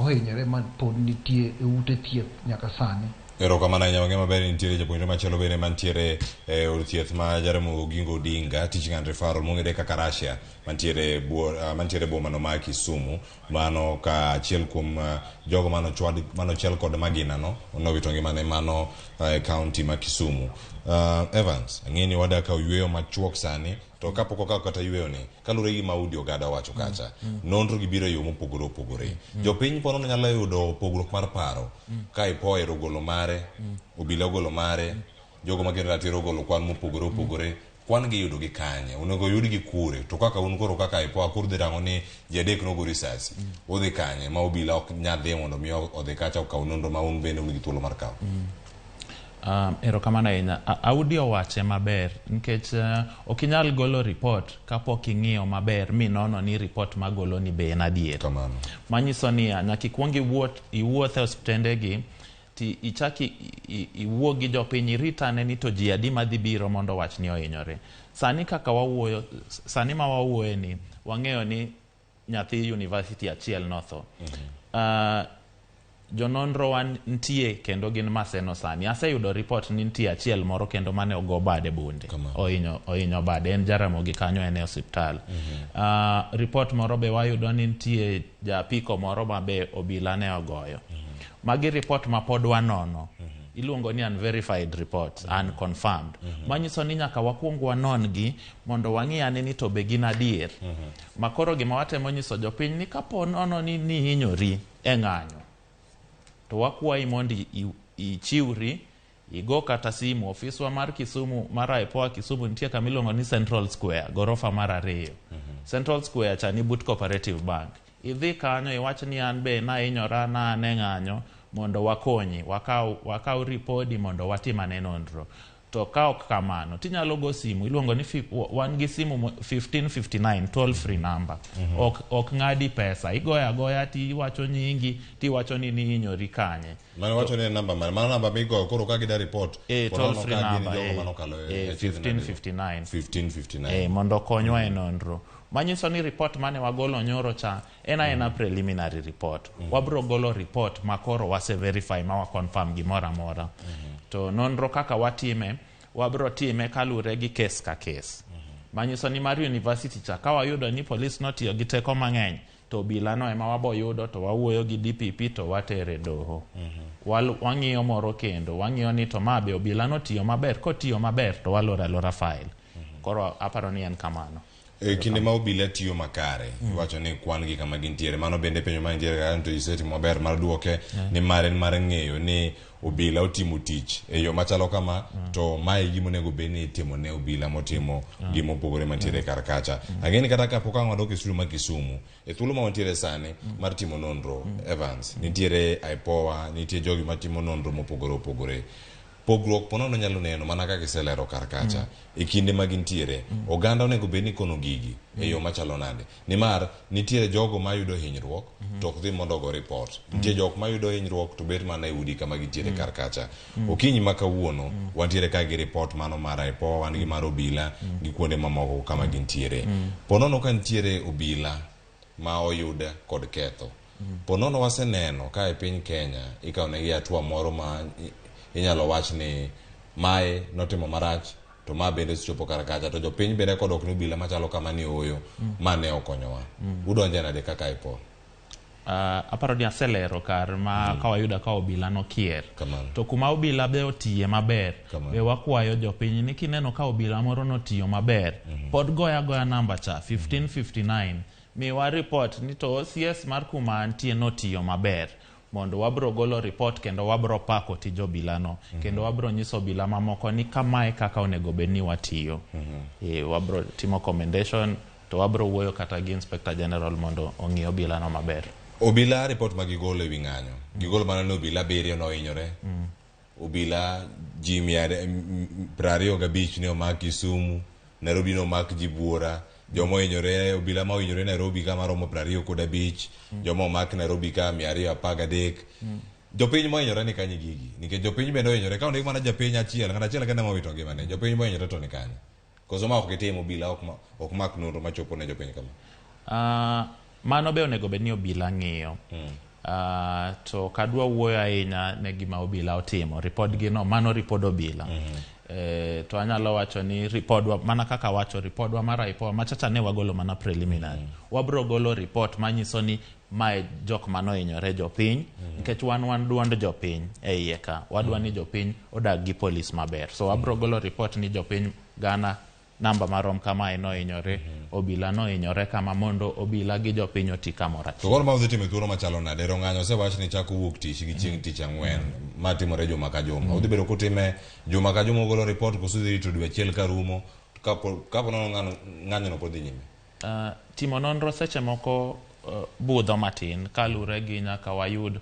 ohinyore ma pod nitie e ute thieth nyaka sani. Erokamano ahinya. Wang'e maber ni nitiere japuonjre machielo bende mantiere e od thieth ma Jaramogi Oginga Odinga Teaching and Referral mong'ere kaka Russia mantiere mantiere boma no ma Kisumu. Mano ka achiel kuom jogo manochwad manochiel kod magina no nowito ngimane mano e county ma Kisumu. Evans, ang'e ni wada kawo yweyo machuok sani, to kapok wakawo kata yweyo ni, kaluwore gi Maudi Ogada owacho kacha, nonro gi biro e yo mopogore opogore. Jopiny po nono nyalo yudo pogruok mar paro ka IPOA ohero golo mare, obila ogolo mare, jogo makedo ratiro ogolo kwan mopogore opogore. Kwan gi iyudo gi kanye? Onego yudgi kure? To kaka un koro kaka IPOA koro udhi rango ni ji adek nogo risasi. Udhi kanye ma obila ok nyal dhi mondo mi odhi kacha okaw nonro ma un bende un gi thuolo mar kawo? Erokamano ahinya. Audi owache maber nikech ok inyal golo report kapok ing'iyo maber minono ni report magolo ni be en adier. Manyiso niya, nyaka ikuong iwuoth e osiptende gi ti ichak iwuo gi jopiny, irit ane ni to ji adi madhi biro mondo owach ni ohinyore. Sani kaka wawuoyo, sani ma wawuoye ni, wang'eyo ni nyathi university achiel notho. Jononro wa nitie kendo gin Maseno sani. Aseyudo report ni nitie achiel moro kendo mane ogo bade bunde. Ohinyo bade, en Jaramogi kanyo, en e osiptal. Report moro be wayudo ni nitie japiko moro ma be obila ne ogoyo. Magi report ma pod wanono. Iluongo ni unverified reports, unconfirmed. Manyiso ni nyaka wakuong wanon gi mondo wang'i ane ni to be gin adier. Ma koro gima watemo nyiso jopiny ni kapo nono ni nihinyori e ng'anyo, to wakwayi mondo ichiwri, igo kata simu. Ofiswa mar Kisumu, mar IPOA Kisumu, nitie kama iluongo ni Central Square, gorofa mar 2. Central Square cha ni but Cooperative Bank. Idhi kanyo iwach ni an be nahinyora na an e ng'anyo mondo wakonyi, wakaw ripodi mondo watim ane nonro. To ka ok kamano, tinyalo go simu, iluongo ni wan gi simu 1559 toll free number. Ok ng'adi pesa, igoyo agoya tiwacho nyingi, tiwacho ni nihinyori kanye. Mano wacho ni en namba mane? Mano namba migoyo koro ka gida report. Toll free number, jogo manokalo e 1559. 1559. Mondo okonywa e nonro. Manyiso ni report mane wagolo nyoro cha en aena preliminary report. Wabro golo report ma koro wase verify ma wa confirm gimoro amora. To nonro kaka watime, wabro time kalure gi case ka case. Manyiso ni mar university cha ka wayudo ni polis notiyo gi teko mang'eny, to obila no ema waboyudo to wawuoyo gi DPP to watere doho. Wang'iyo moro kendo, wang'iyo ni to ma be obila notiyo maber, kotiyo maber to waloro alora file. Koro aparo ni en kamano. E kinde ma obila tiyo makare, iwacho ni kwan gi kama gintiere. Mano bende penjo ma nitiere kaka to isetimo maber mar duoke, ni mar en mar ng'eyo ni obila otimo tich e yo machalo kama, to mae e gima onego bed ni itimo ne obila motimo gima opogore mantiere kar kacha. Ang'e ni kata kapok ang' wadok e studio ma Kisumu, e thuolo ma wantiere sani mar timo nonro, Evans, nitiere IPOA, nitie jogi matimo nonro mopogore opogore. Pogruok ponono nyalo neno mana kaka iselero kar kacha. E kinde ma gintiere, oganda onego bed ni kono gigi e yo machalo nade. Nimar nitiere jogo mayudo hinyruok to ok dhi mondo ogo report. Nitie jok mayudo hinyruok to bet mana e udi kama gintiere kar kacha. Okinyi ma kawuono wantiere ka gi report mano mar IPOA, wan gi mar obila gi kuonde mamoko kama gintiere. Ponono ka nitiere obila ma oyud kod ketho. Ponono waseneno ka e piny Kenya ikawo negi hatua moro ma inyalo wach ni mae notimo marach to ma bende osechopo kar kacha to jopiny bende kodok ne obila machalo kama ni ooyo ma ne okonyowa. Udonje nade kaka IPOA? Aparo ni aselero kar ma ka wayudo ka obila nokier. To kuma obila be otiye maber, be wakwayo jopiny ni kineno ka obila moro notiyo maber, pod goya goya namba cha 1559 miwa report ni to OCS mar kuma antie notiyo maber, mondo wabro golo report kendo wabro pako tij obila no, kendo wabro nyiso obila mamoko ni kamae kaka onego bed ni watiyo. Wabro timo commendation to wabro wuoyo kata gi Inspector General mondo ong'i obila no maber. Obila report ma gigolo ewi ng'anyo, gigolo mana ni obila 7 nohinyore. Obila ji 25 ne omak Kisumu, Nairobi ne omak ji buora, joma ohinyore, obila ma ohinyore Nairobi ka maromo 25, joma omak Nairobi ka 213. Jopiny mohinyore ni kanye gigi? Nikech jopiny bende ohinyore, ka ondik mana japiny achiel, ng'at achiel kende mowito ngimane, jopiny mohinyore to ni kanye? Koso ma ok gitim obila ok mak nonro machopo ne jopiny kama? Mano be onego bed ni obila ng'iyo. To kadwa wuoyo ahinya ne gima obila otimo, ripod gi no, mano ripod obila. To anyalo wacho ni ripodwa, mana kaka wacho ripodwa mar IPOA, machacha ne wagolo mana preliminary. Wabro golo report manyiso ni mae jok manohinyore jopiny, nikech wan duond jopiny e iye ka. Wadwa ni jopiny odag gi polis maber. So wabro golo report ni jopiny gana namba marom kamae nohinyore, obila nohinyore kama, mondo obila gi jopiny oti kamoro achiel. To koro ma udhi timo e thuolo machalo nade? Ero ng'anyo osewach ni chako wuok tich gi chieng' tich ang'wen ma timore juma ka juma. Udhi bedo kutime juma ka juma ugolo report koso udhi rito dwe achiel ka rumo kapo nono ng'anyo no pod dhi nyime? Timo nonro seche moko budho matin kalure gi nyaka wayud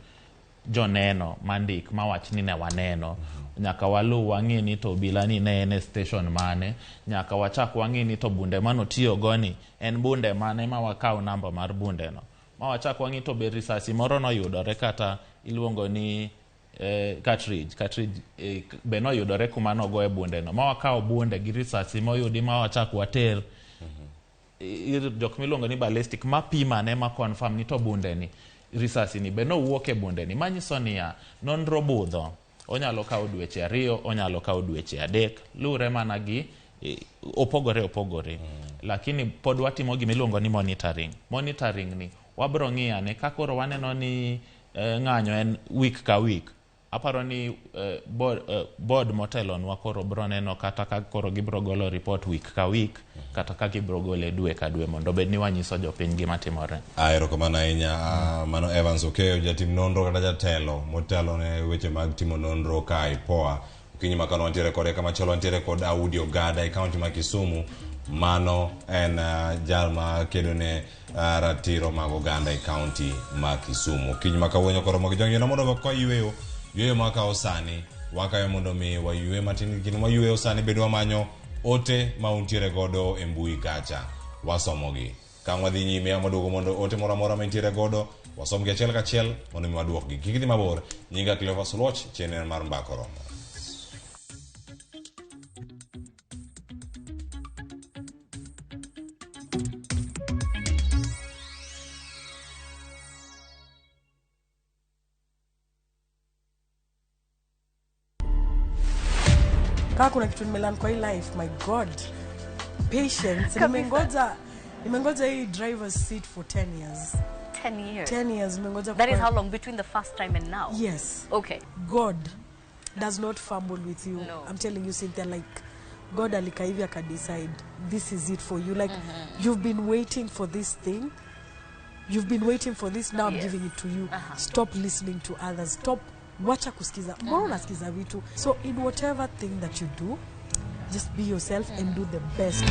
joneno mandik mawach ni ne waneno. Nyaka waluw wang'i ni to obila ni ne en e station mane, nyaka wachak wang'i ni to bunde manotiyo go ni en bunde mane ma wakaw namba mar bunde no, ma wachak wang'i to be risasi moro noyudore kata iluongo ni cartridge be noyudore kuma nogoye bunde no, ma wakaw bunde gi risasi moyudi ma wachak water ir jok miluongo ni ballistic ma pimane ma confirm ni to bunde ni risasi ni be nowuok e bunde ni, manyiso niya nonro budho. Onyalo kawo dweche 2, onyalo kawo dweche 3, luwre mana gi opogore opogore. Lakini pod watimo gima iluongo ni monitoring. Monitoring ni wabro ng'iyane ka koro waneno ni ng'anyo en week ka week. Aparo ni board motelonwa koro bro neno kata ka koro gibro golo report week ka week, kata ka gibro gole dwe ka dwe, mondo bed ni wanyiso jopiny gima timore. Erokamano ahinya. Mano Evans Okeyo, jatim nonro kata jatelo motelo ne weche mag timo nonro ka IPOA. Okinyi ma kano wantiere kode, kamachielo wantiere kod Audi Ogada e kaunti ma Kisumu. Mano en jal ma kedo ne ratiro mag oganda e kaunti ma Kisumu. Okinyi ma kawuono koro mogi jong'ina mondo kwa yweyo yweyo ma kawo sani, wakayo mondo mi waywe matin kendo wayweyo sani bende wamanyo ote ma untiere godo e mbui kacha, wasomogi. Ka wadhi nyime waduogo mondo ote moro amora mantiere godo wasomgi achiel kachiel mondo mi waduokgi. Kik idhi mabor, nyinga Cleophas Oluoch, chenro mar Mbaka Oromo. Kama kuna kitu nimelearn kwa hii life, my God, Patience. Kabisa. Nimengoja hii driver's seat for 10 years. 10 years. 10 years nimengoja. That is how long between the first time and now? Yes. Okay. God does not fumble with you. No. I'm telling you, Cynthia, like God alikaa hivi akadecide this is it for you. Like you've been waiting for this thing. You've been waiting for this. Now I'm giving it to you. Stop listening to others. Stop wacha kusikiza. Mbona unasikiza vitu? So in whatever thing that you do, just be yourself and do the best.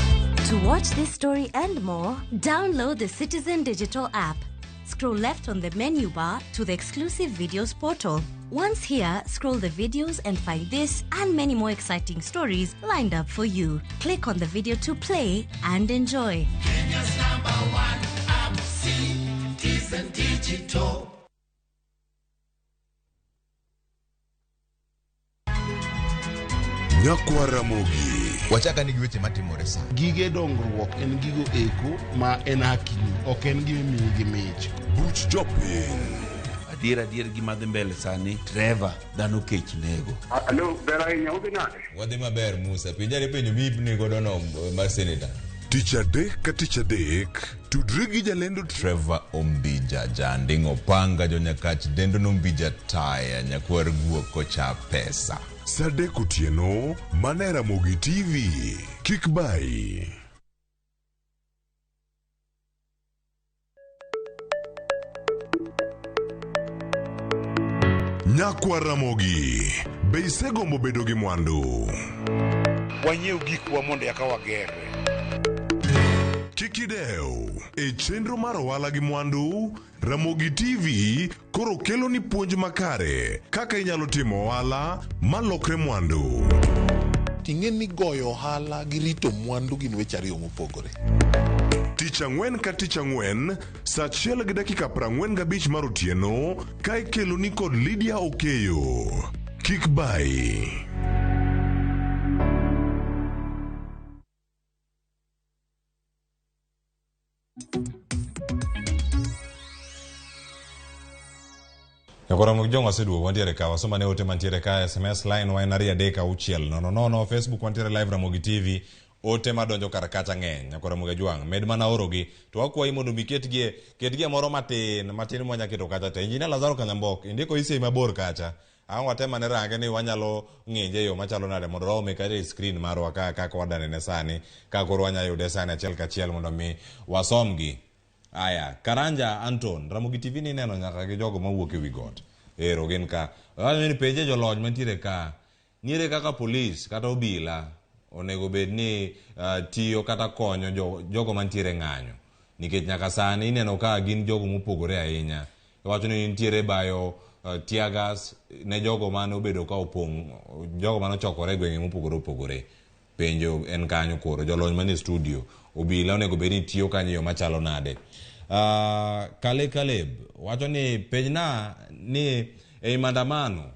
To watch this story and more, download the Citizen Digital app. Scroll left on the menu bar to the exclusive videos portal. Once here, scroll the videos and find this and many more exciting stories lined up for you. Click on the video to play and enjoy. Kenya's number one app, Citizen Digital. Nyakwa Ramogi. Wachaka ni gi weche matimore sa. Gige dongruok en gigo eko ma en hakini, ok en gima imiyi gi mich. Buch jopiny. Adier adier gima dhi mbele sani, Trevor, dhano kech nego. Alo, ber ahinya, udhi nade? Wadhi maber Musa. Penjare penjo miipni godo no mar senator. Tich adek ka tich adek, tudri gi jalendo Trevor Ombija, Janding Opanga, Jonyakach, Dendo Nombija Taya, Nyakwar Guok kocha pesa. Sa adek otieno, mana e Ramogi TV. Kik bayi. Nyakwa Ramogi, be isegombo bedo gi mwandu? Wanyiew gikwa mondo eka wagerre. Kik idew. E chenro mar ohala gi mwandu, Ramogi TV koro kelo ni puonj makare kaka inyalo timo ohala malokre mwandu. Ting'e ni goyo ohala gi rito mwandu gin weche ariyo mopogore. Tich ang'wen ka tich ang'wen, sa 1:45 mar otieno, ka ikelo ni kod Lydia Okeyo. Kik bayi. Nyakoro Jong waseduogo wantiere ka wasoma ne ote mantiere ka SMS line wa en 23600 Facebook wantiere live Ramogi TV ote madonjo kar kacha ng'eny Nyakoro Ramogi Jwang' med mana orogi to wakwayi mondo mi ketgie ketgie moro matin matin mwanya keto kacha te Injinia Lazaro Kanyambok indiko isei mabor kacha ang' watem ane range ni wanyalo ng'inje e yo machalo nade mondo waome kata e screen marwa ka kaka wadanene sani ka koro wanya yude sani achiel kachiel mondo mi wasomgi. Aya, Karanja Anton, Ramogi TV ni neno nyaka gi jogo mawuok ewi got. Ero gin ka. Wacho ni penje jolony mantiere ka. Niere kaka polis kata obila onego bed ni tiyo kata konyo jogo mantiere ng'anyo. Nikech nyaka sani ineno ka gin jogo mopogore ahinya. Iwacho ni nitiere bayo tear gas ne jogo mane obedo ka opong', jogo mane ochokore e gwenge mopogore opogore. Penjo en kanyo koro jolony manie studio obila onego bed ni tiyo kanyo e yo machalo nade. Kale Kaleb wacho ni penjna ni ei maandamano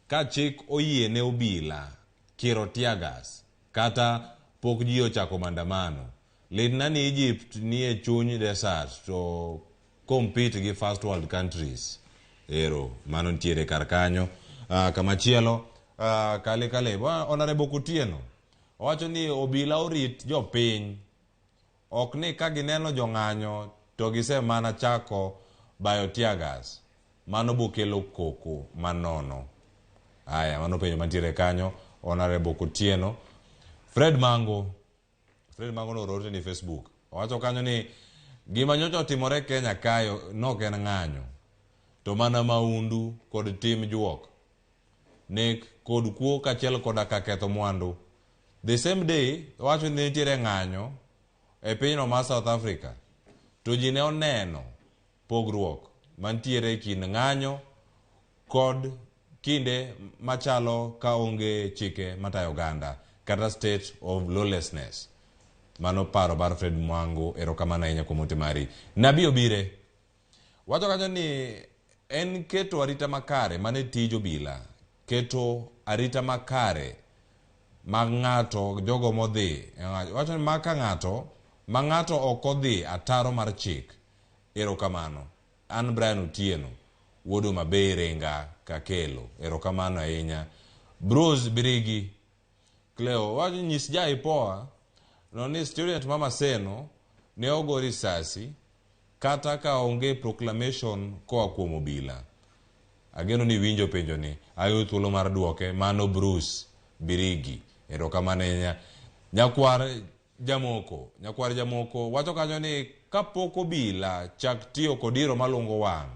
ka chik oyie ne obila kiro tear gas kata pok ji ochako maandamano. Litna ni Egypt ni e chuny desert to compete gi first world countries. Ero mano nitiere kar kanyo. Kamachielo Kale Kaleb Honorable Kutieno owacho ni obila orit jopiny ok ni ka gineno jong'anyo to gisemana chako bayo tear gas mano bokelo koko manono. Aya, mano penjo mantiere kanyo Honorable Kutieno. Fred Mango nooro ote ni Facebook owacho kanyo ni gima nyocha otimore Kenya kayo nok en ng'anyo to mana maundu kod tim juok nek kod kuo kaachiel koda ka ketho mwandu. The same day owacho ni nitiere ng'anyo e pinyno mar South Africa to ji ne oneno pogruok mantiere e kind ng'anyo kod kinde machalo ka onge chike matayo oganda kata state of lawlessness. Mano paro mar Fred Mwango, erokamano ahinya kuom ote mari. Nabi Obire wacho kanyo ni en keto arita makare mane tij obila, keto arita makare mag ng'ato jogo modhi wacho ni maka ng'ato ma ng'ato ok odhi ataro mar chik. Erokamano. An Brian Otieno wuod Homa-Bay Ringa Kakelo, erokamano ahinya. Bruce Birigi Cleo wacho nyis ja IPOA no ni student ma Maseno ne ogo risasi kata ka onge proclamation koa kuom obila. Ageno ni iwinjo penjo ni. Ayudo thuolo mar duoke. Mano Bruce Birigi. Erokamano ahinya. Nyakwar Jamoko. Nyakwar Jamoko wacho kanyo ni kapok obila chak tiyo kod iro malungo wang',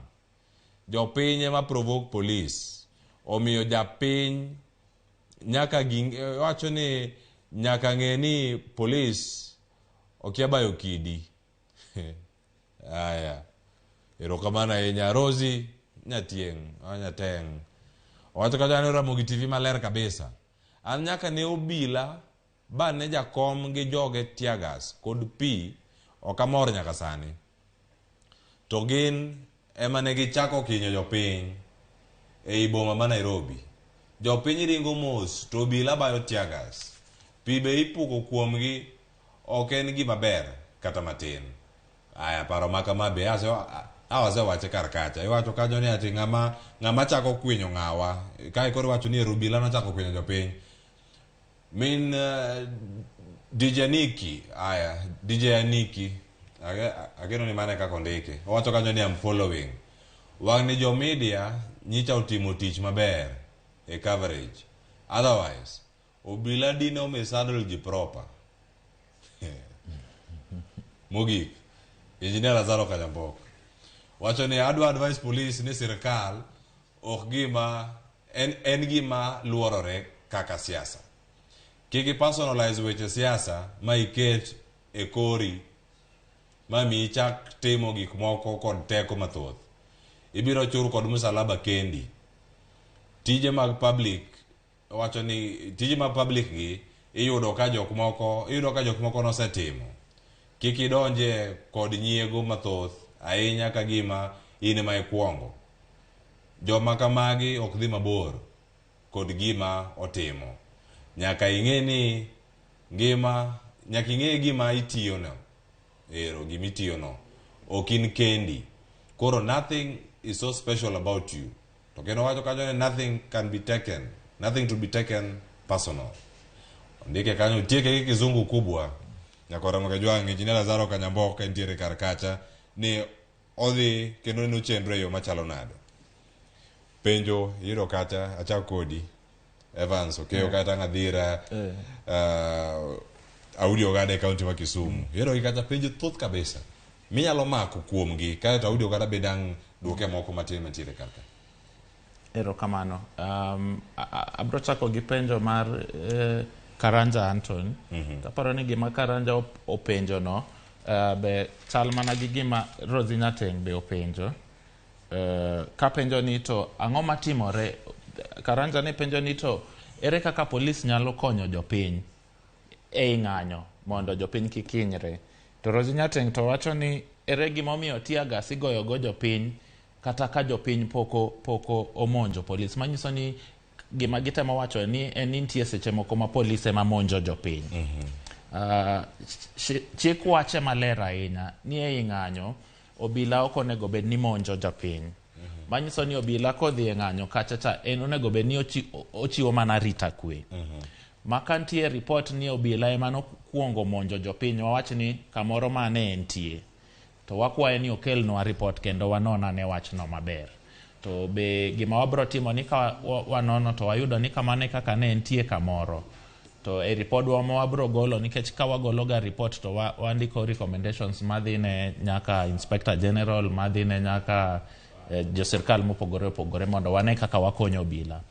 jopiny ema provoke police. Omiyo japiny nyaka wacho ni nyaka ng'e ni police okia bayo kidi. Aya. Erokamano ahinya. Rosie Nyatieng', Nyateng'. Owacho kacha ni Ramogi TV maler kabisa. An nyaka ne obila ba ne jakom gi joge teargas kod pi ok amor nyaka sani. To gin ema ne gichako kinyo jopiny ei boma ma Nairobi. Jopiny ringo mos to obila bayo teargas. Pi be ipuko kuomgi ok en gima ber kata matin. Aya, paro ma kama be awasewache kar kacha. Iwacho kanyo ni ati ng'ama chako kwinyo ng'awa. Kae koro iwacho ni ero obila nochako kwinyo jopiny. Min DJ Aniki, aya, DJ Aniki, ageno ni mane kaka ondike. Owacho kanyo ni I'm following. Wang' ni jo media nyicha otimo tich maber e coverage. Otherwise, obila dine omishandle ji proper. Mogik, Engineer Lazaro Kanyambok wacho ni adwa advise police ni sirkal ok gima en gima luorore kaka siasa. Kik i personalize weche siasa ma iket e kori ma mi ichak timo gik moko kod teko mathoth. Ibiro chur kod msalaba kendi. Tije mag public wacho ni tije mag public gi iyudo ka jok moko iyudo ka jok moko nosetimo. Kik idonje kod nyiego mathoth ahinya ka gima in ema ikuongo. Joma kamagi ok dhi mabor kod gima otimo. Nyaka ing'e ni ngima nyaka ing'e gima itiyono. Ero gima itiyono. Ok in kendi. Koro nothing is so special about you. To kendo wacho kanyo ni nothing can be taken. Nothing to be taken personal. Ondike kanyo tieke gi kizungu kubwa. Nyakora Kajwang' Engineer Lazaro Kanyambok entiere kar kacha ni odhi kendo neno chenro e yo machalo nade. Penjo iyudo kacha achak kodi. Evans Okeyo kata Ng'adhira Audi Ogada e kaunti ma Kisumu. Iyudo gi kacha penjo thoth kabisa. Minyalo mako kuomgi kaeto Audi Ogada be dang' duoke moko matin mantiere kar ka. Erokamano. Abro chako gi penjo mar Karanja Anton. Aparo ni gima Karanja openjo no be chal mana gi gima Rosie Nyateng' be openjo. Kapenjo ni to ang'o matimore Karanja ne penjo ni to ere kaka polis nyalo konyo jopiny ei ng'anyo mondo jopiny kik hinyre. To Rosie Nyateng' to wacho ni ere gimomiyo tear gas igoyo go jopiny kata ka jopiny poko omonjo polis. Manyiso ni gima gitemo wacho ni en ni nitie seche moko ma polis ema monjo jopiny. Chik wache maler ahinya ni ei ng'anyo obila ok onego bed ni monjo jopiny. Manyiso ni obila kodhi e ng'anyo kacha cha en onego bed ni ochiwo mana rita kwe. Ma ka nitie report ni obila ema nokuongo monjo jopiny wawach ni kamoro mane entie. To wakwaye ni okelnwa report kendo wanon ane wachno maber. To be gima wabro timo ni ka wanono to wayudo ni kamano e kaka ne entie kamoro. To e ripodwa ma wabro golo nikech ka wagolo ga report to wandiko recommendations madhi ne nyaka Inspector General, madhi ne nyaka jo sirkal mopogore opogore mondo wane kaka wakonyo obila.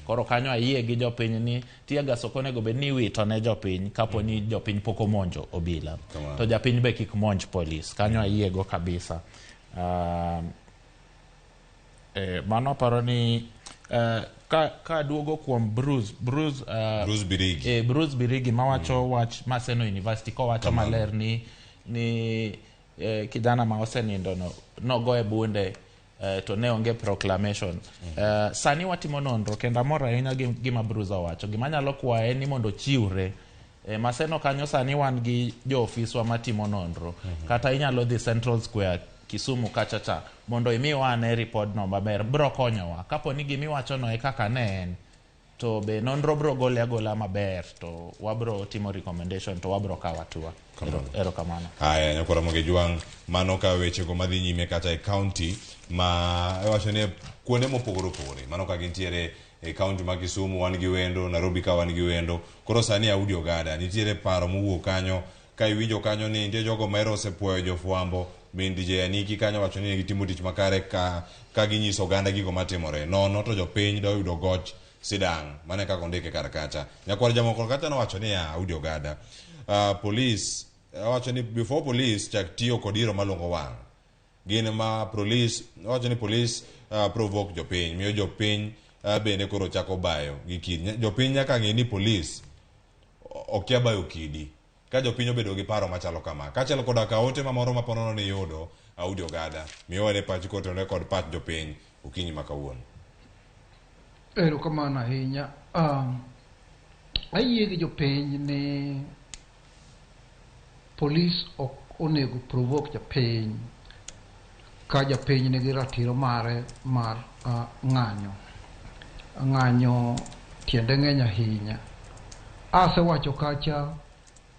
Koro kanyo ayie gi jopiny ni tear gas ok onego bed ni iwito ne jopiny kapo ni jopiny pok omonjo obila. Kamano. To japiny be kik monj polis. Kanyo ayie go kabisa. Mano aparo ni ka duogo kuom Bruce Bruce Birigi. Bruce Birigi mawacho wach Maseno University kowacho Kamano. maler ni kijana ma osenindo no nogoye bunde to ne onge proclamation. Sani watimo nonro kendo amor ahinya gi gima Bruce owacho. Gima anyalo kwaye ni mondo ochiwre. Maseno kanyo sani wan gi jo ofiswa matimo nonro. Kata inyalo dhi Central Square Kisumu kacha cha mondo imiwa ane report no maber. Bro konyowa. Kapo ni gimiwacho no e kaka ne en, To be nonro bro gole agola maber to wabro timo recommendation to wabro kawo hatua. Erokamano. Haya, nyakwar Ramogi Jwang', mano ka wechego madhi nyime kata e county ma iwacho ni kuonde mopogore opogore. Mano ka gintiere e county ma Kisumu wan gi wendo, Nairobi ka wan gi wendo. Koro sani Audi Ogada, nitiere paro mowuok kanyo ka iwinjo kanyo ni nitie jogo ma ero osepuoyo jofwambo min DJ Aniki kanyo wacho ni gitimo tich makare ka ginyiso oganda gigo matimore. Nono to jopiny doyudo goch sidang'. Mano e kaka ondike kar kacha. Nyakwar Jamoko kacha nowacho niya, Audi Ogada, police owacho ni before police chak tiyo kod iro malungo wang' gin ma police owacho ni police provoke jopiny miyo jopiny bende koro chako bayo gi kidi. Jopiny nyaka ng'e ni police okia bayo kidi ka jopiny obedo gi paro machalo kama. Kaachiel koda ka ote mamoro ma ponono ni yudo Audi Ogada, miyo wane pachi kotenore kod pach jopiny okinyi ma kawuono. Erokamano ahinya. Ayie gi jopiny ni polis ok onego provoke japiny ka japiny nigi ratiro mare mar ng'anyo. Ng'anyo tiende ng'eny ahinya. Asewacho kacha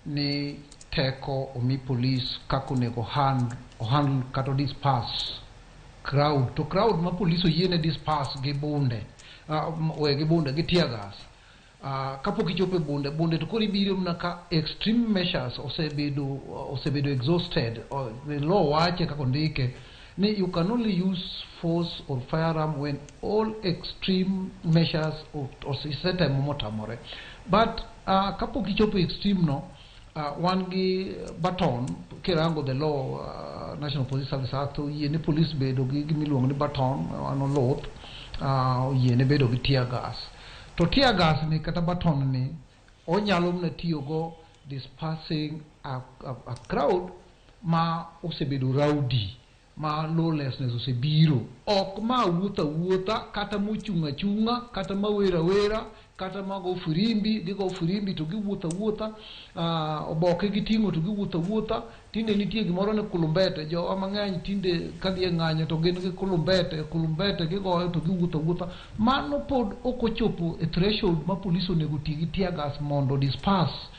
ni teko omi polis kaka onego handle kata disperse crowd. To crowd ma polis oyiene disperse gi bunde, we gi bunde, gi tear gas. Kapok ichopo e bunde, bunde to koro ibiro mana ka extreme measures osebedo exhausted. The law wache kaka ondike ni you can only use force or firearm when all extreme measures osetemo motamore. But kapok ichopo e extreme no, wan gi baton. Kirango the law, National Police Service Act oyie ne police bedo gi gimiluongo ni baton, mano luth, oyiene bedo gi tear gas. To tear gas ni kata baton ni onyalo mana tiyogo dispersing a crowd ma osebedo rowdy, ma lawlessness osebiro. Ok ma wuotho awuotha kata mochung' achung'a kata ma wer awera kata mago firimbi, gigo firimbi to giwuotho awuotha, oboke giting'o to giwuotho awuotha. Tinde nitie gimoro ni kulumbete, jowa mang'eny tinde kadhi e ng'anyo to gin gi kulumbete, kulumbete gigoyo to giwuotho awuotha. Mano pod ok ochopo e threshold ma polis onego ti gi tear gas mondo disperse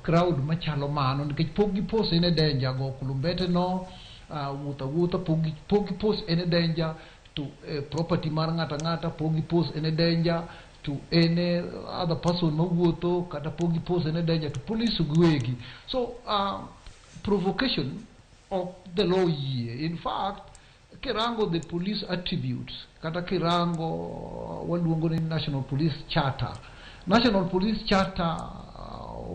crowd machalo mano, nikech pok gi pose any danger go kulumbete no, wuotho awuotha pok gi pose any danger to property mar ng'ato ang'ata, pok gi pose any danger to any other person mawuotho, kata pok gi pose any danger to police giwegi. So provocation of the law yie. In fact, kirango the police attributes, kata kirango waluongo ni National Police Charter. National Police Charter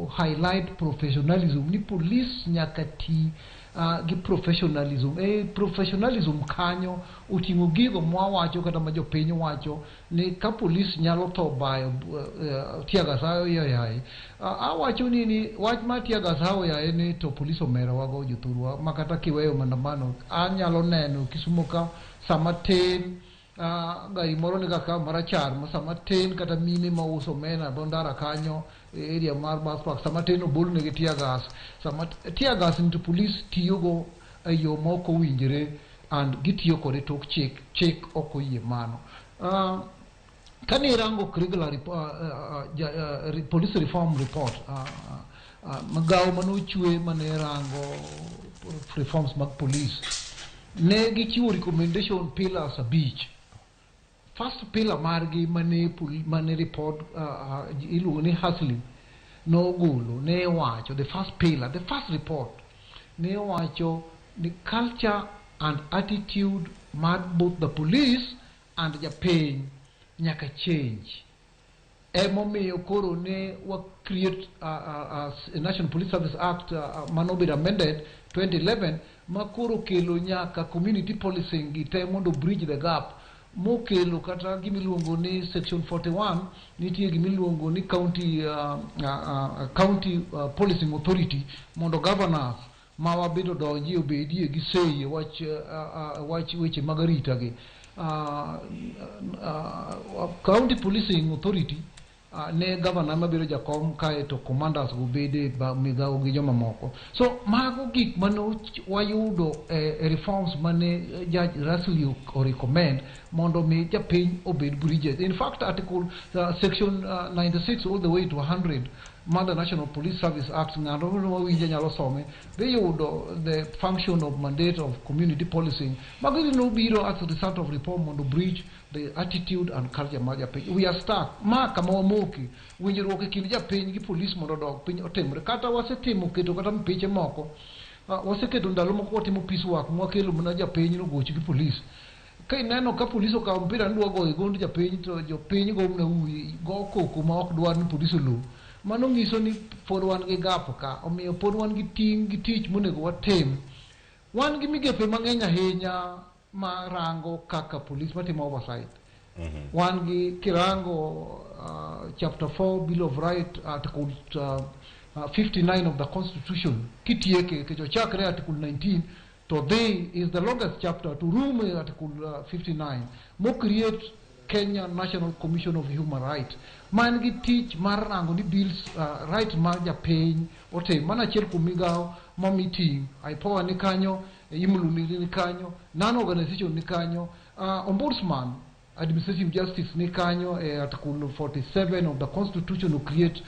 highlight professionalism, ni police nyaka ti gi professionalism. E professionalism kanyo oting'o gigo mwawacho kata ma jopiny wacho ni ka police nyalo tho bayo tear gas ayoyaye. Awacho ni wach mar tear gas ayoyaye ni to police omerowago jothurwa ma kata kiweyo maandamano anyalo neno Kisumu ka sama tin gari moro ni kaka marachar ma sama tin kata mine mauso omena dho ndara kanyo e area mar bus park sama tin obol negi tear gas. Sama tear gas ni to police tiyogo e yo ma ok owinjore and gitiyo kode tok chik, chik ok oyie mano. Kane irango Kriegler Police Reform Report, migawo manochwe mane rango reforms mag police, ne gichiwo recommendation pillars 5. First pillar margi mane report iluongo ni Hasley nogolo, ne wacho the first pillar, the first report ne wacho ni culture and attitude mar both the police and japiny nyaka change. Emomiyo koro ne wa create National Police Service Act manobedo amended 2011 ma koro kelo nyaka community policing gi te mondo bridge the gap, mokelo kata gimiluongo ni section 41, nitie gimiluongo ni county policing authority mondo governors ma wabedo donji obedie gi say e wach weche mag arita gi. County policing authority ne governor mabiro jakom kae to commanders go bede migawo gi jomamoko. So mago gik mane wayudo e reforms mane Judge Russell o recommend mondo mi japiny obed bridges. In fact, article section 96 all the way to 100 mar the National Police Service Act, ng'ato mawinje nyalo some, dhi yudo the function of mandate of community policing. Mago nobiro as a result of reform mondo bridge the attitude and culture mar japiny. We are stuck. Ma kama wamoki, winjruok e kind japiny gi police mondo odog piny otimre. Kata wasetimo keto kata mpiche moko, waseketo ndalo moko watimo peace work mwakelo mana japiny nogoch gi police. Ka ineno ka polis okawo mpira ni dwa goyo gond japiny to jopiny go mana uwi go koko ma ok dwar ni polis oluw. Mano nyiso ni pod wan gi gap ka, omiyo pod wan gi ting' gi tich monego watim. Wan gi migepe mang'eny ahinya ma rango kaka polis matimo oversight. Wan gi kirango chapter 4 Bill of Right article 59 of the Constitution kitieke nikech ochakre article 19 to dhi is the longest chapter to room e article 59 mo create Kenya National Commission of Human Rights man gi tich mar rango ni bills right mar japiny otim. Mano achiel kuom migawo momi ting'. IPOA ni kanyo, IMLU ni kanyo, non organization ni kanyo, ombudsman administrative justice ni kanyo e article 47 of the Constitution to create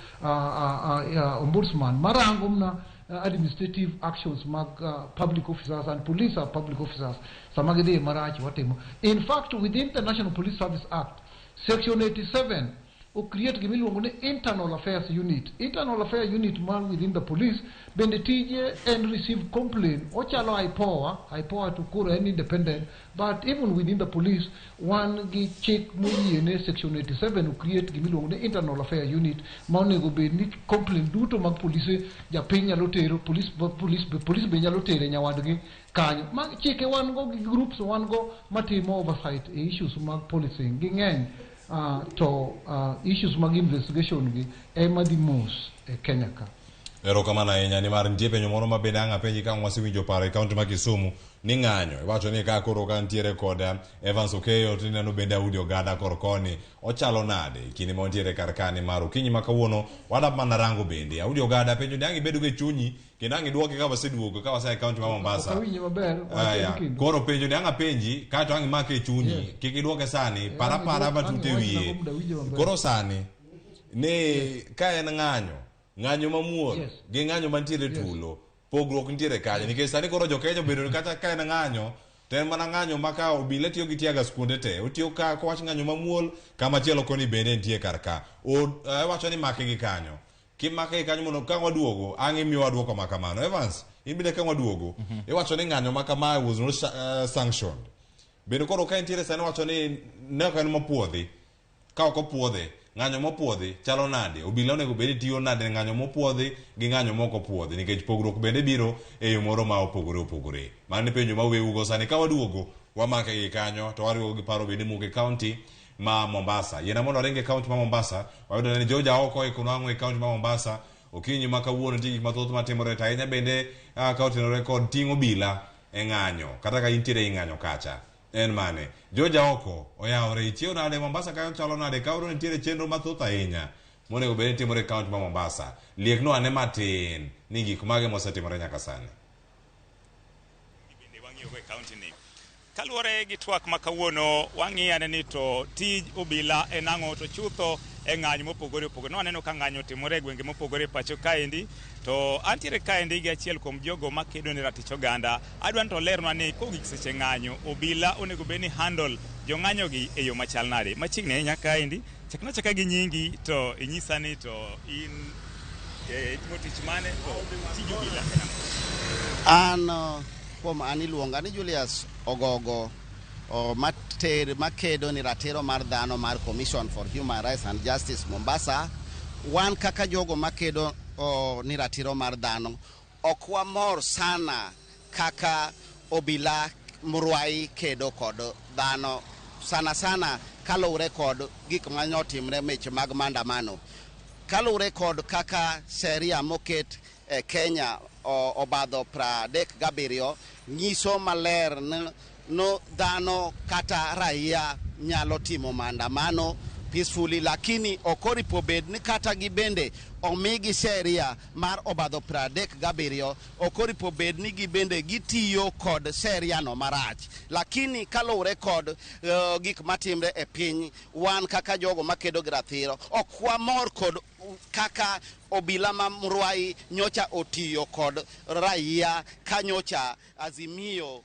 ombudsman marango mna administrative actions mag public officers and police are public officers sama gidhi marach watimo. In fact, within the National Police Service Act section 87 o create gima iluongo ni internal affairs unit. Internal affairs unit man within the police bende tije en receive complaint ochalo IPOA. IPOA to koro en independent, but even within the police wan gi chik moyiene section 87 o create gima iluongo ni internal affairs unit ma onego bed ni complaint duto mag polise japiny nyalo tero police, police, police be nyalo tere nyawadgi kanyo. Ma chike wan go gi groups wan go matimo oversight e issues mag policing ging'eny. To issues mag investigation gi ema dhi mos e Kenya ka. Erokamano ahinya nimar nitie penjo moro ma bende ang' apenji ka wasewinjo paro e kaunti ma Kisumu ni ng'anyo. Iwacho ni ka koro ka nitiere kod Evans Okeyo to ineno bende Audi Ogada kor koni ochalo nade e kinde ma wantiere kar ka nimar okinyi ma kawuono wadwa mana rango bende Audi Ogada penjo ni ang' ibedo go e chunyi kendo ang' iduoke ka waseduogo ka wasea e kaunti ma Mombasa. Ok awinje maber, Aya, wach kendo. koro penjo ni ang' apenji kaeto ang' imake e chunyi kik iduoke sani para ang' para iduok- matut e ang' wiye. iwachna mondo awinje maber. Koro sani ni ka en ng'anyo ng'anyo mamuol gi ng'anyo mantiere tulo pogruok nitiere kanyo nikech sani koro jokenya obedo ni kata ka en ng'anyo to en mana ng'anyo ma ka obila tiyo gi tear gas kuonde te otiyo ka kowach ng'anyo mamuol kama chielo koni bende nitie kar ka iwacho ni make gi kanyo kimake gi kanyo mondo ka waduogo ang' imiyowa duoko ma kamano Evans in bende ka waduogo iwacho ni ng'anyo ma kamae was not sanctioned bende koro ka nitiere sani wacho ni ne ok en mopuodhi ka ok opuodhe ng'anyo mopuodhi chalo nade obila onego bed ni tiyo nade ng'anyo mopuodhi gi ng'anyo mok opuodhi nikech pogruok bende biro e yo moro ma opogore opogore mano e penjo ma wewugo sani ka waduogo wamake gi kanyo to wariwo gi paro bende mowuok e kaunti ma Mombasa yiena mondo aring e kaunti ma Mombasa wayudo ni George Aoko ikonwang'o e kaunti ma Mombasa okinyi ma kawuono nitie gik mathoth matimore to ahinya bende ka otenore kod ting'o obila e ng'anyo kata ka intiere e ng'anyo kacha en mane George Aoko oyawore ichiew nade Mombasa kanyo chalo nade kawuono nitiere chenro mathoth ahinya monego bed ni timore e kaunti ma Mombasa liekno ane matin ni gik mage mosetimore nyaka sani. Bende wang'iyogo e kaunti ni. Kaluwore gi twak ma kawuono wang'iyo ane ni to tij obila en ang'o to chutho e ng'anyo mopogore opogore. Nwaneno ka ng'anyo otimore e gwenge mopogore e pacho kaendi to antiere kaendi gi achiel kuom jogo makedo ne ratich oganda. Adwa ni to olernwa ni kogik seche ng'anyo obila onego bed ni handle jong'anyo gi e yo machal nade. Machiegni ahinya kaendi chakna achaka gi nyingi to inyisa ni to in itimo tich mane to tij obila en ang'o? An kuom an iluonga ni Julius Ogogo makedo ni ratiro mar dhano mar Commission for Human Rights and Justice Mombasa. Wan kaka jogo makedo ni ratiro mar dhano ok wamor sana kaka obila Murwai kedo kod dhano sana sana kaluwore kod gik manotimre meche mag maandamano, kaluwore kod kaka sheria moket e Kenya obadho 37 nyiso maler no dhano kata raia nyalo timo maandamano peacefully, lakini ok oripo bed ni kata gibende omigi sheria mar obadho 37, ok oripo bed ni gibende gitiyo kod sheria no marach. Lakini kaluwore kod gik matimre e piny, wan kaka jogo makedo gi ratiro ok wamor kod kaka obila ma Mruai nyocha otiyo kod raia ka nyocha Azimio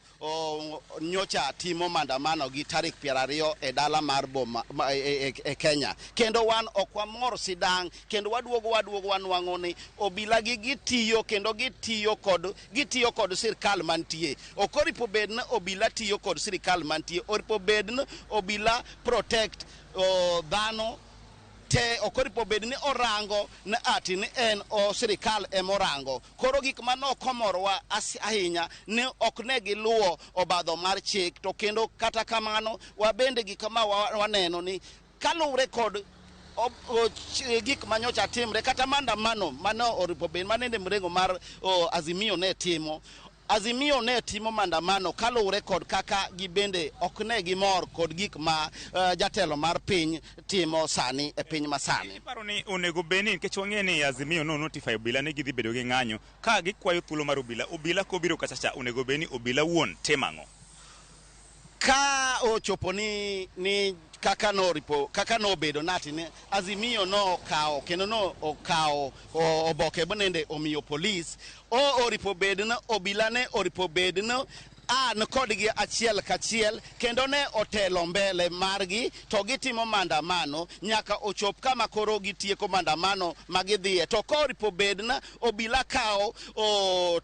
nyocha timo maandamano gi tarik 20 e dala mar boma e Kenya. Kendo wan ok wamor sidang', kendo waduogo wanwang'o ni obila gi gitiyo kendo gitiyo kod sirkal mantie. Ok oripo bed ni obila tiyo kod sirkal mantie, oripo bed ni obila protect dhano te, ok oripo bed ni orango ni ati ni en o sirikal emorango. Koro gik mane ok omorowa ahinya ni ok ne giluwo obadho mar chik. To kendo kata kamano wabende gik ma waneno ni kaluwre kod gik manyocha timre kata maandamano mane oripo bed manende mrengo mar Azimio ne timo. Azimio ne timo maandamano kaluwore kod kaka gibende ok ne gimor kod gik ma jatelo mar piny timo sani e piny masani. Iparo ni onego bed ni nikech wang'e ni Azimio no notify obila ni gidhi bedo gi ng'anyo, ka gikwayo thuolo mar obila, obila kobiro kacha cha onego bed ni obila wuon timo ang'o? Ka ochopo ni kaka noripo, kaka nobedo nati ni Azimio no okawo kendo no okawo oboke manende omiyo polis, oripo bed ni obila ne oripo bed ni an kodgi achiel kachiel kendo ne otelo mbele margi to gitimo maandamano nyaka ochop kama koro gitieko maandamano ma gidhiye. To koripo bed ni obila kawo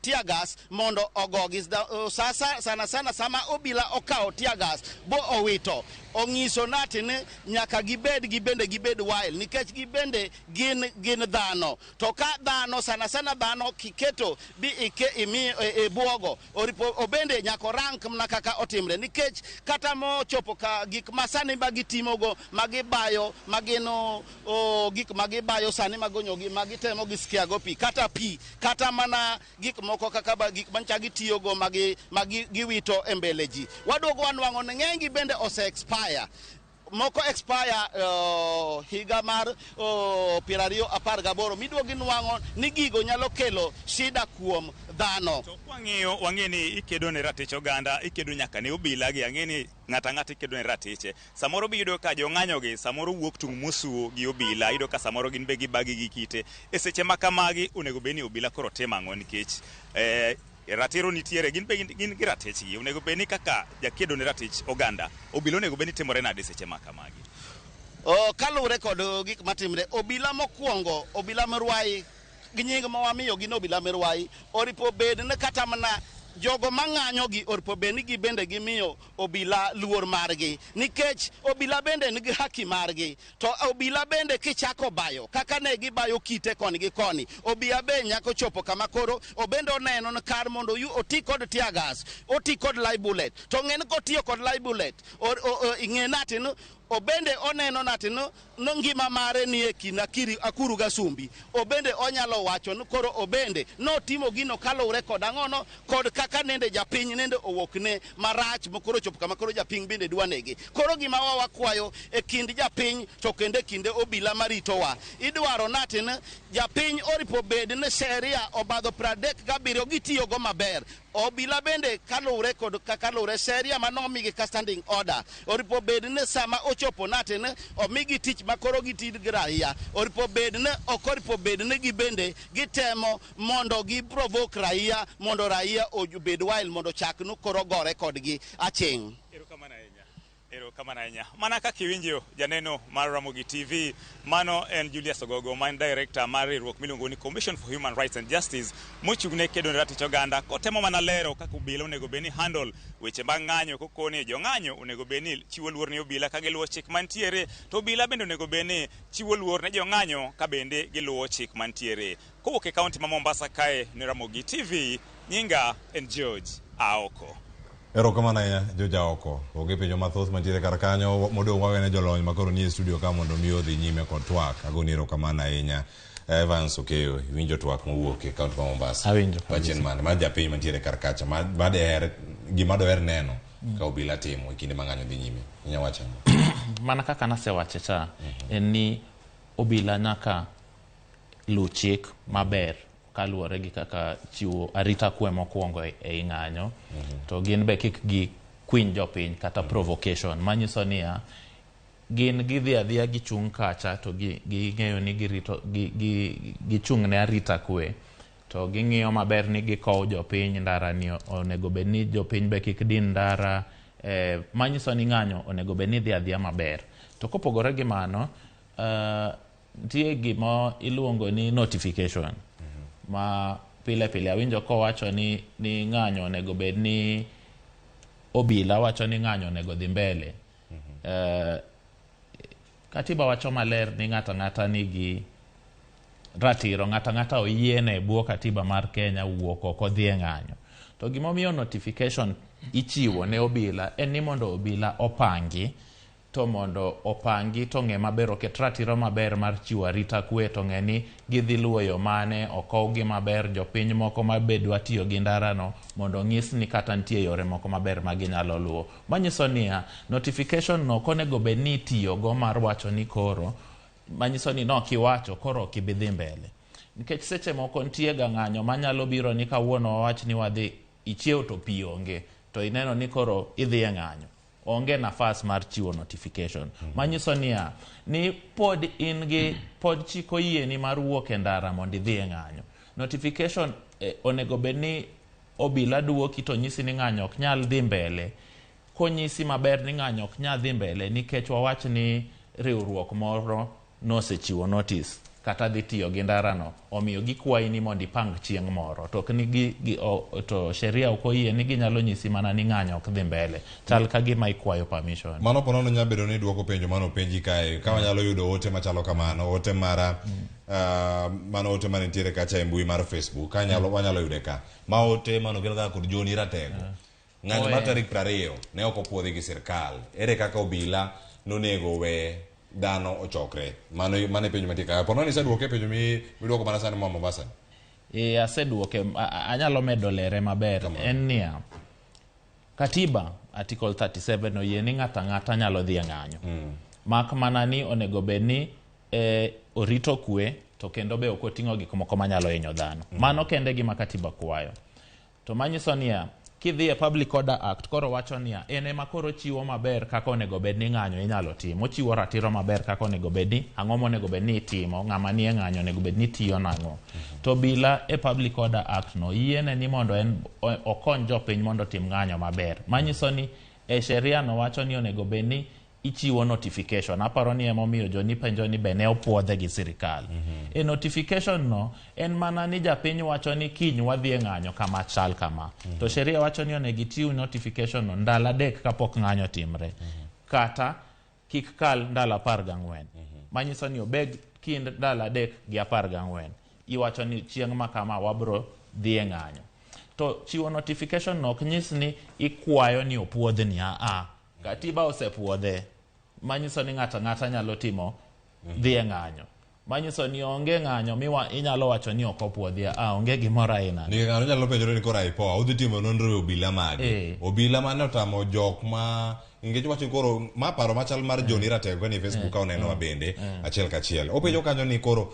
tear gas mondo ogogi. Sasa sana sana sama obila okawo tear gas bo owito, ong'iso nati ni nyaka gibed gibende gibed wild nikech gibende gin dhano. To ka dhano sana sana dhano kiketo bi ike imi e buogo oripo obende nyaka orang mana kaka otimre, nikech kata mochopo ka gik ma sani ma gitimogo ma gibayo ma gin gik ma gibayo sani magonyogi ma gitemo gisikiago pi kata pi kata mana gik moko kaka gik mancha gitiyogo ma giwito e mbele ji. Waduogo wanwang'o ni ng'enygi bende ose expire. Moko expire higa mar 2018 miduogo nwang'o ni gigo nyalo kelo shida kuom dhano. To kwang'iyo wang'e ni ikedo ne ratich oganda, ikedo nyaka ne obila gi, ang'e ni ng'ata ng'ata ikedo ne ratiche. Samoro be iyudo ka jong'anyo gi samoro wuok tung' mosuo gi obila, iyudo ka samoro gin be gibagi gi kite. E seche ma kamagi onego bed ni obila koro timo ang'o nikech ratiro nitiere, gin be gin gi ratichgi. Onego bed ni kaka jakedo ne ratich oganda, obila onego bed ni timore nade seche ma kamagi? Kaluwore kod gik matimre, obila mokwongo, obila Mruai gi nying ma wamiyo gin obila Mruai, oripo bed ni kata mana jogo mang'anyo gi oripo bed ni gibende gimiyo obila luor margi, nikech obila bende nigi haki margi. To obila bende kichako bayo kaka ne gibayo kite koni gi koni, obila be nyako chopo kama koro obende oneno ni kar mondo oti kod tear gas, oti kod live bullet. To ng'e ni kotiyo kod live bullet, ing'e nati ni obende oneno nati no ngima mare ni e kind akuru gasumbi. Obende onyalo wacho ni koro obende notimo gino kaluwore kod ang'ono kod kaka nende japiny nende owuokne marach mokoro chopo kama koro japiny bende dwa nege. Koro gima wakwayo e kind japiny to kendo e kinde obila maritowa, idwaro nati ni japiny oripo bed ni sheria obadho 37 gitiyogo maber. Obila bende kaluwore kod kaka luwore sheria manomigi ka standing order, oripo bed ni sama ochopo nati ni omigi tich makoro gitid gi raia, oripo bed ni ok oripo bed ni gibende gitemo mondo gi provoke raia mondo raia obed wild mondo chak nu koro gore kodgi aching'. Erokamano ahinya. Erokamano ahinya. Mana kaka iwinjo janeno mar Ramogi TV, mano en Julius Ogogo ma en director mar riwruok miluongo ni Commission for Human Rights and Justice mochung' ne kedo ne ratich oganda, kotemo mana lero kaka obila onego bed ni handle weche mag ng'anyo, kokoni jong'anyo onego bed ni chiwo luor ne obila ka giluwo chik mantiere, to obila bende onego bed ni chiwo luor ne jong'anyo ka bende giluwo chik mantiere. Kowuok e kaunti ma Mombasa kae ne Ramogi TV, nyinga en George Aoko. Erokamano ahinya George Aoko. Onge penjo mathoth mantiere kar kanyo modong' wawene jolony makoro nie studio ka mondo mi odhi nyime kod twak. Agoni erokamano ahinya. Evans Okeyo, iwinjo twak mowuok e kaunti ma Mombasa. Awinjo. Wachien mane mar japiny mantiere kar kacha ma deher gima doher neno ka obila timo e kinde ma ng'anyo dhi nyime. Inya wacho ang'o? Mana kaka nasewache cha, en ni obila nyaka luw chik maber kaluwore gi kaka chiwo arita kwe mokwongo ei ng'anyo. To gin be kik gikwiny jopiny kata provocation, manyiso niya, gin gidhi adhiya gichung' kacha to ging'eyo ni girito gichung' ne arita kwe, to ging'iyo maber ni gikowo jopiny ndara ni onego bed ni jopiny be kik din ndara, manyiso ni ng'anyo onego bed ni dhi adhiya maber. To kopogore gi mano, nitie gima iluongo ni notification ma pile pile awinjo kowacho ni ng'anyo onego bed ni obila wacho ni ng'anyo onego dhi mbele. Katiba wacho maler ni ng'ato ang'ata nigi ratiro, ng'ato ang'ata oyiene e bwo katiba mar Kenya wuok oko dhi e ng'anyo. To gimomiyo notification ichiwo ne obila en ni mondo obila opangi, to mondo opangi to ng'e maber, oket ratiro maber mar chiwo arita kwe, to ng'e ni gidhi luwo yo mane, okowgi maber, jopiny moko mabe dwa tiyo gi ndarano mondo onyis ni kata nitie yore moko maber ma ginyalo luwo. Manyiso niya, notification no ok onego bed ni itiyogo mar wacho ni koro, manyiso ni nokiwacho koro ok ibi dhi mbele. Nikech seche moko nitie ga ng'anyo manyalo biro ni kawuono wawach ni wadhi, ichiew to pi onge, to ineno ni koro idhi e ng'anyo. Onge nafas mar chiwo notification. Manyiso niya, ni pod in gi, pod chik oyieni mar wuok e ndara mondo idhi e ng'anyo. Notification onego bed ni obila duoki to nyisi ni ng'anyo ok nyal dhi mbele. Konyisi maber ni ng'anyo ok nyal dhi mbele nikech wawach ni riwruok moro nosechiwo notice kata dhi tiyo gi ndarano, omiyo gikwayi ni mondo ipang chieng' moro. To ok ni to sheria ok oyie ni ginyalo nyisi mana ni ng'anyo ok dhi mbele. Chal ka gima ikwayo permission. Mano ponono nyalo bedo ni duoko penjo mano penji kae. Ka wanyalo yudo ote machalo kamano, ote mara mano ote manitiere kacha e mbui mar Facebook, ka wanyalo yude ka. Ma ote mano kel kaka kod John Ratego. Ng'anyo mar tarik 20 ne ok opuodhi gi sirkal. Ere kaka obila nonego we dhano ochokre? Mano e penjo mantie ka. Ponono iseduoke penjo miduoko mana sani moa Mombasa? Aseduoke, anyalo medo lere maber. En niya, katiba Article 37 oyie ni ng'ato ang'ata nyalo dhi e ng'anyo. Mak mana ni onego bed ni orito kwe to kendo be ok oting'o gik moko manyalo hinyo dhano. Mano kende gima katiba kwayo. To manyiso niya, kidhi e Public Order Act koro wacho niya, en ema koro chiwo maber kaka onego bed ni ng'anyo inyalo timo. Ochiwo ratiro maber kaka onego bed ni ang'o monego bed ni itimo, ng'ama nie ng'anyo onego bed ni tiyo nang'o. To bila e Public Order Act no yiene ni mondo en okony jopiny mondo otim ng'anyo maber. Manyiso ni e sheria no wacho ni onego bed ni ichiwo notification. Aparo ni emomiyo joni penjo ni be ne opuodhe gi sirikal. E notification no en mana ni japiny wacho ni kiny wadhi e ng'anyo kama chal kama. To sheria wacho ni onego ichiw notification no ndalo 3 kapok ng'anyo timre. Kata kik kal ndalo 14. Manyiso ni obed kind ndalo 3 gi 14. Iwacho ni chieng' ma kama wabro dhi e ng'anyo. To chiwo notification no ok nyis ni ikwayo ni opuodhni. Katiba osepuodhe. Manyiso ni ng'ato ang'ata nyalo timo dhi e ng'anyo. Manyiso ni onge ng'anyo miwa inyalo wacho ni ok opuodhi. Onge gimoro aina. Ni ng'ano nyalo penjore ni koro IPOA udhi timo nonro e obila mage. Obila mane otamo jok ma nikech wacho koro ma paro machal mar John Ratego ni Facebook ka oneno bende achiel kachiel. Openjo kanyo ni koro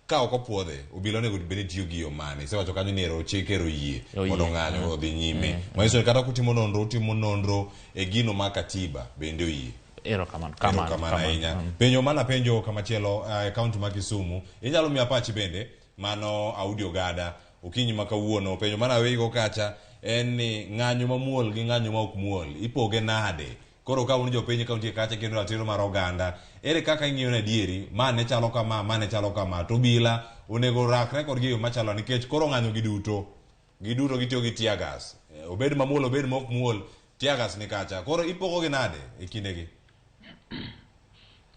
ka ok opuodhe obila onego bed ni tiyo gi yo mane. Isewacho kanyo ni ero chik ero yie mondo ng'anyo odhi nyime. Manyiso ni kata kutimo nonro utimo nonro e gino ma katiba bende oyie. Erokamano. Erokamano ahinya. Penjo mana penjo kamachielo e kaunti ma Kisumu. Inyalo miya pachi bende mano Audio Gada okinyi ma kawuono. Penjo mana aweigo kacha en ni ng'anyo mamuol gi ng'anyo ma ok muol ipoge nade? Koro ka un jopiny kaunti kacha kendo ratiro mar oganda, ere kaka ing'iyo na adieri mane chalo kama, mane chalo kama, to obila onego rakre kodgi e yo machalo nikech koro ng'anyo gi duto gitiyo gi tear gas. Obed mamuol obed ma ok muol, tear gas ni kacha. Koro ipogo gi nade e kindegi?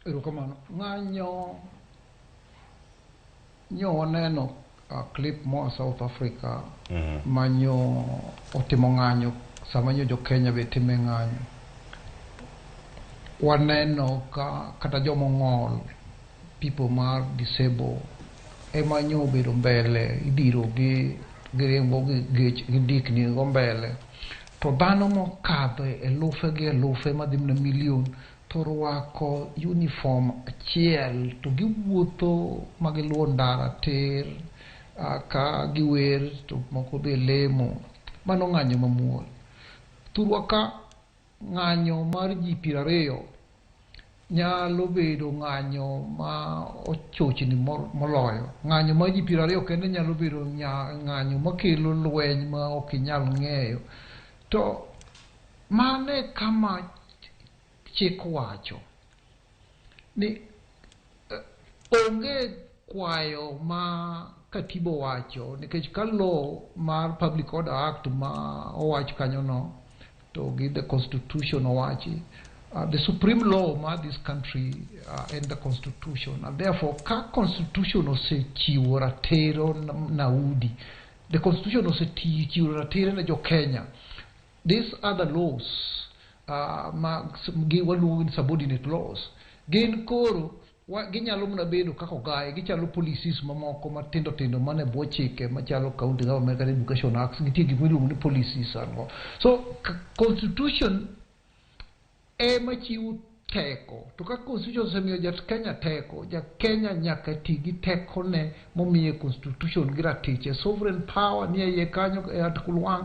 Erokamano. Ng'anyo nyo waneno clip moa South Africa manyo otimo ng'anyo sama nyo jo Kenya be time ng'anyo. Waneno ka kata jomong'ol, people mar disabled ema nyo obedo mbele, idiro gi giriembo gi gech gi dikni go mbele. To dhano mokadho elufe gi elufe madhi mana milion to orwako uniform achiel to giwuotho ma giluwo ndara tir ka giwer to moko be lemo, mano ng'anyo mamuol. Thurwa ka ng'anyo mar ji 20 nyalo bedo ng'anyo ma ochochni moloyo. Ng'anyo mar ji 20 kende nyalo bedo ng'anyo makelo lweny ma ok inyal ng'eyo. To mane kama chik wacho ni onge kwayo ma katiba owacho, nikech ka law mar Public Order Act ma owach kanyono to gi the constitution owachi, the supreme law mar this country and the constitution, and therefore ka constitution osechiwo ratiro naudi, the constitution osechiwo ratiro ne jo Kenya, these other laws ma gi waluongo ni subordinate laws gin koro ginyalo mana bedo kaka ogaye, gichalo policies mamoko matindo tindo mane bwo chike machalo county government kata education acts, nitie gik miluongo ni policies and go. So constitution ema chiwo teko, to ka constitution osemiyo ja Kenya teko, ja Kenya nyaka ti gi tekone momiye constitution gi ratiche, sovereign power nie iye kanyo e article 1.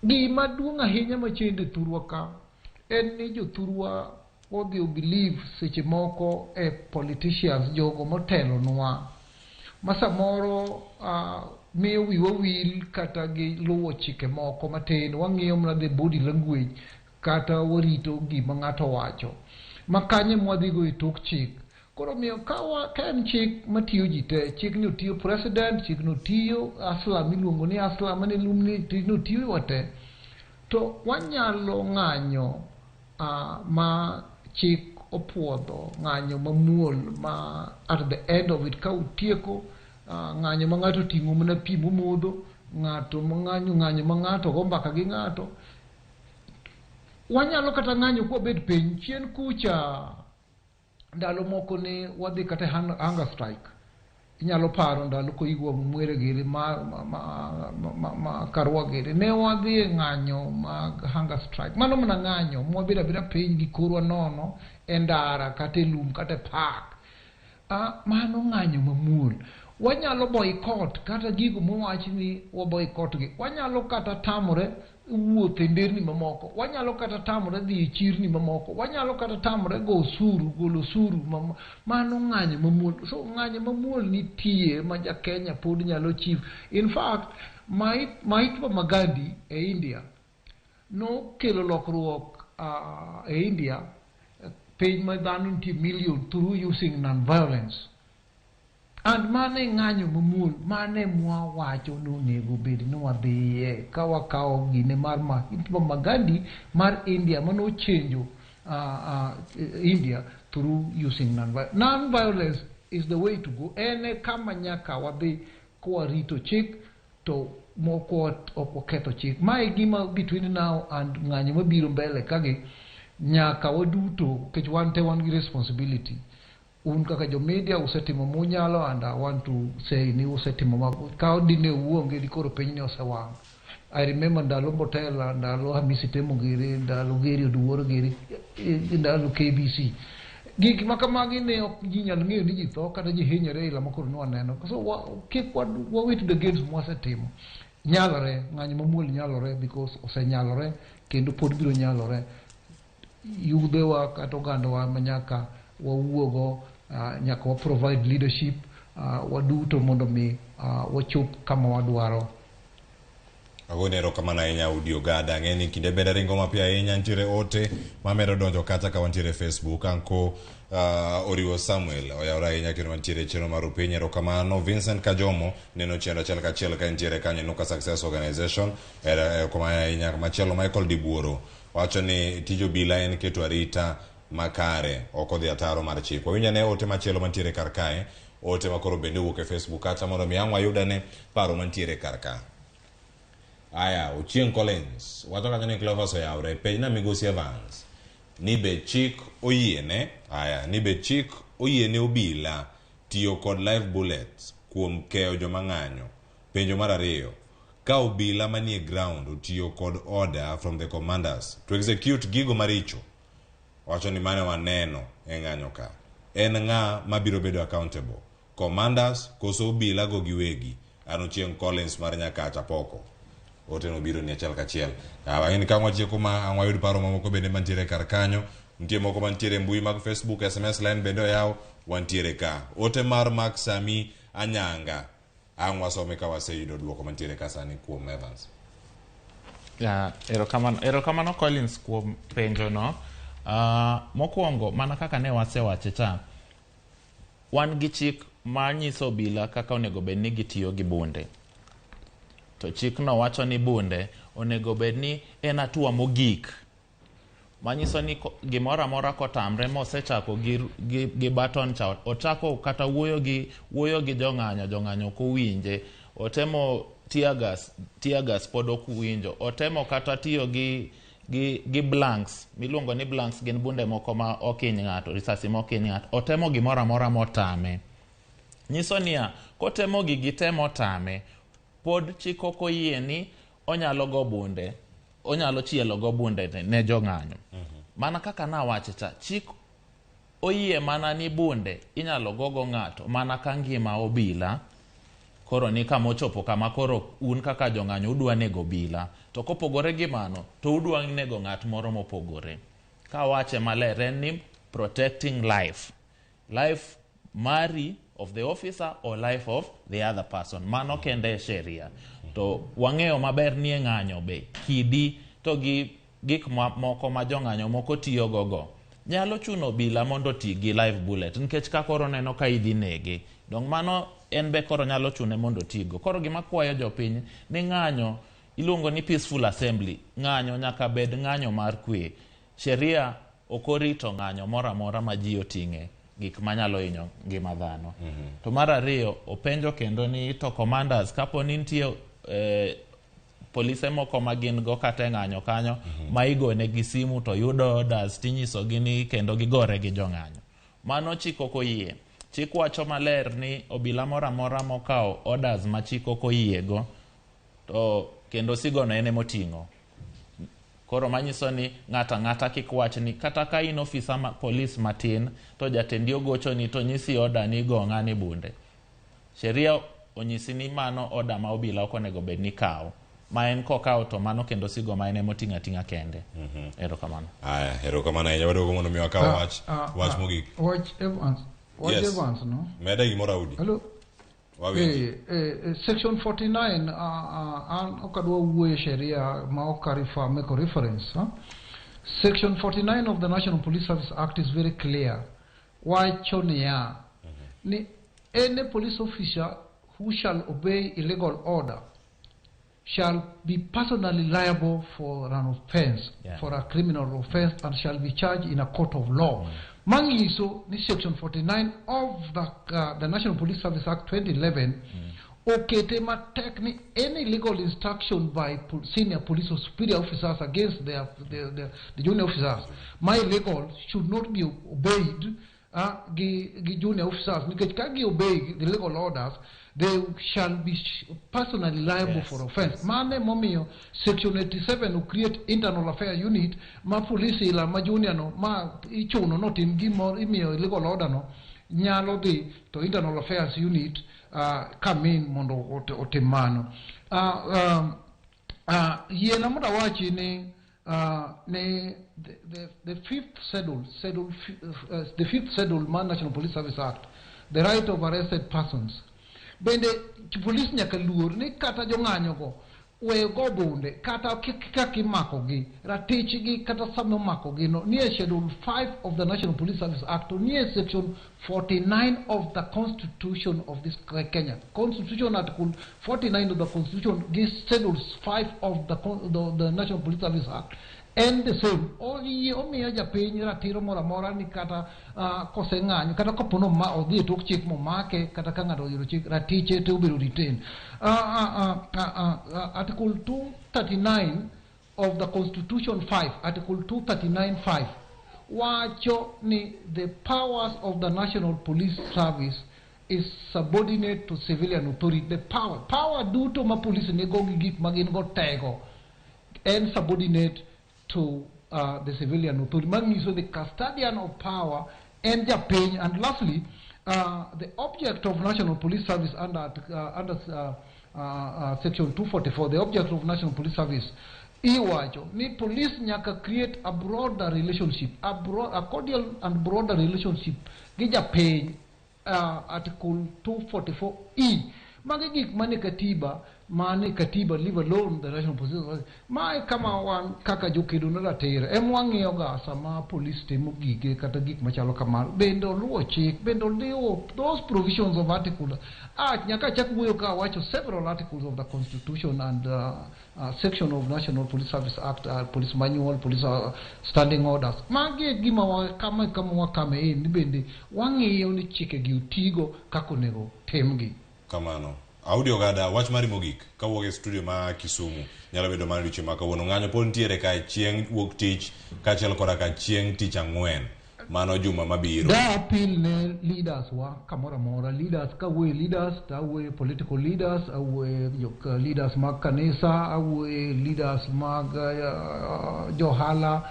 Gima duong' ahinya machende thurwa ka en ni jothurwa odhi o believe seche moko e politicians, jogo motelonwa ma samoro miyo wiwa wil kata gi luwo chike moko matin, wang'iyo mana the body language kata warito gima ng'ato wacho ma kanye mwadhigo e tok chik. Koro miyo ka en chik matiyo ji te, chik ni otiyo president, chik ni otiyo asla miluongo ni asla mane lumni, chik ni otiyo wa te, to wanyalo ng'anyo ma chik opuodho, ng'anyo mamuol ma at the end of it ka utieko ng'anyo ma ng'ato oting'o mana pi momodho, ng'ato mang'anyo, ng'anyo ma ng'ato go mbaka gi ng'ato. Wanyalo kata ng'anyo kwabet piny chien kucha. Ndalo moko ne wadhi kata hunger strike, inyalo paro ndalo Koigwa Mwere giri ma Karua giri, ne wadhi e ng'anyo mag hunger strike. Mano mana ng'anyo mwabedo abeda piny gi korwa nono e ndara kata e lum kata e park. Mano ng'anyo mamuol. Wanyalo boycott kata gigo mowach ni wa boycott gi, wanyalo kata tamore wuotho e nderni mamoko, wanyalo kata tamore dhi e chirni mamoko, wanyalo kata tamore go osuru, golo osuru, mano ng'anyo mamuol. So ng'anyo mamuol nitie ma ja Kenya pod nyalo achieve. In fact, Mahatma Gandhi e India nokelo lokruok e India, piny ma dhano nitie million, through using non-violence. And mane ng'anyo mamuol, mane mwawacho ni onego bed ni wadhiye ka wakawo gine mar Mahatma Gandhi mar India mano change India through using non-violence. Non-violence is the way to go. En e kama nyaka wadhi kwarito chik to moko ok waketho chik. Ma e gima between now and ng'anyo mabiro mbele kagi nyaka waduto, nikech wan te wan gi responsibility. Un kaka jo media usetimo munyalo, and I want to say ni usetimo ma ka dine uonge di koro piny ni osewang'. I remember ndalo Mbotela, ndalo Hamisi Temo giri, ndalo Geri Oduor giri, ndalo KBC. Gik ma kamagi ne ok ji nyal ng'eyo ni ji tho kata ji hinyore ila ma koro ne waneno. So kik wawit the games mwasetimo. Nyalore, ng'anyo mamuol nyalore because osenyalore kendo pod biro nyalore. Yudhewa kata ogandawa ma nyaka wawuogo, nyaka wa provide leadership, waduto mondo mi wachop kama wadwaro. Agoni erokamano ahinya Udi Ogada. Ang'e ni kinde bende ringo mapiyo ahinya, nitiere ote mamedo donjo kata ka wantiere Facebook. Anko Oriwo Samuel oyawore ahinya kendo wantiere e chenro mar Upiny. Erokamano Vincent Kajomo neno chenro achiel kachiel ka entiere kanyo Inuka Success Organization. Erokamano ahinya. Machielo Michael Dibuoro wacho ni tij obila en keto arita makare, ok odhi ataro mar chik. Wawinj ane ote machielo mantiere kar kae, ote makoro bende owuok e Facebook kacha mondo mi ang' wayud ane paro mantiere kar ka. Aya, Ochieng' Collins wacho kanyo ni Clovers oyawre, penjna migosi Evans ni be chik oyiene, aya, ni be chik oyiene obila tiyo kod live bullets kuom keyo joma ng'anyo. Penjo mar ariyo, ka obila manie ground otiyo kod order from the commanders to execute gigo maricho, Wacho ni mane waneno e ng'anyo ka. En ng'a mabiro bedo accountable? Commanders koso obila go giwegi? An Ochieng Collins mar Nyakach Apoko. Ote no biro ni achiel kachiel. Ang'e ka watieko ma ang' wayud paro mamoko bende mantiere kar kanyo. Nitie moko mantiere e mbui mag Facebook, SMS line bende oyaw, wantiere ka. Ote mar Mark Sami Anyanga. Ang' wasome ka waseyudo duoko mantiere ka sani kuom Evans. Ya, erokamano, erokamano Collins kuom penjo no. Mokwongo mana kaka ne wasewache cha, wan gi chik ma nyiso obila kaka onego bed ni gitiyo gi bunde. To chikno wacho ni bunde onego bed ni en hatua mogik. Manyiso ni gimoro amora kotamre mosechako gi baton cha, ochako kata wuoyo gi jong'anyo, jong'anyo ok owinje. Otemo tear gas, tear gas pod ok winjo. Otemo kata tiyo gi blanks, miluongo ni blanks gin bunde moko ma ok hiny ng'ato, risasi ma ok hiny ng'ato. Otemo gimoro amora motame. Nyiso niya, kotemo gigi te motame, pod chik ok oyie ni onyalo go bunde, onyalo chielo go bunde ne jong'anyo. Mana kaka nawache cha, chik oyie mana ni bunde inyalo gogo ng'ato mana ka ngima obila koro ni kama ochopo kama koro un kaka jong'anyo udwa nego obila, to kopogore gi mano to udwa nego ng'at moro mopogore. Kawache maler en ni protecting life, life mari of the officer or life of the other person. Mano kende e sheria. To wang'eyo maber ni e ng'anyo be kidi to gi gik moko ma jong'anyo moko tiyo go go nyalo chuno obila mondo oti gi live bullet nikech ka koro neno ka idhi nege. Dong mano en be koro nyalo chune mondo otigo. Koro gima kwayo jopiny ni ng'anyo iluongo ni peaceful assembly. Ng'anyo nyaka bed ng'anyo mar kwe. Sheria ok orito ng'anyo moro amora ma ji oting'e gik manyalo hinyo ngima dhano. To mar ariyo, openjo kendo ni to commanders kapo ni nitie polise moko ma gin go kata e ng'anyo kanyo ma igone gi simu to yudo orders tinyisogi ni kendo gigore gi jong'anyo. Mano chik ok oyie. Chik wacho maler ni obila moro amora mokawo orders ma chik ok oyiego to kendo sigono en emoting'o. Koro manyiso ni ng'ato ang'ata kik wach ni kata ka in ofisa ma polis matin to jatendi ogochoni to nyisi order ni go ng'ani bunde. Sheria onyisi ni mano order ma obila ok onego bed ni kawo. Ma en kokawo to mano kendo sigo ma en emoting'o ating'a kende. Erokamano. Aya, erokamano ahinya. Waduogo mondo mi wakaw wach mogik. Wach Evans. Wach Yes. Evans, no? Mede gimoro Audi. Hello. Wawinji. Section 49, an ok adwa wuoyo e sheria ma ok a make a reference. Huh? Section 49 of the National Police Service Act is very clear. Wacho niya, ni any police officer who shall obey illegal order shall be personally liable for an offense, for a criminal offense, and shall be charged in a court of law. Mangiso ni Section 49 of the National Police Service Act 2011 okete matek ni any legal instruction by senior police or superior officers against the junior officers, my legal should not be obeyed gi junior officers, nikech ka gi obey the legal orders, they shall be personally liable for offense. Mane momiyo Section 87 o create internal affair unit ma police ila ma junior no ma ichuno notim gimoro imiyo legal order no nyalo dhi to internal affairs unit come in mondo otim mano. Yiena mondo awachi ni the fifth schedule, the fifth schedule mar National Police Service Act, the right of arrested persons. Bende police nyaka luor ni kata jong'anyo go we go bunde kata kaka imakogi ratichgi kata sama omakogi no nie Schedule 5 of the National Police Service Act to nie Section 49 of the Constitution of this Kenya Constitution, Article 49 of the Constitution gi Schedule 5 of the National Police Service Act en the same. Oyie omiyo japiny ratiro moro amora ni kata koseng'anyo kata kapo ni odhi e tok chik momake kata ka ng'ato oyudo chik ratiche to obedo retain. Article 239 of the Constitution 5, Article 239(5) wacho ni the powers of the National Police Service is subordinate to civilian authority. The power duto ma police nigo gi gik ma gin go tego en subordinate to the civilian authority. Manyiso the custodian of power en japiny. And lastly, the object of National Police Service under section 244, the object of National Police Service iwacho ni police nyaka create a broader relationship, a cordial and broader relationship gi japiny, article 244E. Magi gik mane katiba, mane katiba, leave alone the National Police Service. Mae kama wan kaka jokedo ne ratiro em wang'iyo ga sama police timo gige kata gik machalo kamano, bende oluwo chik, bende oluwo those provisions of article. Nyaka chak wuoyo ka wacho several articles of the constitution and section of National Police Service Act, police manual, police standing orders. Magi e gima wa, kama wakame en ni bende wang'iyo ni chike gi otigo kaka onego timgi. Kamano. Audi Ogada, wach mari mogik kawuok e studio ma Kisumu nyalo bedo mar odiochieng' ma kawuono. Ng'anyo pod nitiere kae chieng' wuok tich kaachiel koda ka chieng' tich ang'wen. Mano juma mabiro. Da appeal ne leaders wa kamoro amora, leaders ka wuoye leaders, to awuoye political leaders, awuoye jok leaders mag kanisa, awuoye leaders mag johala,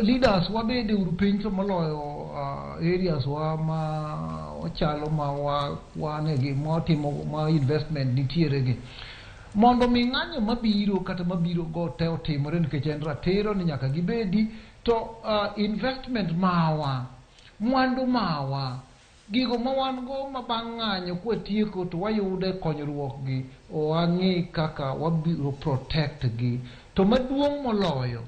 leaders wabede uru piny to moloyo areas wa ma ochalo ma wa wane gi ma watimo ma investment nitiere gi mondo mi ng'anyo mabiro kata mabiro go te otimore nikech en ratiro ni nyaka gibedi to investment mawa, mwandu mawa, gigo ma wan go ma bang' ng'anyo kwatieko to wayude konyruok gi, wang'i kaka wabiro protect gi. To maduong' moloyo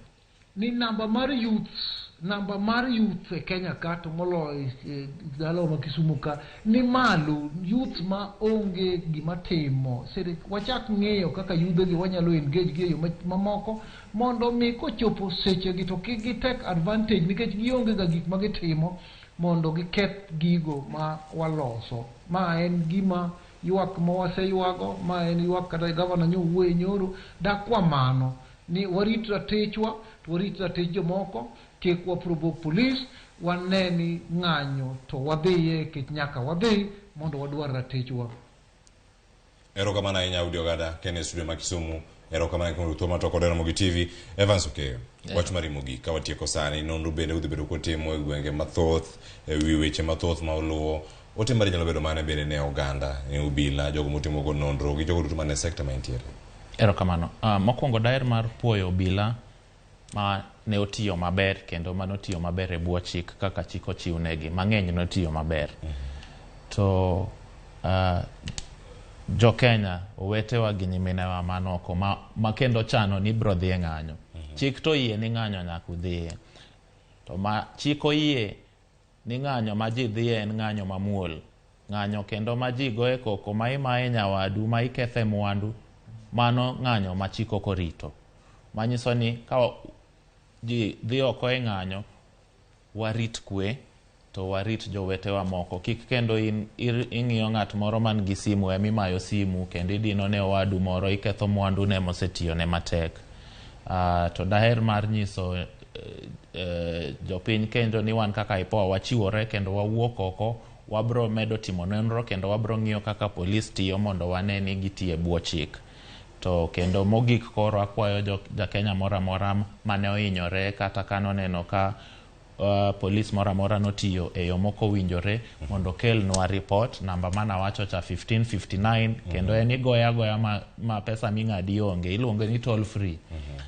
ni namba mar youths, namba mar youth e Kenya ka to moloyo e dalawa ma Kisumu ka ni malo. Youths ma onge gima timo siri wachak ng'eyo kaka yudhe gi wanyalo engage gi e yo mamoko mondo mi kochopo seche gi to kik gi take advantage nikech gionge ga gik ma gitimo mondo giketh gigo ma waloso. Ma en gima ywak ma waseywago, ma en ywak kata gavana nyowuoye nyoro dakwa mano ni warit ratichwa to warit ratich jomoko, kik wa provoke police, wane ni ng'anyo to wadhiye nikech nyaka wadhi mondo wadwar ratichwa. Erokamano ahinya Audi Ogada kene e studio ma Kisumu. Erokamano kuom thuolo ma kod Ramogi TV. Evans Okeyo, wach mari mogik ka watieko sani, nonro bende udhi bedo kutimo e gwenge mathoth e wi weche mathoth ma oluwo. Ote mari nyalo bedo mane bende ne oganda, ne obila, jogo motimo go nonro gi jogo duto mane sekta ma entiere. Erokamano. Mokwongo daher mar puoyo obila ma ne otiyo maber kendo manotiyo maber e bwo chik kaka chik ochiwnegi. Mang'eny notiyo maber. To jo Kenya owetewa gi nyiminewa manoko ma kendo chano ni bro dhi e ng'anyo. Chik to oyie ni ng'anyo nyaka udhiye. To ma chik oyie ni ng'anyo ma ji dhiye en ng'anyo mamuol. Ng'anyo kendo ma ji goye koko ma imaye nyawadu, ma ikethe mwandu, mano ng'anyo ma chik ok orito. Manyiso ni ka ji dhi oko e ng'anyo, warit kwe to warit jowetewa moko. Kik kendo in ing'iyo ng'at moro man gi simu emimayo simu kendo idino ne owadu moro, iketho mwandu ne mosetiyone matek. To daher mar nyiso jopiny kendo ni wan kaka IPOA wachiwore kendo wawuok oko, wabro medo timo nonro kendo wabro ng'iyo kaka polis tiyo mondo wane ni gitiyo e bwo chik. To kendo mogik koro akwayo jakenya moro amora mane ohinyore kata kanoneno ka polis moro amora notiyo e yo mokowinjore mondo okelnwa report namba manawacho cha 1559 kendo en igoyo agoya ma pesa ming'adi onge, iluonge ni toll free.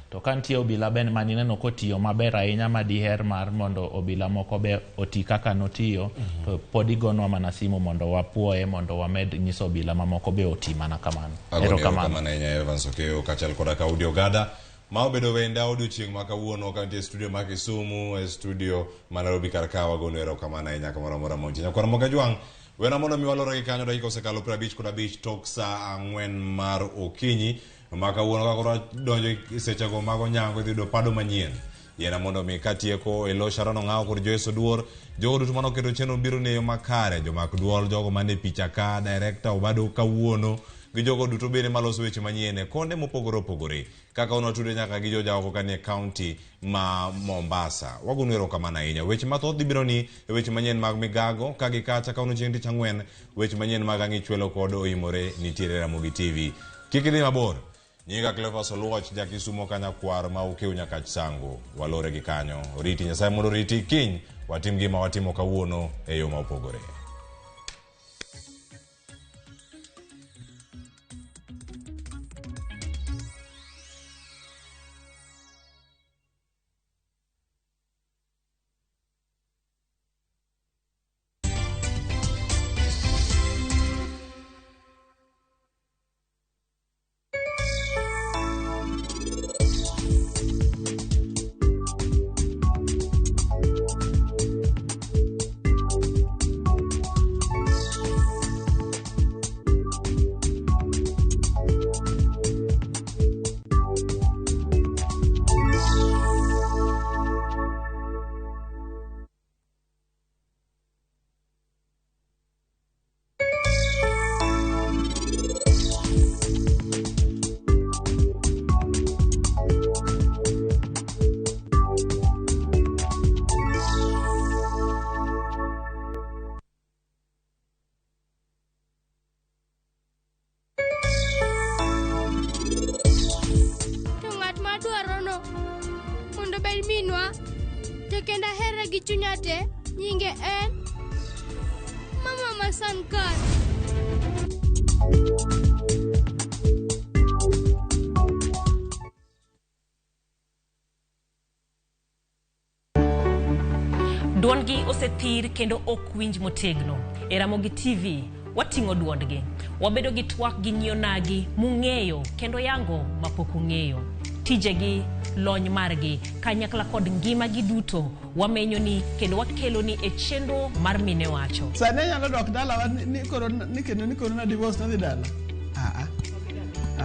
To ka nitie obila ben manineno kotiyo maber ahinya ma diher mar mondo obila moko be oti kaka notiyo, to pod igonwa mana simu mondo wapuoye mondo wamed nyiso obila mamoko be oti mana kamano. Agoni Erokamano. erokamano ahinya Evans Okeyo kaachiel koda ka Audi Ogada ma obedo wenda odiochieng' ma kawuono ka nitie e studio ma Kisumu, e studio ma Nairobi kar ka wagonu erokamano ahinya kamoro amora montie. Nyakwar Moga Jwang', wena mondo mi walore gi kanyo dakika osekalo 55 tok saa 4 mar okinyi ma kawuono ka koro donjo e sechego mag onyango idhi yudo pado manyien. Yiena mondo mi katieko e lo Sharon Ong'awo kod Joyce Oduor, jogo duto manoketo chenro biro ne yo makare, jomak duol, jogo mane picha ka, director Obado kawuono, gi jogo duto bende maloso weche manyien e konde mopogore opogore kaka wan watude nyaka gi joja oko kanie county ma Mombasa. Wagonu erokamano ahinya. Weche mathoth dhi biro ni e weche manyien mag migago ka gi kacha kawuono chieng' tich ang'wen, weche manyien mag ang'ichwelo kod oimore nitiere Ramogi TV. Kik idhi mabor. Nyinga Cleophas Oluoch, jakisumo kanyakwar ma Ukew Nyakach Sango. Walore gi kanyo. Oriti Nyasaye mondo oriti kiny watim gima watimo kawuono e yo ma opogore. To ng'at madwarono mondo obed minwa to kendo ahere gi chunya te nyinge en mama Masankar. Duondgi osethir kendo ok winj motegno. E Ramogi TV, wating'o duondgi. Wabedo gi twak gi nyionagi mung'eyo kendo yango mapok ung'eyo. Tijegi, lony margi, kanyakla kod ngimagi duto wamenyoni kendo wakeloni e chenro mar Mine Wacho. Sani anyalo dok dalawa ni koro ni kendo ni koro na divorce nadhi dala. Ah,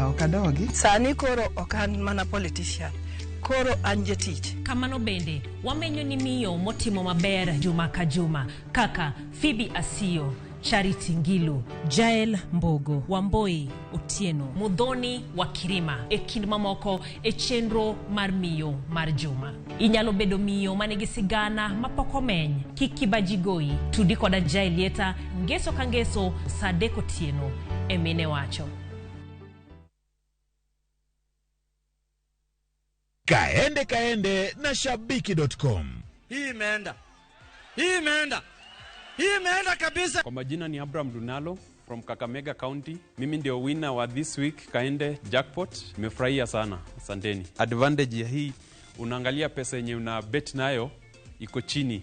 ok adogi. Sani koro ok an mana politician, koro an jatich. Kamano bende, wamenyo ni miyo motimo maber juma ka juma kaka Phoebe Asiyo, Charity Ngilu, Jael Mbogo, Wamboi Otieno, Mudhoni wa Kirima e kind mamoko e chenro mar miyo mar juma. Inyalo bedo miyo manigi sigana mapok omeny. Kik kibaji goyi. Tudi koda Jael Lieta ngeso ka ngeso saa 3 otieno e Mine Wacho. Kaende kaende na shabiki.com. Hii imeenda, hii imeenda, hii imeenda kabisa. Kwa majina ni Abraham Dunalo from Kakamega County. Mimi ndio winner wa this week Kaende Jackpot. Nimefurahia sana, asanteni. Advantage ya hii, unaangalia pesa yenye una bet nayo iko chini.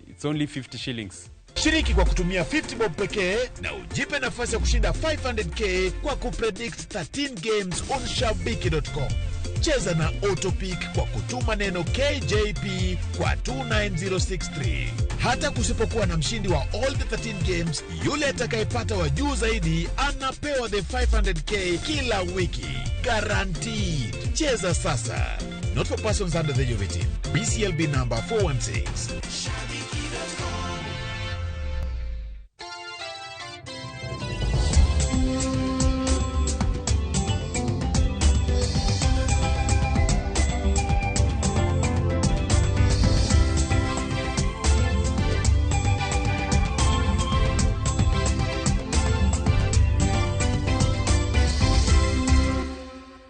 It's only 50 shillings. Shiriki kwa kutumia 50 bob pekee na ujipe nafasi ya kushinda 500k kwa kupredict 13 games on shabiki.com. Cheza na Autopick kwa kutuma neno KJP kwa 29063. Hata kusipokuwa na mshindi wa all the 13 games, yule atakayepata wa juu zaidi anapewa the 500k kila wiki. Guaranteed. Cheza sasa. Not for persons under the age of 18. BCLB number 416.